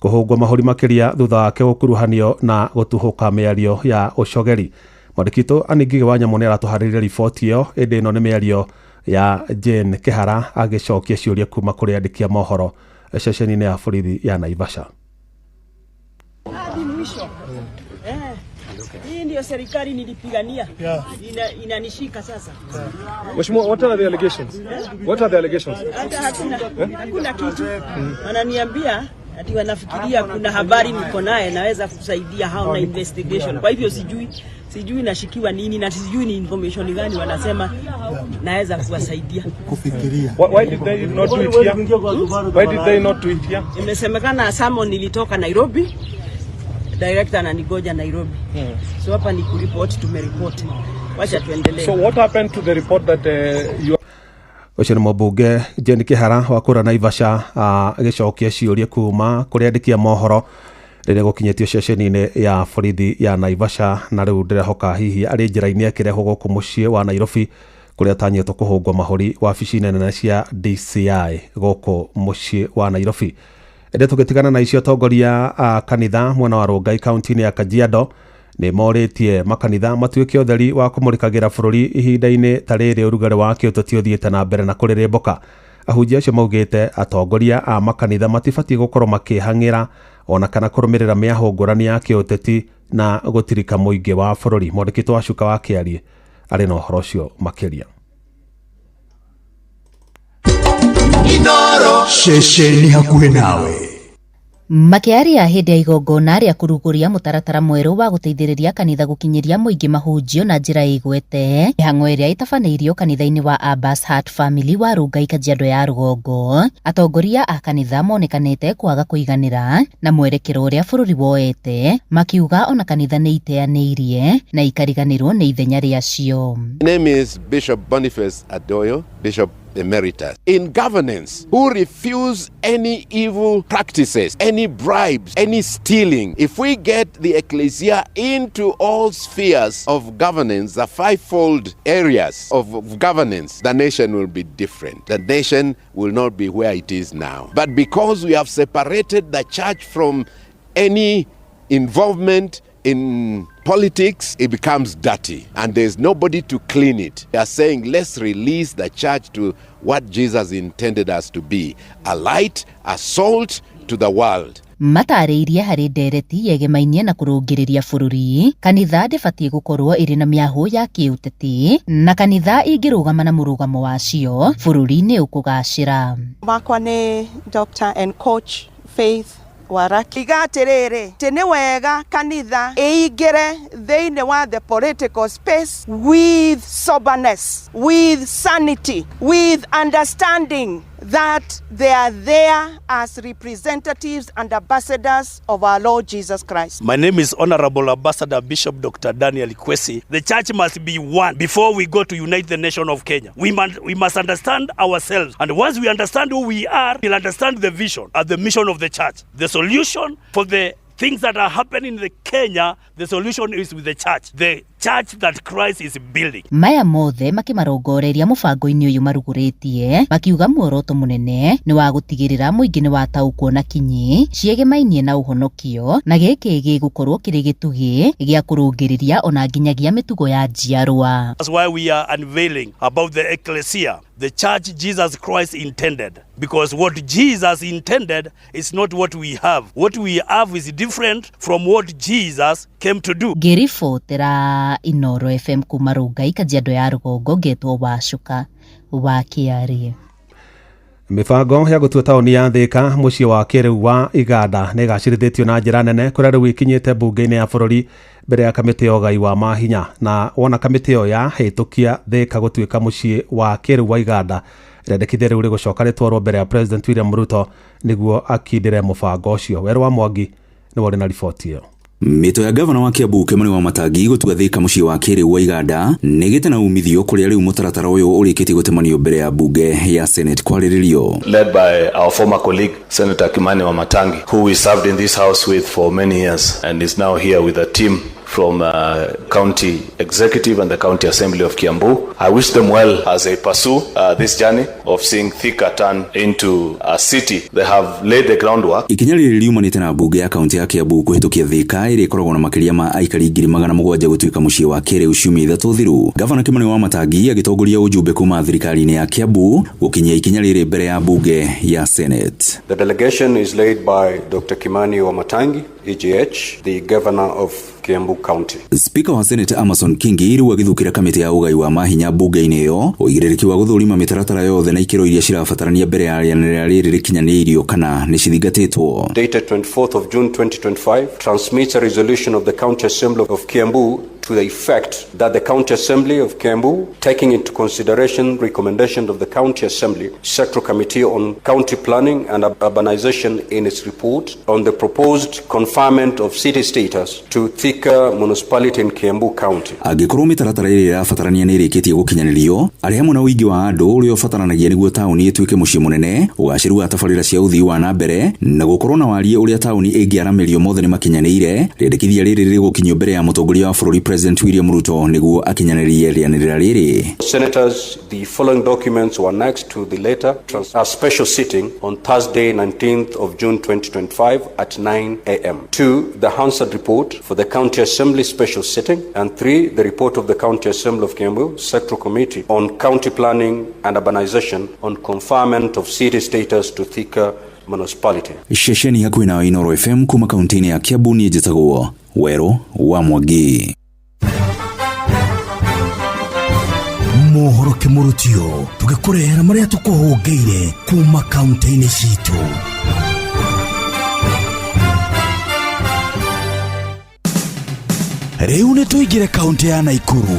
kũhũngwo mahũri makĩria thutha wake gũkuruhanio na gũtuhũka mĩario ya ũcogeri. Mwandĩki witũ Annie Ngigĩ wa Nyamũ nĩ aratũharĩrĩria riboti ĩyo, ĩndĩ ĩno nĩ mĩario ya Jane Kihara agĩcokia ciũria kuma kũrĩ andĩki a mohoro ceceni-inĩ ya borithi ya Naivasha. Hadi mwisho. Hii ndio serikali nilipigania. Inanishika sasa. Mheshimiwa, what are the allegations? What are the allegations? Hata hakuna kitu. Wananiambia ati wanafikiria kuna habari niko naye naweza kusaidia hao na investigation. Kwa hivyo sijui nashikiwa nini na sijui ni information gani wanasema naweza kuwasaidia. Kufikiria. Why did they not do it here? Why did they not do it here? Imesemekana summon nilitoka Nairobi. Director ananigoja Nairobi. So hapa ni kuripoti, tumeripoti. Wacha tuendelee. So what happened to the report that you Ũcio nĩ mũmbunge Jane Kihara wa kũrĩa Naivasha agĩcokia ciũria kuma kũrĩ andĩki a mohoro rĩrĩa gũkinyĩtio ceceni-inĩ ya borithi ya Naivasha, na rĩu ndĩrehoka hihi arĩ njĩra-inĩ akĩrehwo gũkũ mũciĩ wa Nairobi kũrĩa atanyĩtwo kũhũngwo mahũri wabici-inĩ nene cia DCI gũkũ mũciĩ wa Nairobi. Ĩndĩ tũgĩtigana na icio, atongoria a kanitha mwena wa Rongai kaunti-inĩ ya Kajiado nĩ morĩtie makanitha matuĩke ũtheri wa kũmũrĩkagĩra bũrũri ihinda-inĩ ta rĩrĩ ũrugarĩ wa kĩũteti ũthiĩte na mbere na kũrĩrĩmbũka. Ahunjia acio maugĩte atongoria a makanitha matibatiĩ gũkorwo makĩhang'ĩra ona kana kũrũmĩrĩra mĩahũ ngũrani ya kĩũteti na gũtirika mũingĩ wa bũrũri. Mwandĩki wa Cuka wa Kĩarie arĩ na ũhoro ũcio makĩria. Inooro ceceni hakuhĩ nawe. Makĩaria hĩndĩ ya igongona rĩa kũrugũria mũtaratara mwerũ wa gũteithĩrĩria kanitha gũkinyĩria mũingĩ mahunjio na njĩra ĩgwete, mĩhang'o ĩrĩa ĩtabanĩirio kanitha-inĩ wa Abbas Heart Family wa Rongai Kajiado ya rũgongo, atongoria a kanitha monekanĩte kwaga kũiganĩra na mwerekero ũrĩa bũrũri woete, makiuga ona kanitha nĩ iteanĩirie na ikariganĩrwo nĩ ithenya rĩacio. My name is Bishop Boniface Adoyo, Bishop Emeritus. In governance, who refuse any evil practices, any bribes, any stealing. If we get the ecclesia into all spheres of governance, the fivefold areas of governance, the nation will be different. The nation will not be where it is now. But because we have separated the church from any involvement in politics, it becomes dirty and there's nobody to clean it. They are saying, let's release the church to what Jesus intended us to be, a light, a salt to the world. Matarĩirie harĩ ndereti yegemainie na kũrũngĩrĩria bũrũri, kanitha ndĩbatiĩ gũkorwo ĩrĩ na mĩahũ ya kĩũteti na kanitha ingĩrũgama na mũrũgamo wacio bũrũri nĩ ũkũgacĩra. Makwa nĩ Dr. and Coach Faith Waraki. Iga atĩrĩrĩ, atĩ nĩ wega kanitha ĩingĩre thĩinĩ wa the political space with soberness, with sanity, with understanding that they are there as representatives and ambassadors of our Lord Jesus Christ. My name is Honorable Ambassador Bishop Dr. Daniel Kwesi. The church must be one before we go to unite the nation of Kenya. We must understand ourselves. And once we understand who we are, we'll understand the vision and the mission of the church. The solution for the things that are happening in the Kenya, the solution is with the church. The church that Christ is building. Maya mothe makĩmarongoreria mũbango-inĩ ũyũ marugũrĩtie, makiuga muoroto mũnene nĩ wa gũtigĩrĩra mũingĩ nĩ wataũkwo na kinyi ciegemainie na ũhonokio, na gĩkĩ gĩgũkorwo kĩrĩ gĩtugĩ gĩa kũrũngĩrĩria ona nginyagia mĩtugo ya njiarwa. That's why we are unveiling about the ecclesia, the church Jesus Christ intended. Because what Jesus intended is not what we have. What we have is different from what Jesus came to do. Ngĩribotera Inoro FM kuma Rongai, Kajiado ya rũgongo, ngetwo Wacuka wa Kĩarĩ. Mĩbango ya gũtua taũni ya Thika mũciĩ wa kĩrĩu wa Iganda nĩ ĩgacĩrithĩtio na njĩra nene, kũrĩa rĩu ikinyĩte mbunge-inĩ ya bũrũri mbere ya kamĩtĩ ya ũgai wa mahinya. Na wona kamĩtĩ ĩyo yahĩtũkia Thika gũtuĩka mũciĩ wa kĩrĩu wa Iganda, rĩandĩkithia rĩu rĩgũcoka rĩtwarwo mbere ya President William Ruto nĩguo akindĩre mũbango ũcio. Werũ wa Mwangi nĩwe ũrĩ na riboti ĩyo. Mĩto ya gavana wa Kiambu Kimani Wamatangi gũtua Thika mũciĩ wa kĩrĩu wa Iganda nĩ ĩgĩte na umithio, kũrĩa rĩu mũtaratara ũyũ ũrĩkĩtie gũtemanio mbere ya mbunge ya Senate kwarĩrĩrio. Led by our former colleague, Senator Kimani Wamatangi, who we served in this house with for many years and is now here with a team from County Executive and the County Assembly of Kiambu. I wish them well as they pursue this journey of seeing Thika turn into a city. They have laid the groundwork. Ikinya rĩrĩ riumanĩte na mbunge ya kaunti ya Kiambu kũhĩtũkia Thika ĩrĩa ĩkoragwo na makĩria ma aikari 700,000 gũtuĩka mũciĩ wa kĩrĩu ciumia 3 thiru. Gavana Kimani Wamatangi agĩtongoria ũjumbe kuma thirikari-inĩ ya Kiambu gũkinyia ikinya rĩrĩ mbere ya mbunge ya Senate. The delegation is led by Dr. Kimani Wamatangi, EGH, the governor of Kiambu County. Spika wa Senate Amason Kingi rĩu agĩthukĩra kamĩtĩ ya ũgai wa mahinya mbunge-inĩ ĩyo ũigĩrĩrĩki wa gũthũrima mĩtaratara yothe na ikĩro iria cirabatarania mbere ya rĩanĩrĩra rĩrĩ rĩkinyanĩirio kana nĩ cithingatĩtwo. Dated 24th of June 2025, transmits a resolution of the County Assembly of Kiambu to the effect that the County Assembly of Kiambu, taking into consideration recommendations of the County Assembly Sectoral Committee on County Planning and Urbanization in its report on the proposed conferment of city status to Thika Municipality in Kiambu County. Angĩkorwo mĩtaratara ĩrĩa ĩrabatarania nĩ ĩrĩkĩtie gũkinyanĩrio, arĩ hamwe na ũingĩ wa andũ ũrĩa ũbataranagia nĩguo taũni ĩtuĩke mũciĩ mũnene, ũgacĩru wa tabarĩra cia ũthii wa na mbere na gũkorwo na wariĩ ũrĩa taũni ĩngĩaramĩrio mothe nĩ makinyanĩire, rĩendekithia rĩrĩ rĩgũkinyio mbere ya mũtongoria wa bũrũri President William Ruto nĩguo akinyanĩrie rĩanĩrĩra rĩrĩ. Senators, the following documents were annexed to the letter. A special sitting on Thursday, 19th of June 2025 at 9 a.m. 2, the Hansard report for the County Assembly special sitting. And 3, the report of the County Assembly of Kiambu Sectoral Committee on County Planning and Urbanization on conferment of city status to Thika Municipality. Ceceni hakuhĩ nawe Inoro FM kuma kaunti-inĩ ya Kiambu, niĩ njĩtagwo Werũ wa Mwangi. Mohoro kĩmũrutio, tũgĩkũrehera marĩa tũkũhũngĩire kuma kaunti-inĩ citũ. Rĩu nĩ tũingĩre kaunti ya Naikuru.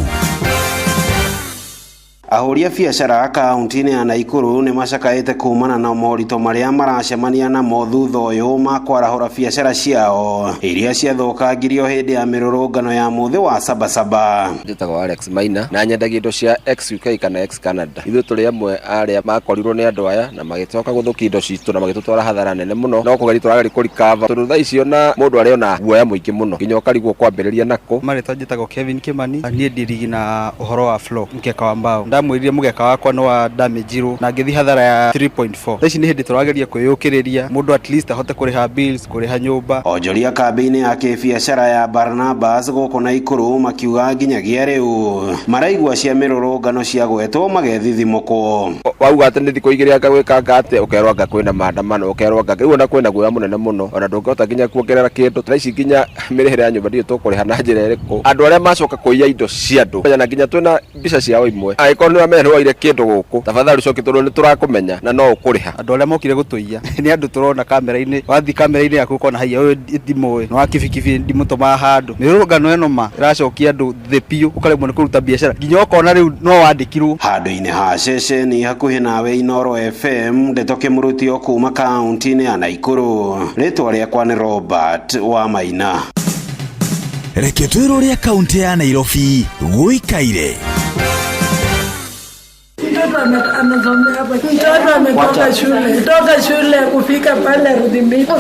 Ahũri a biacara kaunti-inĩ ya Naikuru nĩ macakaĩte kumana na moritũ marĩa maracemania namo thutha ũyũ ma kwarahũra biacara ciao iria ciathũkangirio hĩndĩ ya mĩrũrũngano ya mũthĩ wa Sabasaba. Njĩtagwo Alex Maina na nyendagia indo cia ex UK kana ex Canada. Ithuĩ tũrĩ amwe arĩa makorirwo nĩ andũ aya na magĩcoka gũthũkia indo citũ na magĩtũtwara hathara nene mũno, no kũgeria tũrageria kũrikava tondũ thaa ici ona mũndũ arĩ ona guoya mũingĩ mũno nginya ũkarigwo kwambĩrĩria nako. Marĩtwa njĩtagwo Kevin Kimani, niĩ ndirigi na ũhoro wa floor, mkeka wa mbao. Ndamwĩrire mũgeka wakwa nĩ wa damage-irwo na ngĩthiĩ hathara ya 3.4. Thaa ici nĩ hĩndĩ tũrageria kwĩyũkĩrĩria mũndũ at least ahote kũrĩha bills, kũrĩha nyũmba. Onjoria kambĩ-inĩ ya kĩbiacara ya Barnabas gũkũ Naikuru makiuga nginyagia rĩu maraigua cia mĩrũrũngano cia gwetwo magethithimũkwo. Wauga atĩ nĩ thikũ 2 anga gwĩkanga atĩa, ũkerwo anga kwĩna maandamano, ũkerwo anga rĩu ona kwĩna guoya mũnene mũno, ona ndũngĩhota nginya kuongerera kĩndũ. Thaa ici nginya mĩrĩhĩre ya nyũmba ndiũĩ tũkũrĩha na njĩra ĩrĩkũ. Andũ arĩa macoka kũiya indo cia andũ na nginya twĩna mbica ciao imwe, angĩkorwo nĩ ũramenya nĩ woire kĩndũ gũkũ, tafadhali ũcoke tondũ nĩ tũrakũmenya na no ũkũrĩha. Andũ arĩa mokire gũtũiya nĩ andũ tũrona kamera-inĩ, wathiĩ kamera-inĩ yaku ũkona haiya ũyũ ndimũĩ, nĩ wa kibikibi ndimũtũmaga handũ. Mĩrũrũngano ĩno ma ĩracokia andũ thĩ biũ, ũkaremwo nĩ kũruta biacara nginya ũkona rĩu no wandĩkirwo. Handũ-inĩ ha ceceni hakuhĩ nawe Inoro FM, ndeto kĩmũrutio kuma kaunti-inĩ ya Naikuru. Rĩtwa rĩakwa nĩ Robert wa Maina. Reke twĩrwo ũrĩa kaunti ya Nairobi gũikaire. Mtoto anasomea hapa, mtoto ametoka shule, toka shule kufika pale Rudhimiti,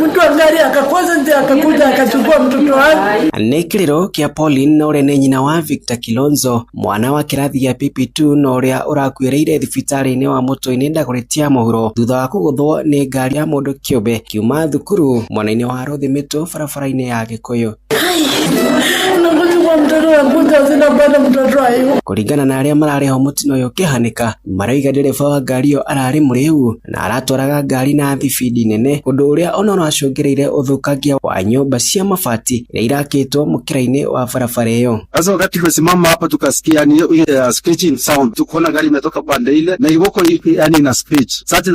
mtu wa gari akakosa nje, akakuja akachukua mtoto wangu. Nĩ kĩrĩro kĩa Pauline na ũrĩa nĩ nyina wa Victor Kilonzo mwana wa kĩrathi gĩa PP2 na ũrĩa ũrakuĩrĩire thibitarĩ-inĩ wa Mũtũinĩ Dagoretti ya mũhuro thutha wa kũgũthwo nĩ ngari ya mũndũ kĩũmbe kiuma thukuru mwena-inĩ wa Rũthimĩtũ barabara-inĩ ya Gĩkũyũ. Kũringana na arĩa mararĩ ho mũtino ũyũ ũkĩhanĩka, marauga ndereba wa ngari ĩyo ararĩ mũrĩu na aratwaraga ngari na thibindi nene, ũndũ ũrĩa ona ũracũngĩrĩire ũthũkangia wa nyũmba cia mabati iria irakĩtwo mũkĩra-inĩ wa barabara ĩyo. Sasa wakati tumesimama hapa tukasikia ni screeching sound, tukaona gari imetoka pande ile na iboko, yani ina screech. Sasa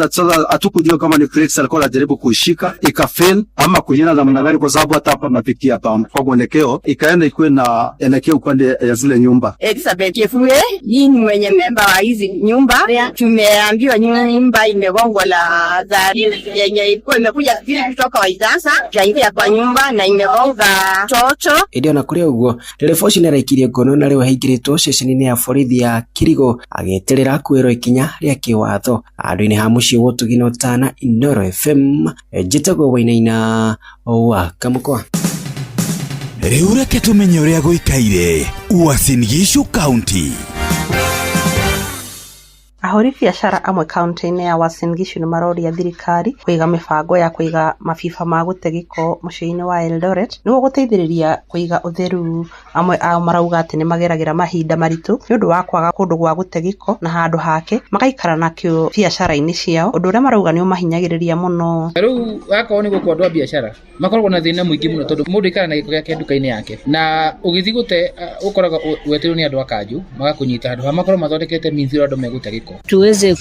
hatukujua kama ni brakes alikuwa anajaribu kuishika ikafail ama kuienda namna gani, kwa sababu hata hapa mapikia hapa kwa mwelekeo ikaenda ikuwe na elekea upande ya zile nyumba. Elizabeth Yefue, hii ni mwenye memba wa hizi nyumba. Tumeambiwa nyumba imegongwa la gari yenye ilikuwa imekuja kutoka Waithasa ikaingia kwa nyumba na imegonga toto. Ĩndĩ ona kũrĩ ũguo ndereba ũcio nĩaraikirie ngono na rĩu aingĩrĩtwo ceceni-inĩ ya borithi ya Kirigo agĩeterera kuoerwo ikinya rĩa kĩwatho. Handũ-inĩ ha mũciĩ wa ũtugi na ũtana, Inooro FM, njĩtagwo Wainaina wa Kamũkwa. Rĩu reke tũmenye ũrĩa gũikaire Uasin Gishu County. Ahũri biacara amwe kaunti-inĩ ya Uasin Gishu nĩmaroria thirikari kũiga mĩbango ya kũiga mabiba ma gũte gĩko mũciĩ-inĩ wa Eldoret nĩguo gũteithĩrĩria kũiga ũtheru. Amwe ao marauga atĩ nĩmageragĩra mahinda maritũ nĩ ũndũ wa kwaga kũndũ gwa gũte gĩko na handũ hake magaikara nakĩo biacara-inĩ ciao, ũndũ ũrĩa marauga nĩ ũmahinyagĩrĩria mũno. Rĩu wakorwo nĩ gũkũ andũ a biacara makoragwo na thĩna mũingĩ mũno tondũ mũndũ aikara na gĩko gĩake nduka-inĩ yake, na ũgĩthiĩ gũte ũkoraga wetĩirwo nĩ andũ a kanjũ magakũnyita handũ ha makorwo mathondekete means ĩrĩa andũ megũte gĩko. Tuweze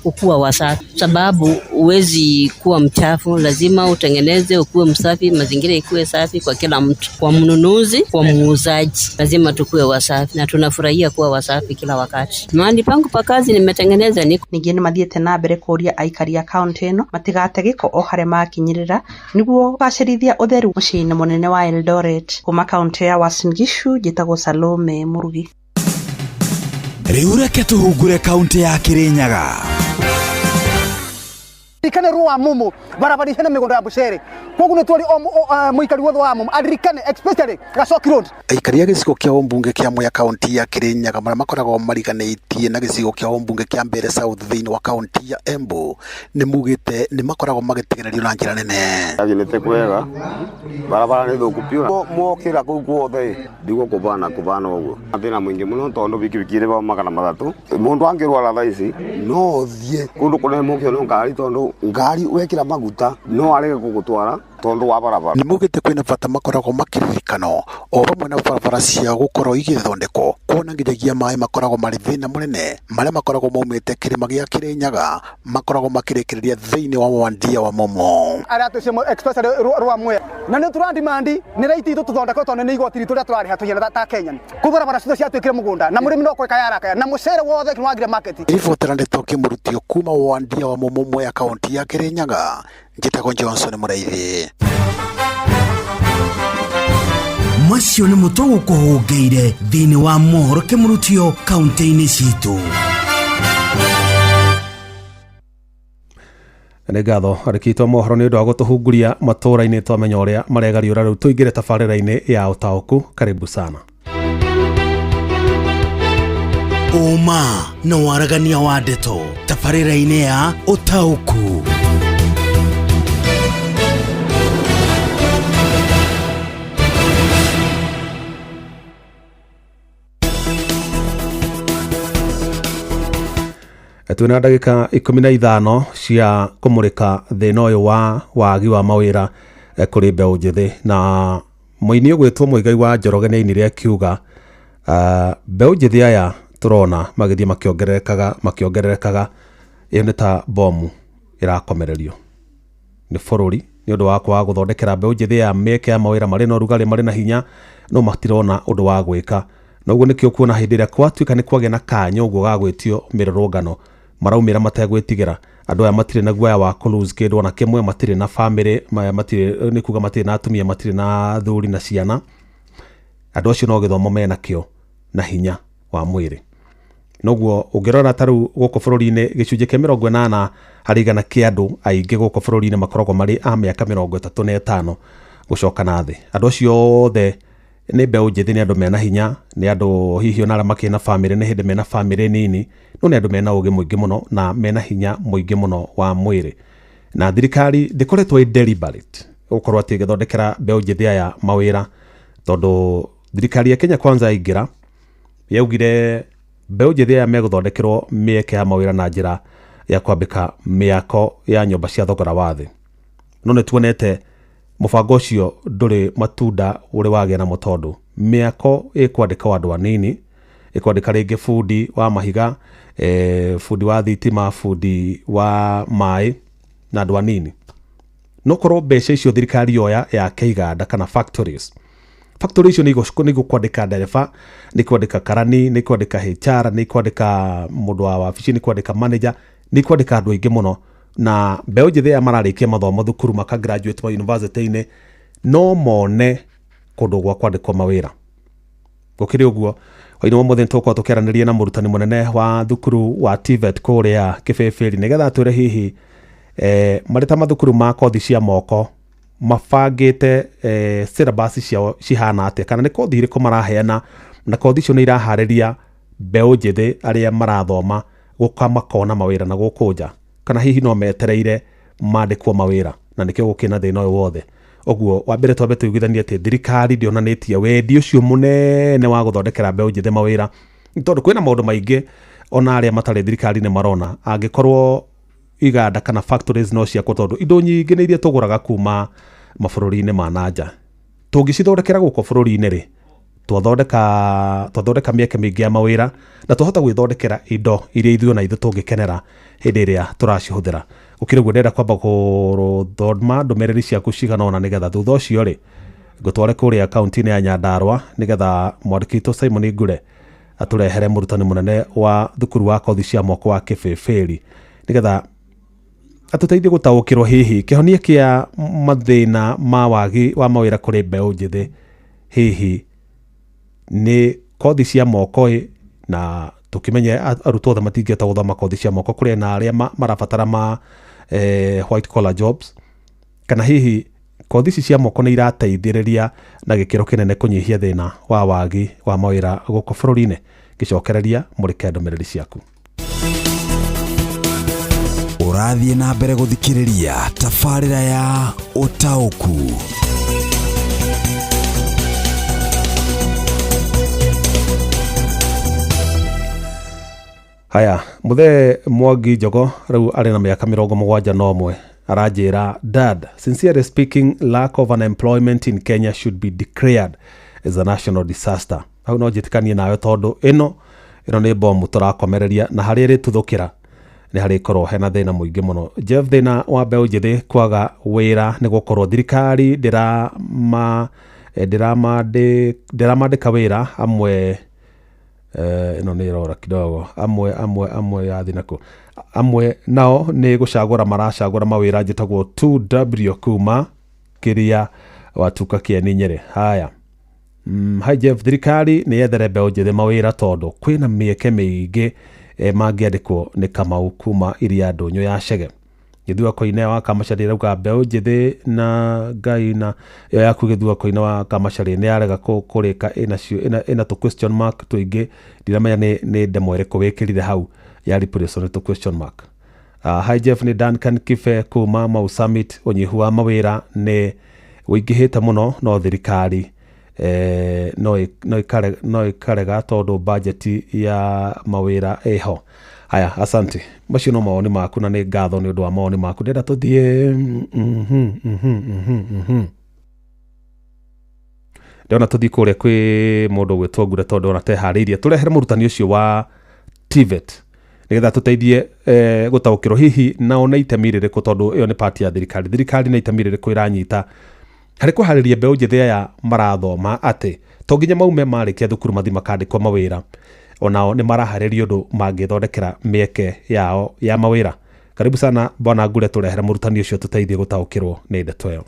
kukua wasafi, sababu huwezi kuwa mchafu, lazima utengeneze ukuwe msafi, mazingira ikuwe safi kwa kila mtu, kwa mnunuzi, kwa muuzaji, lazima tukue wasafi na tunafurahia kuwa wasafi kila wakati. Mahali pangu pa kazi nimetengeneza niko. Ningĩ nĩmathiĩte na mbere kũria aikari a kaunti ĩno matigate gĩko o harĩa makinyĩrĩra nĩguo kũgacĩrithia ũtheru mũciĩ-inĩ mũnene wa Eldoret. Kuma kaunti ya Uasin Gishu, njĩtagwo Salome Murugi. Rĩu reke tũhungure kaunti ya Kirinyaga. Ririkane ruo wa mumu barabara hena mĩgũnda ya mũcere koguo nĩ twari mũikari wothe wa mumu aririkane especially Gacoki Road. Aikari a gĩcigo kĩa ũmbunge kĩa Mwea kaunti ya Kirinyaga marĩa makoragwo mariganĩtie na gĩcigo kĩa ũmbunge kĩa Mbeere South thĩinĩ wa kaunti ya Embu nĩ mugĩte nĩ makoragwo magĩtegererio na njĩra nene. Nĩ kwega barabara nĩ thũku biũ mwokĩra kũu guothe ndigwo kũbana kũbana ũguo thĩna mũingĩ mũno tondũ bikibiki ĩrĩ 300 mũndũ angĩrwara thaa ici no thiĩ kũndũ kũnene mũkĩonwo ngari tondũ ngari wekĩra maguta no arege gũgũtwara tondu wa barabara. Nĩ mugĩte kwĩna bata makoragwo makĩririkano o hamwe na barabara cia gũkorwo igĩthondekwo kuona nginyagia maĩ makoragwo marĩ thĩna mũnene marĩa makoragwo maumĩte kĩrĩma gĩa Kirinyaga makoragwo makĩrĩkĩrĩria thĩinĩ wa Mwandia wa Momo. Arĩa twĩcio especially rwa Mwea na nĩ tũrandimandi nĩ raiti itũ tũthondekwo tondũ nĩ igoti ritũ rĩrĩa tũrarĩha tũhiana ta Kenya kũu barabara citũ ciatuĩkire mũgũnda na mũrĩmi no kweka yarakaya na mũcere wothe nĩ wagire market. Ribotera ndeto kĩmũrutio kuma Mwandia wa Momo Mwea kaunti ya Kirinyaga, njĩtagwo Johnson Mũraithi. Macio nĩ mũtwe gũkũhũngĩire thĩinĩ wa mohoro kĩmũrutio kaunti-inĩ citũ. Nĩ ngatho arĩkĩtwo mohoro nĩ ũndũ wa gũtũhunguria matũũra-inĩ twamenya ũrĩa maregariũra rĩu tũingĩre tabarĩra-inĩ ya ũtaũku. Karibu sana. Ũma na waragania wa ndeto tabarĩra-inĩ ya ũtaũku. Twina ndagĩka 15 cia kũmũrĩka thĩna ũyũ wa wagi wa mawĩra kũrĩ mbeũ njĩthĩ, na mũini ũgwĩtwo Mũigai wa Njoroge nĩ ainire akiuga mbeũ njĩthĩ aya tũrona magĩthiĩ makĩongererekaga ĩyo nĩ ta bomu ĩrakomererio nĩ bũrũri nĩ ũndũ wa kwaga gũthondekera mbeũ njĩthĩ ya mĩeke ya mawĩra marĩ na ũrugarĩ marĩ na hinya no matirona ũndũ wa gwĩka. Noguo nĩkĩo kuona hĩndĩ ĩrĩa kwatuĩka nĩ kwagĩa na kanya ũguo ga gwĩtio mĩrũrũngano maraumĩra mategwĩtigĩra. Andũ aya matirĩ na guoya wa kũ lose kĩndũ ona kĩmwe, matirĩ na famĩlĩ, matirĩ nĩ kuga matirĩ na atumia, matirĩ na athuri na ciana. Andũ acio no gĩthomo menakĩo na hinya wa mwĩrĩ. Noguo ũngĩrora ta rĩu gũkũ bũrũri-inĩ gĩcunjĩ kĩa 80 harĩ igana kĩa andũ aingĩ gũkũ bũrũri-inĩ makoragwo marĩ a mĩaka 35 gũcoka na thĩ. Andũ acio othe nĩ mbeũ njĩthĩ, nĩ andũ mena hinya, nĩ andũ hihi ona arĩa makĩrĩ na bamĩrĩ nĩ hĩndĩ mena bamĩrĩ nini, no nĩ andũ mena ũgĩ mũingĩ mũno na mena hinya mũingĩ mũno wa mwĩrĩ. Na thirikari ndĩkoretwo ĩ deliberate gũkorwo atĩ ĩgĩthondekera mbeũ njĩthĩ aya mawĩra, tondũ thirikari ya Kenya Kwanza yaingĩra yaugire mbeũ njĩthĩ aya megũthondekerwo mĩeke ya mawĩra na njĩra ya kwambĩka mĩako ya nyũmba cia thogora wa thĩ. No nĩ tuonete mũbango ũcio ndũrĩ matunda ũrĩ wagĩa namo, tondũ mĩako ĩkwandĩka andũ anini, ĩkwandĩka rĩngĩ bundi wa mahiga, bundi wa thitima, bundi wa maĩ na andũ anini. No korwo mbeca icio thirikari yoya yake iganda kana factories, factory icio nĩ igũkwandĩka ndereba, nĩ kwandĩka karani, nĩ kwandĩka HR, nĩ kwandĩka mũndũ wa wabici, nĩ kwandĩka manager, nĩ kwandĩka andũ aingĩ mũno. Na mbeũ njĩthĩ aya mararĩkia mathomo thukuru maka graduate ma university-inĩ no mone kũndũ gwa kwandĩkwo mawĩra. Gũkĩrĩ ũguo, hwaĩ-inĩ wa ũmũthĩ nĩtũgũkorwo tũkĩaranĩria na mũrutani mũnene wa thukuru wa TVET kũrĩa Kĩbĩbĩri, nĩgetha atwĩre hihi marĩ ta mathukuru ma kothi cia moko mabangĩte syllabus ciao cihana atĩa, kana nĩ kothi irĩkũ maraheana, na kothi icio nĩ iraharĩria mbeũ njĩthĩ arĩa marathoma gũka makona mawĩra na gũkũ nja, kana hihi no metereire mandĩkwo mawĩra, na nĩkĩo gũkĩ na thĩna ũyũ wothe. Ũguo wa mbere twambe tũiguithanie atĩ thirikari ndĩonanĩtie wendi ũcio mũnene wa gũthondekera mbeũ njĩthĩ mawĩra, tondũ kwĩna maũndũ maingĩ ona arĩa matarĩ thirikari-inĩ marona angĩkorwo iganda kana factories no ciakwo, tondũ indo nyingĩ nĩ iria tũgũraga kuma mabũrũri-inĩ ma na nja. Tũngĩcithondekera gũkũ bũrũri-inĩ rĩ, twathondeka mĩeke mĩingĩ ya mawĩra na twahota gwĩthondekera indo iria ithuĩ ona ithuĩ tũngĩkenera hĩndĩ ĩrĩa tũracihũthĩra. Gũkĩrĩ ũguo ndĩrenda kwamba gũthoma ndũmĩrĩri ciaku cigana ũna, nĩgetha thutha ũcio rĩ ngũtware kũrĩa kaunti-inĩ ya Nyandarua, nĩgetha mwandĩki witũ Simon Ngure atũrehere mũrutani mũnene wa thukuru wa kothi cia moko wa Kĩbĩbĩri, nĩgetha atũteithie gũtaũkĩrwo hihi kĩhonia kĩa mathĩna ma wagi wa mawĩra kũrĩ mbeũ njĩthĩ hihi nĩ kothi cia moko ĩ, na tũkĩmenye arutwo othe matingĩhota gũthoma kothi cia moko, kũrĩ na arĩa marabatara ma white collar jobs, kana hihi kothi ici cia moko nĩ irateithĩrĩria na gĩkĩro kĩnene kũnyihia thĩna wa wagi wa mawĩra gũkũ bũrũri-inĩ. Ngĩcokereria mũrĩke ndũmĩrĩri ciaku. Ũrathiĩ na mbere gũthikĩrĩria tabarĩra ya Ũtaũku. Haya, Muthee Mwangi Njogo rĩu arĩ na mĩaka 71 aranjĩra, dad, sincerely speaking, lack of unemployment in Kenya should be declared as a national disaster. Hau no njĩtĩkanie nawe, tondũ ĩno nĩ bomu tũrakomereria, na harĩa ĩrĩtuthũkĩra nĩ harĩkorwo hena thĩna mũingĩ mũno. Jeff, thĩna wa mbeũ njĩthĩ kwaga wĩra nĩ gũkorwo thirikari ndĩramandĩka wĩra amwe, ĩno nĩ ĩrora kidogo, amwe yathi nakũ, amwe nao nĩ gũcagũra maracagũra mawĩra. Njĩtagwo 2W kuma kĩrĩa watuka kĩeni Nyĩrĩ. Haya, hi Jeff, thirikari nĩ yethere mbeũ njĩthĩ mawĩra tondũ kwĩna mĩeke mĩingĩ mangĩandĩkwo nĩ Kamau kuma iria ndũnyũ ya Chege. Gĩthua Koine wa Kamacharĩ rauga mbeũ njĩthĩ na Ngai na ĩyo yaku Gĩthua Koine wa Kamacharĩ nĩ yarega kũrĩka, ĩna tũ question mark tũingĩ, ndiramenya nĩ ndemwa ĩrĩkũ wĩkĩrire hau ya replace nĩ tũ question mark. Hi Jeff, nĩ Duncan Kibe kuma Mau Summit. Ũnyihu wa mawĩra nĩ ũingĩhĩte mũno, no thirikari no ĩkarega tondũ bajeti ya mawĩra ĩho. Haya, asante. Macio no mawoni maku na nĩ ngatho nĩ ũndũ wa mawoni maku. Ndĩrenda tũthiĩ ndĩrona tũthiĩ kũrĩa kwĩ mũndũ ũgwĩtwo Ngure, tondũ ona teharĩirie tũrehere mũrutani ũcio wa TVET nĩgetha tũteithie gũtaũkĩrwo hihi nao nĩ itemi rĩrĩkũ, tondũ ĩyo nĩ part ya thirikari. Thirikari nĩ itemi rĩrĩkũ ĩranyita harĩ kũharĩria mbeũ njĩthĩ aya marathoma atĩ to nginya maume marĩkia thukuru mathiĩ makandĩkwo mawĩra, onao nĩ maraharĩria ũndũ mangĩthondekera mĩeke yao ya mawĩra. Karibu sana Bwana Ngure, tũrehere mũrutani ũcio tũteithie gũtaũkĩrwo nĩ ndeto ĩyo.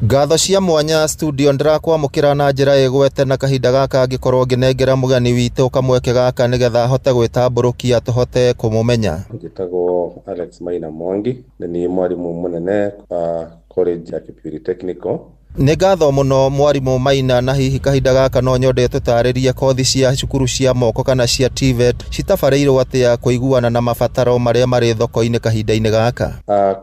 Ngatho cia mwanya studio ndĩrakwamũkĩra na njĩra ĩgwete na kahinda gaka ngĩkorwo ngĩnengera mũgeni witũ kamweke gaka nĩgetha ahote gwĩtambũrũkia tũhote kũmũmenya. Njĩtagwo Alex Maina Mwangi, nĩ niĩ mwarimũ mũnene wa college ya Kipipiri Technical. Nĩ ngatho mũno mwarimũ Maina, na hihi kahinda gaka no nyende tũtarĩrie kothi cia cukuru cia moko kana cia TVET citabarĩirwo atĩa kũiguana na mabataro marĩa marĩ thoko-inĩ kahinda-inĩ gaka?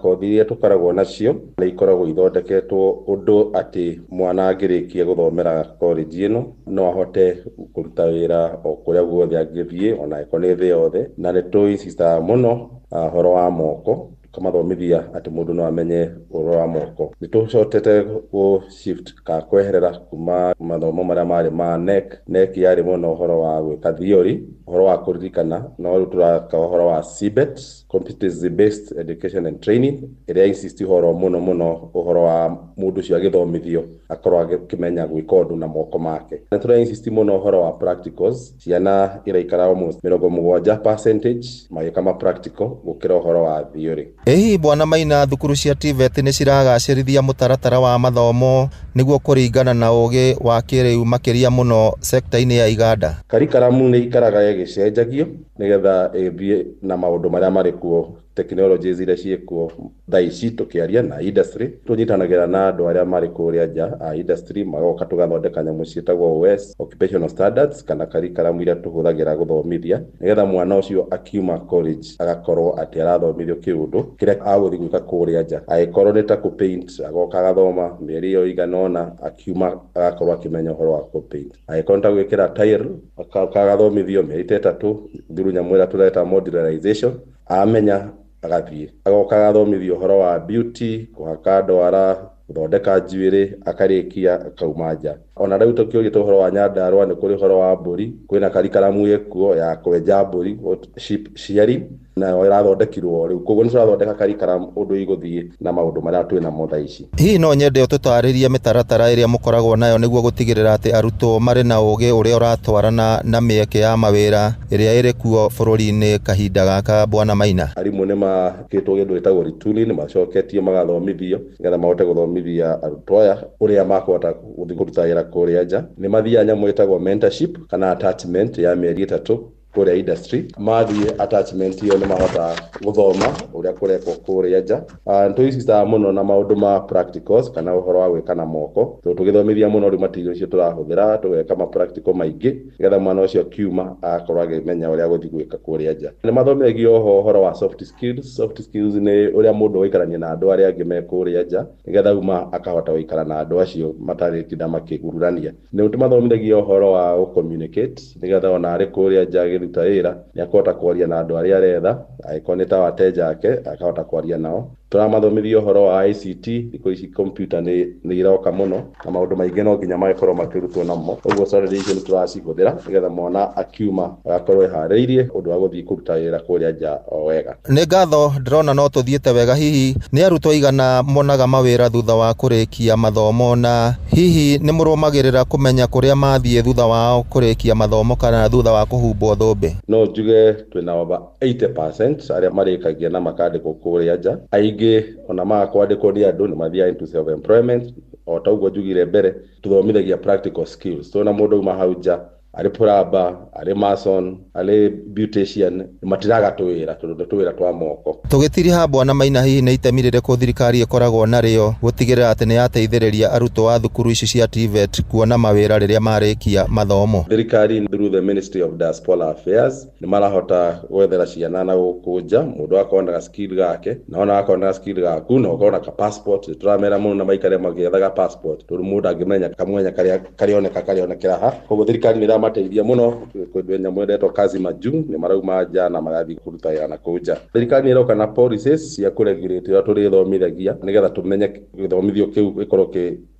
Kothi iria tũkoragwo nacio nĩ ikoragwo ithondeketwo ũndũ atĩ mwana angĩrĩkia gũthomera college ĩno no ahote kũruta wĩra o kũrĩa guothe angĩthiĩ, ona angĩkorwo nĩ thĩ yothe, na nĩ tũ insistaga mũno ũhoro wa moko, tũkamathomithia atĩ mũndũ no amenye ũhoro wa moko. Nĩ tũcokete gũ shift ka kweherera kuma mathomo marĩa marĩ ma KNEC. KNEC yarĩ mũno ũhoro wa gwĩka theory, ũhoro wa kũririkana, no rĩu tũraka ũhoro wa CBET, competency based education and training, ĩrĩa insist ũhoro mũno mũno ũhoro wa mũndũ ũcio agĩthomithio akorwo akĩmenya gwĩka ũndũ na moko make. Nĩ tũra insist mũno ũhoro wa practicals, ciana iraikara almost 70 percentage magĩka ma practical gũkĩra ũhoro wa theory. Ĩ hihi Bwana Maina, thukuru cia TVET nĩ ciragacĩrithia mũtaratara wa mathomo nĩguo kũringana na ũgĩ wa kĩrĩu makĩria mũno sekta-inĩ ya iganda? Curriculum nĩ ikaraga ĩgĩcenjagio nĩgetha ĩthiĩ na maũndũ marĩa marĩ kuo, technologies iria ciĩkuo thaa ici tũkĩaria na industry. Tũnyitanagĩra na andũ arĩa marĩ kũrĩa nja a industry, magoka tũgathondeka nyamũ ciĩtagwo OS, occupational standards, kana curriculum iria tũhũthagĩra gũthomithia nĩgetha mwana ũcio akiuma college agakorwo atĩ arathomithio kĩũndũ kĩrĩa agũthiĩ gwĩka kũrĩa nja. Angĩkorwo nĩ ta kũ paint, agoka agathoma mĩeri ĩyo ĩigana ũna, akiuma agakorwo akĩmenya ũhoro wa kũ paint. Angĩkorwo nĩ ta gwĩkĩra tile, agoka agathomithio mĩeri ta 3 through nyamũ ĩrĩa tũreta modularization, amenya agathiĩ agoka agathomithio ũhoro wa beauty, kũhaka ndwara, gũthondeka njuĩrĩ, akarĩkia akauma nja. Ona rĩu tũkĩũria ũhoro wa Nyandarũa nĩ kũrĩ ũhoro wa mbũri, kwĩna curriculum ĩkuo ya kwenja mbũri, sheep shearing, nayo ĩrathondekirwo rĩu. Koguo nĩ tũrathondeka curriculum ũndũ ĩgũthiĩ na maũndũ marĩa twĩ namo thaa ici. Hihi no nyende ũtũtarĩrie mĩtaratara ĩrĩa mũkoragwo nayo nĩguo gũtigĩrĩra atĩ arutwo marĩ na ũgĩ ũrĩa ũratwarana na mĩeke ya mawĩra ĩrĩa ĩrĩ kuo bũrũri-inĩ kahinda gaka, Bwana Maina? Arimũ nĩ makĩtwo kĩndũ gĩtagwo retooling, nĩ macoketie magathomithio nĩgetha mahote gũthomithia arutwo aya ũrĩa makũhota gũthiĩ kũruta wĩra kũrĩa nja. Nĩ mathiaga nyamũ ĩtagwo mentorship kana attachment ya mĩeri 3 kũrĩa industry. Mathiĩ attachment ĩyo nĩ mahotaga gũthoma ũrĩa kũrekwo kũrĩa nja. Nĩ tũinsistaga mũno na maũndũ ma practicals kana ũhoro wa gwĩka na moko, tondũ tũgĩthomithia mũno rĩu material icio tũrahũthĩra tũgeka ma practical maingĩ nĩgetha mwana ũcio akiuma agakorwo akĩmenya ũrĩa agũthiĩ gwĩka kũrĩa nja. Nĩ mathomithagio oho ũhoro wa soft skills. Soft skills nĩ ũrĩa mũndũ gũikarania na andũ arĩa angĩ me kũrĩa nja nĩgetha auma akahota gũikara na andũ acio matarĩtinda makĩgururania. Nĩ tũmathomithagia ũhoro wa gũ communicate nĩgetha ona arĩ kũrĩa nja agĩruta wĩra nĩ akũhota kwaria na andũ arĩa aretha, angĩkorwo nĩ ta wateja ake akahota kwaria nao. Tũramathomithia ũhoro wa ICT, thikũ ici computer nĩ iroka mũno na maũndũ maingĩ no nginya magĩkorwo makĩrutwo namo. Ũguo strategy icio nĩ tũracihũthĩra nĩgetha mwana akiuma agakorwo eharĩirie ũndũ wa gũthiĩ kũruta wĩra kũrĩa nja o wega. Nĩ ngatho, ndĩrona no tũthiĩte wega. Hihi nĩ arutwo aigana monaga mawĩra thutha wa kũrĩkia mathomo, na hihi nĩ mũrũmagĩrĩra kũmenya kũrĩa mathiĩ thutha wao kũrĩkia mathomo kana thutha wa kũhumbwo thũmbĩ? No njuge twĩna over 80% arĩa marĩkagia na makandĩkwo kũrĩa nja. Aingĩ ona maga kwandĩkwo nĩ andũ nĩ mathiaga into self employment. O ta ũguo njugire mbere, tũthomithagia practical skills. Tuona mũndũ auma hau nja arĩ plumber, arĩ mason, arĩ beautician, matiraga tũwĩra tondũ nĩ tũwĩra twa moko. Tũgĩtiriha Bwana Maina, hihi nĩ itemi rĩrĩkũ thirikari ĩkoragwo narĩo gũtigĩrĩra atĩ nĩ yateithĩrĩria arutwo a thukuru ici cia TVET kuona mawĩra rĩrĩa marĩkia mathomo? Thirikari through the Ministry of Diaspora Affairs nĩ marahota gwethera ciana na gũkũ nja, mũndũ akorwo na skill gake, na ona akorwo na skill gaku na ũkorwo na ka passport. Nĩ tũramera mũno na maikare magĩethaga passport tondũ mũndũ angĩmenya kamwenya karĩa karĩoneka karĩonekera ha. Koguo thirikari nĩ ĩramateithia mũno kwĩ nyamũ ĩretwo kazi majuu, nĩ marauma nja na magathiĩ kũruta wĩra na kũu nja. Thirikari nĩ ĩroka na policies cia kũregulate ũrĩa tũrĩthomithagia nĩgetha tũmenye gĩthomithio kĩu gĩkorwo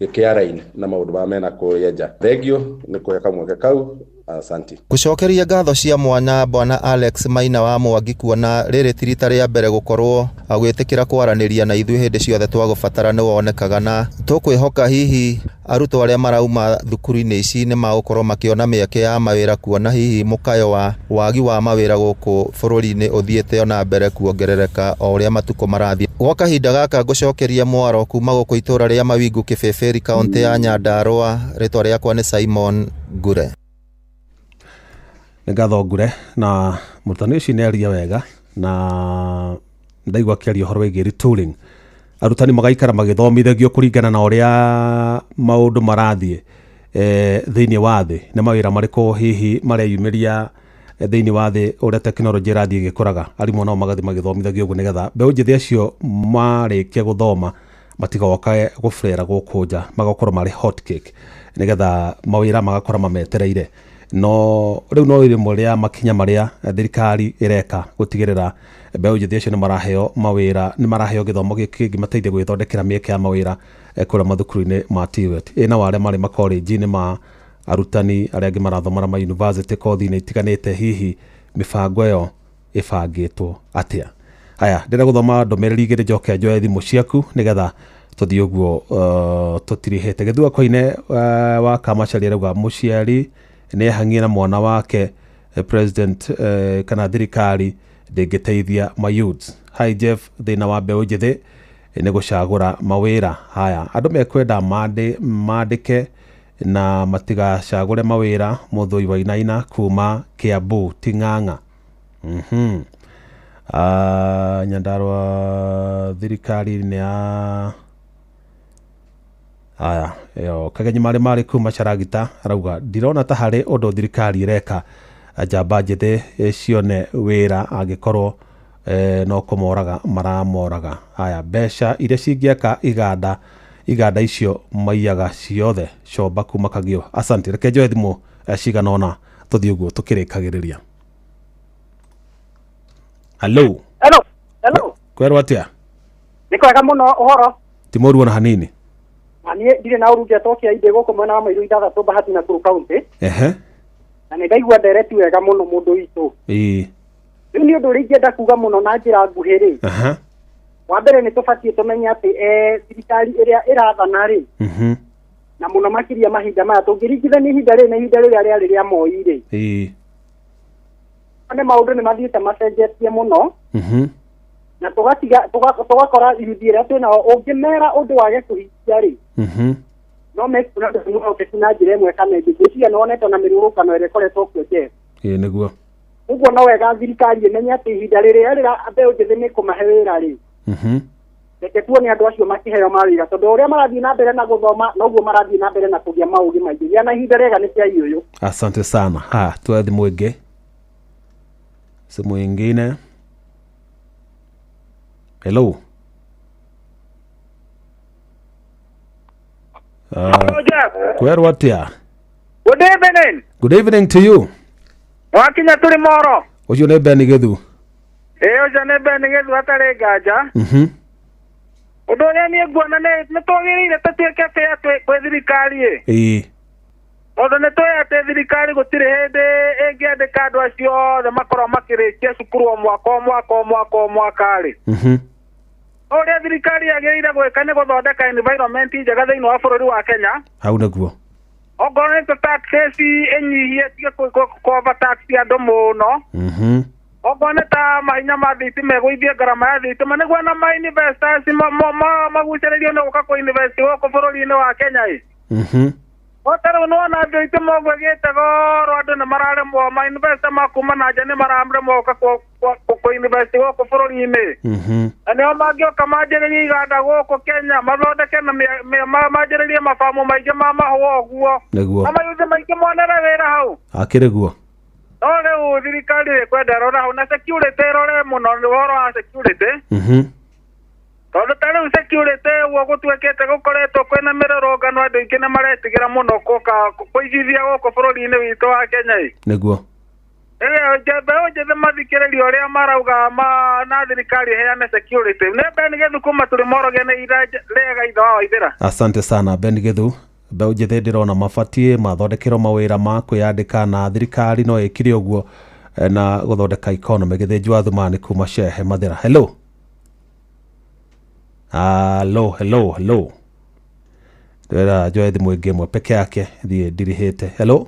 gĩkĩ-align na maũndũ marĩa mena kũrĩa nja. Thengiũ nĩ kũhe kamweke kau. Asante. Gũcokeria ngatho cia mwanya Bwana Alex Maina wa Mwangi, kuona rĩrĩ ti rita rĩa mbere gũkorwo agwĩtĩkĩra kwaranĩria na ithuĩ hĩndĩ ciothe twagũbatara nĩ wonekaga, na tũkwĩhoka hihi Arutwo arĩa marauma thukuru-inĩ ici nĩ magũkorwo makĩona mĩeke ya mawĩra, kuona hihi mũkayo wa wagi wa mawĩra gũkũ bũrũri-inĩ ũthiĩte ona mbere kuongerereka o ũrĩa matukũ marathiĩ. Gwa kahinda gaka ngũcokeria mwaro kuma gũkũ itũra rĩa Mawingu Kĩbĩbĩri, kaũntĩ ya Nyandarũa. Rĩtwa rĩakwa nĩ Simon Ngure. Nĩ ngatho Ngure, na mũrutani ũcio nĩ aria wega na ndaigua akĩaria ũhoro wĩgiĩ retooling, arutani magaikara magĩthomithagio kũringana na ũrĩa maũndũ marathiĩ thĩinĩ wa thĩ, nĩ mawĩra marĩkũ hihi mareyumĩria thĩinĩ wa thĩ, ũrĩa tekinoronjĩ ĩrathiĩ ĩgĩkũraga. Arimũ nao magathiĩ magĩthomithagio ũguo nĩgetha mbeũ njĩthĩ acio marĩkia gũthoma matigokae gũburera gũkũ nja, magakorwo marĩ hot cake, nĩgetha mawĩra magakorwo mametereire. No rĩu no rĩmwe rĩa makinya marĩa thirikari ĩreka gũtigĩrĩra mbeũ njĩthĩ acio nĩ maraheo mawĩra, nĩ maraheo gĩthomo gĩkĩ kĩngĩmateithia gwĩthondekera mĩeke ya mawĩra kũrĩa mathukuru-inĩ ma TVET. Ĩ nao arĩa marĩ makorenji-inĩ ma arutani, arĩa angĩ marathoma na ma university kothi-inĩ itiganĩte, hihi mĩbango ĩyo ĩbangĩtwo atĩa? Haya, ndĩrenda gũthoma ndũmĩrĩri igĩrĩ, njoke njoe thimũ ciaku nĩgetha tũthiĩ ũguo tũtirihĩte. Gĩthua Koine wa Kamacharia arauga mũciari nĩ ehang'ie na mwana wake, president kana thirikari ndĩngĩteithia mayouths. Hi Jeff, thĩna wa mbeũ njĩthĩ nĩ gũcagũra mawĩra. Haya, andũ mekwenda mandĩke na matigacagũre mawĩra. Mũthũi Wainaina kuma Kiambu Ting'ang'a. Nyandarua thirikari nĩ ya aya ĩyo Kagenyi marĩ marĩ kuma Caragita arauga ndirona ta harĩ ũndũ thirikari ĩreka njamba njĩthĩ cione wĩra, angĩkorwo no kũmoraga maramoraga. Haya, mbeca iria cingĩaka iganda, iganda icio maiyaga ciothe. Comba kuma Kagio, asante. Reke njoe thimũ cigana ũna tũthiĩ ũguo tũkĩrĩkagĩrĩria. Hello. Hello. Hello. Kwerwo atĩa? Nĩ kwega mũno ũhoro. Ti mũru ona hanini. Na niĩ ndirĩ na ũru, ngetokia inde gũkũ mwena wa Mairu 6 Bahati Nakuru County. Na nĩ ndaigua ndereti wega mũno mũndũ witũ. Rĩu nĩ ũndũ ũrĩa ingĩenda kuga mũno na njĩra nguhĩ rĩ. Wa mbere nĩ tũbatiĩ tũmenye atĩ thirikari ĩrĩa ĩrathana rĩ, na mũno makĩria mahinda maya tũngĩringithania ihinda rĩrĩ na ihinda rĩrĩa rĩarĩ rĩa Moi rĩ, nĩ maũndũ nĩ mathiĩte macenjetie mũno, na tũgatiga tũgakora yuthi ĩrĩa twĩnao ũngĩmera ũndũ wage kũhingia rĩ, no mekuona ndũrĩ mwĩhokeku na njĩra ĩmwe kana ĩngĩ. Ngwĩciria nĩ wonete ona mĩrũrũngano ĩrĩa ĩkoretwo kuo Jeff. Ĩĩ nĩguo. Ũguo no wega thirikari ĩmenye atĩ ihinda rĩrĩa rĩra mbeũ njĩthĩ nĩ kũmahe wĩra rĩ, reke tuone andũ acio makĩheo mawĩra, tondũ ũrĩa marathiĩ na mbere na gũthoma noguo marathiĩ na mbere na kũgĩa maũgĩ maingĩ. Gĩa na ihinda rĩega nĩ kĩa ũyũ. Asante sana. Ha, tuoe thimũ ĩngĩ, simu ingine. Hello. Kwerwo atĩa? Good evening. Good evening to you. Wakinya tũrĩ moro. Ũcio nĩ Ben Gĩthu. Ĩĩ, ũcio nĩ Ben Gĩthu hatarĩ nganja. Ũndũ ũrĩa niĩ nguona nĩ twagĩrĩire tũtuĩke fair kwĩ thirikari ĩ. Tondũ nĩ tũĩ atĩ thirikari gũtirĩ hĩndĩ ĩngĩandĩka andũ acio othe makorwo makĩrĩkia cukuru o mwaka o mwaka o mwaka o mwaka rĩ. Ũrĩa thirikari yagĩrĩire gwĩka nĩ gũthondeka environment njega thĩinĩ wa bũrũri wa Kenya. Hau nĩguo. Okorwo nĩ ta taxes ĩnyihie, tige kũ-overtax andũ mũno. Okorwo nĩ ta mahinya ma thitima, ĩgũithie ngarama ya thitima nĩguo na ma investors magucĩrĩrio nĩ gũka kũ invest gũkũ bũrũri-inĩ wa Kenya ĩ. O ta rĩu nĩwona thitima ũguo ĩgĩte goro, andũ nĩ mararemwo, ma investor ma kuma na nja nĩ mararemwo gũka kũ invest gũkũ bũrũri-inĩ. Na nĩo mangĩũka manjĩrĩrie iganda gũkũ Kenya, mathondeke na manjĩrĩrie mabamu maingĩ ma mahũa ũguo. Nĩguo. Na mayuthi maingĩ monere wĩra hau. Akĩrĩ guo. No rĩu thirikari ĩkwenda ĩrore hau na security ĩrore mũno ũhoro wa security. Tondũ ta rĩu security ũguo gũtuĩkĩte gũkoretwo kwĩna mĩrũrũngano, andũ aingĩ nĩ maretigĩra mũno gũka kũigithia gũkũ bũrũri-inĩ witũ wa Kenya ĩ. Nĩguo. Mbeũ njĩthĩ mathikĩrĩrio ũrĩa marauga na thirikari ĩheane security. Nĩ Ben Gĩthu kuma tũrĩ Moroge, nĩ ira rĩega ithe wa Waithĩra. Asante sana Ben Gĩthu. Mbeũ njĩthĩ ndĩrona mabatiĩ mathondekerwo mawĩra ma kwĩyandĩka, na thirikari no ĩkire ũguo na gũthondeka economy. Gĩthĩnji wa Thumani kuma Shehe Mathĩra. Hello. Hello, hello, hello. Ndĩrera njoe thimũ ĩngĩ ĩmwe peke yake thiĩ ndirihĩte. Hello,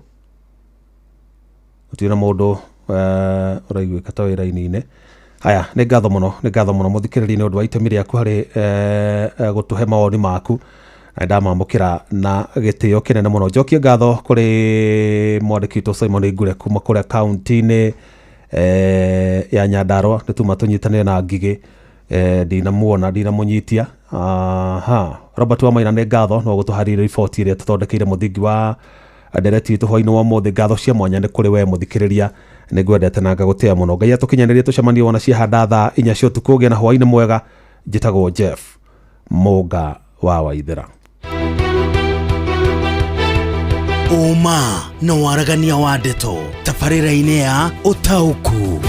gũtirĩ na mũndũ ũraiguĩka ta wĩ raini-inĩ. Haya, nĩ ngatho mũno, nĩ ngatho mũno mũthikĩrĩria nĩ ũndũ wa itemi rĩaku harĩ gũtũhe mawoni maku, na ndamamũkĩra na gĩtĩo kĩnene mũno. Njokie ngatho kũrĩ mwandĩki witũ Simon Ngure kuma kũrĩa kaunti-inĩ ya Nyandarua. Nĩ tuma tũnyitanĩre na Ngigĩ, ndinamuona, ndinamũnyitia. Aha, Robert Wamaina, nĩ ngatho no gũtũharĩria riboti ĩrĩa tũthondekeire mũthingi wa ndereti itũ hwainĩ wa ũmũthĩ. Ngatho cia mwanya nĩ kũrĩ we mũthikĩrĩria, nĩ ngwendete na ngagũtĩa mũno. Ngai atũkinyanĩrie tũcemanie wona ciahanda thaa 4 cia ũtukũ. Ũgĩe na hwainĩ mwega. Njĩtagwo Jeff Mũnga wa Waithĩra. Ũma na waragania wa ndeto tabarĩra-inĩ ya ũtaũku.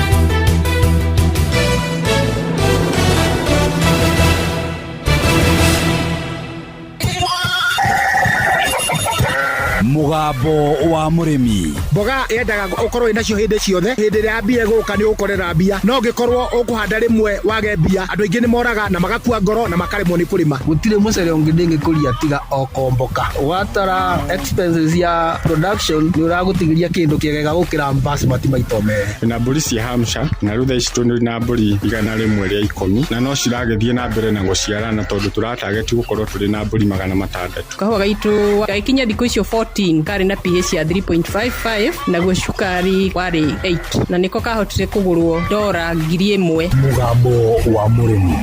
Mũgambo wa mũrĩmi. Mboga yendaga ũkorwo wĩnacio hĩndĩ ciothe, hĩndĩ ĩrĩa mbia ĩgũka nĩ ũgũkorera mbia, no ũngĩkorwo ũkũhanda rĩmwe wage mbia, andũ aingĩ nĩ moraga na magakua ngoro na makaremwo nĩ kũrĩma. Gũtirĩ mũcere ũngĩ ndĩngĩkũria tiga o komboka. Watara expenses ya production nĩ ũragũtigĩria kĩndũ kĩega gũkĩra basmati maita merĩ. Na mbũri cia Hampshire, na rĩu thaa ici tũrĩ na mbũri 110, na no ciragĩthiĩ na mbere na gũciarana tondũ tũratageti gũkorwo tũrĩ na mbũri 600. Kahũa gaitũ gagĩkinya thikũ icio 14 karĩ na pH ya 3.55, naguo cukari warĩ 8, na nĩko kahotire kũgũrwo dora 1000. Mũgambo wa mũrĩmi.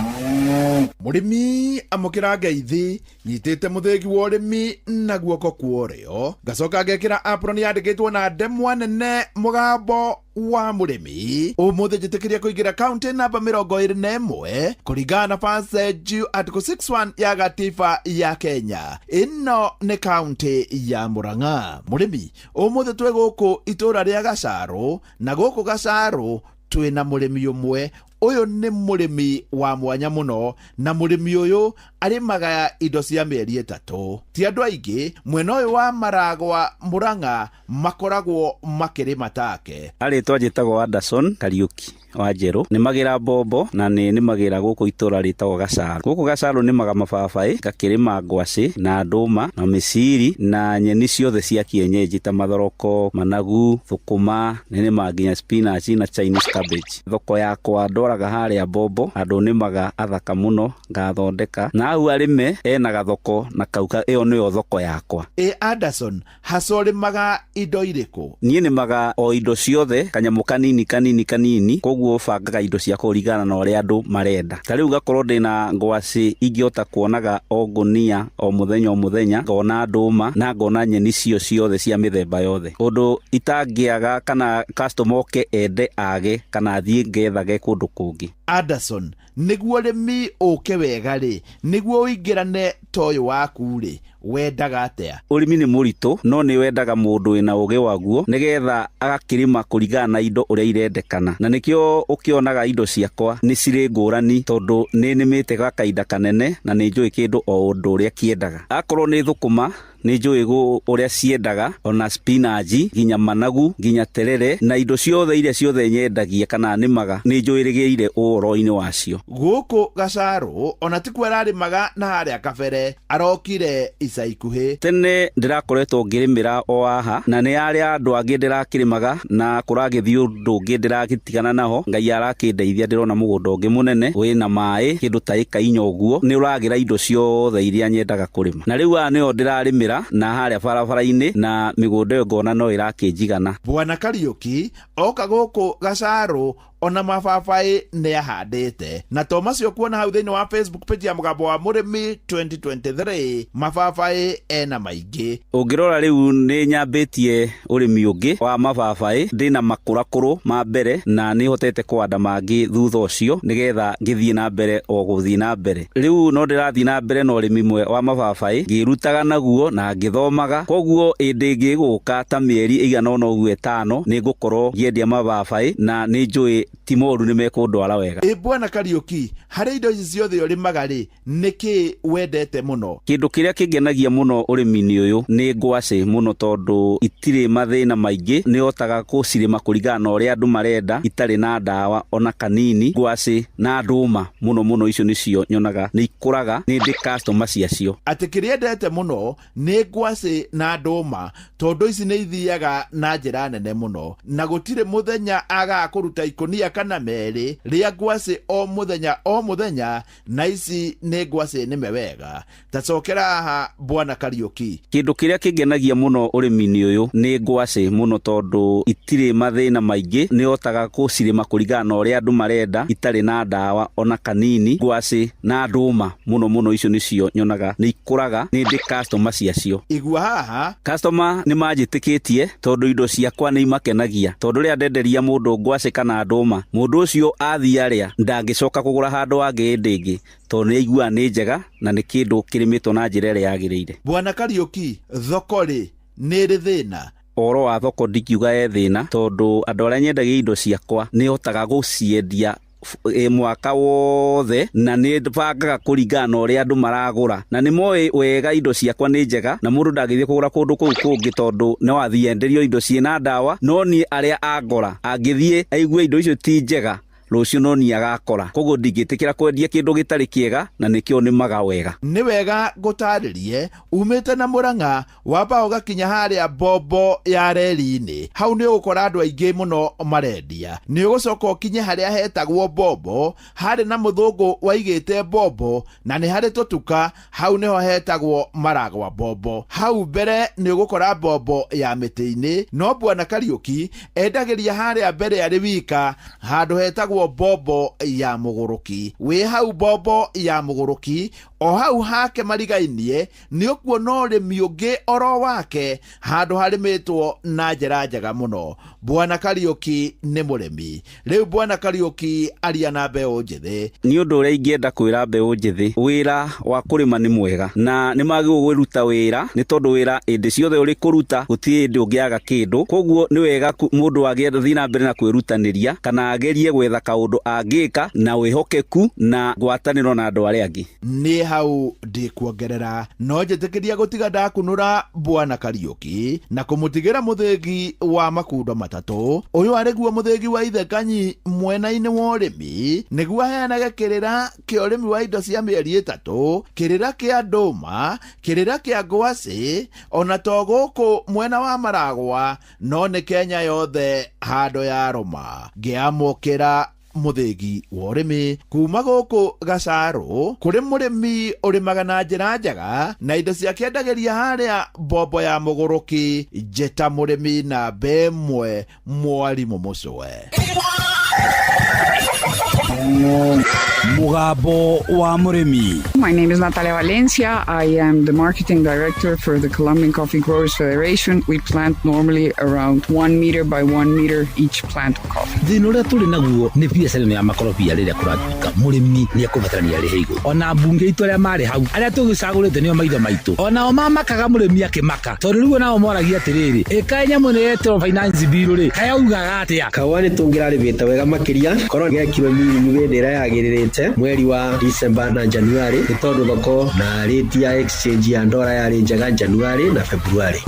Mũrĩmi amũkĩra ngeithi, nyitĩte mũthĩgi wa ũrĩmi na guoko kwa ũrĩo, ngacoka ngekĩra apron yandĩkĩtwo na ndemwa nene mũgambo wa mũrĩmi. Ũmũthĩ njĩtĩkĩria kũingĩra kaunti namba 21 kũringana na passage article 61 ya gatiba ya Kenya. Ĩno nĩ kaunti ya Murang'a. Mũrĩmi, ũmũthĩ twĩ gũkũ itũra rĩa Gacarũ, na gũkũ Gacarũ twĩna mũrĩmi ũmwe. Ũyũ nĩ mũrĩmi wa mwanya mũno, na mũrĩmi ũyũ arĩmaga indo cia mĩeri 3. Ti andũ aingĩ mwena ũyũ wa Maragwa Murang'a makoragwo makĩrĩma take. Arĩtwa njĩtagwo Anderson Kariuki wa Njerũ, nĩmagĩra mbombo na nĩ nĩmagĩra gũkũ itũra rĩtagwo Gacarũ. Gũkũ Gacarũ nĩmaga mababaĩ, ngakĩrĩma ngwacĩ na ndũma na mĩciri na nyeni ciothe cia kienyeji ta mathoroko, managu, thũkũma, nĩnĩmaga nginya spinach na Chinese cabbage. Thoko yakwa ndwaraga harĩa mbombo, andũ nĩmaga athaka mũno, ngathondeka na hau arĩme ena gathoko na kau ĩyo nĩyo thoko yakwa. Ĩ Anderson, hasa ũrĩmaga indo irĩkũ? Niĩ nĩmaga o indo ciothe, kanyamũ kanini kanini kanini, koguo bangaga indo ciakwa kũringana na ũrĩa andũ marenda. Ta rĩu ngakorwo ndĩna ngwacĩ ingĩhota kuonaga o ngũnia o mũthenya o mũthenya, ngona ndũma na ngona nyeni cio ciothe cia mĩthemba yothe, ũndũ itangĩaga kana customer oke ende age kana athiĩ ngethage kũndũ kũngĩ. Anderson, nĩguo ũrĩmi ũke wega rĩ, nĩguo ũingĩrane ta ũyũ waku rĩ, wendaga atĩa? Ũrĩmi nĩ mũritũ, no nĩ wendaga mũndũ wĩna ũgĩ waguo nĩgetha agakĩrĩma kũringana na indo ũrĩa irendekana, na nĩkĩo ũkĩonaga indo ciakwa nĩ cirĩ ngũrani tondũ nĩ nĩmĩte gwa kahinda kanene na nĩ njũĩ kĩndũ o ũndũ ũrĩa kĩendaga. Akorwo nĩ thũkũma nĩ njũĩ ũrĩa ciendaga, ona spinach, nginya managu, nginya terere na indo ciothe iria ciothe nyendagia kana nĩmaga nĩ njũĩrĩgĩire ũhoro-inĩ wacio. Gũkũ Gacarũ ona ti kuo ararĩmaga na harĩa kabere arokire ica ikuhĩ. Tene ndĩrakoretwo ngĩrĩmĩra o haha, na nĩ harĩa andũ angĩ ndĩrakĩrĩmaga na kũragĩthiĩ ũndũ ũngĩ ndĩragĩtigana naho. Ngai arakĩndeithia, ndĩrona mũgũnda ũngĩ mũnene wĩna maĩ kĩndũ ta ĩka 4 ũguo, nĩ ũragĩra indo ciothe iria nyendaga kũrĩma, na rĩu haha nĩho ndĩrarĩmĩra na harĩa barabara-inĩ, na mĩgũnda ĩyo ngona no ĩrakĩnjigana. Bwana Kariuki oka gũkũ Gacarũ ona mababaĩ nĩ ahandĩte, na to macio kuona hau thĩinĩ wa Facebook page ya Mũgambo wa Mũrĩmi 2023 mababaĩ ena maingĩ. Ũngĩrora rĩu nĩ nyambĩtie ũrĩmi ũngĩ wa mababaĩ, ndĩna makũrakũrũ ma mbere na nĩ hotete kũhanda mangĩ thutha ũcio nĩgetha ngĩthiĩ na mbere o gũthiĩ na mbere. Rĩu no ndĩrathiĩ na mbere na ũrĩmi wa mababaĩ, ngĩrutaga naguo na ngĩthomaga, koguo ĩndĩ ĩngĩ ĩgũka ta mĩeri ĩigana ũna ũguo 5 nĩ ngũkorwo ngĩendia mababaĩ, na nĩ njũĩ Ti moru, nĩ mekũndwara wega. Ĩ bwana Kariũki, harĩ indo ici ciothe ũrĩmaga rĩ, nĩkĩ wendete mũno? Kĩndũ kĩrĩa kĩngenagia mũno ũrĩmi-inĩ ũyũ nĩ ngwacĩ mũno, tondũ itirĩ mathĩna maingĩ, nĩ hotaga gũcirĩma kũringana na ũrĩa andũ marenda, itarĩ na ndawa ona kanini. Ngwacĩ na ndũma mũno mũno, icio nĩcio nyonaga nĩ ikũraga, nĩ ndĩ customer ciacio. Atĩ kĩrĩa endete mũno nĩ ngwacĩ na ndũma, tondũ ici nĩ ithiaga na njĩra nene mũno, na gũtirĩ mũthenya agaga kũruta ikũnia kana merĩ rĩa ngwacĩ o mũthenya o mũthenya, na ici nĩ ngwacĩ nĩme wega. Tacokera haha bwana Kariũki. Kĩndũ kĩrĩa kĩngenagia mũno ũrĩmi-inĩ ũyũ nĩ ngwacĩ mũno, tondũ itirĩ mathĩna maingĩ, nĩ hotaga gũcirĩma kũringana na ũrĩa andũ marenda, itarĩ na ndawa ona kanini. Ngwacĩ na ndũma mũno mũno, icio nĩcio nyonaga nĩ ikũraga, nĩ ndĩ customer ciacio. Igua haha. Customer nĩ manjĩtĩkĩtie, tondũ indo ciakwa nĩ imakenagia, tondũ rĩrĩa ndenderia mũndũ ngwacĩ kana ndũma, mũndũ ũcio athiĩ arĩa ndangĩcoka kũgũra handũ hangĩ hĩndĩ ĩngĩ, tondũ nĩ aiguaga nĩ njega na nĩ kĩndũ kĩrĩmĩtwo na njĩra ĩrĩa yagĩrĩire. Bwana Kariũki, thoko rĩ nĩ ĩrĩ thĩna? Ũhoro wa thoko ndingiuga e thĩna, tondũ andũ arĩa nyendagia indo ciakwa nĩ hotaga gũciendia mwaka wothe, na nĩ bangaga kũringana na ũrĩa andũ maragũra, na nĩ moĩ wega indo ciakwa nĩ njega, na mũndũ ndangĩthiĩ kũgũra kũndũ kũu kũngĩ, tondũ no athiĩ enderio indo ciĩna ndawa. No niĩ arĩa angora angĩthiĩ aigue indo icio ti njega, rũciũ no niĩ agakora. Koguo ndingĩtĩkĩra kwendia kĩndũ gĩtarĩ kĩega, na nĩkĩo nĩmaga wega. Nĩ wega ngũtarĩrie, umĩte na Mũrang'a wamba ũgakinya harĩa mbombo ya reri-inĩ, hau nĩ ũgũkora andũ aingĩ mũno marendia. Nĩ ũgũcoka ũkinye harĩa hetagwo mbombo, harĩ na mũthũngũ waigĩte mbombo, na nĩ harĩ tũtuka, hau nĩho hetagwo Maragwa mbombo. Hau mbere nĩ ũgũkora mbombo ya mĩtĩ-inĩ, no bwana Kariũki endagĩria harĩa mbere arĩ wika, handũ hetagwo mbombo ya mũgũrũki. Wĩ hau mbombo ya mũgũrũki, o hau hake marigainie, nĩ ũkuona ũrĩmi ũngĩ oro wake, handũ harĩmĩtwo na njĩra njega mũno. Bwana Kariũki nĩ mũrĩmi. Rĩu bwana Kariũki aria na mbeũ njĩthĩ. Nĩ ũndũ ũrĩa ingĩenda kwĩra mbeũ njĩthĩ, wĩra wa kũrĩma nĩ mwega, na nĩ magĩrĩirwo kwĩruta wĩra, nĩ tondũ wĩra hĩndĩ ciothe ũrĩ kũruta gũtirĩ hĩndĩ ũngĩaga kĩndũ. Koguo nĩ wega mũndũ agĩthiĩ na mbere na kwĩrutanĩria, kana agerie gwetha kaũndũ angĩka na wĩhokeku na ngwatanĩro na andũ arĩa angĩ. Nĩ hau ndĩkuongerera, no njĩtĩkĩria gũtiga ndakunũra bwana Kariũki na kũmũtigĩra mũthĩgi wa makundo matatũ. Ũyũ arĩ guo mũthĩgi wa ithe Kanyi mwena-inĩ wa ũrĩmi, nĩguo aheanage kĩrĩra kĩa ũrĩmi wa indo cia mĩeri 3, kĩrĩra kĩa ndũma, kĩrĩra kĩa ngwacĩ, ona to gũkũ mwena wa Maragwa, no nĩ Kenya yothe handũ ya rũma. Ngĩamũkĩra mũthĩgi wa ũrĩmi kuma gũkũ Gacarũ, kũrĩ mũrĩmi ũrĩmaga na njĩra njega na indo ciake endagĩria harĩa mbombo ya mũgũrũki. Njĩta mũrĩmi namba 1 mwarimũ Mũcwe. Mugambo wa mũrĩmi. My name is Natalia Valencia. I am the marketing director for the Colombian Coffee Growers Federation. We plant normally around 1 meter by 1 meter each plant of coffee. Thĩna ũrĩa tũrĩ naguo nĩ biacara ĩno ya makorobia rĩrĩa kũratuĩka mũrĩmi nĩ ekũbatarania arĩhe igũrũ. Ona mbunge itũ arĩa marĩ hau, arĩa tũgĩcagũrĩte nĩo maitho maitũ, onao mamakaga mũrĩmi akĩmaka, tondũ rĩu onao moragia atĩrĩrĩ, ĩkaĩ nyamũ ĩno yetĩrwo finance bill rĩ, kaĩ augaga atĩa? Kahũa nĩ tũngĩrarĩmĩte wega makĩria korwo gekirwo mĩrimũ hĩndĩ ĩrĩa yagĩrĩrĩte mweri wa December na January, nĩ tondũ thoko na rate ya exchange ya ndora yarĩ njega January na February.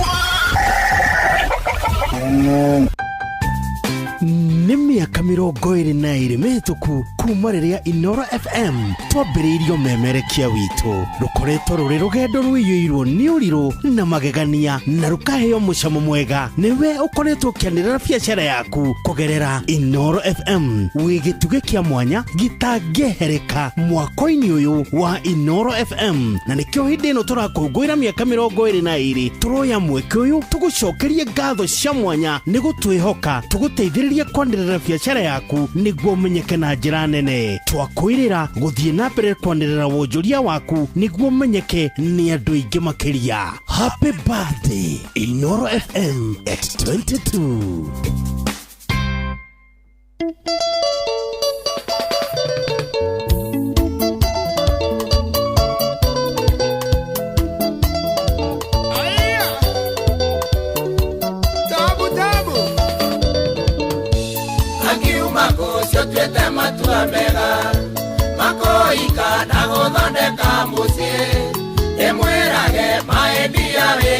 Nĩ mĩaka 22 mĩhĩtũku kuma rĩrĩa Inoro FM twambĩrĩirio memerekia witũ. Rũkoretwo rũrĩ rũgendo rũiyũirwo nĩ ũrirũ na magegania, na rũkaheo mũcamo mwega. Nĩwe ũkoretwo ũkĩanĩrĩra biacara yaku kũgerera Inoro FM, wĩ gĩtugĩ kĩa mwanya gĩtangĩehereka mwako-inĩ ũyũ wa Inoro FM. Na nĩkĩo hĩndĩ ĩno tũrakũngũĩra mĩaka 22, tũroya mweke ũyũ tũgũcokerie ngatho cia mwanya nĩ gũtwĩhoka, tũgũteithĩrĩrie kwanĩrĩra biacara yaku nĩguo ũmenyeke na njĩra nene. Twakwĩrĩra gũthiĩ na mbere kwanĩrĩra wonjoria waku nĩguo ũmenyeke nĩ andũ aingĩ makĩria. Happy birthday Inoro FM at 22.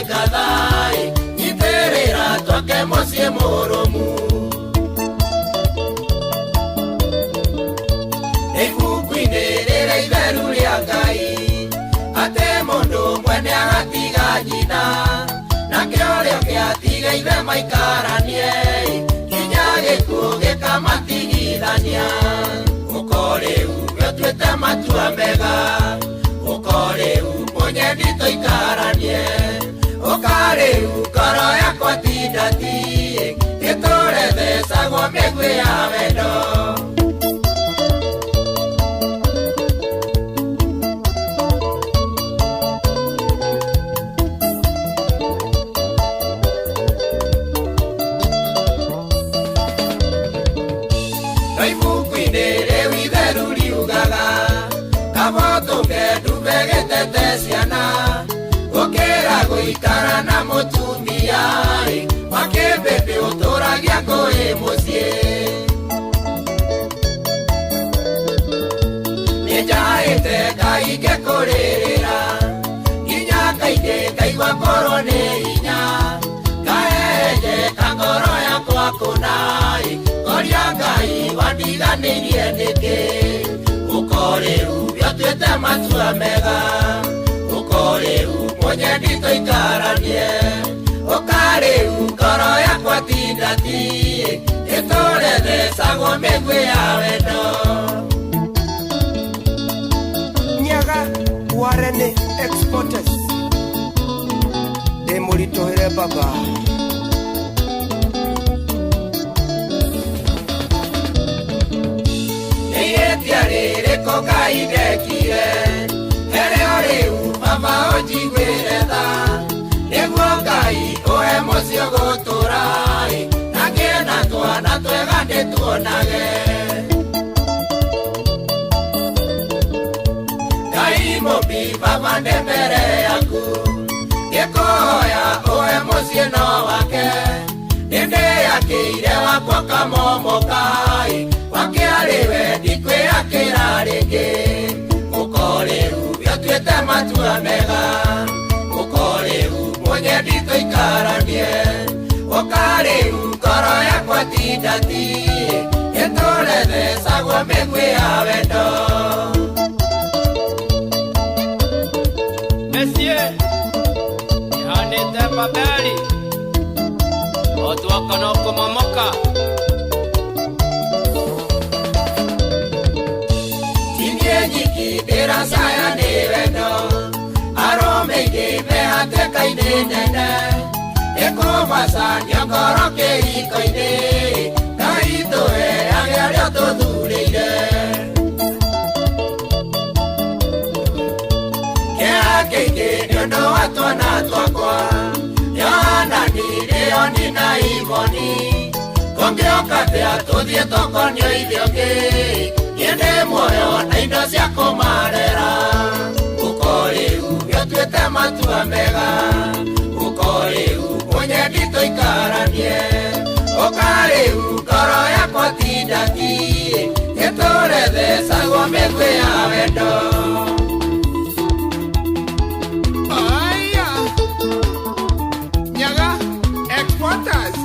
ngatha nyitĩrĩra twake mũciĩ mũrũmu. Ibuku-inĩ rĩrĩa itheru rĩa Ngai atĩ mũndũ mwene agatiga nyina nake ũrĩa ũngĩ atiga ithe maikaranie nginya gĩkuũ gĩkamatigithania. Ũka rĩu gĩtuĩte matua mega, ũka rĩu mũnyendi tũikaranie, ũka rĩu ngoro yakwa ti ndati ĩtũre thecagwo mĩguĩ ya wendo. Ibuku-inĩ rĩu itheru riugaga kaba tũnge ndume gĩtete ciana gũkĩra gũikara na mũtumia wa kĩmbĩmbĩ ũtũragia ngũĩ mũciĩ. Nĩnjaĩte Ngai ngĩkũrĩrĩra nginya kaingĩ ngaigua ngorwo nĩ hinya ngahenjeka ngoro yakwa kũna ngoria Ngai wandiganĩirie nĩkĩ. Ũka rĩu gĩtuĩte matua mega, ũka rĩu mũnyendi tũikaranie, ũka rĩu ngoro yakwa ti ndati ĩtũre thecagwo mĩguĩ ya wendo. Nyaga Warene Exporters ndĩ mũritũhĩre baba. Ihĩtia rĩrĩkũ Ngai ndekire herĩo rĩu baba ũnjiguĩre tha nĩguo Ngai ũhe mũciĩ ũgũtũra na ngĩe na twana twega ndĩtuonage. Ngai mũmbi baba ndĩ mbere yaku ngĩkũhoya ũhe mũciĩ no wake nĩndĩakĩire wakwa kamomoka wake arĩ we ndikwĩakĩra rĩngĩ. Ũka rĩu gĩtuĩte matua mega, ũka rĩu mũnyendi tũikaranie, ũka rĩu ngoro yakwa ti ndati ĩtũre thecagwo mĩguĩ ya wendo. Mĩciĩ ĩhanĩte Babeli o twaka no kũmomoka. Tinie nyiki ndĩracaya nĩ wendo arũme aingĩ me hatĩka-inĩ nene ĩkũmacanio ngoro kĩhiko-inĩ Ngai tũheage arĩa tũthurĩire. Kĩeha kĩingĩ nĩ ũndũ wa twana twakwa Yohanani, Leoni na Imoni kũngĩũka atĩa tũthiĩ tũkonio ithe ũngĩ niĩ ndĩ muoyo na indo cia kũmarera. Ũka rĩu gĩtuĩte matua mega, ũka rĩu mũnyendi tũikaranie, ũka rĩu ngoro yakwa ti ndati ĩtũre thecagwo mĩguĩ ya wendo. Aya Nyaga Exporters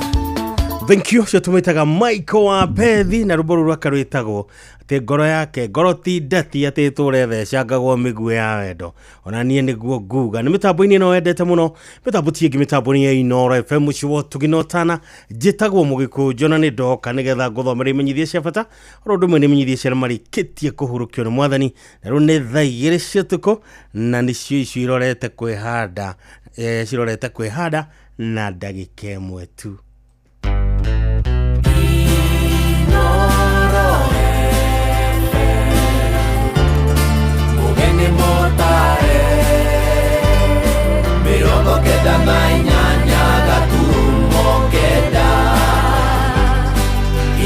Thank you cio tũmwĩtaga Michael wa Bethi na rwĩmbo rũu rwake rwĩtagwo atĩ ngoro yake ngoro ti ndati atĩ ĩtũre thecangagwo mĩguĩ ya wendo. Ona niĩ nĩguo nguga nĩ mĩtambo-inĩ ĩno wendete mũno mĩtambo ti ĩngĩ mĩtambo nĩ ya Inooro FM mũciĩ wa ũtugi na ũtana. Njĩtagwo Mũgĩkũnjo na nĩ ndoka nĩgetha ngũthomere imenyithia cia bata oro ũndũ ũmwe nĩ imenyithia cia arĩa marĩkĩtie kũhurũkio nĩ mwathani na rĩu nĩ thaa 2 cia ũtukũ na nĩcio icio irorete kwĩhanda cirorete kwĩhanda na ndagĩka ĩmwe tu. Mũgeni mũtare 98 gaturumo 9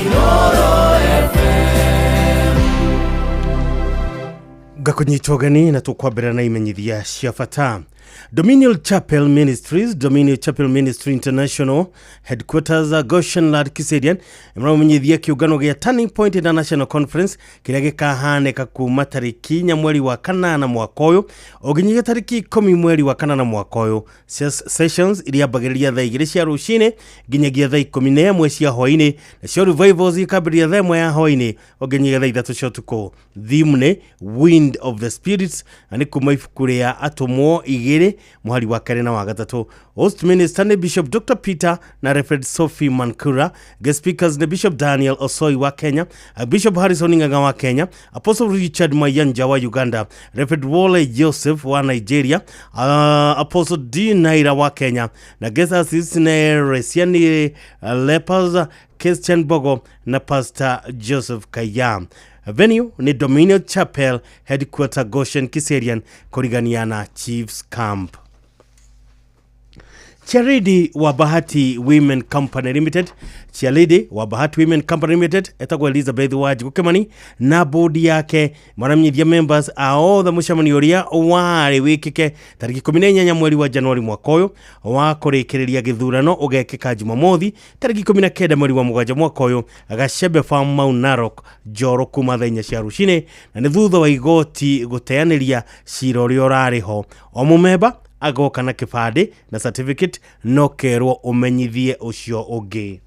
Inooro FM. Ngakũnyita ũgeni na tũkwambĩrĩra na imenyithia cia bata. Dominion Chapel Ministries, Dominion Chapel Ministry International Headquarters, Goshen Lad Kiserian maramenyithia kiungano gia Turning Point International Conference kiria gikahanĩka kuma tarĩki 4 mweri wa 8 mwaka ũyũ ũnginyagia tarĩki 10 mweri wa 8 mwaka ũyũ. Sessions iria ambagĩrĩria thaa 2 cia rũcinĩ nginyagia thaa 11 cia hwaĩ-inĩ, nacio revivals ikambĩrĩria thaa 1 ya hwaĩ-inĩ nginyagia thaa 3 cia ũtukũ. Theme nĩ Wind of the Spirits na nĩ kuma ibuku rĩa Atũmwo 2 mũhari wa 2 na wa 3. Host minister nĩ Bishop Dr. Peter na Reverend Sophie Mankura. Guest speakers nĩ Bishop Daniel Osoi wa Kenya, Bishop Harrison Ng'ang'a wa Kenya, Apostle Richard Mayanja wa Uganda, Reverend Wole Joseph wa Nigeria, Apostle D Naira wa Kenya, na guest artists nĩ Resiani Lepers, Christian Bogo na Pastor Joseph Kayam. Venue ni Dominion Chapel Headquarter Goshen Kiserian kũrigania na Chiefs Camp. Charidi wa Bahati Women Company Limited, Charidi wa Bahati Women Company Limited etagwo Elizabeth Wanjiku Kimani na bodi yake maramenyithia members a othe mũcemanio ũrĩa warĩ wĩkĩke tarĩki 18 mweri wa Januari mwaka ũyũ wa kũrĩkĩrĩria gĩthurano ũgekĩka Jumamothi tarĩki 19 mweri wa 7 mwaka ũyũ Gacembe Farm Mount Narok Njoro kuma thaa 4 cia rũcinĩ, na nĩ thutha wa igoti gũteanĩria cira ũrĩa ũrarĩ ho. O mũmemba agoka na kĩbandĩ na certificate no kerwo ũmenyithie ũcio ũngĩ.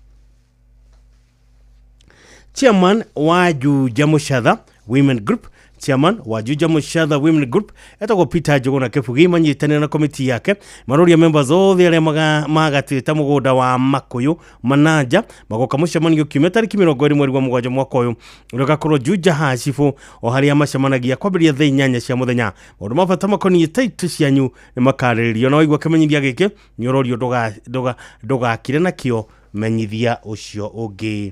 Chairman wa Juja Mũcatha Women Group, Chairman wa Juja Mũcatha Women Group etagwo Peter Njuguna Kĩbugi manyitanĩire na komiti yake maroria members othe arĩa magatĩte mũgũnda wa Makuyu Mananja magoka mũcemanio kiumia tarĩki 20 mweri wa 7 mwaka ũyũ ũrĩa ũgakorwo Juja Hacibũ o harĩa macemanagia kwambĩrĩria thaa 8 cia mũthenya. Maũndũ ma bata makoniĩ taitũ cianyu nĩ makarĩrĩrio, na waigua kĩmenyithia gĩkĩ nĩ ũrorio ndũgakire nakĩo, menyithia ũcio ũngĩ.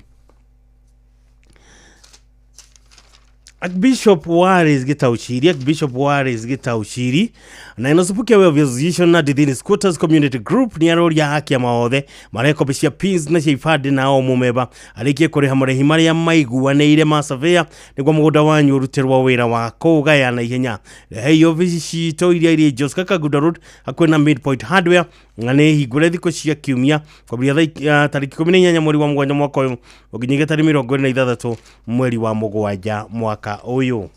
Archbishop Wallace Gitauchiri, Archbishop Wallace Gitauchiri na inosupukia we Association na Dithini Squatters Community Group ni aroria haki ya maothe marekobi cia pins na cia ibandĩ na o mũmemba arĩkie kũrĩha marĩhi marĩa maiguanĩire ma surveyor nĩguo mũgũnda wanyu ũrutĩrwo wĩra wa kũũgaya na ihenya. Rehei obici citũ iria irĩ Jos Kaguda Road hakuhĩ na Midpoint Hardware na nĩ hingũre thikũ cia kiumia kwambĩrĩria tarĩki 18 mweri wa 7 mwaka ũyũ ũnginyagia tarĩki 26 mweri wa 7 mwaka ũyũ.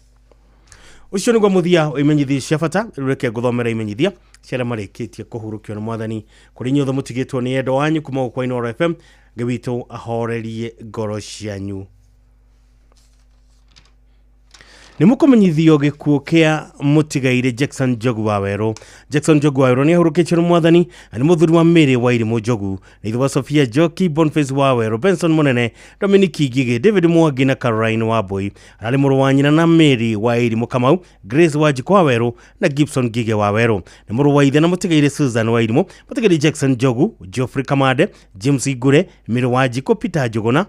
Ũcio nĩguo mũthia wa imenyithia cia bata. Reke ngũthomera imenyithia cia arĩa marĩkĩtie kũhurũkio nĩ mwathani. Kũrĩ inyuothe mũtigĩtwo nĩ endwa wanyu kuma gũkũ Inooro FM, Ngai witũ ahorerie ngoro cianyu. Nĩ mũkũmenyithio gĩkuũ kĩa mũtigairĩ Jackson Njogu wa Werũ. Jackson Njogu wa Werũ nĩ ahurũkĩtio nĩ mwathani na nĩ mũthuri wa Mary wa Irimũ Njogu, na ithe wa Sophia Njoki, Boniface wa Werũ, Benson Mũnene, Dominic Ngigĩ, David Mwangi na Caroline Wambui. Ararĩ mũrũ wa nyina na Mary wa Irimũ Kamau, Grace Wanjikũ wa Werũ na Gibson Ngigĩ wa Werũ. Nĩ mũrũ wa ithe na mũtigairĩ Susan wa Irimũ, mũtigairĩ Jackson Njogu, Geoffrey Kamande, James Igure, Mary Wanjikũ, Peter Njuguna,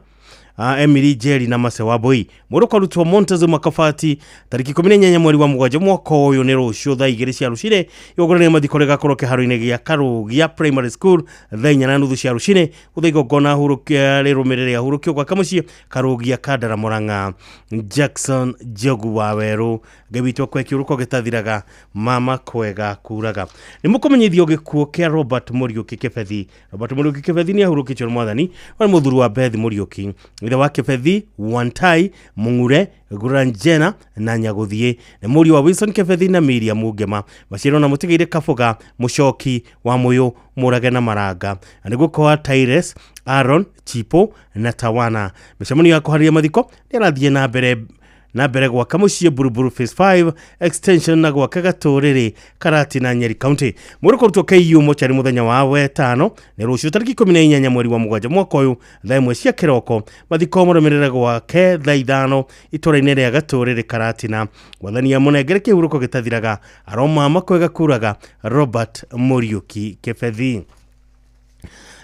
Emily Jerry na Mase Wambui. Mũrũ kwarutwo Montezuma Kabati tarĩki 18 mweri wa 7 mwaka ũyũ nĩ rũciũ thaa 2 cia rũcinĩ. Igongona rĩa mathiko rĩgakorwo kĩharo-inĩ gĩa Karũgia Primary School thaa 4:30 cia rũcinĩ. Gũthiĩ igongona rĩrũmĩrĩre ahurũkio gwake mũciĩ Karũgia Kandara Mũrang'a. Jackson Njogu wa Werũ, Ngai witũ akwe kĩũrũko gĩtathiraga, mama kwega kuraga. Nĩ mũkũmenyithio gĩkuũ kĩa Robert Mũriũki Kĩbethi. Robert Mũriũki Kĩbethi nĩ ahurũkĩtio nĩ mwathani, warĩ mũthuri wa Beth Mũriũki, ithe wa Kĩbethi, Wantai, Mung'ure, Guranjena na Nyagũthiĩ. Nĩ mũriũ wa Wilson Kĩbethi na Miriam Ngema. Maciarwo na mũtigairĩ Kabũga, Mũcoki wa Mũyũ, Mũrage na Maranga. Na nĩguo kwa Tyrus, Aaron, Chipo na Tawana. Mĩcemanio ya kũharĩria mathiko nĩ ĩrathiĩ na mbere gwaka mũciĩ Buruburu Phase 5 extension na gwaka Gatũrĩrĩ Karati na Nyeri County. Mũrũ kũrutwo KU mochari mũthenya wa wetano nĩ rũciũ tarĩki 18 mweri wa 7 mwaka ũyũ thaa 1 cia kĩroko. Mathiko marũmĩrĩre gwake thaa 5 itũra-inĩ rĩa Gatũrĩrĩ Karati na mwathani amũnengere kĩhurũko gĩtathiraga. Aroma makwega kuraga. Robert Mũriũki Kĩbethi.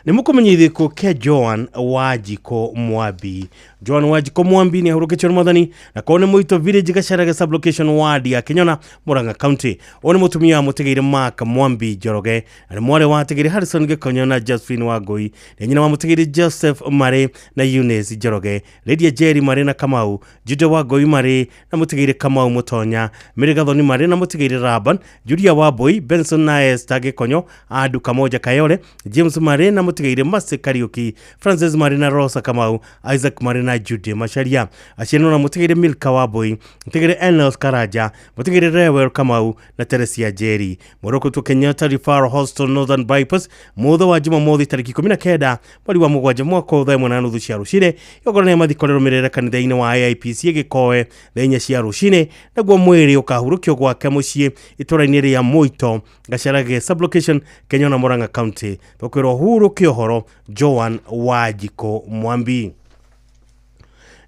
Nĩ mũkũmenyithio gĩkuũ kĩa Joan Wanjikũ Mwambi. Joan Wanjikũ Mwambi nĩ ahurũkĩtio nĩ Mwathani na korwo nĩ Mũito Village, Gacharage sublocation, ward ya Kĩnyona, Murang'a County. Ũyũ nĩ mũtumia wa mũtigĩire Mark Mwambi Njoroge na nĩ mwarĩ wa atigĩire Harrison Gĩkonyo na Josephine Wangũi. Nĩ nyina wa mũtigĩire Joseph Marĩ na Eunice Njoroge, Lydia Jerry Marĩ na Kamau, Jude Wangũi Marĩ na mũtigĩire Kamau Mũtonya, Mary Gathoni Marĩ na mũtigĩire Raban, Julia Wambui, Benson na Esther Gĩkonyo, Andu Kamoja Kayole, James Marĩ na mũtigĩire Mercy Kariuki, Francis Marĩ na Rosa Kamau, Isaac Marĩ na Judy Macharia. Aciarĩirwo na mũtigĩire Milka Wambui, mũtigĩire Enos Karanja, mũtigĩire Rewel Kamau na Teresia Njeri. Mwĩrĩ ũkũrutwo Kenyatta Referral Hospital, Northern Bypass, mũthĩ wa Jumamothi tarĩki 19 mweri wa mũgwanja mwaka ũyũ thaa 1:30 cia rũcinĩ. Igongona rĩa mathiko rĩrũmĩrĩre kanitha-inĩ wa AIPC Gĩkoe thaa 4 cia rũcinĩ, naguo mwĩrĩ ũkahurũkio gwake mũciĩ itũra-inĩ rĩa Mũito, Gacharage sublocation, Kenyona, Murang'a County. Tũkwĩrwo hurũkio ũhoro Joan Wanjikũ Mwambi.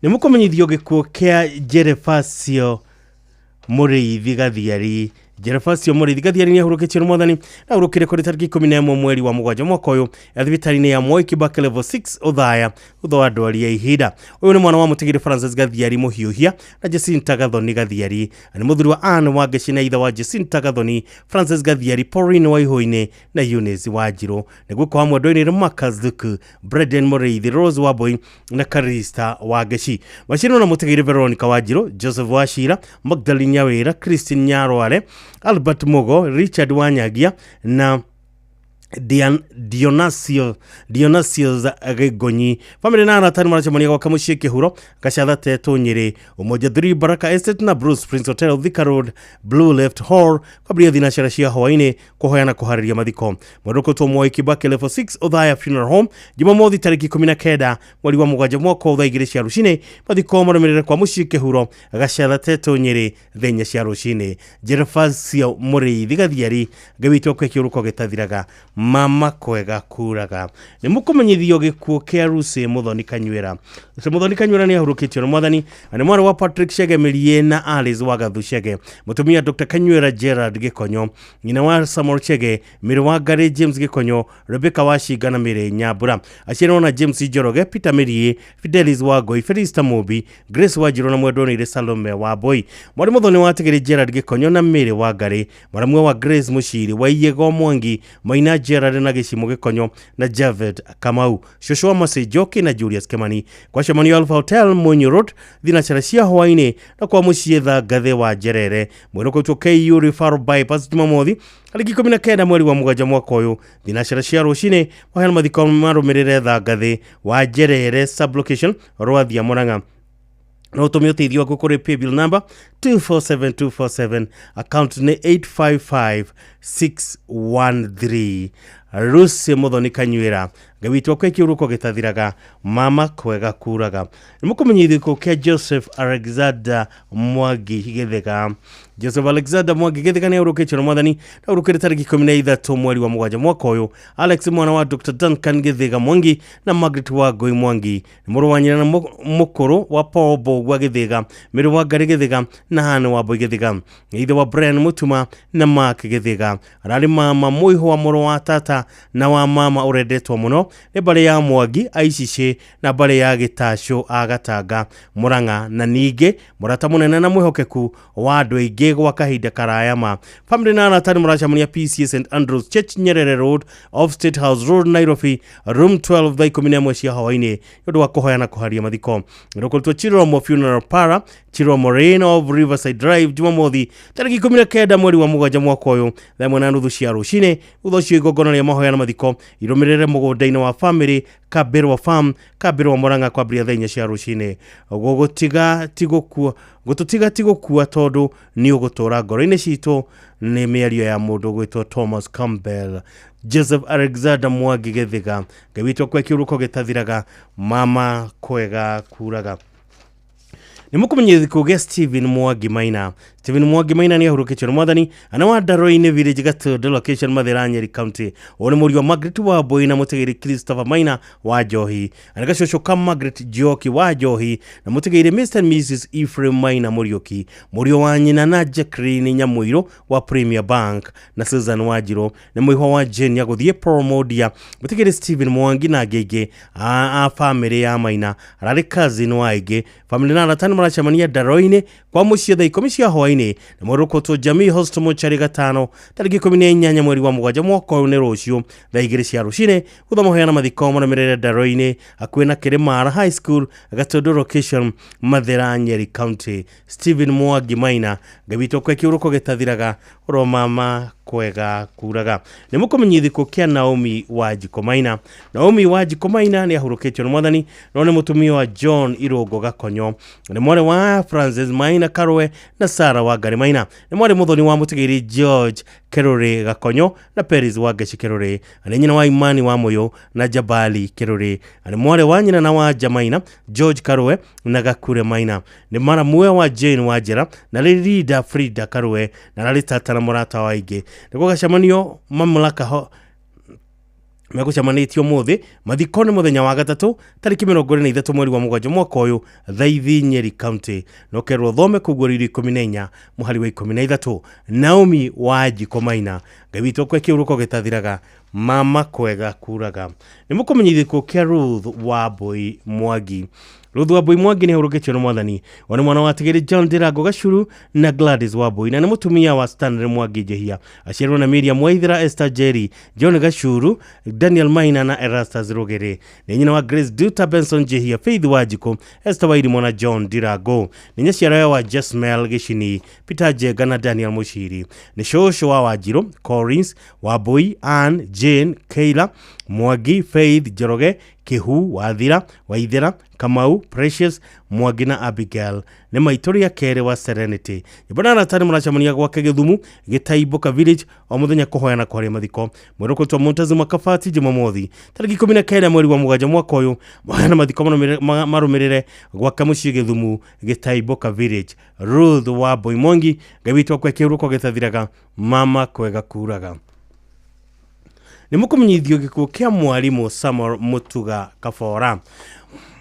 Nĩ mũkũmenyithio gĩkuũ kĩa Jerefasio Mũrĩithi Gathiari. Jerefasio Mũrĩithi Gathiari nĩ ahurũkĩtio nĩ Mwathani na ahurũkire kũrĩ tarĩki 11 mweri wa mũgwanja mwaka ũyũ thibitarĩ-inĩ ya Moi Kibaki level 6 Othaya thutha wa ndwari ya ihinda. Ũyũ nĩ mwana wa mũtigĩrĩ Francis Gathiari Mũhiũhia na Jacinta Gathoni Gathiari. Na nĩ mũthuri wa Anne Wangeci na ithe wa Jacinta Gathoni, Francis Gathiari, Pauline Waihũinĩ na Eunice Wanjirũ. Nĩ gwĩkwo hamwe ndũinĩ Marcus Thuku, Breden Mũrĩithi, Rose Wambui na Karista Wangeci. Macinwo na mũtigĩrĩ Veronica Wanjirũ, Joseph Wachira, Magdalene Nyawĩra, Christine Nyarware, Albert Mugo, Richard Wanyagia na Dionasios Gĩgonyi. Famĩlĩ na arata nĩ maracemania gwake mũciĩ Kĩhuro, Gacatha Tetũ, Nyĩrĩ, Umoja 3 Baraka Estate na Bruce Prince Hotel, Thika Road, Blue Left Hall, kwambĩrĩria thinacara cia hwaĩ-inĩ kũhoya na kũharĩria mathiko. Mwendwa ũkũtwo Moi Kibaki level 6 Othaya Funeral Home, Jumamothi tarĩki 19 mweri wa mũgwanja mwaka thaa 2 cia rũcinĩ. Mathiko marũmĩrĩre kwa mũciĩ Kĩhuro, Gacatha Tetũ, Nyĩrĩ, thaa 4 cia rũcinĩ. Jerefasio Mũrĩithi Gathiari, Ngai witũ akwe kĩũrũko gĩtathiraga, mama kwega kuraga. Nĩ mũkũmenyithio gĩkuũ kĩa Lucy Muthoni Kanyuĩra. Lucy Muthoni Kanyuĩra nĩ ahurũkĩtio nĩ Mwathani na nĩ mwarĩ wa Patrick Chege Mĩriĩ na Alice Wagathu Chege, mũtumia Dr. Kanyuĩra Gerard Gĩkonyo, nyina wa Samuel Chege, Mĩrĩ wa Ngarĩ James Gĩkonyo, Rebecca Wacinga na Mĩrĩ Nyambura. Aciarĩirwo na James Njoroge, Peter Mĩriĩ, Fidelis Wangoi, Felista Mũmbi, Grace Wanjirũ na mwendwa Salome Wambui. Mwarĩ Muthoni wa Tigĩrĩ Gerard Gĩkonyo na Mĩrĩ wa Ngarĩ, mwaramwe wa Grace Mũciri, Waiyego Mwangi, Maina Gerard na Gĩcimo Gĩkonyo na Javed Kamau, Joshua Masi Njoki na Julius Kimani. Kwa cemanio Alpha Hotel, Munyu Road, thinacara cia hwaĩ-inĩ na kwa mũciĩ Thangathĩ wa Njerere. Mwĩrĩ ũkũrutwo KU Referral Bypass Jumamothi tarĩki 19 mweri wa mũgwanja mwaka ũyũ thinacara cia rũcinĩ. Maheana mathiko marũmĩrĩre Thangathĩ wa Njerere sublocation, Rwathia, Murang'a. No ũtũme ũteithio waku kũrĩ paybill number 247247, account nĩ 855613. Lucy Muthoni Kanyuĩra, Ngai witũ akwe kĩũrũko gĩtathiraga, mama kwega kuraga. Nĩ mũkũmenyithio gĩkuũ kĩa Joseph Alexander Mwangi Gĩthega. Joseph Alexander Mwangi Gĩthega nĩ ahurũkĩtio na Mwathani na ahurũkĩte tarĩki 13 mweri wa mũgwanja mwaka ũyũ. Alex mwana wa Dr. Duncan Gĩthega Mwangi na Margaret Wangũi Mwangi, nĩ mũrũ wa nyina na mũkũrũ wa Paul Mbũgua Gĩthega, Mĩrĩ wa Ngarĩ Gĩthega na Hane Wambui Gĩthega, nĩ ithe wa Brian Mũtuma na Mark Gĩthega. Ararĩ mama mũihũ wa mũrũ wa tata na wa mama ũrendetwo mũno nĩ mbarĩ ya Mwangi Aicicĩ na mbarĩ ya Gĩtacũ a Gatanga, Murang'a, na ningĩ mũrata mũnene na mwĩhokeku wa andũ aingĩ gwa kahinda karaya ma. Famĩlĩ na arata nĩ maracemania PCA St Andrews Church, Nyerere Road, off State House Road, Nairobi, room 12 thaa 11 cia hwaĩ-inĩ nĩ ũndũ wa kũhoya na kũharia mathiko. Rũkũrutwo Chiromo Funeral Parlour, Chiromo Lane of Riverside Drive, Jumamothi tarĩki 19 mweri wa mũgwanja mwaka ũyũ thaa 1:30 cia rũcinĩ. Thutha ũcio igongona rĩa mahoya na mathiko irũmĩrĩre mũgũnda-inĩ wa famĩlĩ Kabirwa Farm, Kabirwa, Murang'a, kwambĩrĩria thaa 4 cia rũcinĩ. Gũgũtiga ti gũkua, gũtũtiga ti gũkua, tondũ nĩ ũgũtũra ngoro-inĩ citũ, nĩ mĩario ya mũndũ gwĩtwo Thomas Campbell. Joseph Alexander Mwangi Gĩthega, Ngai witũ akwe kĩũrũko gĩtathiraga, mama kwega kuraga. Nĩ mũkũmenyithio gĩkuũ gĩa Stephen Mwangi Maina. Stephen Mwangi Maina nĩ ahurũkĩtio nĩ mwathani ana wa Ndaroinĩ village Gatũndũ location Mathĩra Nyeri county. Ũyũ nĩ mũriũ wa Margaret Wambui na mũtigĩri Christopher Maina wa Njohi, na nĩ gacũcũ ka Margaret Njoki wa Njohi na mũtigĩri Mr and Mrs Ephraim Maina Mũriũki, mũriũ wa nyina na Jacqueline Nyamũirũ wa Premier Bank na Susan Wanjirũ, nĩ mũihwa wa Jane Nyagũthiĩ Paul Modia, mũtigĩri Stephen Mwangi na angĩ aingĩ a bamĩrĩ ya Maina. Ararĩ cousin wa aingĩ. Bamĩrĩ na arata nĩ maracemania Ndaroinĩ kwa mũciĩ thaa 10 cia hwainĩ na mwerũkũtwo Jamii Hospital Mochari gatano tarĩki 18 mweri wa mũgwanja mwaka ũyũ nĩ rũciũ thaa 2 cia rũcinĩ gũtha mahoya na mathiko marũmĩrĩre Ndaroinĩ hakuhĩ na Kĩrĩmara High School Gatũndũ location Mathĩra Nyeri county. Stephen Mwangi Maina, Ngai witũ kwe kĩũrũko gĩtathiraga ũromama kwega kuraga. Nĩ mũkũmenyithia gĩkuũ kĩa Naomi Wanjikũ Maina. Naomi Wanjikũ Maina nĩ ahurũkĩtio nĩ mwathani no nĩ mũtumia wa John Irũngũ Gakonyo, nĩ mwarĩ wa Francis Maina Karũe na Sarah Wangari Maina, nĩ mwarĩ mũthoni wa mũtigĩri George Kerũrĩ Gakonyo na Peris Wangeci Kerũrĩ, nĩ nyina wa Imani wa Mũyũ na Jabali Kerũrĩ, nĩ mwarĩ wa nyina na Wanja Maina George Karũe na Gakure Maina, nĩ maramwe wa Jane Wanjera na Linda Frida Karũe na ararĩ tata na mũrata wa aingĩ. Nĩ gũgacemanio mamlaka ho megũcemanĩtio ũmũthĩ mathiko nĩ mũthenya wa gatatũ tarĩki 23 mweri wa mũgwanja mwaka ũyũ Thaithi Nyeri county. No kerwo thome kũguũrĩrio 14 mũhari wa 13. Naomi Wanjikũ Maina, Ngai witũ kwe kĩũrũko gĩtathiraga mama kwega kuraga. Nĩ mũkũmenyithia gĩkuũ kĩa Ruth Wambui Mwangi. Ruth Wambui Mwangi nĩ ahurũkĩtio nĩ mwathani. We nĩ mwana wa Tigĩrĩ John Ndirango Gacuru na Gladys Wambui na nĩ mũtumia wa Stanley Mwangi Njehia. Aciarirwo na Miriam Waithera, Esther Jerry, John Gacuru, Daniel Maina na Erastus Rugere. Nĩ nyina wa Grace Duta, Benson Njehia, Faith Wanjikũ, Esther Wairimu na John Ndirango. Nĩ nyaciarawe wa Jesmel Gĩcini, Peter Njenga na Daniel Mũciri. Nĩ cũcũ wa Wanjirũ, Collins Wambui, Ann, Jane, Keila Mwangi, Faith Njoroge, Kihu Wathira, Waithera, Kamau, Precious Mwangi na Abigail. Nĩ maitũ rĩa kerĩ wa Serenity. Nyũmba na arata nĩ maracemania gwake Gĩthumu Gĩtaimboka village o mũthenya kũhoya na kwaria mathiko. Mwerũkũtwa Montezuma Kabati Jumamothi tarĩki 19 mweri wa mũgwanja mwaka ũyũ mahoya na mathiko marũmĩrĩre gwake mũciĩ Gĩthumu Gĩtaimboka village. Ruth Wambui Mwangi, Ngai witũ akwe kĩũrũko gĩtathiraga mama kwega kuraga. Nĩ mũkũmenyithio gĩkuũ kĩa mwarimũ Samuel Mutuga Kabora.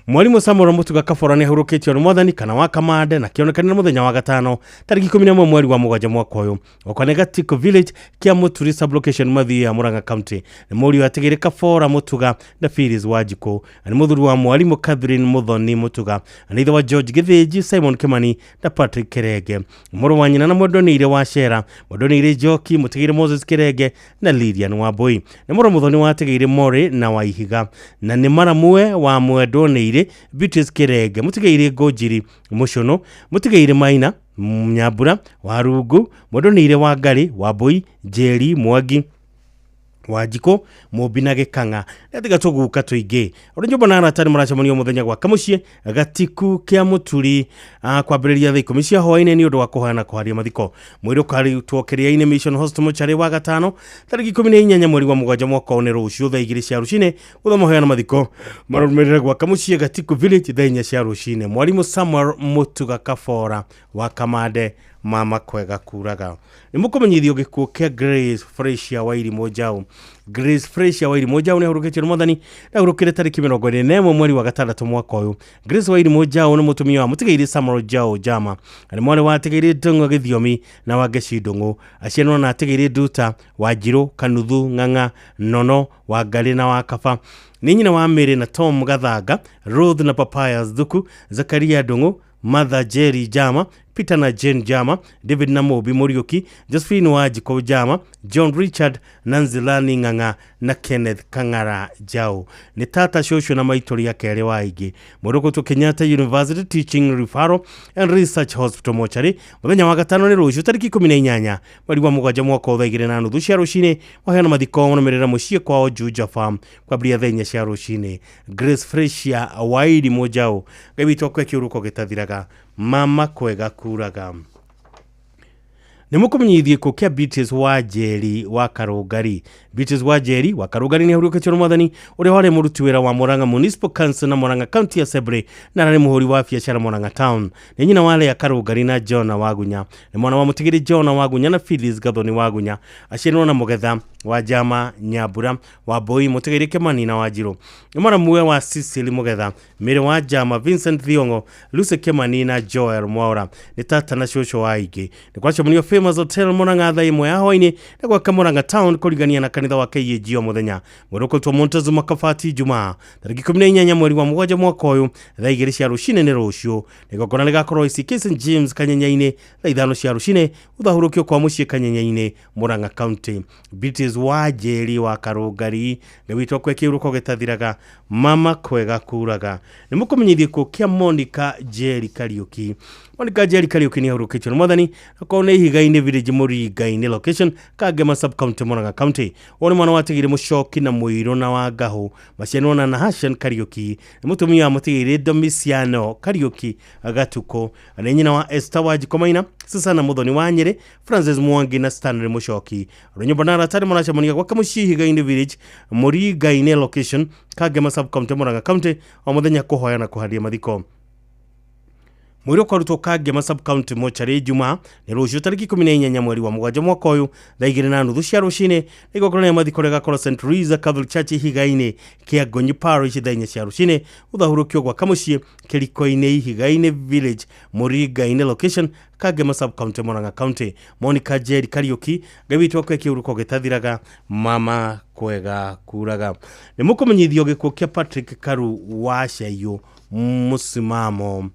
Mwarimũ Samuel Mutuga Kabora nĩ ahurũkĩtio nĩ mwathani kana wa Kamande na kĩonekanire mũthenya wa gatano tarĩki 11 mweri wa mũgwanja mwaka ũyũ okwa nĩ Gatiko village kĩa Mũturi sublocation Mathia Murang'a county. Nĩ mũriũ wa Tigĩrĩ Kabora Mutuga na Phyllis Wanjikũ, na nĩ mũthuri wa mwarimũ Catherine Muthoni Mutuga, na nĩ ithe wa George Gĩthĩnji, Simon Kimani na Patrick Kerenge. Mũrũ wa nyina na Mwendonĩire wa Shera, Mwendonĩire Njoki, Mũtigĩrĩ Moses Kerenge na Lilian Wambui. Nĩ mũrũ mũthoni wa Tigĩrĩ Mori na Waihiga, na nĩ maramwe wa Mwendonĩire Beatrice Kerenge, Mũtigĩire Ngũnjiri Mũcũnũ, Mũtigĩire Maina Nyambura Warungu, Mwendonĩire Wangari Wambui, Njeri Mwangi Wanjikũ, Mũmbi na Gĩkang'a. Nĩatiga tũguka tũingĩ. Ũrĩ nyũmba na arata nĩ maracemania mũthenya gwa Kamũciĩ Gatiku kĩa Mũturi kwambĩrĩria thaa 10 cia hwainĩ nĩ ũndũ wa kũhoya na kũharia mathiko. Mwĩrĩ ũkarutwo Kĩrĩa-inĩ Mission Hospital Mochari wa gatano tarĩki 18 mweri wa mũgwanja mwaka ũyũ nĩ rũciũ thaa 2 cia rũcinĩ gũtha mahoya na mathiko marũmĩrĩre gwa Kamũciĩ Gatiku village thaa 4 cia rũcinĩ. Mwarimũ Samuel Mutuga Kabora wa Kamande mama kwega kuraga. Nĩ mũkũmenyithio gĩkuũ kĩa Grace Fresia Wairimu Njaũ. Grace Fresia Wairimu Njaũ nĩ ahurũkĩtio nĩ mwathani na ahurũkire tarĩki 21 mweri wa gatandatũ mwaka ũyũ. Grace Wairimu Njaũ nĩ mũtumia wa mũtigĩire Samuel Njaũ Jama, na nĩ mwarĩ wa atigĩire Ndung'u Gĩthiomi na Wangeci Ndung'u. Aciarirwo na atigĩire Nduta, Wanjirũ, Kanuthu, Ng'ang'a, Nono, Wangarĩ na Wakaba. Nĩ nyina wa Mary na Tom Gathanga, Ruth na Papayas Thuku, Zakaria Ndung'u, Martha Jerry Jama, Peter na Jane Jama, David na Mobi Muriuki, Josephine Wanjikũ Jama, John Richard na Nzilani Ng'ang'a na Kenneth Kang'ara Njau. Nĩ tata cũcũ na maitũ rĩa kerĩ wa aingĩ. Mũrũkũtũ Kenyatta University Teaching Referral and Research Hospital Mochari mũthenya wa gatano nĩ rũciũ tarĩki 18 mweri wa mũgwanja mwaka wa thaa 2:30 cia rũcinĩ. Maheana mathiko marũmĩrĩra mũciĩ kwao Juja Farm kwambĩrĩria thaa 4 cia rũcinĩ. Grace Fresia Wairimu Njaũ, Ngai witũ akwe kĩũrũko gĩtathiraga mama kwega kuraga. Nĩ mũkũmenyithie gĩkuũ kĩa Beatrice Wanjeri wa Karũngari. Beatrice Wanjeri wa Karũngari nĩ ahurũkĩtio nĩ mwathani ũrĩa warĩ mũruti wĩra wa Murang'a Municipal Council na Murang'a County Assembly na ararĩ mũhũri wa biacara Murang'a Town. Nĩ nyina wa Lea Karũngari na Jona Wagunya. Nĩ mwana wa mũtigĩri Jona Wagunya na Phyllis Gathoni Wagunya. Aciarirwo na Mũgetha wa Njama Nyambura wa Mbui Mũtigĩri Kĩmani na Wanjirũ. Nĩ mwaramuwe wa Cecily Mũgetha, Mary wa Njama, Vincent Thiong'o, Lucy Kĩmani na Joel Mwaura. Nĩ tata na cũcũ wa aingĩ. Nĩ kwacemanio Famous Hotel Murang'a thaa 1 ya hwaĩ-inĩ na gwaka Murang'a Town kũrigania na kanitha wa KAG o mũthenya. Mwĩrĩ ũkũrutwo Montezuma Kabati Jumaa tarĩki 18 mweri wa 7 mwaka ũyũ thaa 2 cia rũcinĩ nĩ rũciũ. Igongona rĩgakorwo ICK St James Kanyenya-inĩ thaa 5 cia rũcinĩ, ũthahũrũkio kwa mũciĩ Kanyenya-inĩ Murang'a County. Beatrice Wanjeri wa Karũngari, Ngai witũ akwe kĩhurũko gĩtathiraga, mama kwega kuraga. Nĩ mũkũmenyithie gĩkuũ kĩa Monica Njeri Kariũki. Monica Njeri Kariũki nĩ ahurũkĩtio nĩ mwathani akorwo nĩ Ihiga-inĩ village Mũringa-inĩ location Kangema sub county Murang'a County. Ũyũ nĩ mwana wa Tigiri Mũcoki na Mũirũ na Wangahũ maciaranĩrwo na Nahashan Kariũki. Nĩ mũtumia wa Mũtigiri Domiciano Kariũki Gatukũ. Nĩ nyina wa Esther Wanjikũ Maina, Susana Muthoni wa Nyĩrĩ, Francis Mwangi na Stanley Mũcoki. Rũnyũmba na arata nĩ maracemania gwake mũciĩ Ihiga-inĩ village Mũringa-inĩ location Kangema sub county Murang'a County o mũthenya kũhoya na kũharia mathiko. Mwĩrĩ ũkarutwo Kangema sub county mochari Jumaa nĩ rũciũ tarĩki 18 mweri wa 7 mwaka ũyũ thaa 2:30 cia rũcinĩ. Igongona rĩa mathiko rĩgakorwo St Teresa Catholic Church Ihiga-inĩ kĩa Ngonyi Parish thaa 4 cia rũcinĩ. Ũthahũrũkio gwa kamũciĩ Kĩriko-inĩ Ihiga-inĩ village Mũringa-inĩ location Kangema sub county Murang'a County. Monica Njeri Kariũki, Ngai witũ akwe kĩhurũko gĩtathiraga, mama kwega kuraga. Nĩ mũkũmenyithio gĩkuũ kĩa Patrick Karu wa Caiũ mũsimamo.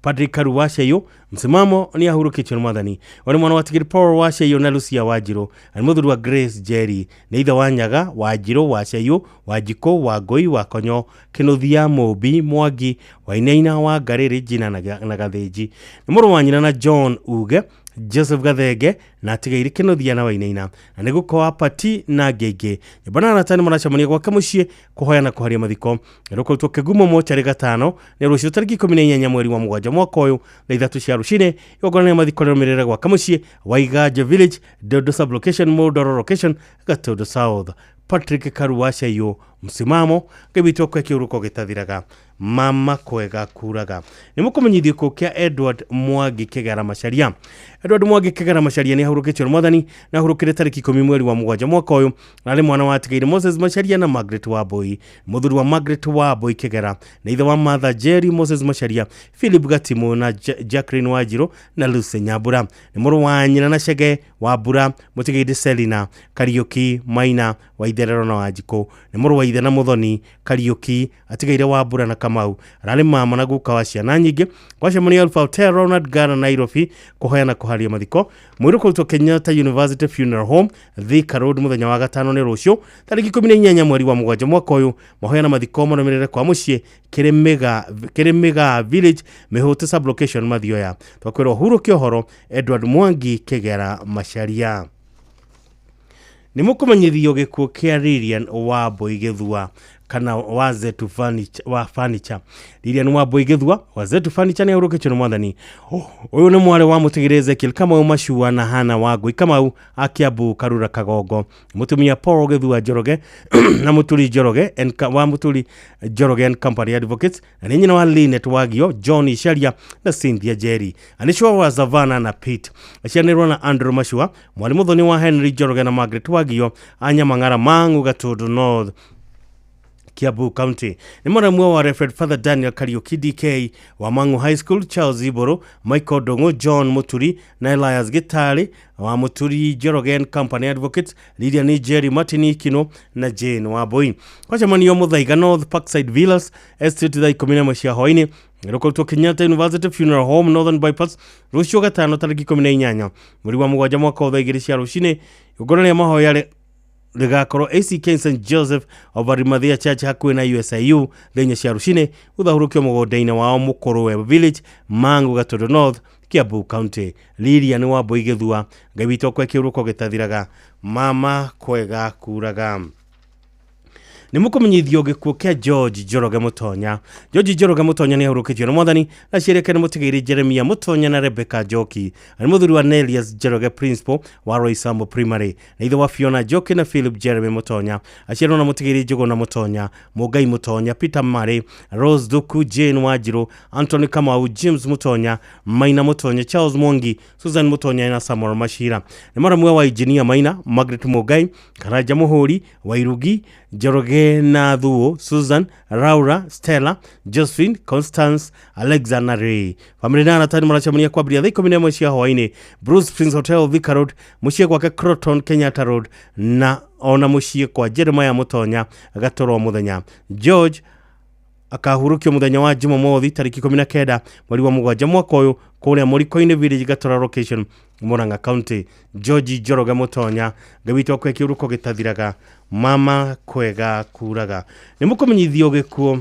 Patrick Karu wa Caiũ msimamo nĩ ahurũkĩtio nĩ mwathani. Ũyũ nĩ mwana wa Tigiri Paul wa Caiũ na Lucia Wanjirũ. Arĩ mũthuri wa Grace Njeri. Nĩ ithe wa Nyaga Wanjirũ wa Caiũ Wanjikũ wa Ngũi wa Konyo Kĩnũthia Mũmbi Mwangi Wainaina wa Ngarĩrĩ Njina na Gathĩnji. Nĩ mũrũ wa nyina na John Uge Joseph Gathenge na Atigaire Kĩnũthia na Wainaina. Na nĩ guka wa Pati na Ngĩngĩ. Nyũmba na arata nĩ maracemania gwake mũciĩ kũhoya na kũharia mathiko. Rũkũrutwo Kĩgumo mocarĩ gatano nĩ rũciũ tarĩki 18 mweri wa 7 mwaka ũyũ thaa 3 cia rũcinĩ. Igongona rĩa mathiko rĩrũmĩrĩre gwake mũciĩ Waiganja village Dodo sub location Mũndoro location Gatũndũ South. Patrick Karu wa Caiũ msimamo, Ngai witũ akwe kĩhurũko gĩtathiraga, mama kwega kuraga. Nĩ mũkũmenyithio gĩkuũ kĩa Edward Mwangi Kĩgera Macharia. Edward Mwangi Kĩgera Macharia nĩ ahurũkĩtio nĩ mwathani na ahurũkire tarĩki 10 mweri wa 7 mwaka ũyũ. Arĩ mwana wa Atigaire Moses Macharia na Margaret Wambui. Mũthuri wa Margaret Wambui Kĩgera nĩ ithe wa Martha Jerry Moses Macharia, Philip Gatimu na Jacqueline Wanjirũ na Lucy Nyambura. Nĩ mũrũ wa nyina na Chege Wambura Mũtigĩire Selina Kariũki Maina wa Itherero na Wanjikũ. Nĩ mũrũ wa ithe na Muthoni Kariũki Atigaire Wambura na Kamau. Ararĩ mama na guka wa ciana nyingĩ. Gwacemania Alpha Hotel Ronald Gana Nairobi kũhoya na kũharia mathiko. Mwĩrĩ ũkũrutwo Kenyatta University Funeral Home Thika Road mũthenya wa gatano nĩ rũciũ tarĩki 18 mweri wa 7 mwaka ũyũ. Mahoya na mathiko marũmĩrĩre kwa mũciĩ Kĩrĩmĩga village Mĩhũte sub location Mathioya. Twakwĩrwo hurũkio ũhoro Edward Mwangi Kĩgera Macharia. Nĩ mũkũmenyithio gĩkuũ kĩa Lilian Wambui Gĩthua kana wa Zetu Furniture, wa Furniture. Lilian Wambui Gĩthua wa Zetu Furniture nĩ ahurũkĩtio nĩ mwathani. Ũyũ nĩ mwarĩ wa Mũtigĩrĩ Ezekiel Kamau Machua na Hana Wangui Kamau a Kiambu Karura Kagongo. Mũtumia Paul Gĩthua Njoroge na Mũturi Njoroge wa Mũturi Njoroge and Company Advocates na nĩ nyina wa Linet Wagio, John Isharia na Cynthia Jerry. Anĩcua wa Savannah na Pete. Aciaranĩirwo na Andrew Machua, mwarĩ mũthoni wa Henry Njoroge na Margaret Wagio a Nyamang'ara Mang'u Gatũndũ North Kiambu County. Nĩ mũramwe wa Reverend Father Daniel Kariuki DK wa Mang'u High School, Charles Iboro, Michael Ndung'u, John Muturi na Elias Gitari wa Muturi Njoroge and Company Advocates, Lilian Jerry Martin Kino na Jane Wambui. Kwacemanio Muthaiga North Parkside Villas Estate thaa 11 cia hwaĩ-inĩ. Rũkũrutwo Kenyatta University Funeral Home Northern Bypass rũciũ gatano tarĩki 18 mweri wa 7 mwaka wa thaa 2 cia rũcinĩ. Igongona rĩa mahoya rĩgakorwo ACK St Joseph of Arimathea Church hakuhĩ na USIU thaa 4 cia rũcinĩ. Ũthahũrũkio mũgũnda-inĩ wao Mũkũrwe Village Mang'u Gatũndũ North Kiambu County. Lilian Wambui Gĩthua, Ngai witũ akwe kĩhurũko gĩtathiraga, mama kwega kuraga. Nĩ mũkũmenyithio gĩkuũ kĩa George Njoroge Mũtonya. George Njoroge Mũtonya nĩ ahurũkĩtio nĩ mwathani na aciari ake nĩ mũtigĩire Jeremia Mũtonya na Rebecca Njoki. Arĩ mũthuri wa Nelius Njoroge, principal wa Roysambu Primary, na ithe wa Fiona Njoki na Philip Jeremy Mũtonya. Aciari na mũtigĩire Njũgũna Mũtonya, Mũngai Mũtonya, Peter Murray, Rose Thuku, Jane Wanjiru, Anthony Kamau, James Mũtonya, Maina Mũtonya, Charles Mwangi, Susan Mũtonya na Samuel Mashira. Nĩ maramwe wa Engineer Maina, Margaret Mũngai, Karanja Mũhũri, Wairugi, Njoroge na Thuo, Susan, Laura, Stella, Josephine, Constance, Alexander Ray. Famĩlĩ na arata nĩ maracemania kwambĩrĩria thaa 11 cia hwaĩ-inĩ Bruce Springs Hotel, Thika Road, mũciĩ gwake Croton, Kenyatta Road, na ona mũciĩ kwa Jeremiah Mũtonya Gatoro mũthenya. George akahurũkio mũthenya wa Jumamothi tarĩki 19 mweri wa mũgwanja mwaka ũyũ kũrĩa Mũriko-inĩ Village, Gatora Location, Murang'a County. George Njoroge Mũtonya, Ngai witũ akwe kĩũrũko gĩtathiraga, mama kwega kuraga. Nĩ mũkũmenyithio gĩkuũ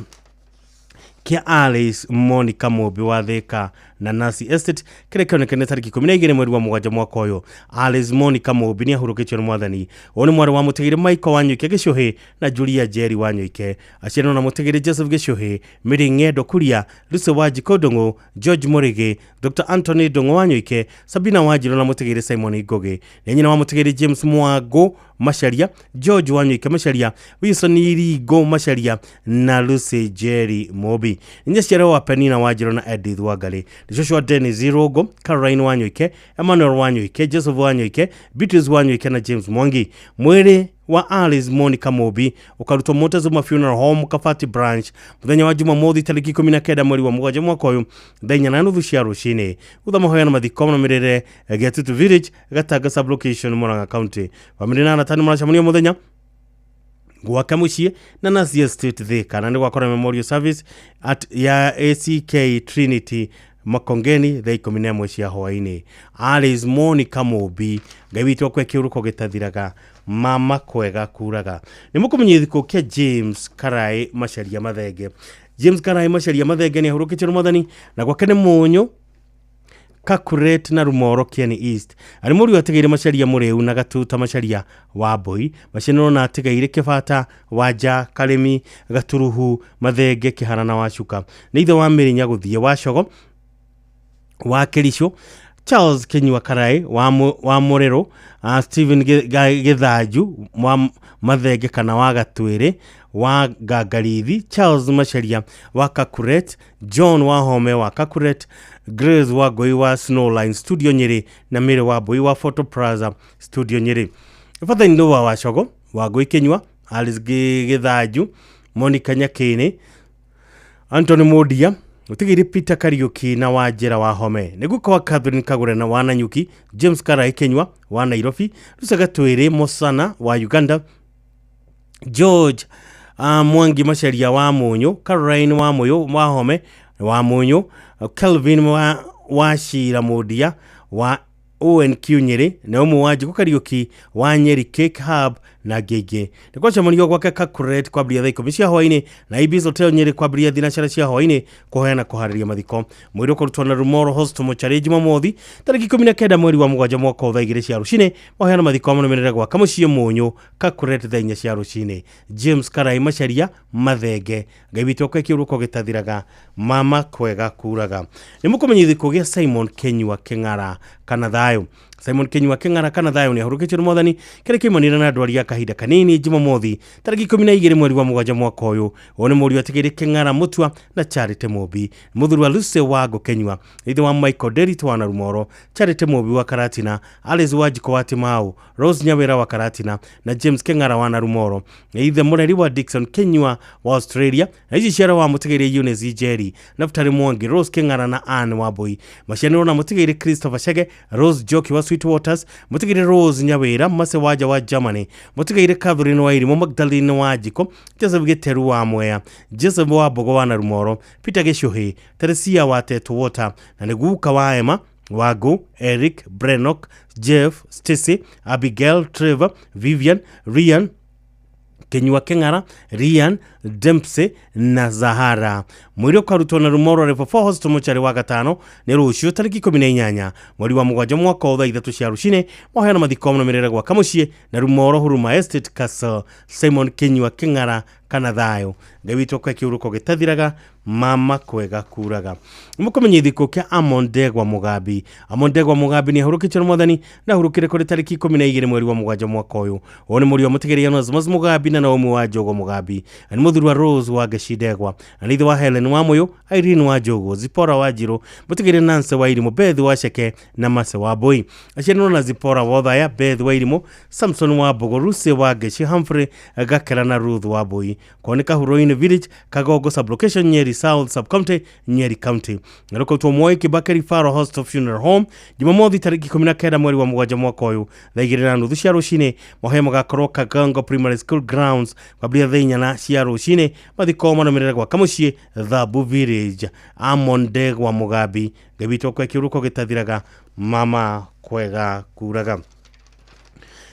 kĩa Alice Monica Mũmbi wa Thika na Nasi Estate kĩrĩa kĩonekane tarĩki 12 mweri wa mũgwanja mwaka ũyũ. Alice Monica Mũmbi nĩ ahurũkĩtio nĩ mwathani. Ũyũ nĩ mwarĩ wa mũtigĩrĩ Michael Wanyũike Gĩcũhĩ na Julia Njeri Wanyũike. Aciarĩrwo na mũtigĩrĩ Joseph Gĩcũhĩ, Mary Ng'endo Kuria, Lucy Wanjikũ Ndung'u, George Mũrĩgĩ, Dr. Anthony Ndung'u Wanyũike, Sabina Wanjiru na mũtigĩrĩ Simon Ngũgĩ. Nĩ nyina wa mũtigĩrĩ James Mwango Macharia, George Wanyũike Macharia, Wilson Iringo Macharia na Lucy Jerry Mobi. Nĩ nyaciara wa Penina Wanjiru na Edith Wangarĩ. Nĩ cũcũ wa Dennis Irũngũ, Caroline Wanyũike, Emmanuel Wanyũike, Joseph Wanyũike, Beatrice Wanyũike na James Mwangi. Mwĩrĩ wa Alice Monica Mobi ũkarutwo Montezuma Funeral Home, Kabati Branch, mũthenya wa Jumamothi tarĩki 19 mweri wa mũgwanja mwaka ũyũ thaa 4:30 cia rũcinĩ. Thutha mahoya na mathiko marũmĩrĩre Gĩatutu Village, Gatanga Sub-Location, Murang'a County. Famĩlĩ na arata nĩ maracemania mũthenya gwake mũciĩ na Nasi Estate, Thika, na nĩ gwakorwo memorial service at ya ACK Trinity Makongeni thaa 11 cia hwaĩ-inĩ. Alice Monica Mũmbi, Ngai witũ akwe kĩũrũko gĩtathiraga, mama kwega kuraga. Nĩ mũkũmenyithio gĩkuũ kĩa James Karai Macharia Mathenge. James Karai Macharia Mathenge nĩ ahurũkĩtio nĩ mwathani na gwake nĩ Mũnyũ Kakuret na Rumoro, Kieni East. Arĩ mũriũ atigĩire Macharia Mũrĩu na Gatuta Macharia wa Mbui. Macinĩrwo na atigĩire Kĩbata, Wanja, Karĩmi, Gaturuhu, Mathenge, Kĩhara na Wacuka. Nĩ ithe wa Mĩrĩ Nyagũthiĩ wa Cogo wa Kĩricũ, Charles Kinyua Karai wa Mũrĩrũ, Stephen Gĩthanju wa Mathenge kana wa Gatwĩrĩ wa Ngangarithi, Charles Macharia wa Kakuret, John wa Home wa Kakuret, Grace wa Ngũi wa Snowline Studio Nyĩrĩ na Mary wa Mbui wa Photo Plaza Studio Nyĩrĩ. Father-in-law wa Wacogo wa Ngũi Kinyua, Alice Gĩthanju, Monica Nyakĩnĩ, Anthony Mũndia, ũtigĩire Peter Kariuki na Wanjĩra wa Home. Nĩ guka wa Catherine Kagũre na wa Nanyuki, James Karai Kinyua wa Nairobi, Lucy Gatwĩrĩ Mosana wa Uganda, George Mwangi Macharia wa Mũnyũ, Caroline wa Mũyũ wa Home wa Mũnyũ, Kelvin wa Shira Mũndia wa ONQ Nyĩrĩ na ũmwe wa Njũkũ Kariũki wa Nyeri Cake Hub na ngĩngĩ. Nĩ gwacemanio gwake Kakuret kwambĩrĩria thaa 10 cia hwaĩ-inĩ na Ibis Hotel Nyĩrĩ kwambĩrĩria thinacara cia hwaĩ-inĩ kũheana kũharĩria mathiko. Mwĩrĩ ũkũrutwo na Rumoro Hospital Mochari Jumamothi tarĩki 19 mweri wa mũgwanja mwaka ũyũ thaa 2 cia rũcinĩ. Mahoya na mathiko marũmĩrĩre gwaka mũciĩ Mũnyũ Kakuret thaa 4 cia rũcinĩ. James Karai Macharia Mathenge, Ngai witũ akwe kĩũrũko gĩtathiraga, mama kwega kuraga. Nĩ mũkũmenyithio gĩkuũ gĩa Simon Kinyua Kĩng'ara kana thayũ. Simon Kinyua Kĩng'ara kana thayũ nĩ ahurũkĩtio nĩ mwathani kĩrĩa kĩoimanire na ndwari ya kahinda kanini Jumamothi tarĩki 12 mweri wa mũgwanja mwaka ũyũ. Ũyũ nĩ mũriũ atigĩire Kĩng'ara Mũtua na Charity Mũmbi, mũthuri wa Lucy Wango Kinyua, ithe wa Michael Nderitu wa Narumoro, Charity Mũmbi wa Karatina, Alice Wanjikũ wa Timau, Rose Nyawĩra wa Karatina na James Kĩng'ara wa Narumoro, ithe mũreri wa Dickson Kinyua wa Australia, na ici ciara wa mũtigĩire Eunice Njeri, Naftali Mwangi, Rose Kĩng'ara na Anne Wambui. Macianĩrwo na mũtigĩire Christopher Chege, Rose Njoki wa Sweet Waters, mũtigĩire Rose Nyawĩra, Mase Wanja wa Germany, mũtigĩire Catherine Wairimu, Magdalene Wanjikũ, Joseph Gĩteru wa Mwea, Joseph wa Mbogo wa Narumoro, Peter Gĩcũhĩ, Teresia wa Tetu Water, na nĩ guka wa Emma Wangu, Eric, Brennock, Jeff, Stacy, Abigail, Trevor, Vivian, Rian, Kinyua Kĩng'ara, Rian, Dempsey na Zahara. Mwĩrĩ ũkarutwo na Rumoro level 4 hospital mochari wa gatano nĩ rũciũ tarĩki 18 mweri wa mũgwanja mwaka wa thaa 3 cia rũcinĩ. Mahoya mathiko mũrũmĩrĩre gwaka mũciĩ na Rumoro Huruma Estate Castle. Simon Kinyua King'ara kana thayũ. Ngai witũ kwa kĩurũko gĩtathiraga, mama kwega kuraga. Mũkũmenya ithiko kĩa Amon Ndegwa Mugambi. Amon Ndegwa Mugambi nĩ ahurũkĩtio nĩ mwathani na ahurũkire kũrĩ tarĩki 12 mweri wa mũgwanja mwaka ũyũ. Ũyũ nĩ mũriũ wa mũtigĩrĩra Onesmus Mugambi na Naomi wa Njogo Mugambi. Na nĩ mũthuri wa Rose wa Ngeci Ndegwa. Na nĩ ithe wa Helen wa Mũyũ, Irene wa Njogo, Zipora wa Njirũ, mũtigĩrĩra Nancy wa Irimũ, Beth wa Ceke na Mase wa Mbũi. Aciarirwo na Zipora wa Othaya, Beth wa Irimũ, Samson wa Mbogo, Lucy wa Ngeci, Humphrey Gakera na Ruth wa Mbũi. Kuoneka Huroini Village, Kagongo Sublocation, Nyeri South Subcounty, Nyeri County. Na rũkautwo Moi Kibaki Referral Hospital Funeral Home Jumamothi tarĩki 19 mweri wa mũgwanja mwaka ũyũ thaa 2:30 cia rũcinĩ. Mahoya magakorwo Kagongo Primary School grounds kwambĩrĩria thaa 4 cia rũcinĩ. Mathiko marũmĩrĩre gwaka mũciĩ Thabu Village. Amon Ndegwa Mugambi. Ngai witũ kwa kĩurũko gĩtathiraga, mama kwega kuraga.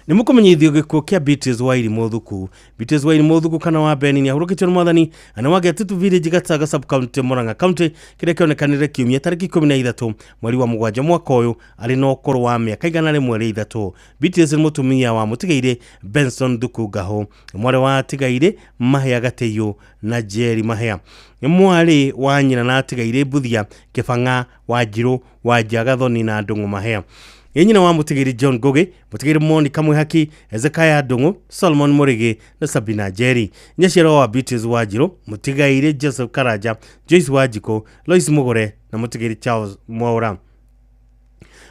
Nĩ mũkũmenyithio gĩkuũ kĩa Beatrice Wairimu Thuku. Beatrice Wairimu Thuku kana wa Beni nĩ ahurũkĩtio nĩ mwathani na wa Gatitu Village Gataga Sub-County Murang'a County kĩrĩa kĩonekanire kiumia tarĩki 13 mweri wa mũgwanja mwaka ũyũ arĩ na ũkũrũ wa mĩaka 103. Beatrice nĩ mũtumia wa mũtigairĩ Benson Thuku Ngahũ, mwarĩ wa atigairĩ Mahĩa Gatĩiyũ na Jerry Mahĩa, nĩ mwarĩ wa nyina na atigairĩ Mbuthia Kĩbang'a wa Njirũ wa Njagathoni na Ndũng'ũ Mahĩa. Nĩ nyina wa mũtigĩri John Ngugi, mũtigĩri Monica Mwihaki, Hezekiah Ndung'u, Solomon Murigi na Sabina Njeri. Nyaciaro wa Beatrice Wanjiru, mũtigairĩ Joseph Karanja, Joyce Wanjikũ, Lois Mugure na mũtigĩri Charles Mwaura.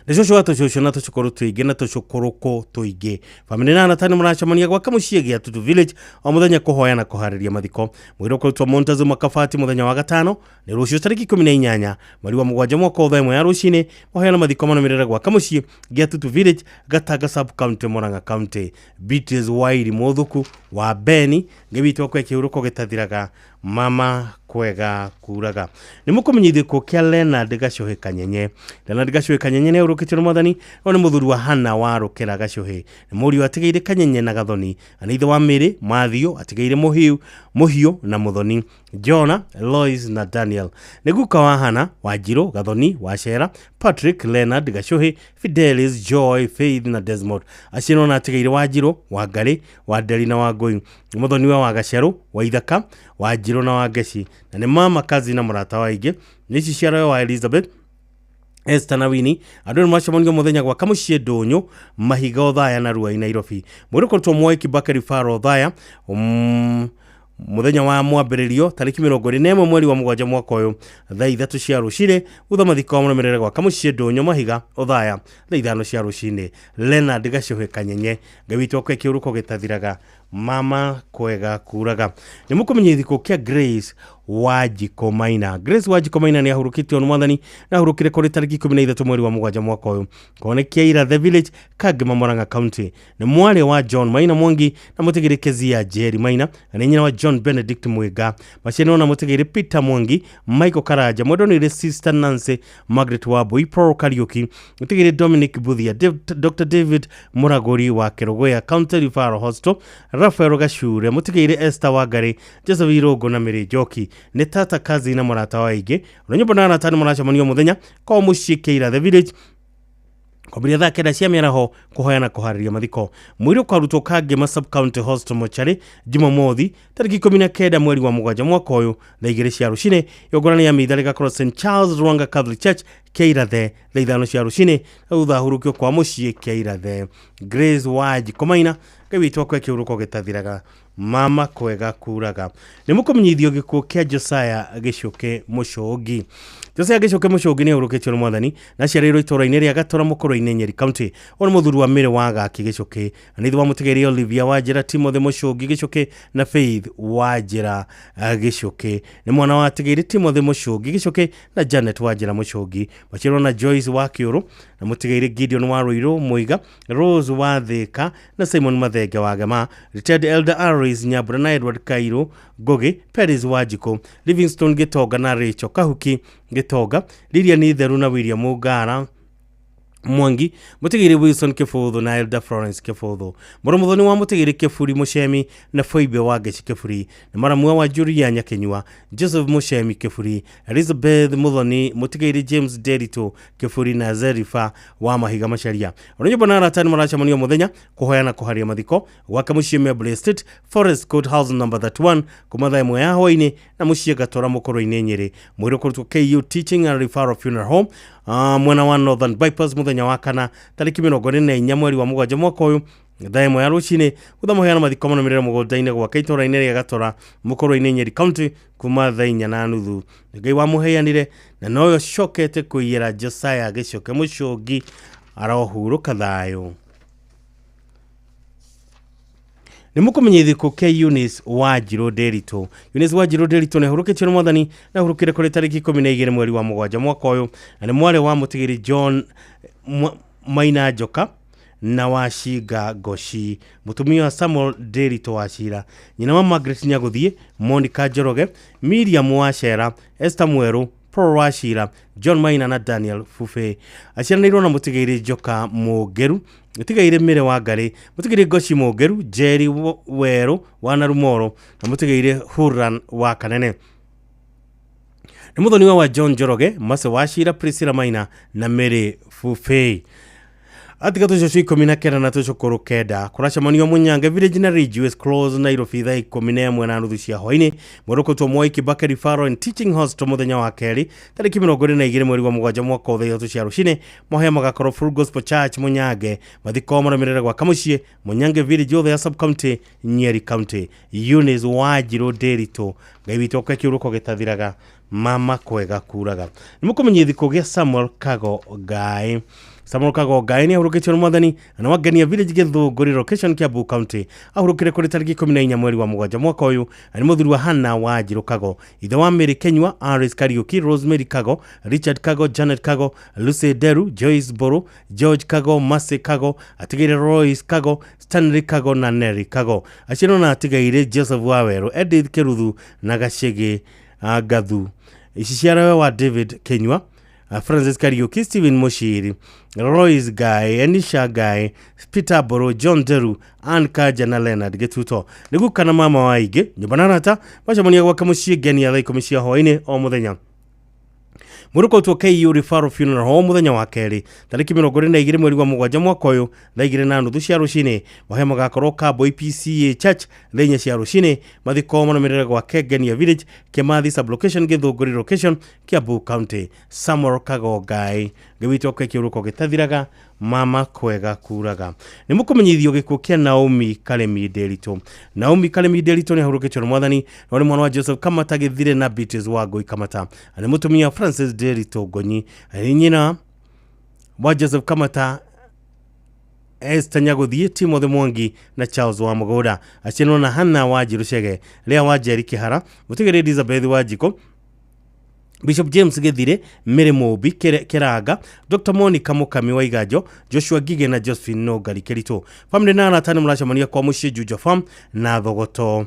Nĩ cũcũ wa tũcũcũ na tũcũkũrũ tũingĩ na tũcũkũrũkũ tũingĩ. Bamĩrĩ na arata nĩ mũracemania gwaka mũciĩ gĩa Tutu Village o mũthenya kũhoya na kũharĩria mathiko. Mwĩrĩ ũkũrutwo Montezuma Kabati mũthenya wa gatano nĩ rũciũ tarĩki 18 mweri wa mũgwanja mwaka wa thaa 1 ya rũcinĩ. Mahoya na mathiko marũmĩrĩre gwaka mũciĩ gĩa Tutu Village, Gatanga Sub County, Murang'a County. Beatrice Wairimu Thuku wa Beni, Ngai witũ akwe kĩhurũko gĩtathiraga, mama kwega kuraga. Nĩ mũkũmenyithio gĩkuũ kĩa Leonard Gacuhĩ Kanyenye. Leonard Gacuhĩ Kanyenye nĩ ahurũkĩtio nĩ mwathani, ũyũ nĩ mũthuri wa Hannah wa Rũkĩra Gacuhĩ. Nĩ mũriũ atigĩire Kanyenye na Gathoni, na nĩ ithe wa Mary, Mathiũ, atigĩire Mũhiũ na Mũthoni, Jona, Lois na Daniel. Nĩ guka wa Hannah, Wanjirũ, Gathoni, Wacera, Patrick, Leonard Gacuhĩ, Fidelis, Joy, Faith na Desmond. Aciarirwo na atigĩire Wanjirũ, Wangarĩ, Wanderi na Wangũi. Nĩ mũthoni wa Gacerũ, wa Ithaka, Wanjirũ na Wangeci, na nĩ mama kazi na mũrata wa aingĩ. Nĩ ici ciaragwo wa Elizabeth, Esther na Winnie. Andũ nĩ macemania mũthenya gwaka mũciĩ Ndũnyũ, Mahiga, Othaya na Ruai, Nairobi. Mwĩrĩ ũkũrutwo Moi Kibaki Referral Othaya mũthenya wa mwambĩrĩrio tarĩki 21 mweri wa mũgwanja mwaka ũyũ thaa 3 cia rũcinĩ. Thutha mathiko marũmĩrĩre gwaka mũciĩ Ndũnyũ, Mahiga, Othaya thaa 5 cia rũcinĩ. Leonard Gacuhĩ Kanyenye, Ngai witũ akwe kĩhurũko gĩtathiraga, mama kwega kuraga. Nĩ mũkũmenya gĩkuũ kĩa Grace Wanjikũ Maina. Grace Wanjikũ Maina nĩ ahurũkĩtio nĩ mwathani na ahurũkire kũrĩ tarĩki 13 mweri wa mũgwanja mwaka ũyũ. Kuonekia Ira The Village, Kangema, Murang'a County. Nĩ mwarĩ wa John Maina Mwangi na mũtigĩrĩ Kezia Njeri Maina, na nĩ nyina wa John Benedict Mwinga. Maciarirwo na mũtigĩrĩ Peter Mwangi, Michael Karanja, mwendonire Sister Nancy, Margaret Wambui, Paul Kariuki, mũtigĩrĩ Dominic Buthia, Dr. David Muraguri wa Kerogoya County Referral Hospital, Rafael Gacure, mũtigĩrĩ Esther Wangari, Joseph Irũngũ na Mary Njoki. Nĩ tata kazi na mũrata wa aingĩ. Ona nyũmba na arata nĩ mũracemania mũthenya kwa mũciĩ Keira The Village kwambĩrĩria thaa 9 cia mĩaraho kũhoya na kũharĩria mathiko. Mwĩrĩ ũkarutwo Kangema Sub County Hospital mochari Jumamothi tarĩki 19 mweri wa mũgwanja mwaka ũyũ thaa 2 cia rũcinĩ. Igongona rĩa mitha rĩgakorwo St Charles Rwanga Catholic Church Keirathe thaa 5 cia rũcinĩ, na thutha ahurũkio kwa mũciĩ Keirathe. Grace Wanjikũ Maina, Ngai witũ akwe kĩhurũko gĩtathiraga, mama kwega kuraga. Nĩ mũkũmenyithio gĩkuũ kĩa Josiah Gĩcuke Mũcũngi. Josiah Gĩcuke Mũcũngi nĩ ahurũkĩtio nĩ mwathani na aciarĩirwo itũũra-inĩ rĩa Gatũra Mũkũrũ-inĩ, Nyeri County. Ũyũ nĩ mũthuri wa Mary wa Gaki Gĩcuke, na nĩ ithe wa mũtigĩrĩ Olivia Wanjĩra, Timothy Mũcũngi Gĩcuke na Faith Wanjĩra Gĩcuke. Nĩ mwana wa atigĩrĩ Timothy Mũcũngi Gĩcuke na Janet Wanjĩra Mũcũngi. Maciarwo na Joyce wa Kĩũrũ na mũtigĩrĩ Gideon wa Rũirũ Mũiga, Rose wa Thĩka na Simon Mathenge wa Gema, Retired Elder Aris Nyambura na Edward Kairũ Ngugi, Peris Wanjikũ, Livingstone Gĩtonga na Rachel Kahuki Gĩtonga, Lilian Itheru na William Ngara Mwangi Mutigiri Wilson Kibuthu na Elda Florence Kibuthu Mũrũ Mũthoni wa Mutigiri Kiburi Mucemi na Foibe wa Ngeci Kiburi na Maramua wa Julia Nyakinyua Joseph Mucemi Kiburi Elizabeth Muthoni Mutigiri James Derito Kiburi na Zerifa wa Mahiga Macharia. Ona na arata nĩ maracemania mũthenya kũhoya na kũharia mathiko gwake mũciĩ Mebble Estate Forest Court House number 31 kuma thaa 1 ya hwaĩ-inĩ na mũciĩ Gatora Mũkũrũ-inĩ Nyĩrĩ. Mwĩrĩ ũkũrutwo KU Teaching and Referral Funeral Home mwena wa Northern Bypass mũthenya wa kana tarĩki 44 mweri wa mũgwanja mwaka ũyũ thaa 1 ya rũcinĩ gũtha mũheana mathiko manũmĩrĩre mũgũnda-inĩ gwake itũũra-inĩ rĩa Gatora Mũkũrũ-inĩ Nyeri County kuma thaa 4:30. Ngai wamũheanire na noyo cokete kũiyĩra Josiah Gĩcoke Mũcũngi arohurũka thayũ. Nĩ mũkũmenya gĩkuũ kĩa Eunice Wanjirũ Nderitu. Eunice Wanjirũ Nderitu nĩ ahurũkĩtio nĩ mwathani na ahurũkire kũrĩ tarĩki 12 mweri wa mũgwanja mwaka ũyũ na nĩ mwarĩ wa mũtigĩri John Maina Njoka na wa Cinga Ngoci, mũtumia wa Samuel Nderitu wa Cira, nyina wa Margaret Nyagũthiĩ, Monica Njoroge, Miriam wa Cera, Esther Mwerũ, Paul wa Cira, John Maina na Daniel Fube. Aciaranĩirwo na mũtigĩri Njoka Mũngeru, mũtigĩri Mĩre wa Ngarĩ, mũtigĩri Ngoci Mũngeru, Njeri Werũ wa Narumoro na mũtigĩri Huran wa Kanene. Nĩ mũthoniwa wa John Njoroge, Mase wa Cira, Priscilla Maina na Mary Fube. Atiga tũcũcũ 19 na tũcũkũrũ 9 kũracemanio Munyange Village na Ridgeways Close Nairobi thaa 11:30 cia hwaĩ-inĩ. Mwĩrĩ Mwai Kibaki Referral and Teaching Hospital mũthenya wa kerĩ tarĩki 22 mweri wa mũgwanja mwaka wa thaa 3 cia rũcinĩ. Mohea magakorwo Full Gospel Church Munyange, mathiko marũmĩrĩre gwa Kamũciĩ Munyange Village Othaya Sub County Nyeri County. Eunice Wanjirũ Nderitu, Ngai witũ akwe kĩurũko gĩtathiraga, mama kwega kuraga. Nĩ mũkũmenya gĩkuũ gĩa Samuel Kago Ngai. Samuel Kago Ngai nĩ ahurũkĩtio nĩ mwathani na wangenia Village Gĩthũngũri location Kiambu County. Ahurũkire kũrĩ tarĩki 14 mweri wa mũgwanja mwaka ũyũ na nĩ mũthuri wa Hannah Wanjirũ Kago, ithe wa Mary Kenyua, Aris Kariuki, Rosemary Kago, Richard Kago, Janet Kago, Lucy Deru, Joyce Boru, George Kago, Mercy Kago, atigĩire Royce Kago, Stanley Kago na Nery Kago. Aciarwo na atigaire Joseph Waweru, Edith Keruthu na Gacĩgĩ Ngathu. Ici ciarawe wa David Kenyua, Francis Kariuki, Stephen Mushiri, Royce Guy, Enisha Guy, Peter Boro, John Deru, Ann Kaja na Leonard Gĩtuto. Nĩguo kana mama wa aingĩ nyũmba na arata macemania gwake mũciĩ ngenia thaa 10 cia hwaĩ-inĩ o mũthenya. Mũrũkotwo KU Referral Funeral Home mũthenya wa kerĩ tarĩki 22 mweri wa mũgwanja mwaka ũyũ thaa 2:30 cia rũcinĩ. Mahoya magakorwo Kamboi PCA Church thaa 4 cia rũcinĩ. Mathiko marũmĩrĩre gwake Ngenia Village, Kĩmathi Sub-Location, Gĩthũngũri Location, Kiambu County. Samuel Kago Ngai, Ngai witũ akwe kĩurũko gĩtathiraga, mama kwega kuraga. Nĩ mũkũmenyithio gĩkuũ kĩa Naomi Karemi Nderitu. Naomi Karemi Nderitu nĩ ahurũkĩtio nĩ mwathani na nĩ mwana wa Joseph Kamata Gĩthire na Beatrice wa Ngũi Kamata. Na nĩ mũtumia Francis Nderitu Ngonyi, nĩ nyina wa Joseph Kamata, Esther Nyagũthiĩ, Timothy Mwangi na Charles wa Mũgũnda. Aciaranĩirwo na Hannah Wanjirũ Chege, Lea wa Njeri Kĩhara, mũtigĩri Elizabeth Wanjikũ, Bishop James Gĩthire, Mary Mũmbi Kĩranga, Dr. Monica Mũkami wa Iganjo, Joshua Ngige na Josephine Nũngari Kĩritũ. Famĩlĩ na arata nĩ mũracemania kwa mũciĩ Juja Farm na Thogoto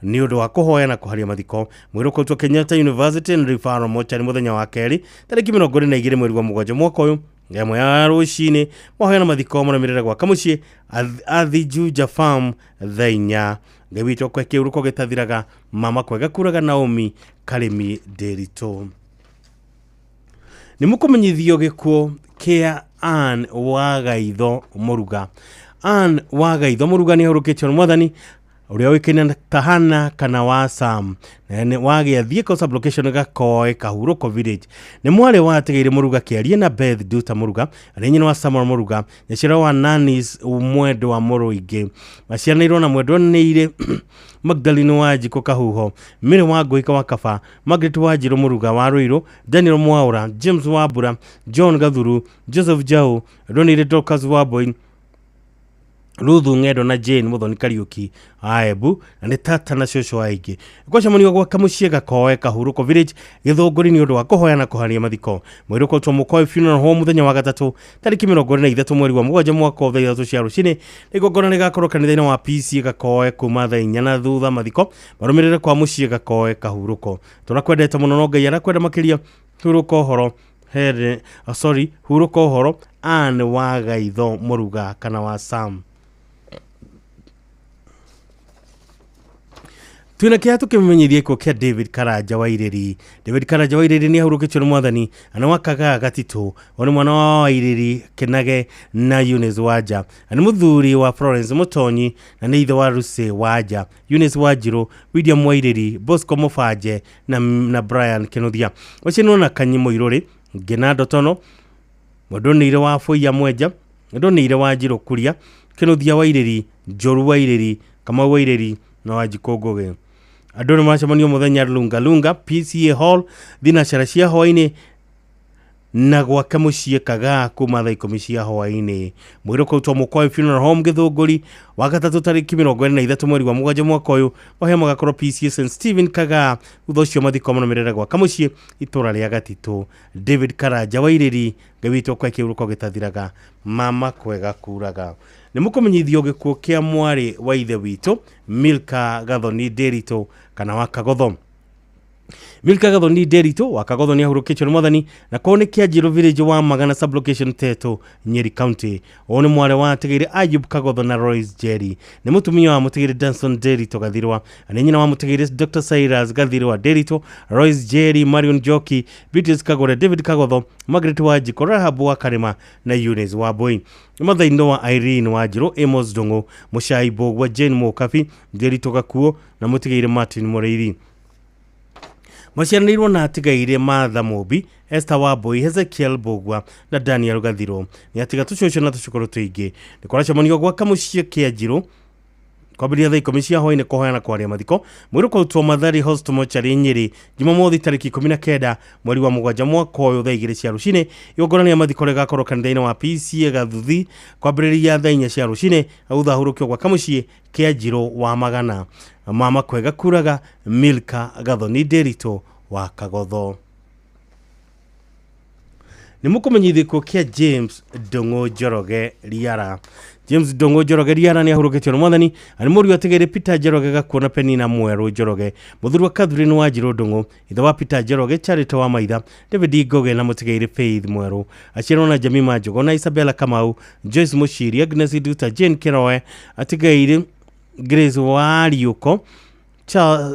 nĩ ũndũ wa kũhoya na kũharia mathiko. Mwĩrĩ ũkũrutwo Kenyatta University and Referral Mortuary mũthenya wa kerĩ tarĩki 22 mweri wa mũgwanja mwaka ũyũ ĩmwe ya rũcinĩ. Mahoya na mathiko marũmĩrĩre gwaka mũciĩ athi Juja Farm thaa 4. Ngai witũ akwe kĩurũko gĩtathiraga, mama kwega kuraga. Naomi Karemi Nderitu. Nĩ mũkũmenyithio gĩkuũ kĩa Ann Wagaitho Mũruga. Ann Wagaitho Mũruga nĩ ahurũkĩtio nĩ mwathani ũrĩa ũĩkaine ta Hannah kana wa Sam wa Gĩathiĩko Sub-Location Gakoe Kahurũko Village. Nĩ mwarĩ wa atigĩire Mũruga Kĩarie na Beth Duta Mũruga, arĩ nyina wa Samuel Mũruga, nyaciara wa Nanis Mwendwa Mũrũingĩ. Maciaranĩirwo na Mwendwa Nĩirĩ Magdalene Wanjikũ Kahuho, Mary wa Ngũika wa Kaba, Margaret Wanjirũ Mũruga wa Rũirũ, Daniel Mwaũra, James Wambura, John Gathuru, Joseph Jau, Ronire Dorcas Wambui, Ruthu Ng'endo na Jane Muthoni Kariuki Aembu, na nĩ tata na cũcũ aingĩ. Gwacemanio gwa Kamũciĩ Gakoe Kahurũko Village Gĩthũngũri nĩ ũndũ wa kũhoya na kũharia mathiko. Mwĩrĩ ũkũrutwo Mũkoe Funeral Home mũthenya wa gatatũ tarĩki 23 mweri wa mũgwanja mwaka wa thaa 3 cia rũcinĩ. Igongona rĩgakorwo kanitha-inĩ wa PCA Gakoe kuma thaa 4 na thutha mathiko marũmĩrĩre kwa mũciĩ Gakoe Kahurũko. Tũrakwendete mũno no Ngai arakwenda makĩria. Hurũka ũhoro, Helen, sorry, hurũka ũhoro Anne wa Gaitho Mũruga kana wa Sam. Twina kĩeha tũkĩmenyithia gĩkuũ kĩa David Karanja Wairĩri. David Karanja Wairĩri nĩ ahurũkĩtio nĩ mwathani na wa Kagaa Gatitũ. O nĩ mwana wa Wairĩri Kĩnage na Eunice Wanja. Na nĩ mũthuri wa Florence Mũtonyi na nĩ ithe wa Lucy Wanja, Eunice Wanjirũ, William Wairĩri, Bosco Mũbanje na Brian Kĩnuthia. Waciarirwo na Kanyi Mũirũrĩ, Ngĩna Ndotono, Mwendonĩire wa Boiya Mwenja, Mwendonĩire wa Njirũ Kuria, Kĩnuthia Wairĩri, Njoru Wairĩri, Kamau Wairĩri na Wanjikũ Ngũgĩ. Andũ nĩ macemanio mũthenya Lunga Lunga PCA Hall thinacara cia hwaĩ-inĩ na gwake mũciĩ Kagaa kuma thaa 10 cia hwaĩ-inĩ. Mũirũ kũrutwo Mũkwaĩ Funeral Home Gĩthũngũri wa gatatũ tarĩki 23 mweri wa mũgwanja mwaka ũyũ. Mahĩa magakorwo PCA St Stephen Kagaa, thutha ũcio mathiko marũmĩrĩre gwaka mũciĩ itũra rĩa Gatitũ. David Karanja Wairĩri, Ngai witũ kwa kĩhurũko gĩtathiraga, mama kwega kuraga. Nĩ mũkũmenyithio gĩkuũ kĩa mwarĩ wa ithe witũ Milka Gathoni Nderitu kana wa Kagotho. Milka Gathoni Nderitu wa Kagotho nĩ ahurũkĩtio nĩ mwathani na kwao nĩ Kĩanjĩrũ village wa Magana sublocation Tetu Nyeri County. Ũyũ nĩ mwarĩ wa atigĩire Ayub Kagotho na Royce Jerry. Nĩ mũtumia wa mũtigĩire Danson Nderitu Gathirwa, na nĩ nyina wa mũtigĩire Dr. Cyrus Gathirwa Nderitu, Royce Jerry, Marion Njoki, Beatrice Kagore, David Kagotho, Margaret Wanjikũ, Rahab wa Karima na Eunice Wambui. Nĩ mathainĩ wa Irene Wanjirũ, Amos Ndung'u, Mũcai Mbũgua, Jane Mũkabi, Nderitu Gakuo na mũtigĩire Martin Mũrĩithi. Maciaranĩirwo na atigaire Martha Mũmbi, Esther Wambui, Hezekiel Mbũgua na Daniel Gathirũ. Nĩ atiga tũcũcũ na tũcũkũrũ tũingĩ. Nĩ kũracemanio gwaka mũciĩ Kĩanjirũ kwambĩrĩria thaa 10 cia hwaĩ-inĩ kũhoya na kwaria mathiko. Mwĩrĩ kũrutwo Mathari Hospital Mortuary Nyĩrĩ Jumamothi tarĩki 19 mweri wa mũgwanja mwaka ũyũ thaa 2 cia rũcinĩ. Igongona rĩa mathiko rĩgakorwo kanitha-inĩ wa PCA Gathuthi kwambĩrĩria thaa 4 cia rũcinĩ, thutha ahurũkio gwaka mũciĩ Kĩanjirũ wa Magana. Mama kwega kuraga Milka Gathoni Nderitu wa Kagotho. Nĩ mũkũmenyithio gĩkuũ kĩa James Ndung'u Njoroge Riara. James Ndung'u Njoroge Riara nĩ ahurũkĩtio nĩ mwathani, na nĩ mũriũ atigĩire Peter Njoroge Gakuo na Penina Mwerũ Njoroge, mũthuri wa Catherine Wanjirũ Ndung'u, ithe wa Peter Njoroge, Charity wa Maitha, David Ngũgĩ na mũtigĩire Faith Mwerũ. Aciarirwo na Jemima Njũgũ na Isabella Kamau, Joyce Mũciri, Agnes Nduta, Jane Kĩroe, atigĩire Grace Wariũko,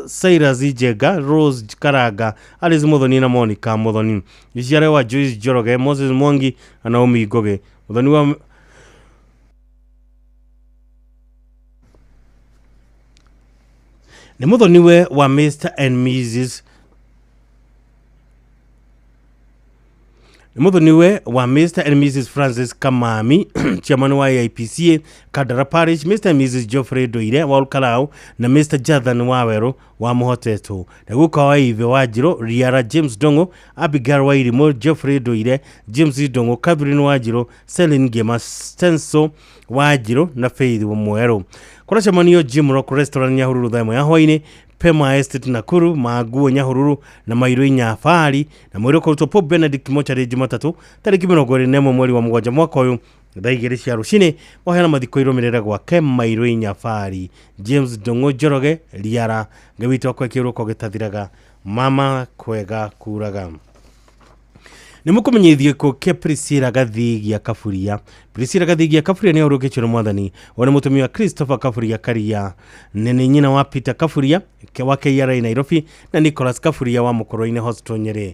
Cyrus Njenga, Rose Karanga, Alice Muthoni na Monica Muthoni. Njiarwa wa Joyce Njoroge, Moses Mwangi na Naomi Ngũgĩ. Muthoni wa nĩ mũthoniwe wa Mr and Mrs. Nĩ mũthoniwe wa Mr and Mrs Francis Kamami, chairman wa AIPCA Kandara Parish, Mr and Mrs Geoffrey Nduire wa Olkalau na Mr Jathan Waweru wa Mũhotetwo. Na guka wa Ive Wanjirũ, Riara James Ndung'u, Abigail Wairimũ, Geoffrey Nduire, James Ndung'u, Catherine Wanjirũ, Celine Ngema, Stenso Wanjirũ na Faith Mwerũ. Kũracemanio Jim Rock Restaurant Nyahururu thaa 1 ya hwaĩ-inĩ, Pema Estate Nakuru, Maguo Nyahururu na Mairũ Nyabari, na mwĩrĩ ũkũrutwo Pope Benedict Mochari Jumatatũ tarĩki 21 mweri wa mũgwanja mwaka ũyũ thaa 2 cia rũcinĩ. Waheana mathiko irũmĩrĩre gwake Mairũ Nyabari. James Ndung'u Njoroge Riara, Ngai witũ akwe kĩhurũko gĩtathiraga, mama kwega kuraga. Nĩ mũkũmenyithio gĩkuũ kĩa Priscilla Gathigia Kaburia. Priscilla Gathigia Kaburia nĩ ahurũkĩtio nĩ mwathani. Ũyũ nĩ mũtumia wa Christopher Kaburia Karia, nĩ nyina wa Peter Kaburia wa KRA Nairobi na Nicholas Kaburia wa Mũkũrwe-inĩ Hospital Nyĩrĩ.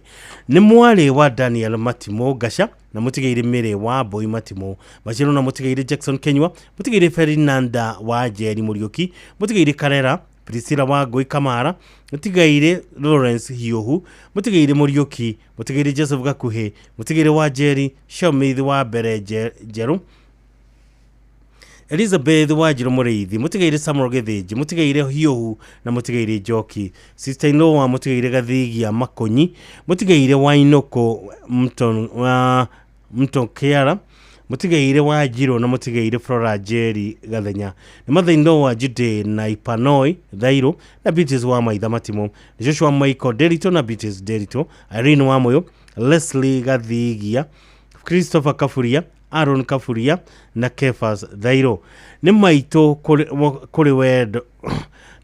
Nĩ mwarĩ wa Daniel Matimo Ngasha na mũtigĩire Mary wa Mbui Matimo. Maciarwo na mũtigĩire Jackson Kenyua, mũtigĩire Ferdinanda wa Njeri Mũriũki, mũtigĩire Karera Priscilla wa Ngũi Kamara, mũtigĩire Lawrence Hiũhu, mũtigĩire Mũriũki, mũtigĩire Joseph Gakuhĩ, mũtigĩire wa Njeri Shomith wa Mbere Njerũ, Elizabeth Wanjirũ Mũrĩithi, mũtigĩire Samuel Gĩthĩnji, mũtigĩire Hiũhu na mũtigĩire Njoki. Sister in law wa mũtigĩire Gathigia Makonyi, mũtigĩire Wainũkũ Mtonkiara, mũtigĩire Wanjirũ na mũtigĩire Flora Njeri Gathenya. Nĩ mother-in-law wa Jude na Ipanoi Thairũ na Beatrice wa Maitha Matimo, Joshua Michael Nderitu na Beatrice Nderitu, Irene Wamuyu, Leslie Gathigia, Christopher Kaburia, Aaron Kaburia na Kefas Thairũ. Nĩ maitũ kũrĩ wendo,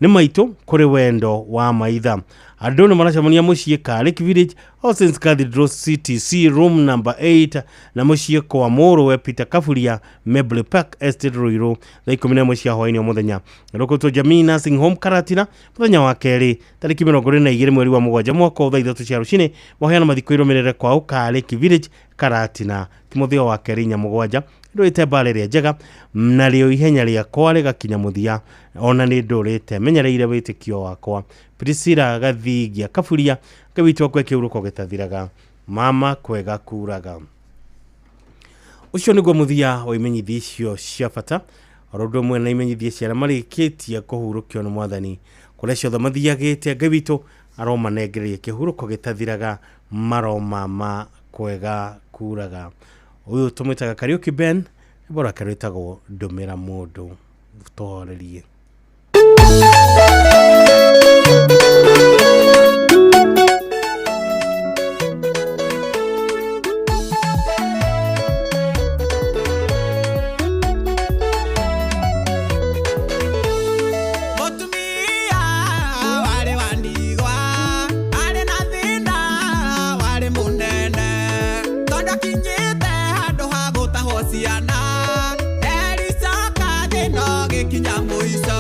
nĩ maitũ kũrĩ wendo wa maitha. Andũ nĩ maracemania mũciĩ Karĩki Village, All Saints Cathedral CTC room number 8, na mũciĩ kwa mũrũwe Peter Kaburia, Meble Park Estate, Ruiru, thaa 11 cia hwaĩ-inĩ o mũthenya. Rũkũtwo Jamii Nursing Home Karatina mũthenya wa kerĩ tarĩki 22 mweri wa mũgwanja mwaka thaa 3 cia rũcinĩ. Maheana mathiko irũmĩrĩre kwao Karĩki Village Karatina. Timotheo wa kerĩ 4:7, ndũrĩte mbara ĩrĩa njega narĩo ihenya rĩakwa rĩgakinya mũthia, ona nĩ ndũrĩte menyereire wĩtĩkio wakwa. Priscilla Gathigia Kaburia, Ngai witũ akwe kĩhurũko gĩtathiraga, mama kwega kuraga. Ũcio nĩguo mũthia wa imenyithia icio cia bata, oro ũndũ ũmwe na imenyithia cia arĩa marĩkĩtie kũhurũkio nĩ mwathani kũrĩa ciothe mathiagĩte. Ngai witũ aromanengereria kĩhurũko gĩtathiraga, maromama kwega kuraga. Ũyũ tũmwĩtaga Kariuki Ben, rwĩmbo rwake rwĩtagwo ndũmĩra mũndũ. Tũhorerie. Mũtumia warĩ wa ndigwa, arĩ na thĩna warĩ mũnene, tondũ akinyĩte handũ ha gũtahwo ciana, ericoka thĩna ũgĩkinya mũico.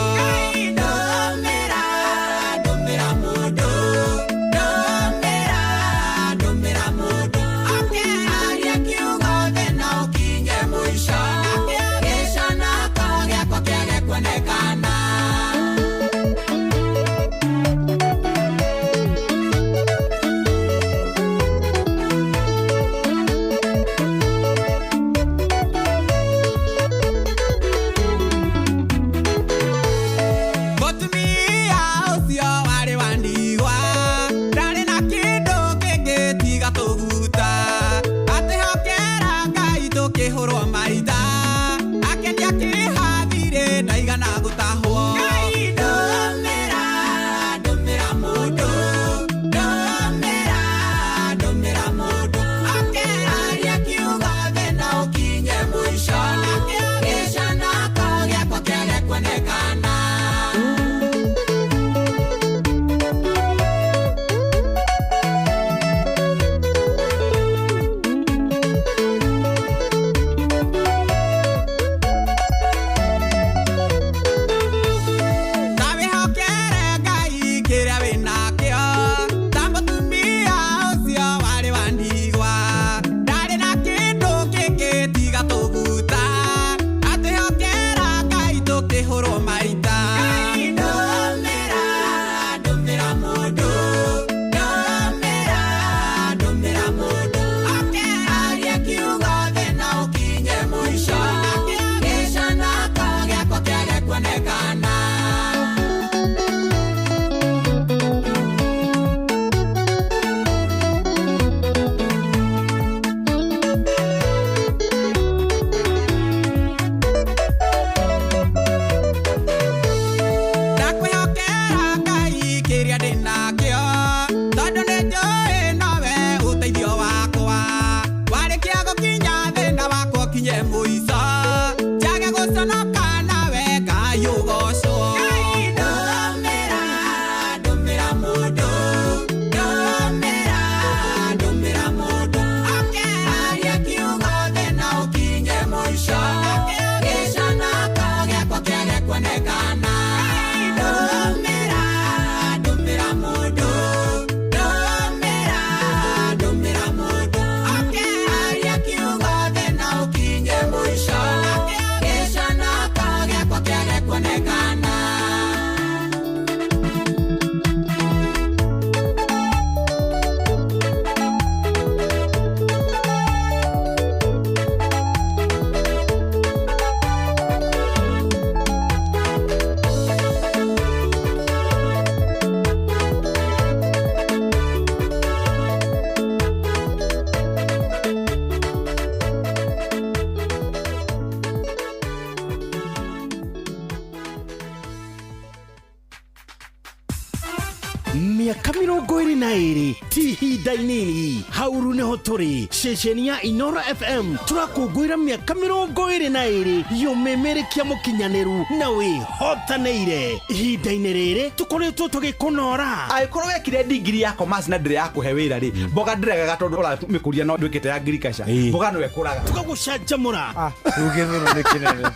Mĩaka 22 ti ihinda inini. Hauru nĩho tũrĩ ceceni ya Inoro FM, tũrakũngũĩra mĩaka 22 yũmĩmĩrĩkia mũkinyanĩru na wĩhotanĩire. Ihinda-inĩ rĩrĩ tũkoretwo tũgĩkũnora. Angĩkorwo wekire ndigiri ya commerce na ndĩrĩ ya kũhe wĩra rĩ, mboga ndĩregaga tondũ ũramĩkũria no ndwĩkĩte ya agriculture, mboga no ĩkũraga. Tũgagũcanjamũra. Rĩu gĩthũnũ nĩ kĩnene.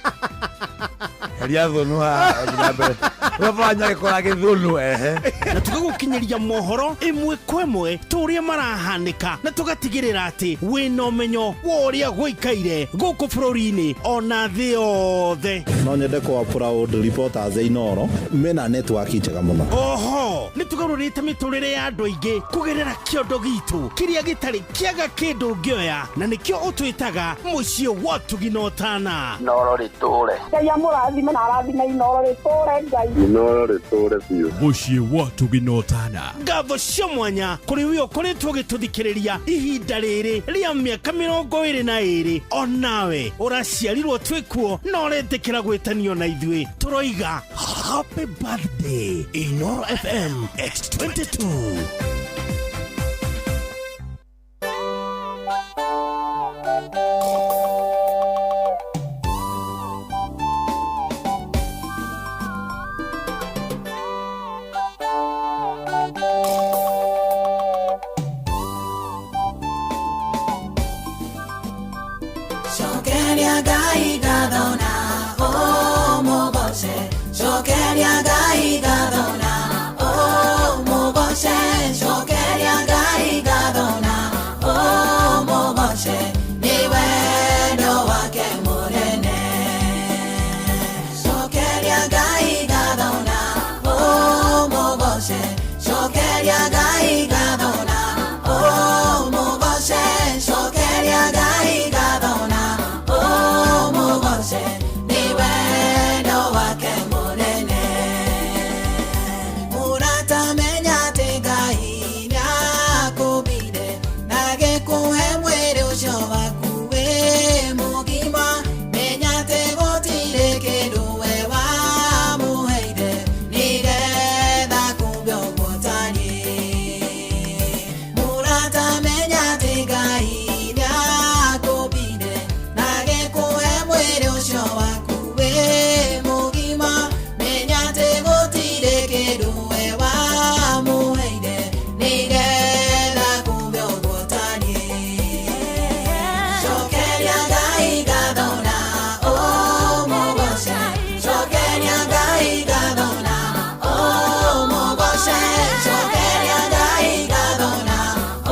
Heria thũnũ haha ũthiĩ na mbere. Ũrabanya gĩkora gĩthũnũ ehe. Na tũgagũkinyĩria mohoro ĩmwe kwa ĩmwe ta ũrĩa marahanĩka, na tũgatigĩrĩra atĩ wĩna ũmenyo wa ũrĩa gũikaire gũkũ bũrũri-inĩ ona thĩ yothe. No nyende kwa proud reporters a Inoro mena network njega mũno. Oho nĩ tũgarũrĩte mĩtũrĩre ya andũ aingĩ kũgerera kĩondo gitũ kĩrĩa gĩtarĩ kĩaga kĩndũ ũngĩoya, na nĩkĩo ũtwĩtaga mũciĩ wa ũtugi na ũtana. Inoro rĩtũre. Ngai amũrathime na arathime Inoro rĩtũre Ngai. Inoro rĩtũre biũ. Mũciĩ wa ũtugi na ũtana. Ngatho cia mwanya kũrĩ we ũkoretwo ũgĩtũthikĩrĩria ihinda rĩrĩ rĩa mĩaka 22. Onawe ũraciarirwo twĩkuo na ũretĩkĩra gwĩtanio na ithuĩ, tũroiga happy birthday Inoro FM X22. Cokeria Ngai ngatho na ũmũgoce, cokeria Ngai ngatho na ũmũgoce, cokeria Ngai ngatho na ũmũgoce, nĩ wendo wake mũnene. Cokeria Ngai ngatho na ũmũgoce, cokeria Ngai ngatho na ũmũgoce, cokeria Ngai ngatho na ũmũgoce, nĩ wendo wake mũnene. Mũrata menya atĩ Ngai nĩakũmbire na agĩkũhe mwĩrĩ ũcio waku wĩ mũgima, menya atĩ gũtirĩ kĩndũ we wamũheire nĩgetha akũmbe ũguo ũtariĩ. Mũrata menya atĩ Ngai nĩakũmbire na agĩkũhe mwĩrĩ ũcio waku wĩ mũgima, menya atĩ gũtirĩ kĩndũ we wamũheire nĩgetha akũmbe ũguo ũtariĩ. Cokeria Ngai ngatho na ũmũgoce, cokeria Ngai ngatho na ũmũgoce, cokeria Ngai ngatho na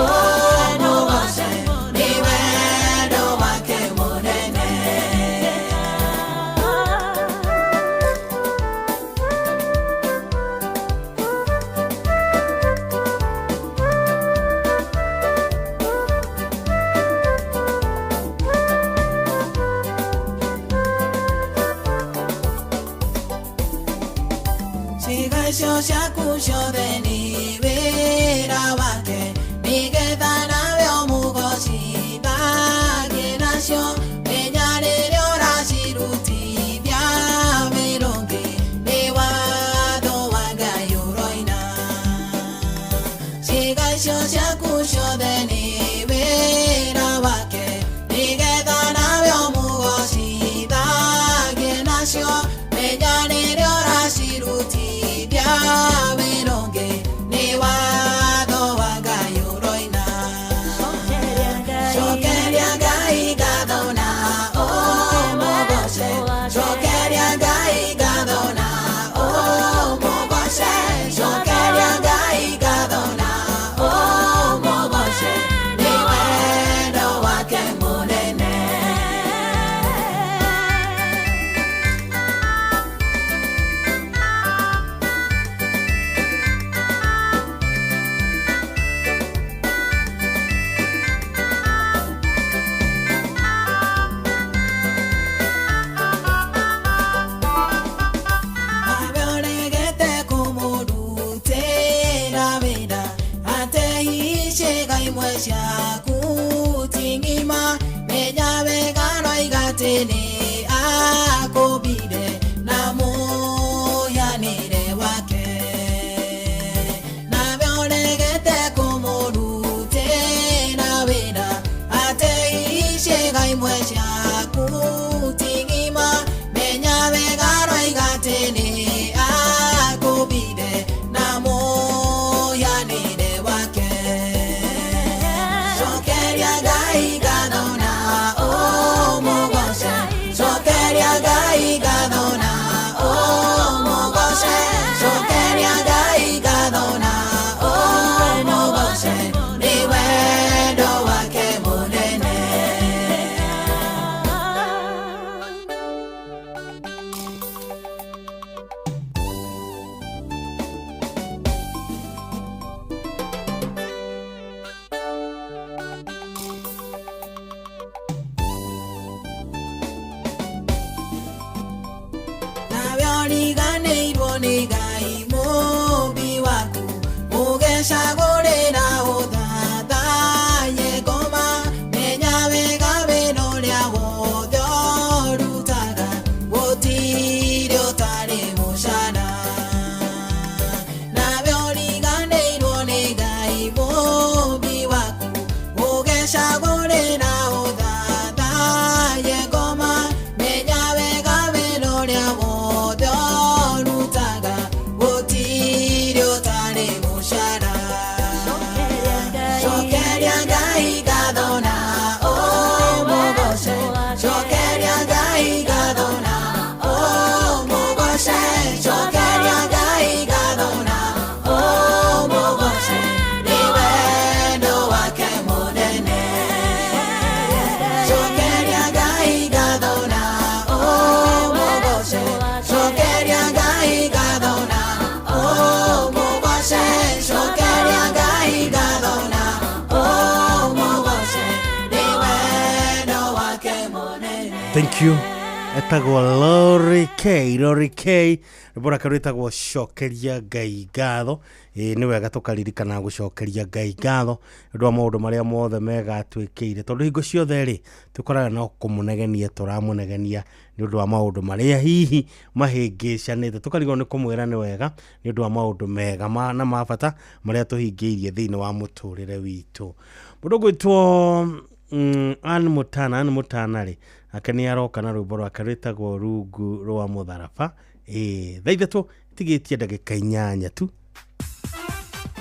ũmũgoce, nĩ wendo wake mũnene. Ciĩga icio ciaku ciothe nĩ wĩra wake, nĩgetha nawe ũmũgocithagie nacio, menya rĩrĩa ũracirutithia wĩra ũngĩ, nĩ watho wa Ngai ũroina. Ciĩga icio ciaku ciothe nĩ wĩra wake, nĩgetha nawe ũmũgocithagie nacio, menya rĩrĩa ũracirutithia wĩra ũngĩ, nĩ watho wa Ngai ũroina. Cokeria Ngai ngatho na ũmũgoce, cokeria Ngai ngatho na ũmũgoce, cokeria Ngai ngatho na ũmũgoce, nĩ wendo wake mũnene. Nawe ũregete kũmũrutĩra wĩra, atĩ hihi ciĩga imwe ciaku ti ng'ima, menya wega aroiga atĩ nĩ akũmbire na mũhianĩre wake. Nĩ Ngai Mũũmbi waku, ũgecagũrĩra ũthathaye ngoma. Menya wega wĩra ũrĩa wothe ũrutaga, gũtirĩ ũtarĩ mũcara. Nawe ũriganĩirwo nĩ Ngai Mũũmbi waku, ũgecagũrĩra ũthathaye ngoma. Menya wega wĩra ũrĩa wothe ũrutaga, gũtirĩ ũtarĩ mũcara. Cokeria Ngai ngatho na ũmũgoce, cokeria Ngai ngatho na ũmũgoce, cokeria Ngai ngatho na ũmũgoce, nĩ wendo wake mũnene. Cokeria Ngai ngatho na ũmũgoce, cokeria Ngai ngatho na ũmũgoce, cokeria Ngai ngatho na ũmũgoce, nĩ wendo wake mũnene. Thank you. Etagwo Lori K, Lori K, rwĩmbo rwake rwĩtagwo Cokeria Ngai Ngatho. Ĩĩ nĩ wega tũkaririkana gũcokeria Ngai ngatho nĩ ũndũ wa maũndũ marĩa mothe mega atwĩkĩire, tondũ hingo ciothe rĩ tũkoraga no kũmũnegenia tũramũnegenia nĩ ũndũ wa maũndũ marĩa hihi mahĩngĩcanĩte, tũkarigwo nĩ kũmwĩra nĩ wega nĩ ũndũ wa maũndũ mega na ma bata marĩa tũhingĩirie thĩinĩ wa mũtũrĩre witũ. Mũndũ ũgwĩtwo Ann Mutana, Ann Mutana rĩ ake nĩ aroka na rwĩmbo rwake rwĩtagwo Rungu rwa Mũtharaba. Ĩĩ thaa 3 tigĩtie ndagĩka 8 tu.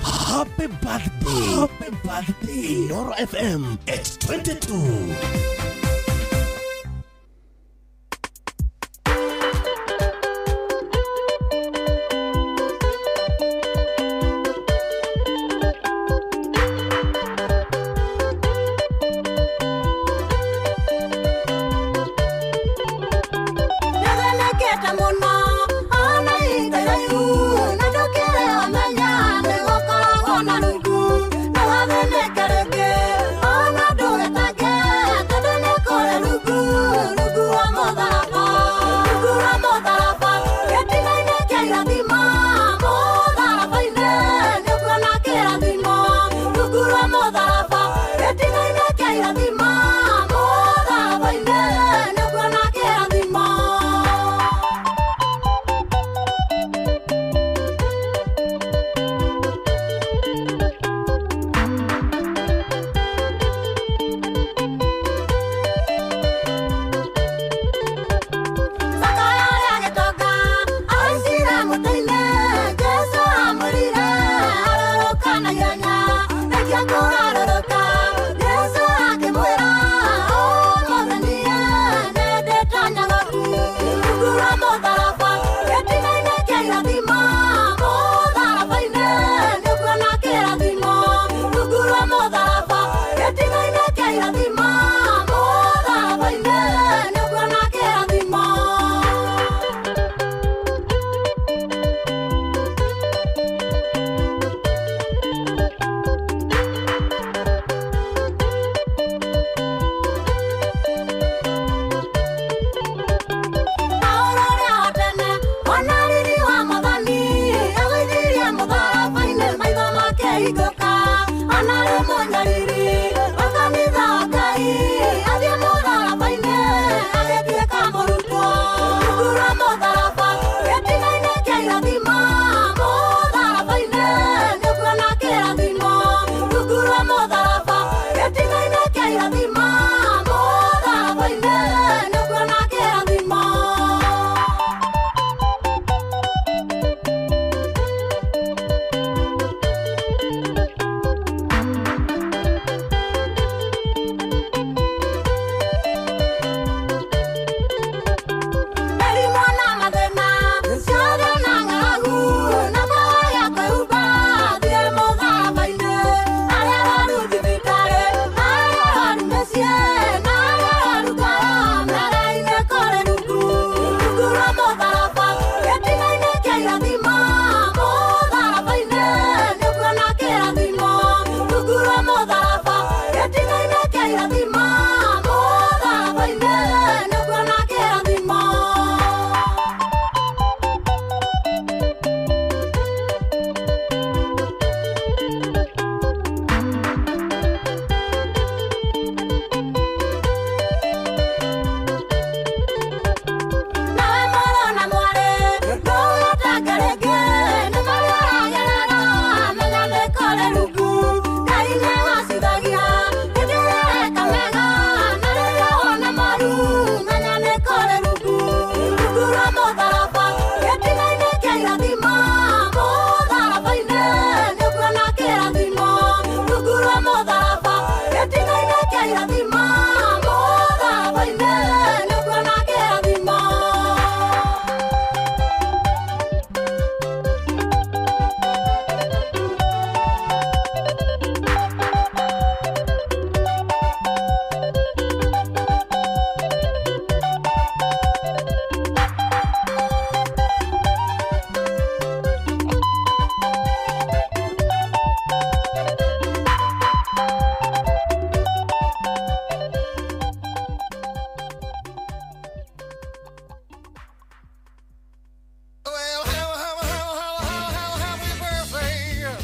Happy birthday. Happy birthday. Inoro FM at 22. Nĩthenekete mũno ona itaraihu na ndũkĩrĩ ũmenya nĩgũkoragwo na rungu. Nĩwatheneke rĩngĩ ona ndũgĩtange tondũ nĩ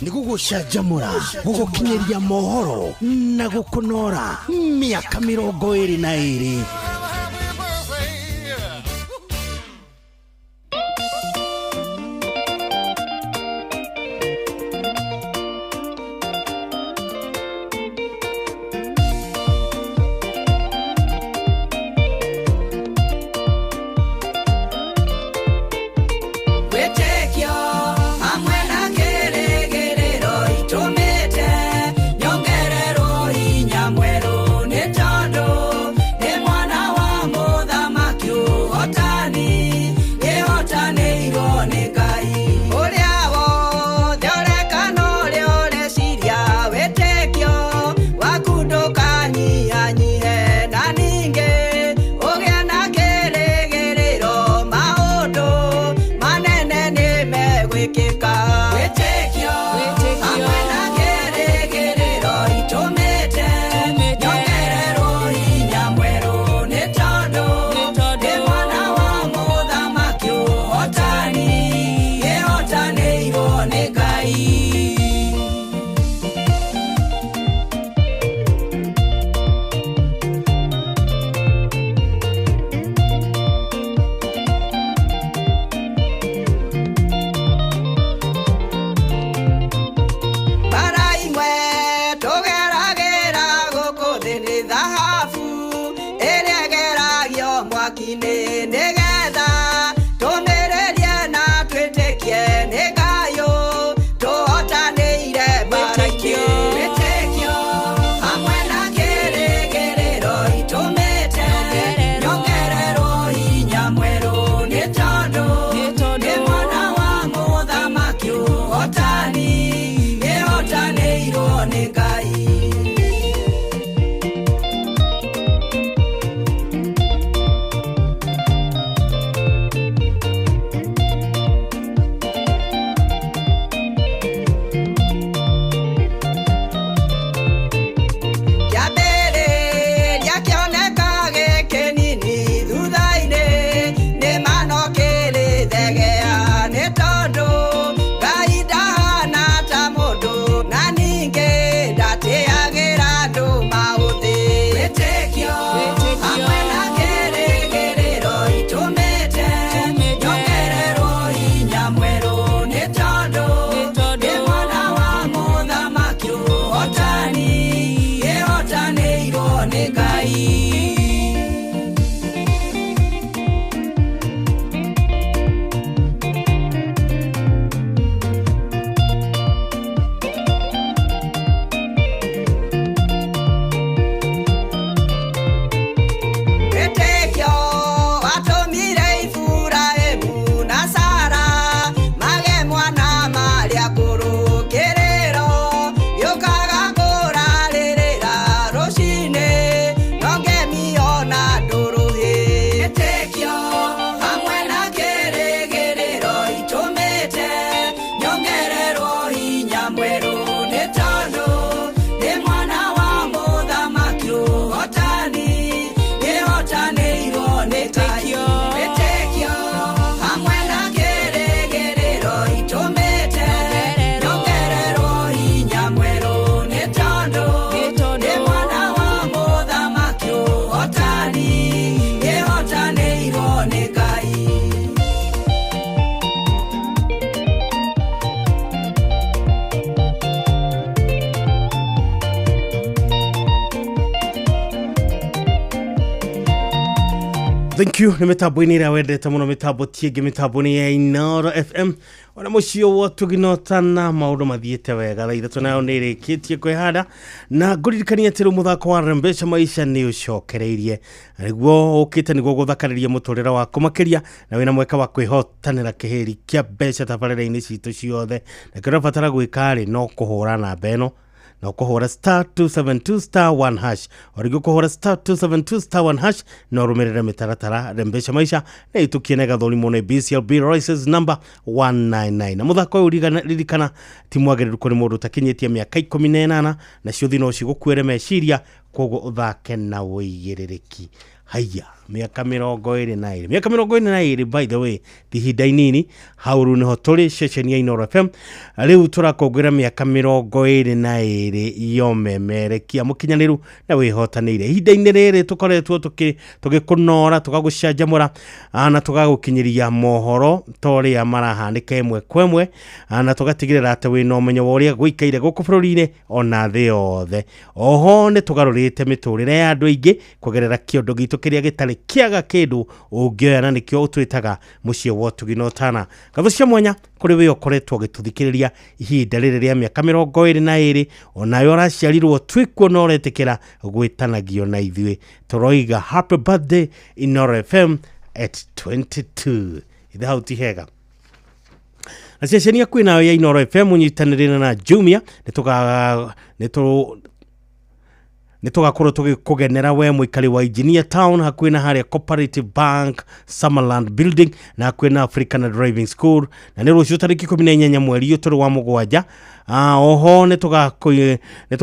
Nĩ gũgũcanjamũra, gũgũkinyĩria mohoro na gũkũnora mĩaka 22. Wĩtĩkio hamwe na kĩrĩgĩrĩro itũmĩte nyongererwo hinya mwerũ nĩ tondũ nĩ mwana wa mũthamaki ũhotani nĩhotanĩirwo nĩ Ngai. Ũrĩa wothe ũreka na ũrĩa ũreciria wĩtĩkio waku ndũkanyihanyihe na ningĩ ũgĩe na kĩrĩgĩrĩro maũndũ manene nĩ megwĩkĩka. Wĩtĩkio hamwe na kĩrĩgĩrĩro itũmĩte nyongererwo hinya mwerũ nĩ tondũ nĩ mwana wa mũthamaki ũhotani ĩhotanĩirwo nĩ Ngai. Bara imwe tũgeragĩra gũkũ thĩ nĩ thahabu ĩrĩa ĩgeragio mwaki-inĩ nĩgetha tũmĩrĩrie na twĩtĩkie nĩ Ngai tũhotanĩire mbara-inĩ. Wĩtĩkio hamwe na kĩrĩgĩrĩro itũmĩte nyongererwo hinya mwerũ nĩ tondũ nĩ mwana wa mũthamaki ũhotani ĩhotanĩirwo nĩ Ngai. Kĩambĩrĩria kĩoneka gĩkĩnini thutha-inĩ nĩ mano kĩrĩthegea nĩ tondũ Ngai ndahana ta mũndũ na ningĩ ndatĩagĩra andũ maũthĩ. Wĩtĩkio hamwe na kĩrĩgĩrĩro itũmĩte nyongererwo hinya mwerũ nĩ tondũ nĩ mwana wa mũthamaki ũhotani ĩhotanĩirwo nĩ Ngai. Wĩtĩkio watũmire Iburahĩmu na Sara mage mwana marĩ akũrũ kĩrĩro gĩũkaga kũrarĩrĩra rũcinĩ no ngemi ona ndũrũhĩ. Wĩtĩkio hamwe na kĩrĩgĩrĩro itũmĩte nyongererwo hinya mwerũ nĩ tondũ nĩ mwana wa mũthamaki ũhotani ĩhotanĩirwo nĩ Ngai. Wĩtĩkio hamwe na kĩrĩgĩrĩro itũmĩte nyongererwo hinya mwerũ nĩ tondũ nĩ mwana wa mũthamaki ũhotani ĩhotanĩirwo nĩ Ngai. Thank you nä mä tambo-inä ä rä a wendete må no mä tambo tiängä mä tambo nä ya Inoro FM ona må ciä wo tå maå ndå mathiä te wega thaa 3 nayo nä rä kä tie kwä handa na ngå ririkania atä rä u må thako wa Rembesha Maisha nä å cokereirie nĩguo å kä te nĩguo gũthakarĩria mũtũrĩre waku makĩria na wĩna mweke wa kwĩhotanĩra kĩhĩri kĩa mbeca tabarĩra-inĩ citũ ciothe na kĩrĩa ũrabatara gwĩka rĩ no kũhũra namba ĩno na ũkũhũra star 272 star 1 hash o rĩngĩ ũkũhũra star 272 star 1 hash na ũrũmĩrĩre mĩtaratara Rembesha Maisha na ĩtũkie na ĩgathũrimwo nĩ BCLB License number 199 na mũthako ũyũ ririkana ti mwagĩrĩru kũrĩ mũndũ ũtakinyĩtie mĩaka 18 nacio thĩ no cigũkuĩre meciria koguo ũthake na ũigĩrĩrĩki. Haiya. Mĩaka 22, mĩaka 22, by the way, ti ihinda inini. Hau rĩu nĩho tũrĩ ceceni ya Inooro FM. Rĩu tũrakũngũĩra mĩaka 22 yomemerekia mũkinyanĩru na wĩhotanĩire. Ihinda-inĩ rĩrĩ tũkoretwo tũgĩkũnora, tũgagũcanjamũra na tũgagũkinyĩria mohoro ta ũrĩa marahanĩka ĩmwe kwa ĩmwe, na tũgatigĩrĩra atĩ wĩna ũmenyo wa ũrĩa gũikaire gũkũ bũrũri-inĩ ona thĩ yothe. Oho nĩ tũgarũrĩte mĩtũrĩre ya andũ aingĩ kũgerera kĩondo gitũ kĩrĩa gĩtarĩ kĩaga kĩndũ ũngĩoya, na nĩkĩo ũtwĩtaga mũciĩ wa ũtugi na ũtana. Ngatho cia mwanya kũrĩ we ũkoretwo ũgĩtũthikĩrĩria ihinda rĩrĩ rĩa mĩaka 22, onawe ũraciarirwo twĩkuo na ũretĩkĩra gwĩtanagio na ithuĩ. Tũroiga happy birthday Inooro FM at 22. Ithe hau ti hega. Na ceceni yaku nayo ya Inooro FM ũnyitanĩrĩre na Jumia, nĩ tũgakorwo tũgĩkũgenera we mũikari wa Engineer Town, hakuhĩ na harĩa Cooperative Bank Summerland Building, na hakuhĩ na African Driving School, na nĩ rũciũ tarĩki 18 mweri ũyũ tũrĩ wa mũgwanja. Oho nĩ tũgakorwo nĩ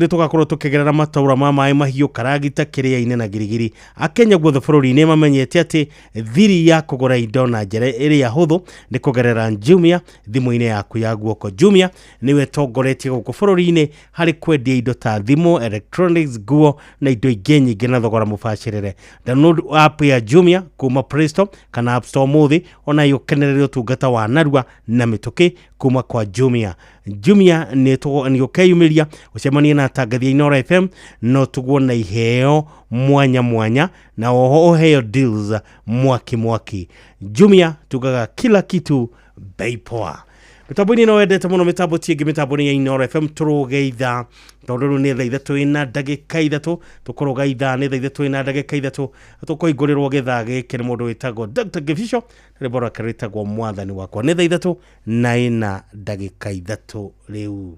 tũgakorwo tũkĩgerera matũra ma maĩ mahiũ, Karagita, Kĩrĩa-inĩ na Girigiri. Akenya guothe bũrũri-inĩ mamenyete atĩ thiri ya kũgũra indo na njĩra ĩrĩa hũthũ nĩ kũgerera Jumia thimũ-inĩ yaku ya guoko. Jumia nĩwe ĩtongoretie gũkũ bũrũri-inĩ harĩ kwendia indo ta thimũ, electronics, nguo na indo ingĩ nyingĩ na thogora mũbacĩrĩre. Download app ya Jumia kuma Play Store kana App Store ũmũthĩ, ona ũkenerere ũtungata wa narua na mĩtũkĩ kuma kwa Jumia. Jumia nĩ ũkeyumĩria ũcemanie na atangathi a Inooro FM, no tugwo na iheo mwanya mwanya, na oho ũheo deals mwaki mwaki. Jumia tugaga kila kitu bei poa. Mĩtambo-inĩ no wendete mũno, mĩtambo ti ĩngĩ, mĩtambo nĩ ya Inooro FM. Tũrũge ithaa tondũ rĩu nĩ 3:03, tũkũrũga ithaa nĩ 3:03. Tũkũhingũrĩrwo gĩthaa gĩkĩ nĩ mũndũ wĩtagwo Dr. Gibico, rwĩmbo rwake rwĩtagwo Mwathani Wakwa. Nĩ 3:04 rĩu.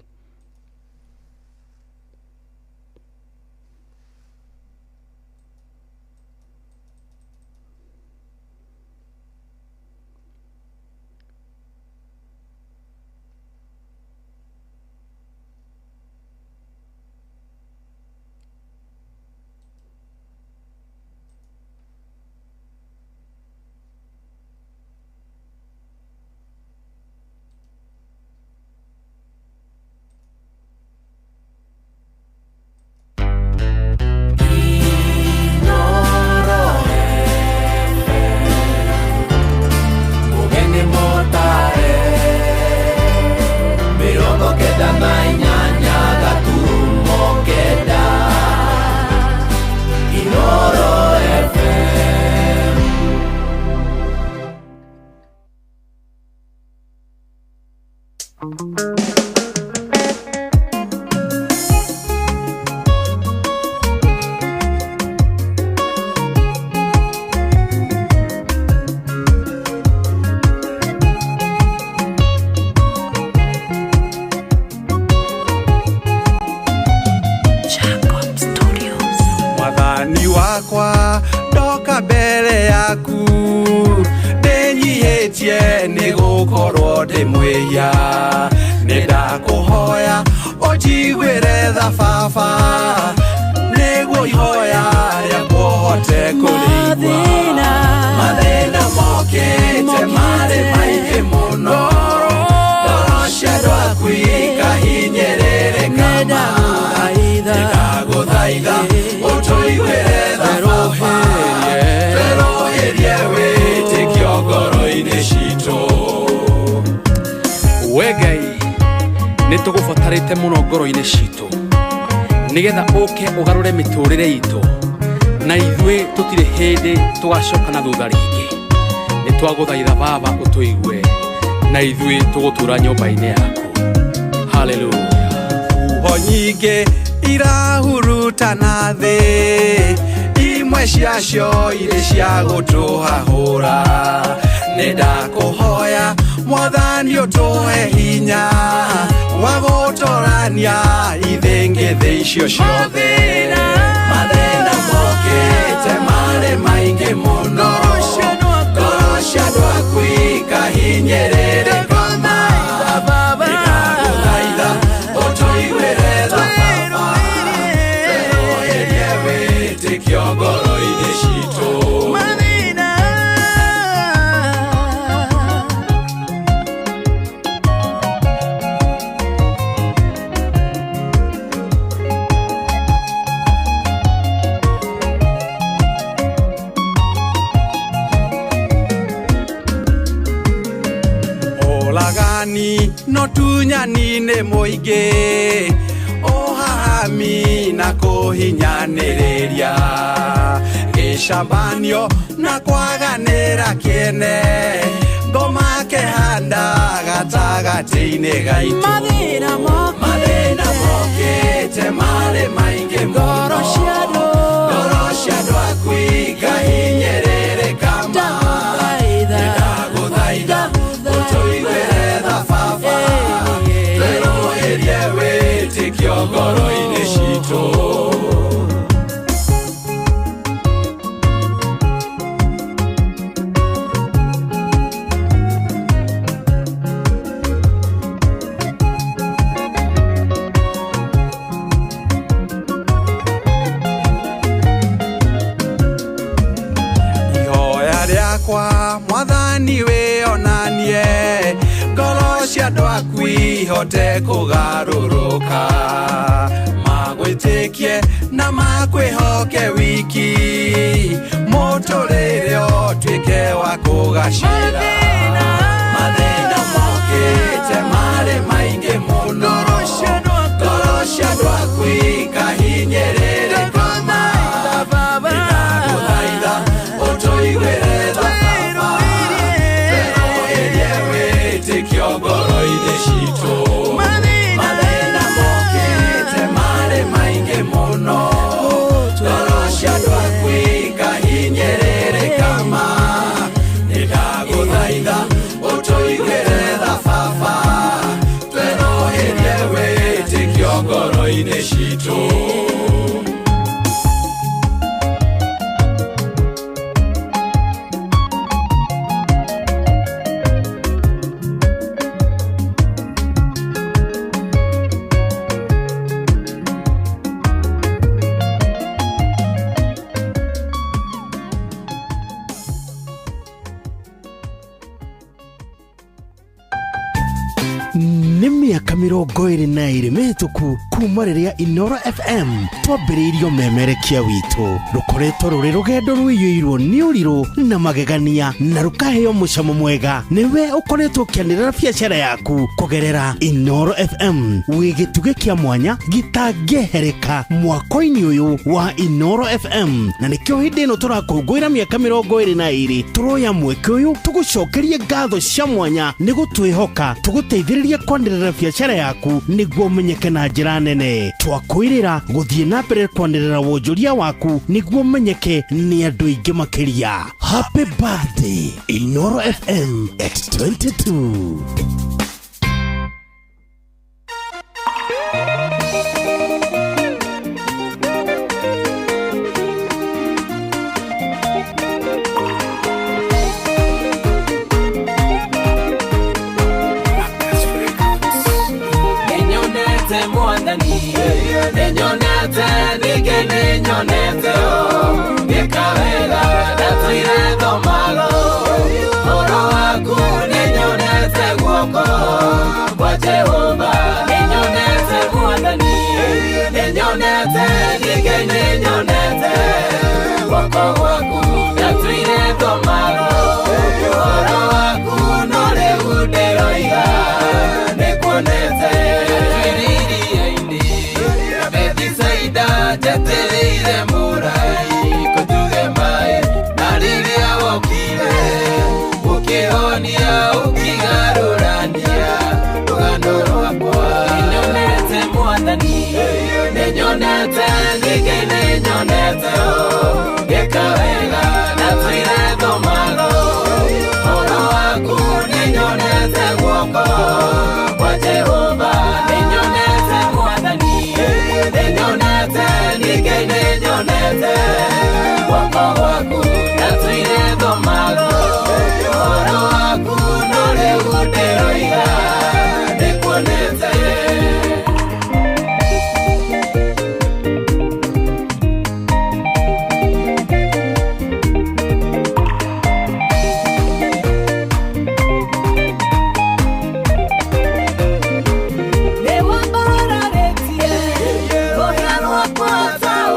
Mwathani wakwa ndoka mbere yaku, ndĩnyihĩtie nĩ gũkorwo ndĩ mwĩhia. Nĩ ndakũhoya ũnjiguĩre tha baba, nĩguo ihoya rĩakwa ũhote kũrĩigua. Mathĩna mokĩte marĩ maingĩ mũno, ngoro cia andũ aku ikahinyĩrĩrĩka ma. Nĩndagũthaitha ũtũiguĩre tha baba, twerũhĩrie wĩtĩkio ngoro-inĩ citũ. We Ngai, nĩ tũgũbatarĩte mũno ngoro-inĩ citũ, nĩgetha ũke ũgarũre mĩtũrĩre itũ, na ithuĩ tũtirĩ hĩndĩ tũgacoka na thutha rĩngĩ. Nĩ twagũthaitha baba ũtũigue, na ithuĩ tũgũtũra nyũmba-inĩ yaku. Haleluya. Huho nyingĩ irahurutana thĩ, imwe ciacio irĩ cia gũtũhahũra. Nĩ ndakũhoya Mwathani ũtũhe hinya wa gũtũrania ithĩngĩthĩ icio ciothe. Mathĩna mokĩte marĩ maingĩ mũno, ngoro cia andũ aku ikahinyĩrĩrĩka ma. Nĩndagũthaitha ũtũiguĩre tha baba, Wagani no tunyani nĩ mũingĩ, ũhahami na kũhinyanĩrĩria, gĩcambanio na kwaganĩra kĩene, ngoma kĩhanda gatagatĩ-inĩ gaitũ. Mathĩna mokĩte marĩ maingĩ mũno, ngoro cia andũ aku ikahinyĩrĩrĩka ma. Nĩndagũthaitha ũtũiguĩre tha baba, twerũhĩrie wĩtĩkio ngoro-inĩ citũ. Ihoya rĩakwa mwathani wĩonanie, ngoro cia andũ aku ihote kũgarũrũka, magwĩtĩkie na makwĩhoke wiki, mũtũrĩre ũtuĩke wa kũgacĩra. Mathĩna mokĩte marĩ maingĩ mũno, ngoro cia andũ aku ikahinyĩrĩrĩka ma. Nĩndagũthaitha ũtũiguĩre tha baba, twerũhĩrie wĩtĩkio ngoro-inĩ citũ. Mathĩna mokĩte marĩ maingĩ mũno, ngoro cia andũ aku ikahinyĩrĩrĩka ma. Nĩndagũthaitha ũtũiguĩre tha baba, twerũhĩrie wĩtĩkio ngoro-inĩ citũ. Nĩ mĩaka 22 mĩhĩtũku kuma rĩrĩa Inoro FM twambĩrĩirio memerekia witũ. Rũkoretwo rũrĩ rũgendo rũiyũirwo nĩ ũrirũ na magegania na rũkaheo mũcamo mwega. Nĩwe ũkoretwo ũkĩanĩrĩra biacara yaku kũgerera Inoro FM, wĩ gĩtugĩ kĩa mwanya gĩtangĩehereka mwako-inĩ ũyũ wa Inoro FM. Na nĩkĩo hĩndĩ ĩno tũrakũngũĩra mĩaka 22, tũroya mweke ũyũ tũgũcokerie ngatho cia mwanya nĩ gũtwĩhoka tũgũteithĩrĩrie kwanĩrĩra biacara yaku nĩguo ũmenyeke na njĩra nene. Twakwĩrĩra gũthiĩ na mbere kwanĩrĩra wonjoria waku nĩguo ũmenyeke nĩ andũ aingĩ makĩria. Happy birthday Inoro FM at 22. Ninyonete mwathani, ninyonete ningĩ ninyonete o, ngĩka wega ndatũire thomago, ũhoro waku ninyonete guoko kwa Jehova, ninyonete mwathani, ninyonete ningĩ ninyonete guoko gwaku ndatũire thomago, ũhoro waku no rĩu ndĩroiga nĩkuonete. Njetereire mũrai kũnjuge maĩ, na rĩrĩa wokire ũkĩhonia ũkĩgarũrania rũgano rwakwa. Nĩnyonete mwathani, nĩnyonete ningĩ nĩnyonete o, ngĩka wega ndatũire thomago, ũhoro waku nĩnyonete guoko kwa Jehova, nĩnyonete mwathani, nĩnyonete ningĩ nĩnyonete guoko gwaku ndatũire thomago, ũhoro waku no rĩu ndĩroiga nĩkuonete.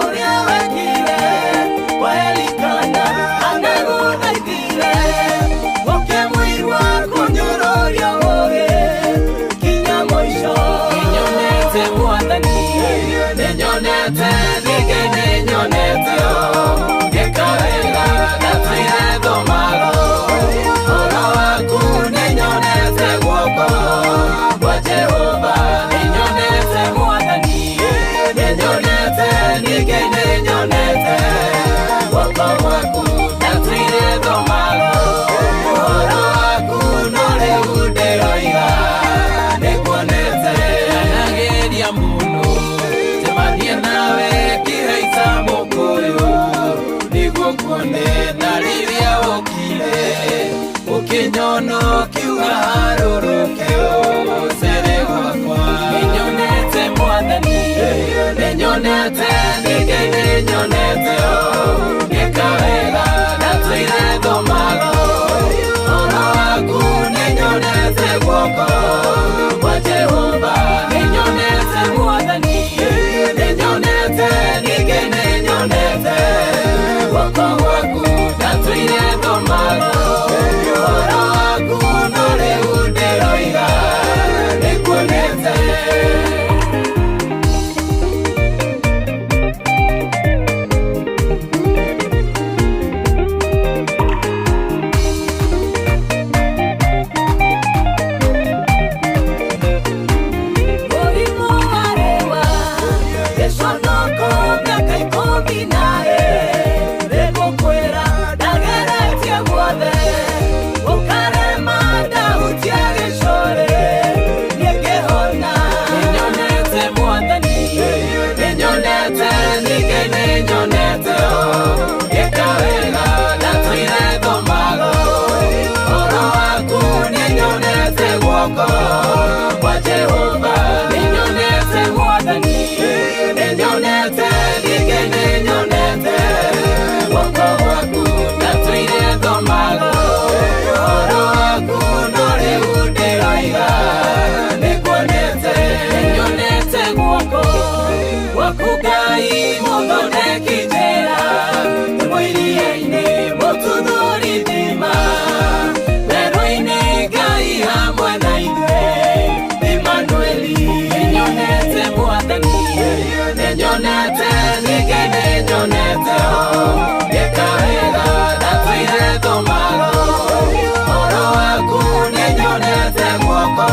Ũrĩa wekire kwa Elikana, anagũthaithire. Ũkĩnyona ũkiuga harũrũke ũcere gwakwa. Nĩnyonete mwathani, nĩnyonete, ningĩ nĩnyonete ũgĩka wega, ndatũire thomaga ũhoro waku, nĩnyonete guoko kwa Jehova, nĩnyonete mwathani, nĩnyonete, ningĩ nĩnyonete guoko gwaku, ndatũire thomaga ũhoro waku, no rĩu ndĩroiga nĩkuonete. Mũrimũ warĩ wa gĩconoko mĩaka 12 ngũkwĩra ndageretie guothe ũkarema ndahutia gĩcore niĩ ngĩhona. Nĩnyonete mwathani, nĩnyonete, ningĩ nĩnyonete ũgĩka wega, ndatũire thomaga ũhoro waku, nĩnyonete guoko kwa Jehova, nĩnyonete mwathani, nĩnyonete, ningĩ nĩnyonete guoko gwaku, ndatũire thomaga ũhoro waku, no rĩu ndĩroiga nĩkuonete. Nĩnyonete guoko gwaku Ngai mũthondeki njĩra, mũiria-inĩ mũtuthũri thima, werũ-inĩ Ngai hamwe na ithuĩ Imanueli. Nĩnyonete mwathani, nĩnyonete, ningĩ nĩnyonete ũgĩka wega, ndatũire thomaga ũhoro waku, nĩnyonete guoko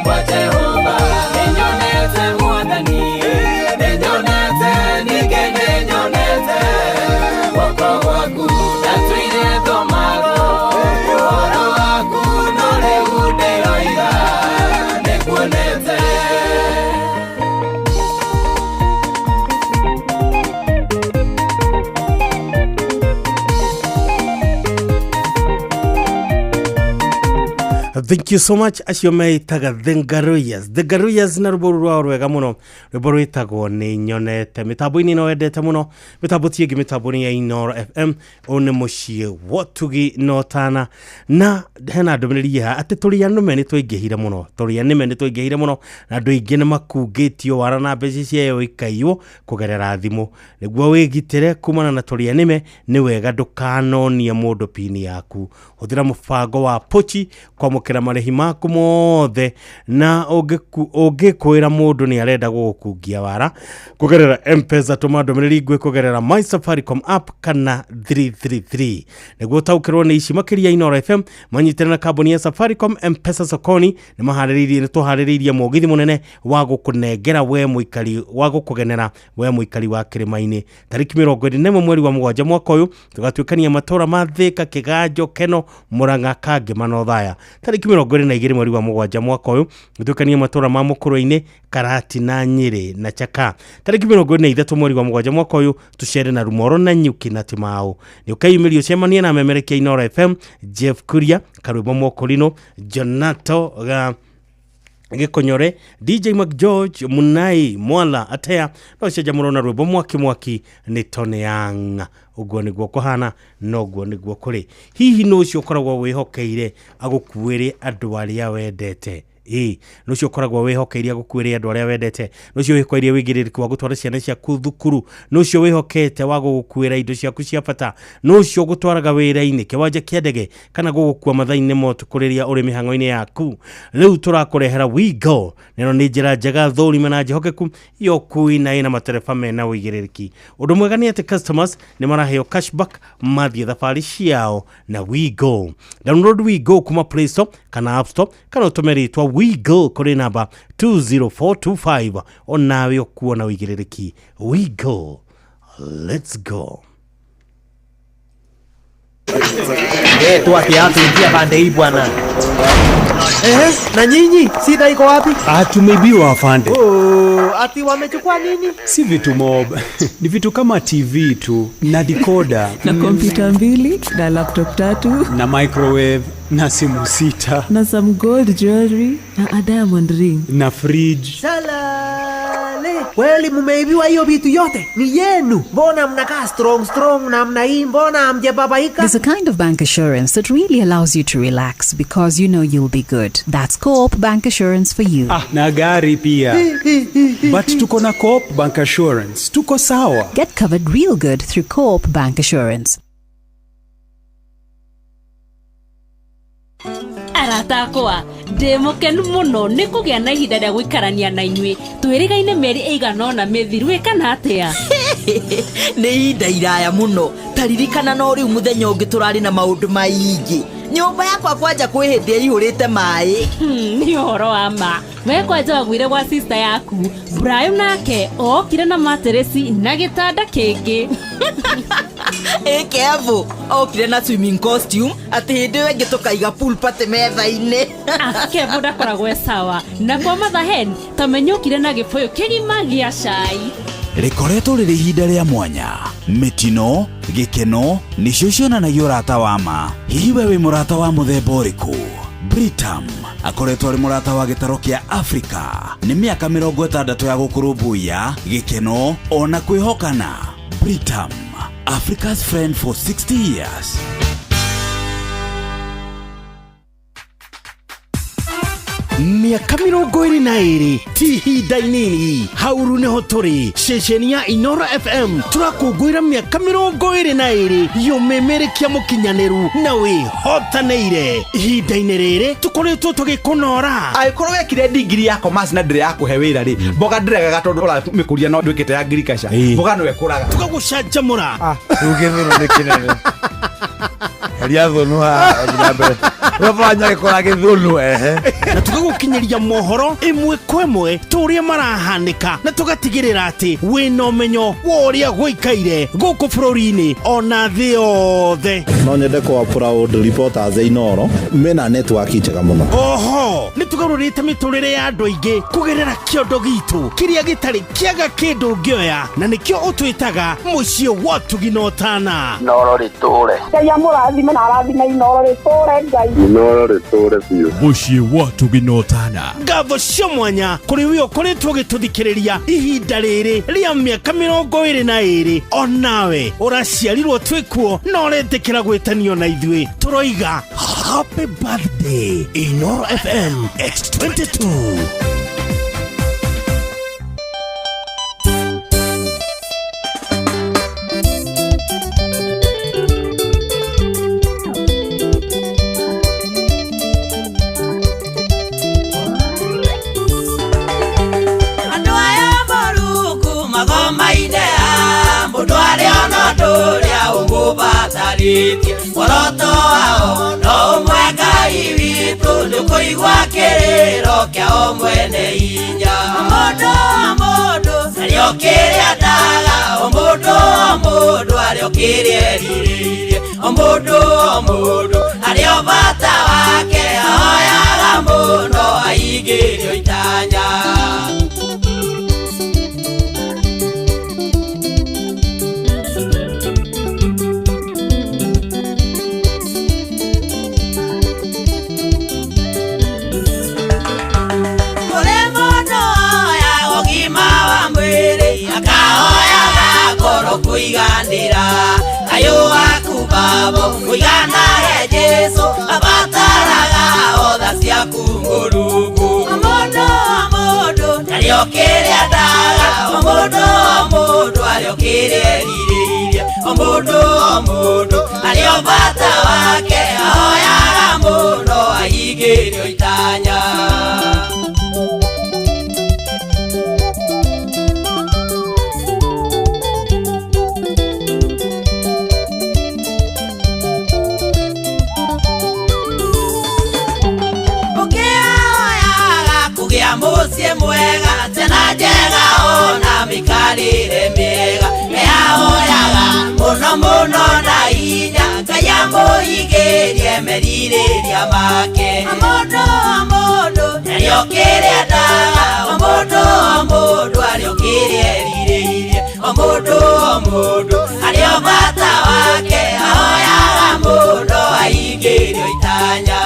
kwa Jehova, nĩnyonete mwathani, nĩnyonete, ningĩ nĩnyonete guoko gwaku, ndatũire thomaga ũhoro waku, no rĩu ndĩroiga nĩkuonete. Thank you so much acio meitaga The Ngaroyas, The Ngaroyas na rwĩmbo rũu rwao rwega mũno, rwĩmbo rwĩtagwo nĩ nyonete mĩtambo-inĩ ĩno wendete mũno, mĩtambo ti ĩngĩ, mĩtambo nĩ ya Inoro FM. Ũyũ nĩ mũciĩ wotugi na ũtana, na hena ndũmĩrĩri haha atĩ tũrĩ anũme nĩ twaingĩhire mũno, tũrĩ anĩme nĩ twaingĩhire mũno, na andũ aingĩ nĩ makungĩtio wara na mbeca ciayo ikaiywo kũgerera thimũ. Nĩguo wĩgitĩre kumana na tũrĩ anĩme, nĩ wega ndũkanonie mũndũ pini yaku. Hũthĩra mũbango wa pochi kwamũkĩra marĩhi maku mothe, na ũngĩkwĩra mũndũ nĩ arenda gũgũkungia wara kũgerera M-Pesa, tũma ndũmĩrĩri nguhĩ kũgerera My Safaricom app kana 333. Nĩguo ũtaũkĩrwo nĩ ici makĩria, Inoro FM manyitĩrĩra na kambuni ya Safaricom M-Pesa Sokoni nĩ maharĩrĩirie, nĩ tũharĩrĩirie mũgithi mũnene wa gũkũnengera we mũikari, wa gũkũgenera we mũikari wa kĩrĩma-inĩ. Tarĩki 21 mweri wa 7 mwaka ũyũ tũgatuĩkania matũra ma Thĩka, Kĩganjo, Keno, Mũrang'a, Kangĩma na Othaya. Tarĩki 22 mweri wa 7 mwaka ũyũ gũtuĩkania matũra ma Mũkũrwe-inĩ, Karati na Nyĩrĩ na Chaka. Tarĩki 23 mweri wa 7 mwaka ũyũ tũcere na Rumoro na Nyuki na Timau. Nĩ ũkeyumĩria ũcemanie na memerekia Inoro FM, Jeff Kuria, Karwĩmbo Mokũrinũ, Jonato Gĩkonyore, DJ McGeorge, Munai Mwala Atea, no cenjamũrwo na rwĩmbo mwaki mwaki nĩ Tony Young. Ũguo nĩguo kũhana, noguo nĩguo kũrĩ. Hihi nũ ũcio ũkoragwo wĩhokeire agũkuĩre andũ arĩa wendete? Ĩĩ, nũ ũcio ũkoragwo wĩhokeire agũkuĩre andũ arĩa wendete? Nũ ũcio wĩhokeire wĩigĩrĩrĩki wa gũtwara ciana ciaku thukuru? Nũ ũcio wĩhokete wa gũgũkuĩra indo ciaku cia bata? Nũ ũcio ũgũtwaraga wĩra-inĩ, kĩwanja kĩa ndege, kana gũgũkua mathaa-inĩ ma ũtukũ rĩrĩa ũrĩ mĩhang'o-inĩ yaku? Rĩu tũrakũrehera WeGo. Neno nĩ njĩra njega thũrime na njĩhokeku ya ũkui na ĩna matereba mena ũigĩrĩrĩki. Ũndũ mwega nĩ atĩ customers nĩ maraheo cashback mathiĩ thabarĩ ciao na WeGo. Download WeGo kuma Play Store kana App Store, kana ũtũme rĩtwa WeGo kũrĩ namba 20425, onawe ũkuona ũigĩrĩrĩki. WeGo, let's go. Tu ati pande hii bwana. Na nyinyi shida iko wapi? Tumeibiwa afande. Oh, Ati wamechukua nini? Si vitu mob, ni vitu kama TV tu na decoder na kompyuta mbili na laptop tatu na microwave na simu sita na some gold jewelry na a diamond ring na fridge. Salale. Kweli mumeibiwa hiyo vitu yote? Ni yenu. Mbona mnakaa strong strong namna hii? Mbona hamjababaika? There's a kind of bank assurance that really allows you to relax because you know you'll be good. That's Co-op Bank Assurance for you. Ah, na gari pia. But tuko na Co-op Bank Assurance. Tuko sawa. Get covered real good through Co-op Bank Assurance. Arata akwa, ndĩ mũkenu mũno nĩ kũgĩa na ihinda rĩa gũikarania na inyuĩ. Twĩrĩgaine mĩeri ĩigana ũna mĩthiru, ĩ kana atĩa? Nĩ ihinda iraya mũno. Ta ririkana no rĩu mũthenya ũngĩ tũrarĩ na maũndũ maingĩ. Nyũmba yakwa kwanja kwĩ hĩndĩ ĩihũrĩte maĩ. Nĩ ũhoro wa ma. We kwanja waguire gwa sister yaku. Brian nake okire na materesi na gĩtanda kĩngĩ. Ĩ Kevo okire na swimming costume atĩ hĩndĩ ĩyo ĩngĩ tũkaiga pool party metha-inĩ. Kevo ndakoragwo e sawa. Na kwa Mother Hen tamenya okire na gĩbũyũ kĩgima gĩa cai. Rĩkoretwo rĩrĩ ihinda rĩa mwanya, mĩtino, gĩkeno nĩcio cionanagia ũrata wa ma. Hihi we wĩ mũrata wa mũthemba ũrĩkũ? Britam akoretwo arĩ mũrata wa gĩtaro kĩa Afrika nĩ mĩaka 60 ya gũkũrũmbũiya, gĩkeno ona kwĩhokana. Britam, Africa's friend for 60 years. Mĩaka 22 ti ihinda inini. Hauru nĩho tũrĩ ceceni ya Inoro FM, tũrakũngũĩra mĩaka 22 yũmĩmĩrĩkia mũkinyanĩru na wĩhotanĩire. Ihinda-inĩ rĩrĩ tũkoretwo tũgĩkũnora. Angĩkorwo wekire ndigiri ya commerce na ndĩrĩ yakũhe wĩra rĩ, mboga ndĩregaga tondũ ũramĩkũria no ndwĩkĩte ya ngirigaca, mboga no ĩkũraga. Tũgagũcanjamũra. Rĩu gĩthũnũ nĩ kĩnene. Heria thũnũ haha na mbere. Ũrabanya gĩkora gĩthũnũ ehe. Na tũgagũkinyĩria mohoro ĩmwe kwa ĩmwe tũrĩa marahanĩka, na tũgatigĩrĩra atĩ wĩna ũmenyo wa ũrĩa gũikaire gũkũ bũrũri-inĩ ona thĩ yothe. No nyende kwa proud reporters Inoro mena network njega mũno. Oho nĩ tũgarũrĩte mĩtũrĩre ya andũ aingĩ kũgerera kĩondo gitũ kĩrĩa gĩtarĩ kĩaga kĩndũ ũngĩoya, na nĩkĩo ũtwĩtaga mũciĩ wa ũtugi na ũtana. Inoro rĩtũre. Ngai amũrathime na arathime Inoro rĩtũre Ngai. Inoro rĩtũre biũ. Mũciĩ wa ũtugi na ũtana. Ngatho cia mwanya kũrĩ we ũkoretwo ũgĩtũthikĩrĩria ihinda rĩrĩ rĩa mĩaka 22. Onawe ũraciarirwo twĩkuo na ũretĩkĩra gwĩtanio na ithuĩ, tũroiga happy birthday Inoro FM X22. Andũ aya moruku magomaine a mũndũ arĩa ona ũndũ ũrĩa ũmũbatarĩtie. Muoroto wao no ũmwe Ngai witũ nĩ kũigua kĩrĩro kĩao mwene hinya. Mũndũ o mũndũ arĩ o kĩrĩa endaga, o mũndũ o mũndũ arĩ o kĩrĩa erirĩirie, o mũndũ o mũndũ arĩ o bata wake, ahoyaga mũno aigĩrio itanya. Kũiganĩra thayũ waku babo ũiganage Jesũ abataraga otha ciaku Mũrungu. O mũndũ o mũndũ arĩ o kĩrĩa endaga, o mũndũ o mũndũ arĩ o kĩrĩa erirĩirie, o mũndũ o mũndũ arĩ o bata wake, ahoyaga mũno ahingĩrio itanya. Mũciĩ mwega tena njega ona mĩikarĩre mĩega, nĩahoyaga mũno mũno na hinya Ngai amũhingĩrie merirĩria make. O mũndũ o mũndũ arĩ Arĩ o kĩrĩa endaga, o mũndũ o mũndũ arĩ o kĩrĩa erirĩirie, o mũndũ o mũndũ arĩ o bata wake, ahoyaga mũno aingĩrio itanya.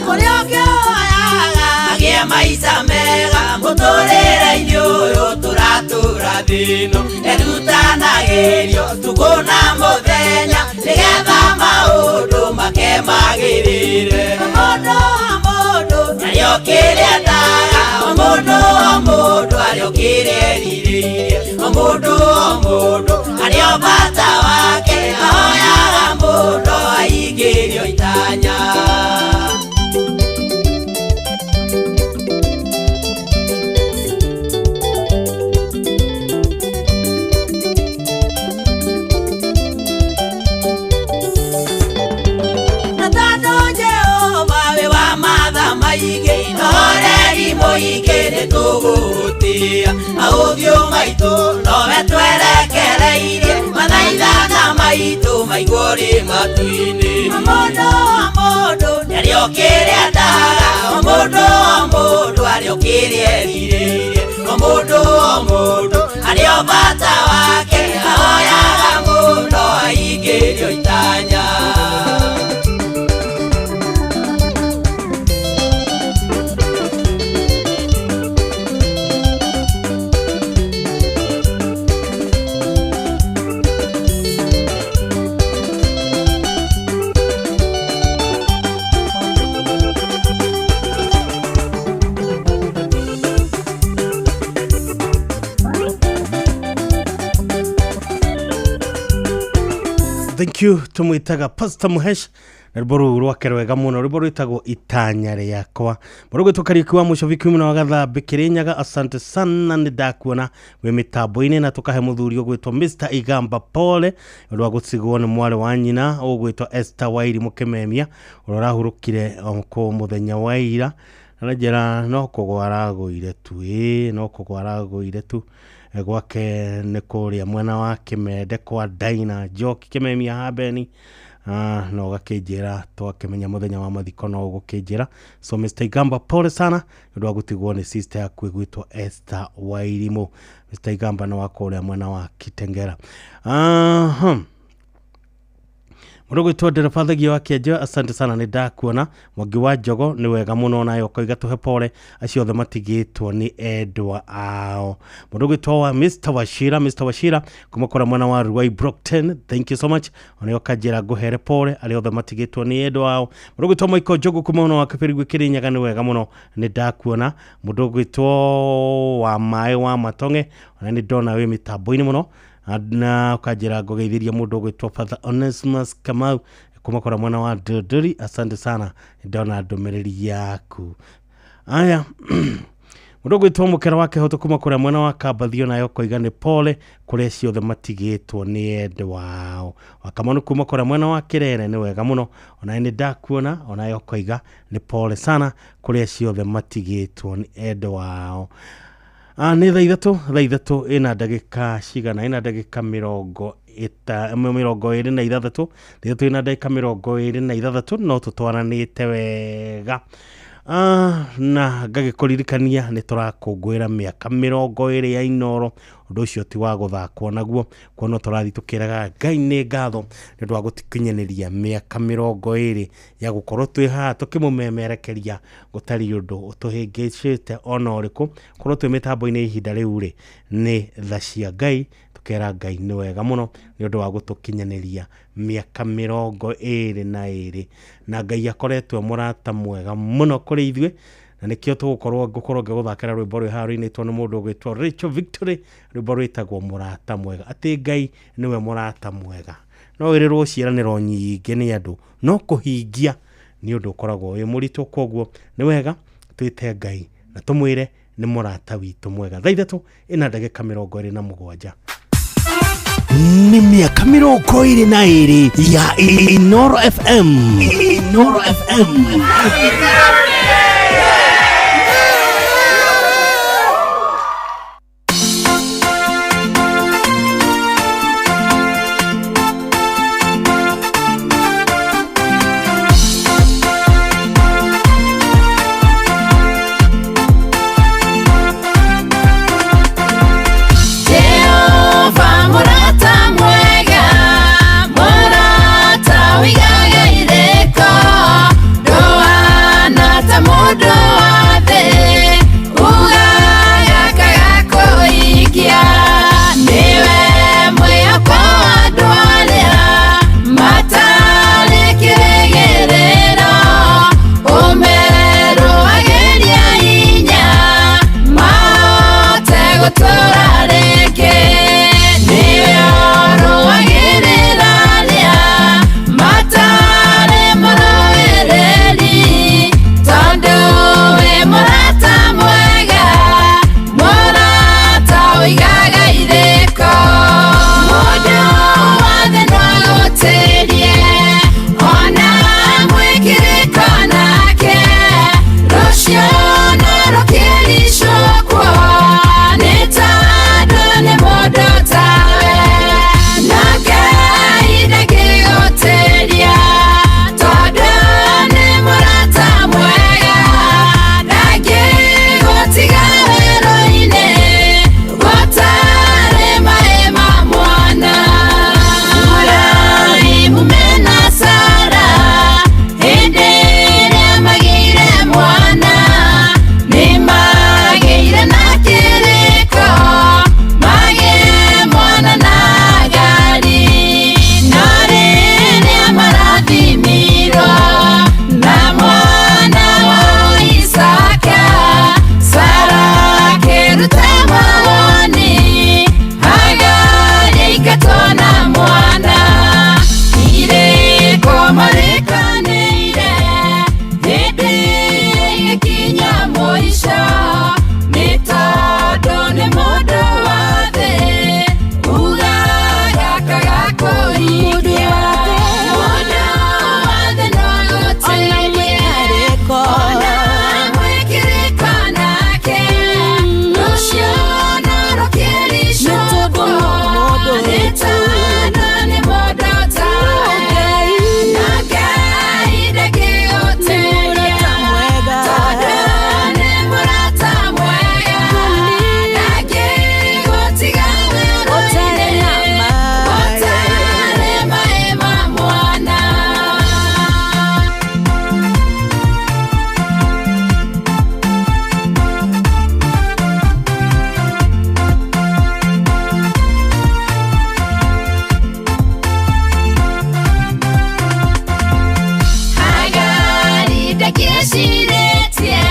Kũrĩa ũngĩhoyaga agĩe maica mega, mũtũrĩre-inĩ ũyũ tũratũra thĩ-ĩno, erutanagĩrio tukũ na mũthenya, nĩgetha maũndũ make magĩrĩre. O mũndũ o mũndũ arĩ o kĩrĩa endaga, o mũndũ o mũndũ arĩ o kĩrĩa erirĩirie, o mũndũ o mũndũ arĩ o bata wake, ahoyaga mũno aingĩrio itanya. Na tondũ Jehova wĩ wa matha maingĩ, ũhoreri mũingĩ nĩtũgũgũtĩĩa, maũthiũ maitũ nowe twerekereirie, mathaithana maitũ maigwo rĩ matu-inĩ. O mũndũ o mũndũ nĩarĩ o kĩrĩa endaga, o mũndũ o mũndũ arĩ o kĩrĩa erirĩirie, o mũndũ o mũndũ arĩ o bata wake, ahoyaga mũno aingĩrio itanya. Thank you tumwitaga Pastor Muhesh na rwĩmbo rũu rwake rwega mũno, rwĩmbo rwĩtagwo itanya rĩakwa. Mũrũ gwĩtwo Kariũki wa Mũcobiki mwena wa Gathambi Kĩrĩnyaga, asante sana nĩ ndakuona wĩ mĩtambo-inĩ, na tũkahe mũthuri ũgwĩtwo Mr Igamba pole ũndũ wa gũtigwo nĩ mwarĩ wa nyina ũgwĩtwo Esther Wairi Mũkĩmemia ũrĩa ũrahurũkire kũ mũthenya wa ira. Na njĩra no kũgwa aragũire tu, ĩĩ no kũgwa aragũire tu. Gwake nĩ kũrĩa mwena wa Kĩmende kwa Daina Njoki Kĩmemia Habeni. No ũgakĩnjĩra twakĩmenya mũthenya wa mathiko no ũgũkĩnjĩra. So Mr Igamba pole sana nĩ ũndũ wa gũtigwo nĩ sister yaku ĩgwĩtwo Esther Wairimũ. Mr Igamba nĩ wa kũrĩa mwena wa Kitengera. Mũndũ gwĩtwo ndereba Thagia wa Kĩanjo, asante sana nĩ ndakuona. Mwangi wa Njogo nĩ wega mũno nayo ũkoiga tũhe pole acio othe matigĩtwo nĩ endwa ao. Mũndũ gwĩtwo wa Mr Wachira, Mr Wachira kuma kũrĩa mwena wa Ruai Brockton, thank you so much. Onayo ũkanjĩra ngũhere pole arĩa othe matigĩtwo nĩ endwa ao. Mũndũ gwĩtwo Michael Njogu kuma mwena wa Kĩbĩrigwi Kĩrĩnyaga nĩ wega mũno nĩ ndakuona. Mũndũ gwĩtwo wa Maĩ wa Matonge ona nĩ ndona wĩ mĩtambo-inĩ mũno, na ũkanjĩra ngũgeithĩria mũndũ ũgwĩtwo Father Onesimus Kamau kuma kũrĩa mwena wa Ndũndũri, asante sana ndona ndũmĩrĩri yaku. Aya mũndũ ũgwĩtwo Mũkera wa Kĩhoto kuma kũrĩa mwena wa Kambathio nayo ũkoiga nĩ pole kũrĩa ciothe matigĩtwo nĩ endwa ao. Wakamanu kuma kũrĩa mwena wa Kĩrere nĩ wega mũno onaye nĩ ndakuona, onayo ũkoiga nĩ pole sana kũrĩa ciothe matigĩtwo nĩ endwa ao. Nĩ thaa ithatũ ĩna ndagĩka cigana, ĩna ndagĩka mĩrongo 26, ithatũ ĩna ndagĩka 26, no tũtwaranĩte wega. Na ngagĩkũririkania nĩ tũrakũngũĩra mĩaka 20 ya Inooro. Ũndũ ũcio ti wa gũthakwo naguo, kuona tũrathiĩ tũkĩraga Ngai nĩ ngatho nĩ ũndũ wa gũtũkinyanĩria mĩaka 20 ya gũkorwo twĩ haha tũkĩmũmemerekeria gũtarĩ ũndũ ũtũhĩngĩcĩte ona ũrĩkũ. Korwo twĩ mĩtambo-inĩ ihinda rĩu rĩ, nĩ tha cia Ngai, tũkera Ngai nĩ wega mũno nĩ ũndũ wa gũtũkinyanĩria mĩaka 22, na Ngai akoretwo mũrata mwega mũno kũrĩ ithuĩ, na nĩkĩo tũgũkorwo ngũkorwo ngĩgũthakĩra rwĩmbo rwĩ haha rũinĩtwo nĩ mũndũ ũgwĩtwo Rachel Victory, rwĩmbo rwĩtagwo mũrata mwega, atĩ Ngai nĩwe mũrata mwega. No wĩrĩrwo ciĩranĩro nyingĩ nĩ andũ, no kũhingia nĩ ũndũ ũkoragwo wĩ mũritũ, koguo nĩ wega twĩte Ngai na tũmwĩre nĩ mũrata witũ mwega. Thaa ithatũ ĩna ndagĩka 27. Nĩ mĩaka 22 ya Inooro FM. Inooro FM. mũico nĩ tondũ nĩ mũndũ wa thĩ ugaga akaga kũhingia. Mũndũ wa thĩ no agũtĩrie, ona mwĩkĩrĩko nake, rũciũ no rũkĩricũkwo nĩ tondũ nĩ mũndũ tawe, na Ngai ndangĩgũtĩria tondũ nĩ mũrata mwega, ndangĩgũtiga werũ-inĩ ũtarĩ maĩ ma mwana. Hagari ndakĩciirĩtie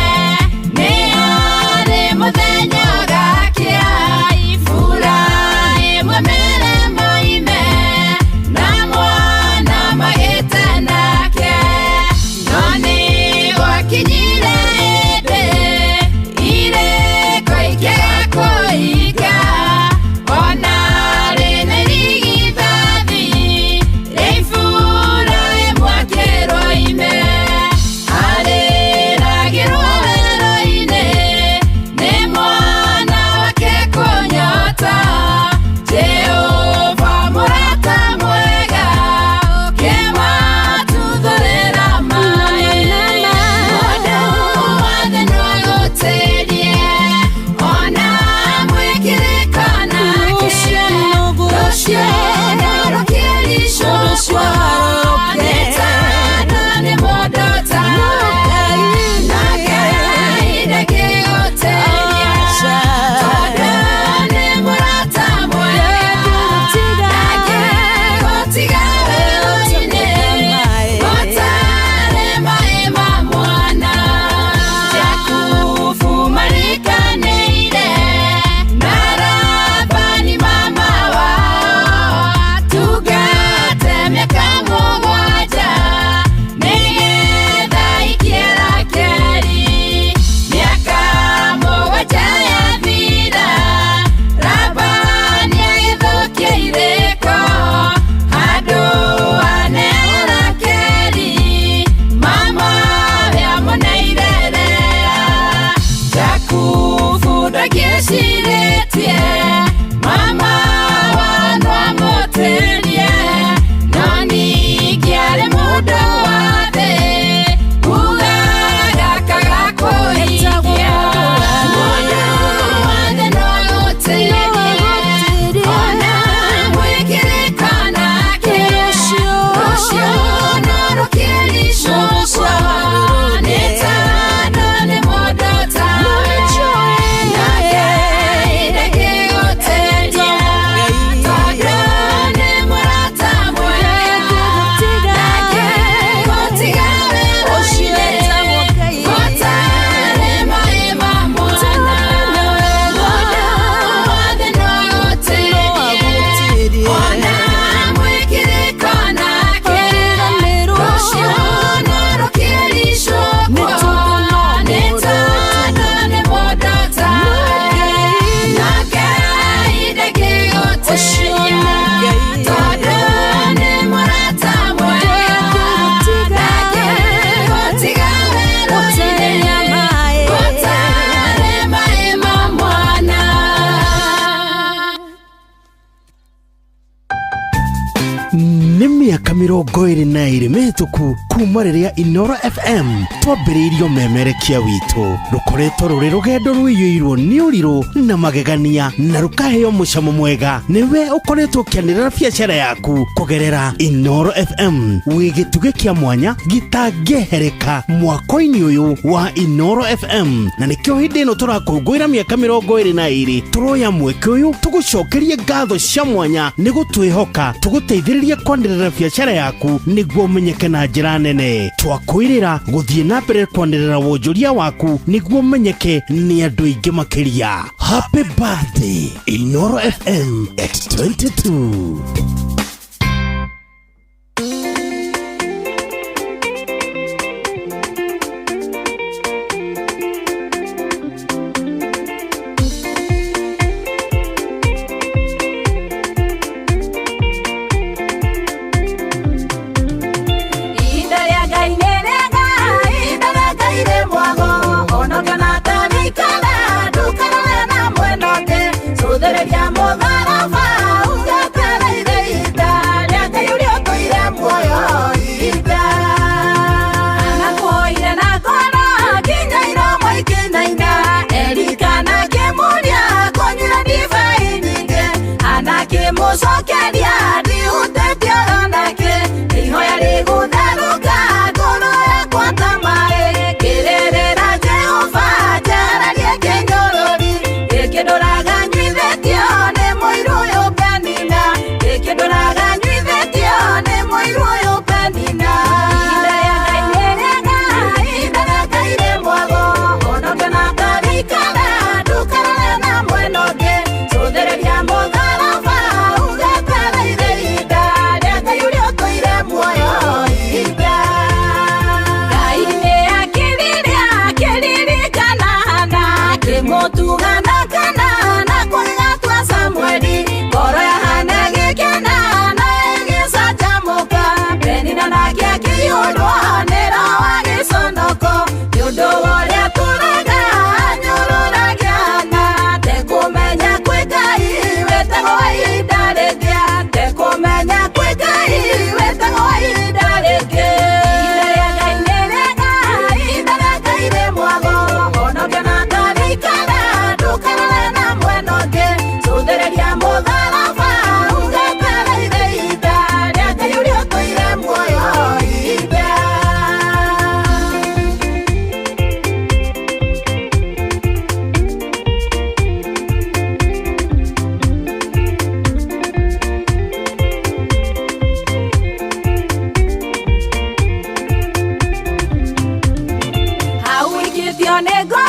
nĩ arĩ mũthenya ũgakĩa, Iburahĩmu amere moime na mwana magĩte nake, no nĩ gwakinyire hĩndĩ irĩko ikĩaga kũhinga, ona rĩ na irigithathi rĩa Iburahĩmu akĩrwo ime, arĩragĩrwo werũ-inĩ nĩ mwana wake kũnyota. Jehova mũrata mwega ũkĩmatuthũrĩra maĩ, mũndũ wa thĩ no agũtĩrie, ona mwĩkĩrĩko nake, rũciũ no rũkĩricũkwo nĩ tondũ nĩ mũndũ tawe, na Ngai ndangĩgũtĩria tondũ nĩ mũrata mwega, ndangĩgũtiga werũ-inĩ ũtarĩ maĩ ma mwana. Jakubu marikanĩire na Labani mama wao, tungate mĩaka mũgwanja nĩgetha ikie Rakeli. Mĩaka mũgwanja yathira, Labani agĩthũkia irĩko handũ haneo Rakeli, mama we amũneire Lea. Jakubu ndangĩecirĩtie mama wa no amũtĩrie, no ningĩ arĩ mũndũ wa thĩ ugaga akaga kũhingia. Mũndũ wa thĩ no agũtĩrie, ona mwĩkĩrĩko nake, rũciũ no rũkĩricũkwo nĩ tondũ nĩ mũndũ tawe, na Ngai ndangĩgũtĩria tondũ nĩ mũrata mwega, ndangĩgũtiga werũ-inĩ ũtarĩ maĩ ma mwana. Mũndũ wa thĩ no agũtĩrie, ona mwĩkĩrĩko nake, rũciũ no rũkĩricũkwo nĩ tondũ nĩ mũndũ tawe, na Ngai ndangĩgũtĩria tondũ nĩ mũrata mwega, ndangĩgũtiga werũ-inĩ ũtarĩ maĩ ma mwana. Nĩ mĩaka 22 mĩhĩtũku kuma rĩrĩa Inoro FM twambĩrĩirio memerekia witũ. Rũkoretwo rũrĩ rũgendo rũiyũirwo nĩ ũrirũ na magegania na rũkaheo mũcamo mwega nĩwe ũkoretwo ũkĩanĩrĩra biacara yaku kũgerera Inoro FM. Wĩ gĩtugĩ kĩa mwanya gĩtangĩehereka mwako-inĩ ũyũ wa Inoro FM, na nĩkĩo hĩndĩ ĩno tũrakũngũĩra mĩaka 22 tũroya mweke ũyũ tũgũcokerie ngatho cia mwanya nĩ gũtwĩhoka tũgũteithĩrĩrie kwanĩrĩra biacara yaku nĩguo ũmenyeke na njĩra nene. Twakwĩrĩra gũthiĩ na mbere kwanĩrĩra wonjoria waku nĩguo ũmenyeke nĩ andũ aingĩ makĩria. Happy birthday Inoro FM at 22. Ngĩcokeria ndihutĩtio onakĩ, ihoya rĩgũtherũka ngoro yakwa ta maĩ. Ngĩrĩrĩra Jehova njararie kĩnyũrũri, gĩkĩ ndũraga nyuithĩtio nĩ mũiru ũyũ Penina, gĩkĩ ndũraga nyuithĩtio nĩ mũiru ũyũ Penina. Ihinda rĩa Ngai nĩ rĩega, ihinda rĩa Ngai rĩ mwago, honokia na ngarikara ndũkarare na mwena ũngĩ. Cũthĩrĩria mũtharaba ũgetereire ihinda rĩa Ngai ũrĩa ũtũire muoyo ihinda. Ngai nĩ akĩrire akĩririkana Hana, akĩmũtuga na kana na kũigatua Samueli. Ngoro ya Hana ĩgĩkena na ĩgĩcanjamũka, Penina nake akĩihũrwo nĩ roho wa gĩconoko, nĩ ũndũ wa ũrĩa atũraga anyũrũragia Hana. Tekũmenya kwĩ Ngai wĩtagwo wa ihinda rĩngĩ, tekũmenya kwĩ Ngai wĩtagwo wa ihinda rĩngĩ. Ihinda rĩa Ngai nĩ rĩega, ihinda rĩa Ngai rĩ mwago, honokia na ngarikara ndũkarare na mwena ũngĩ. Cũthĩrĩria mũtharaba ũgetereire ihinda rĩa Ngai ũrĩa ũtũire muoyo ihinda. Hau ikĩtio nĩ ngoro.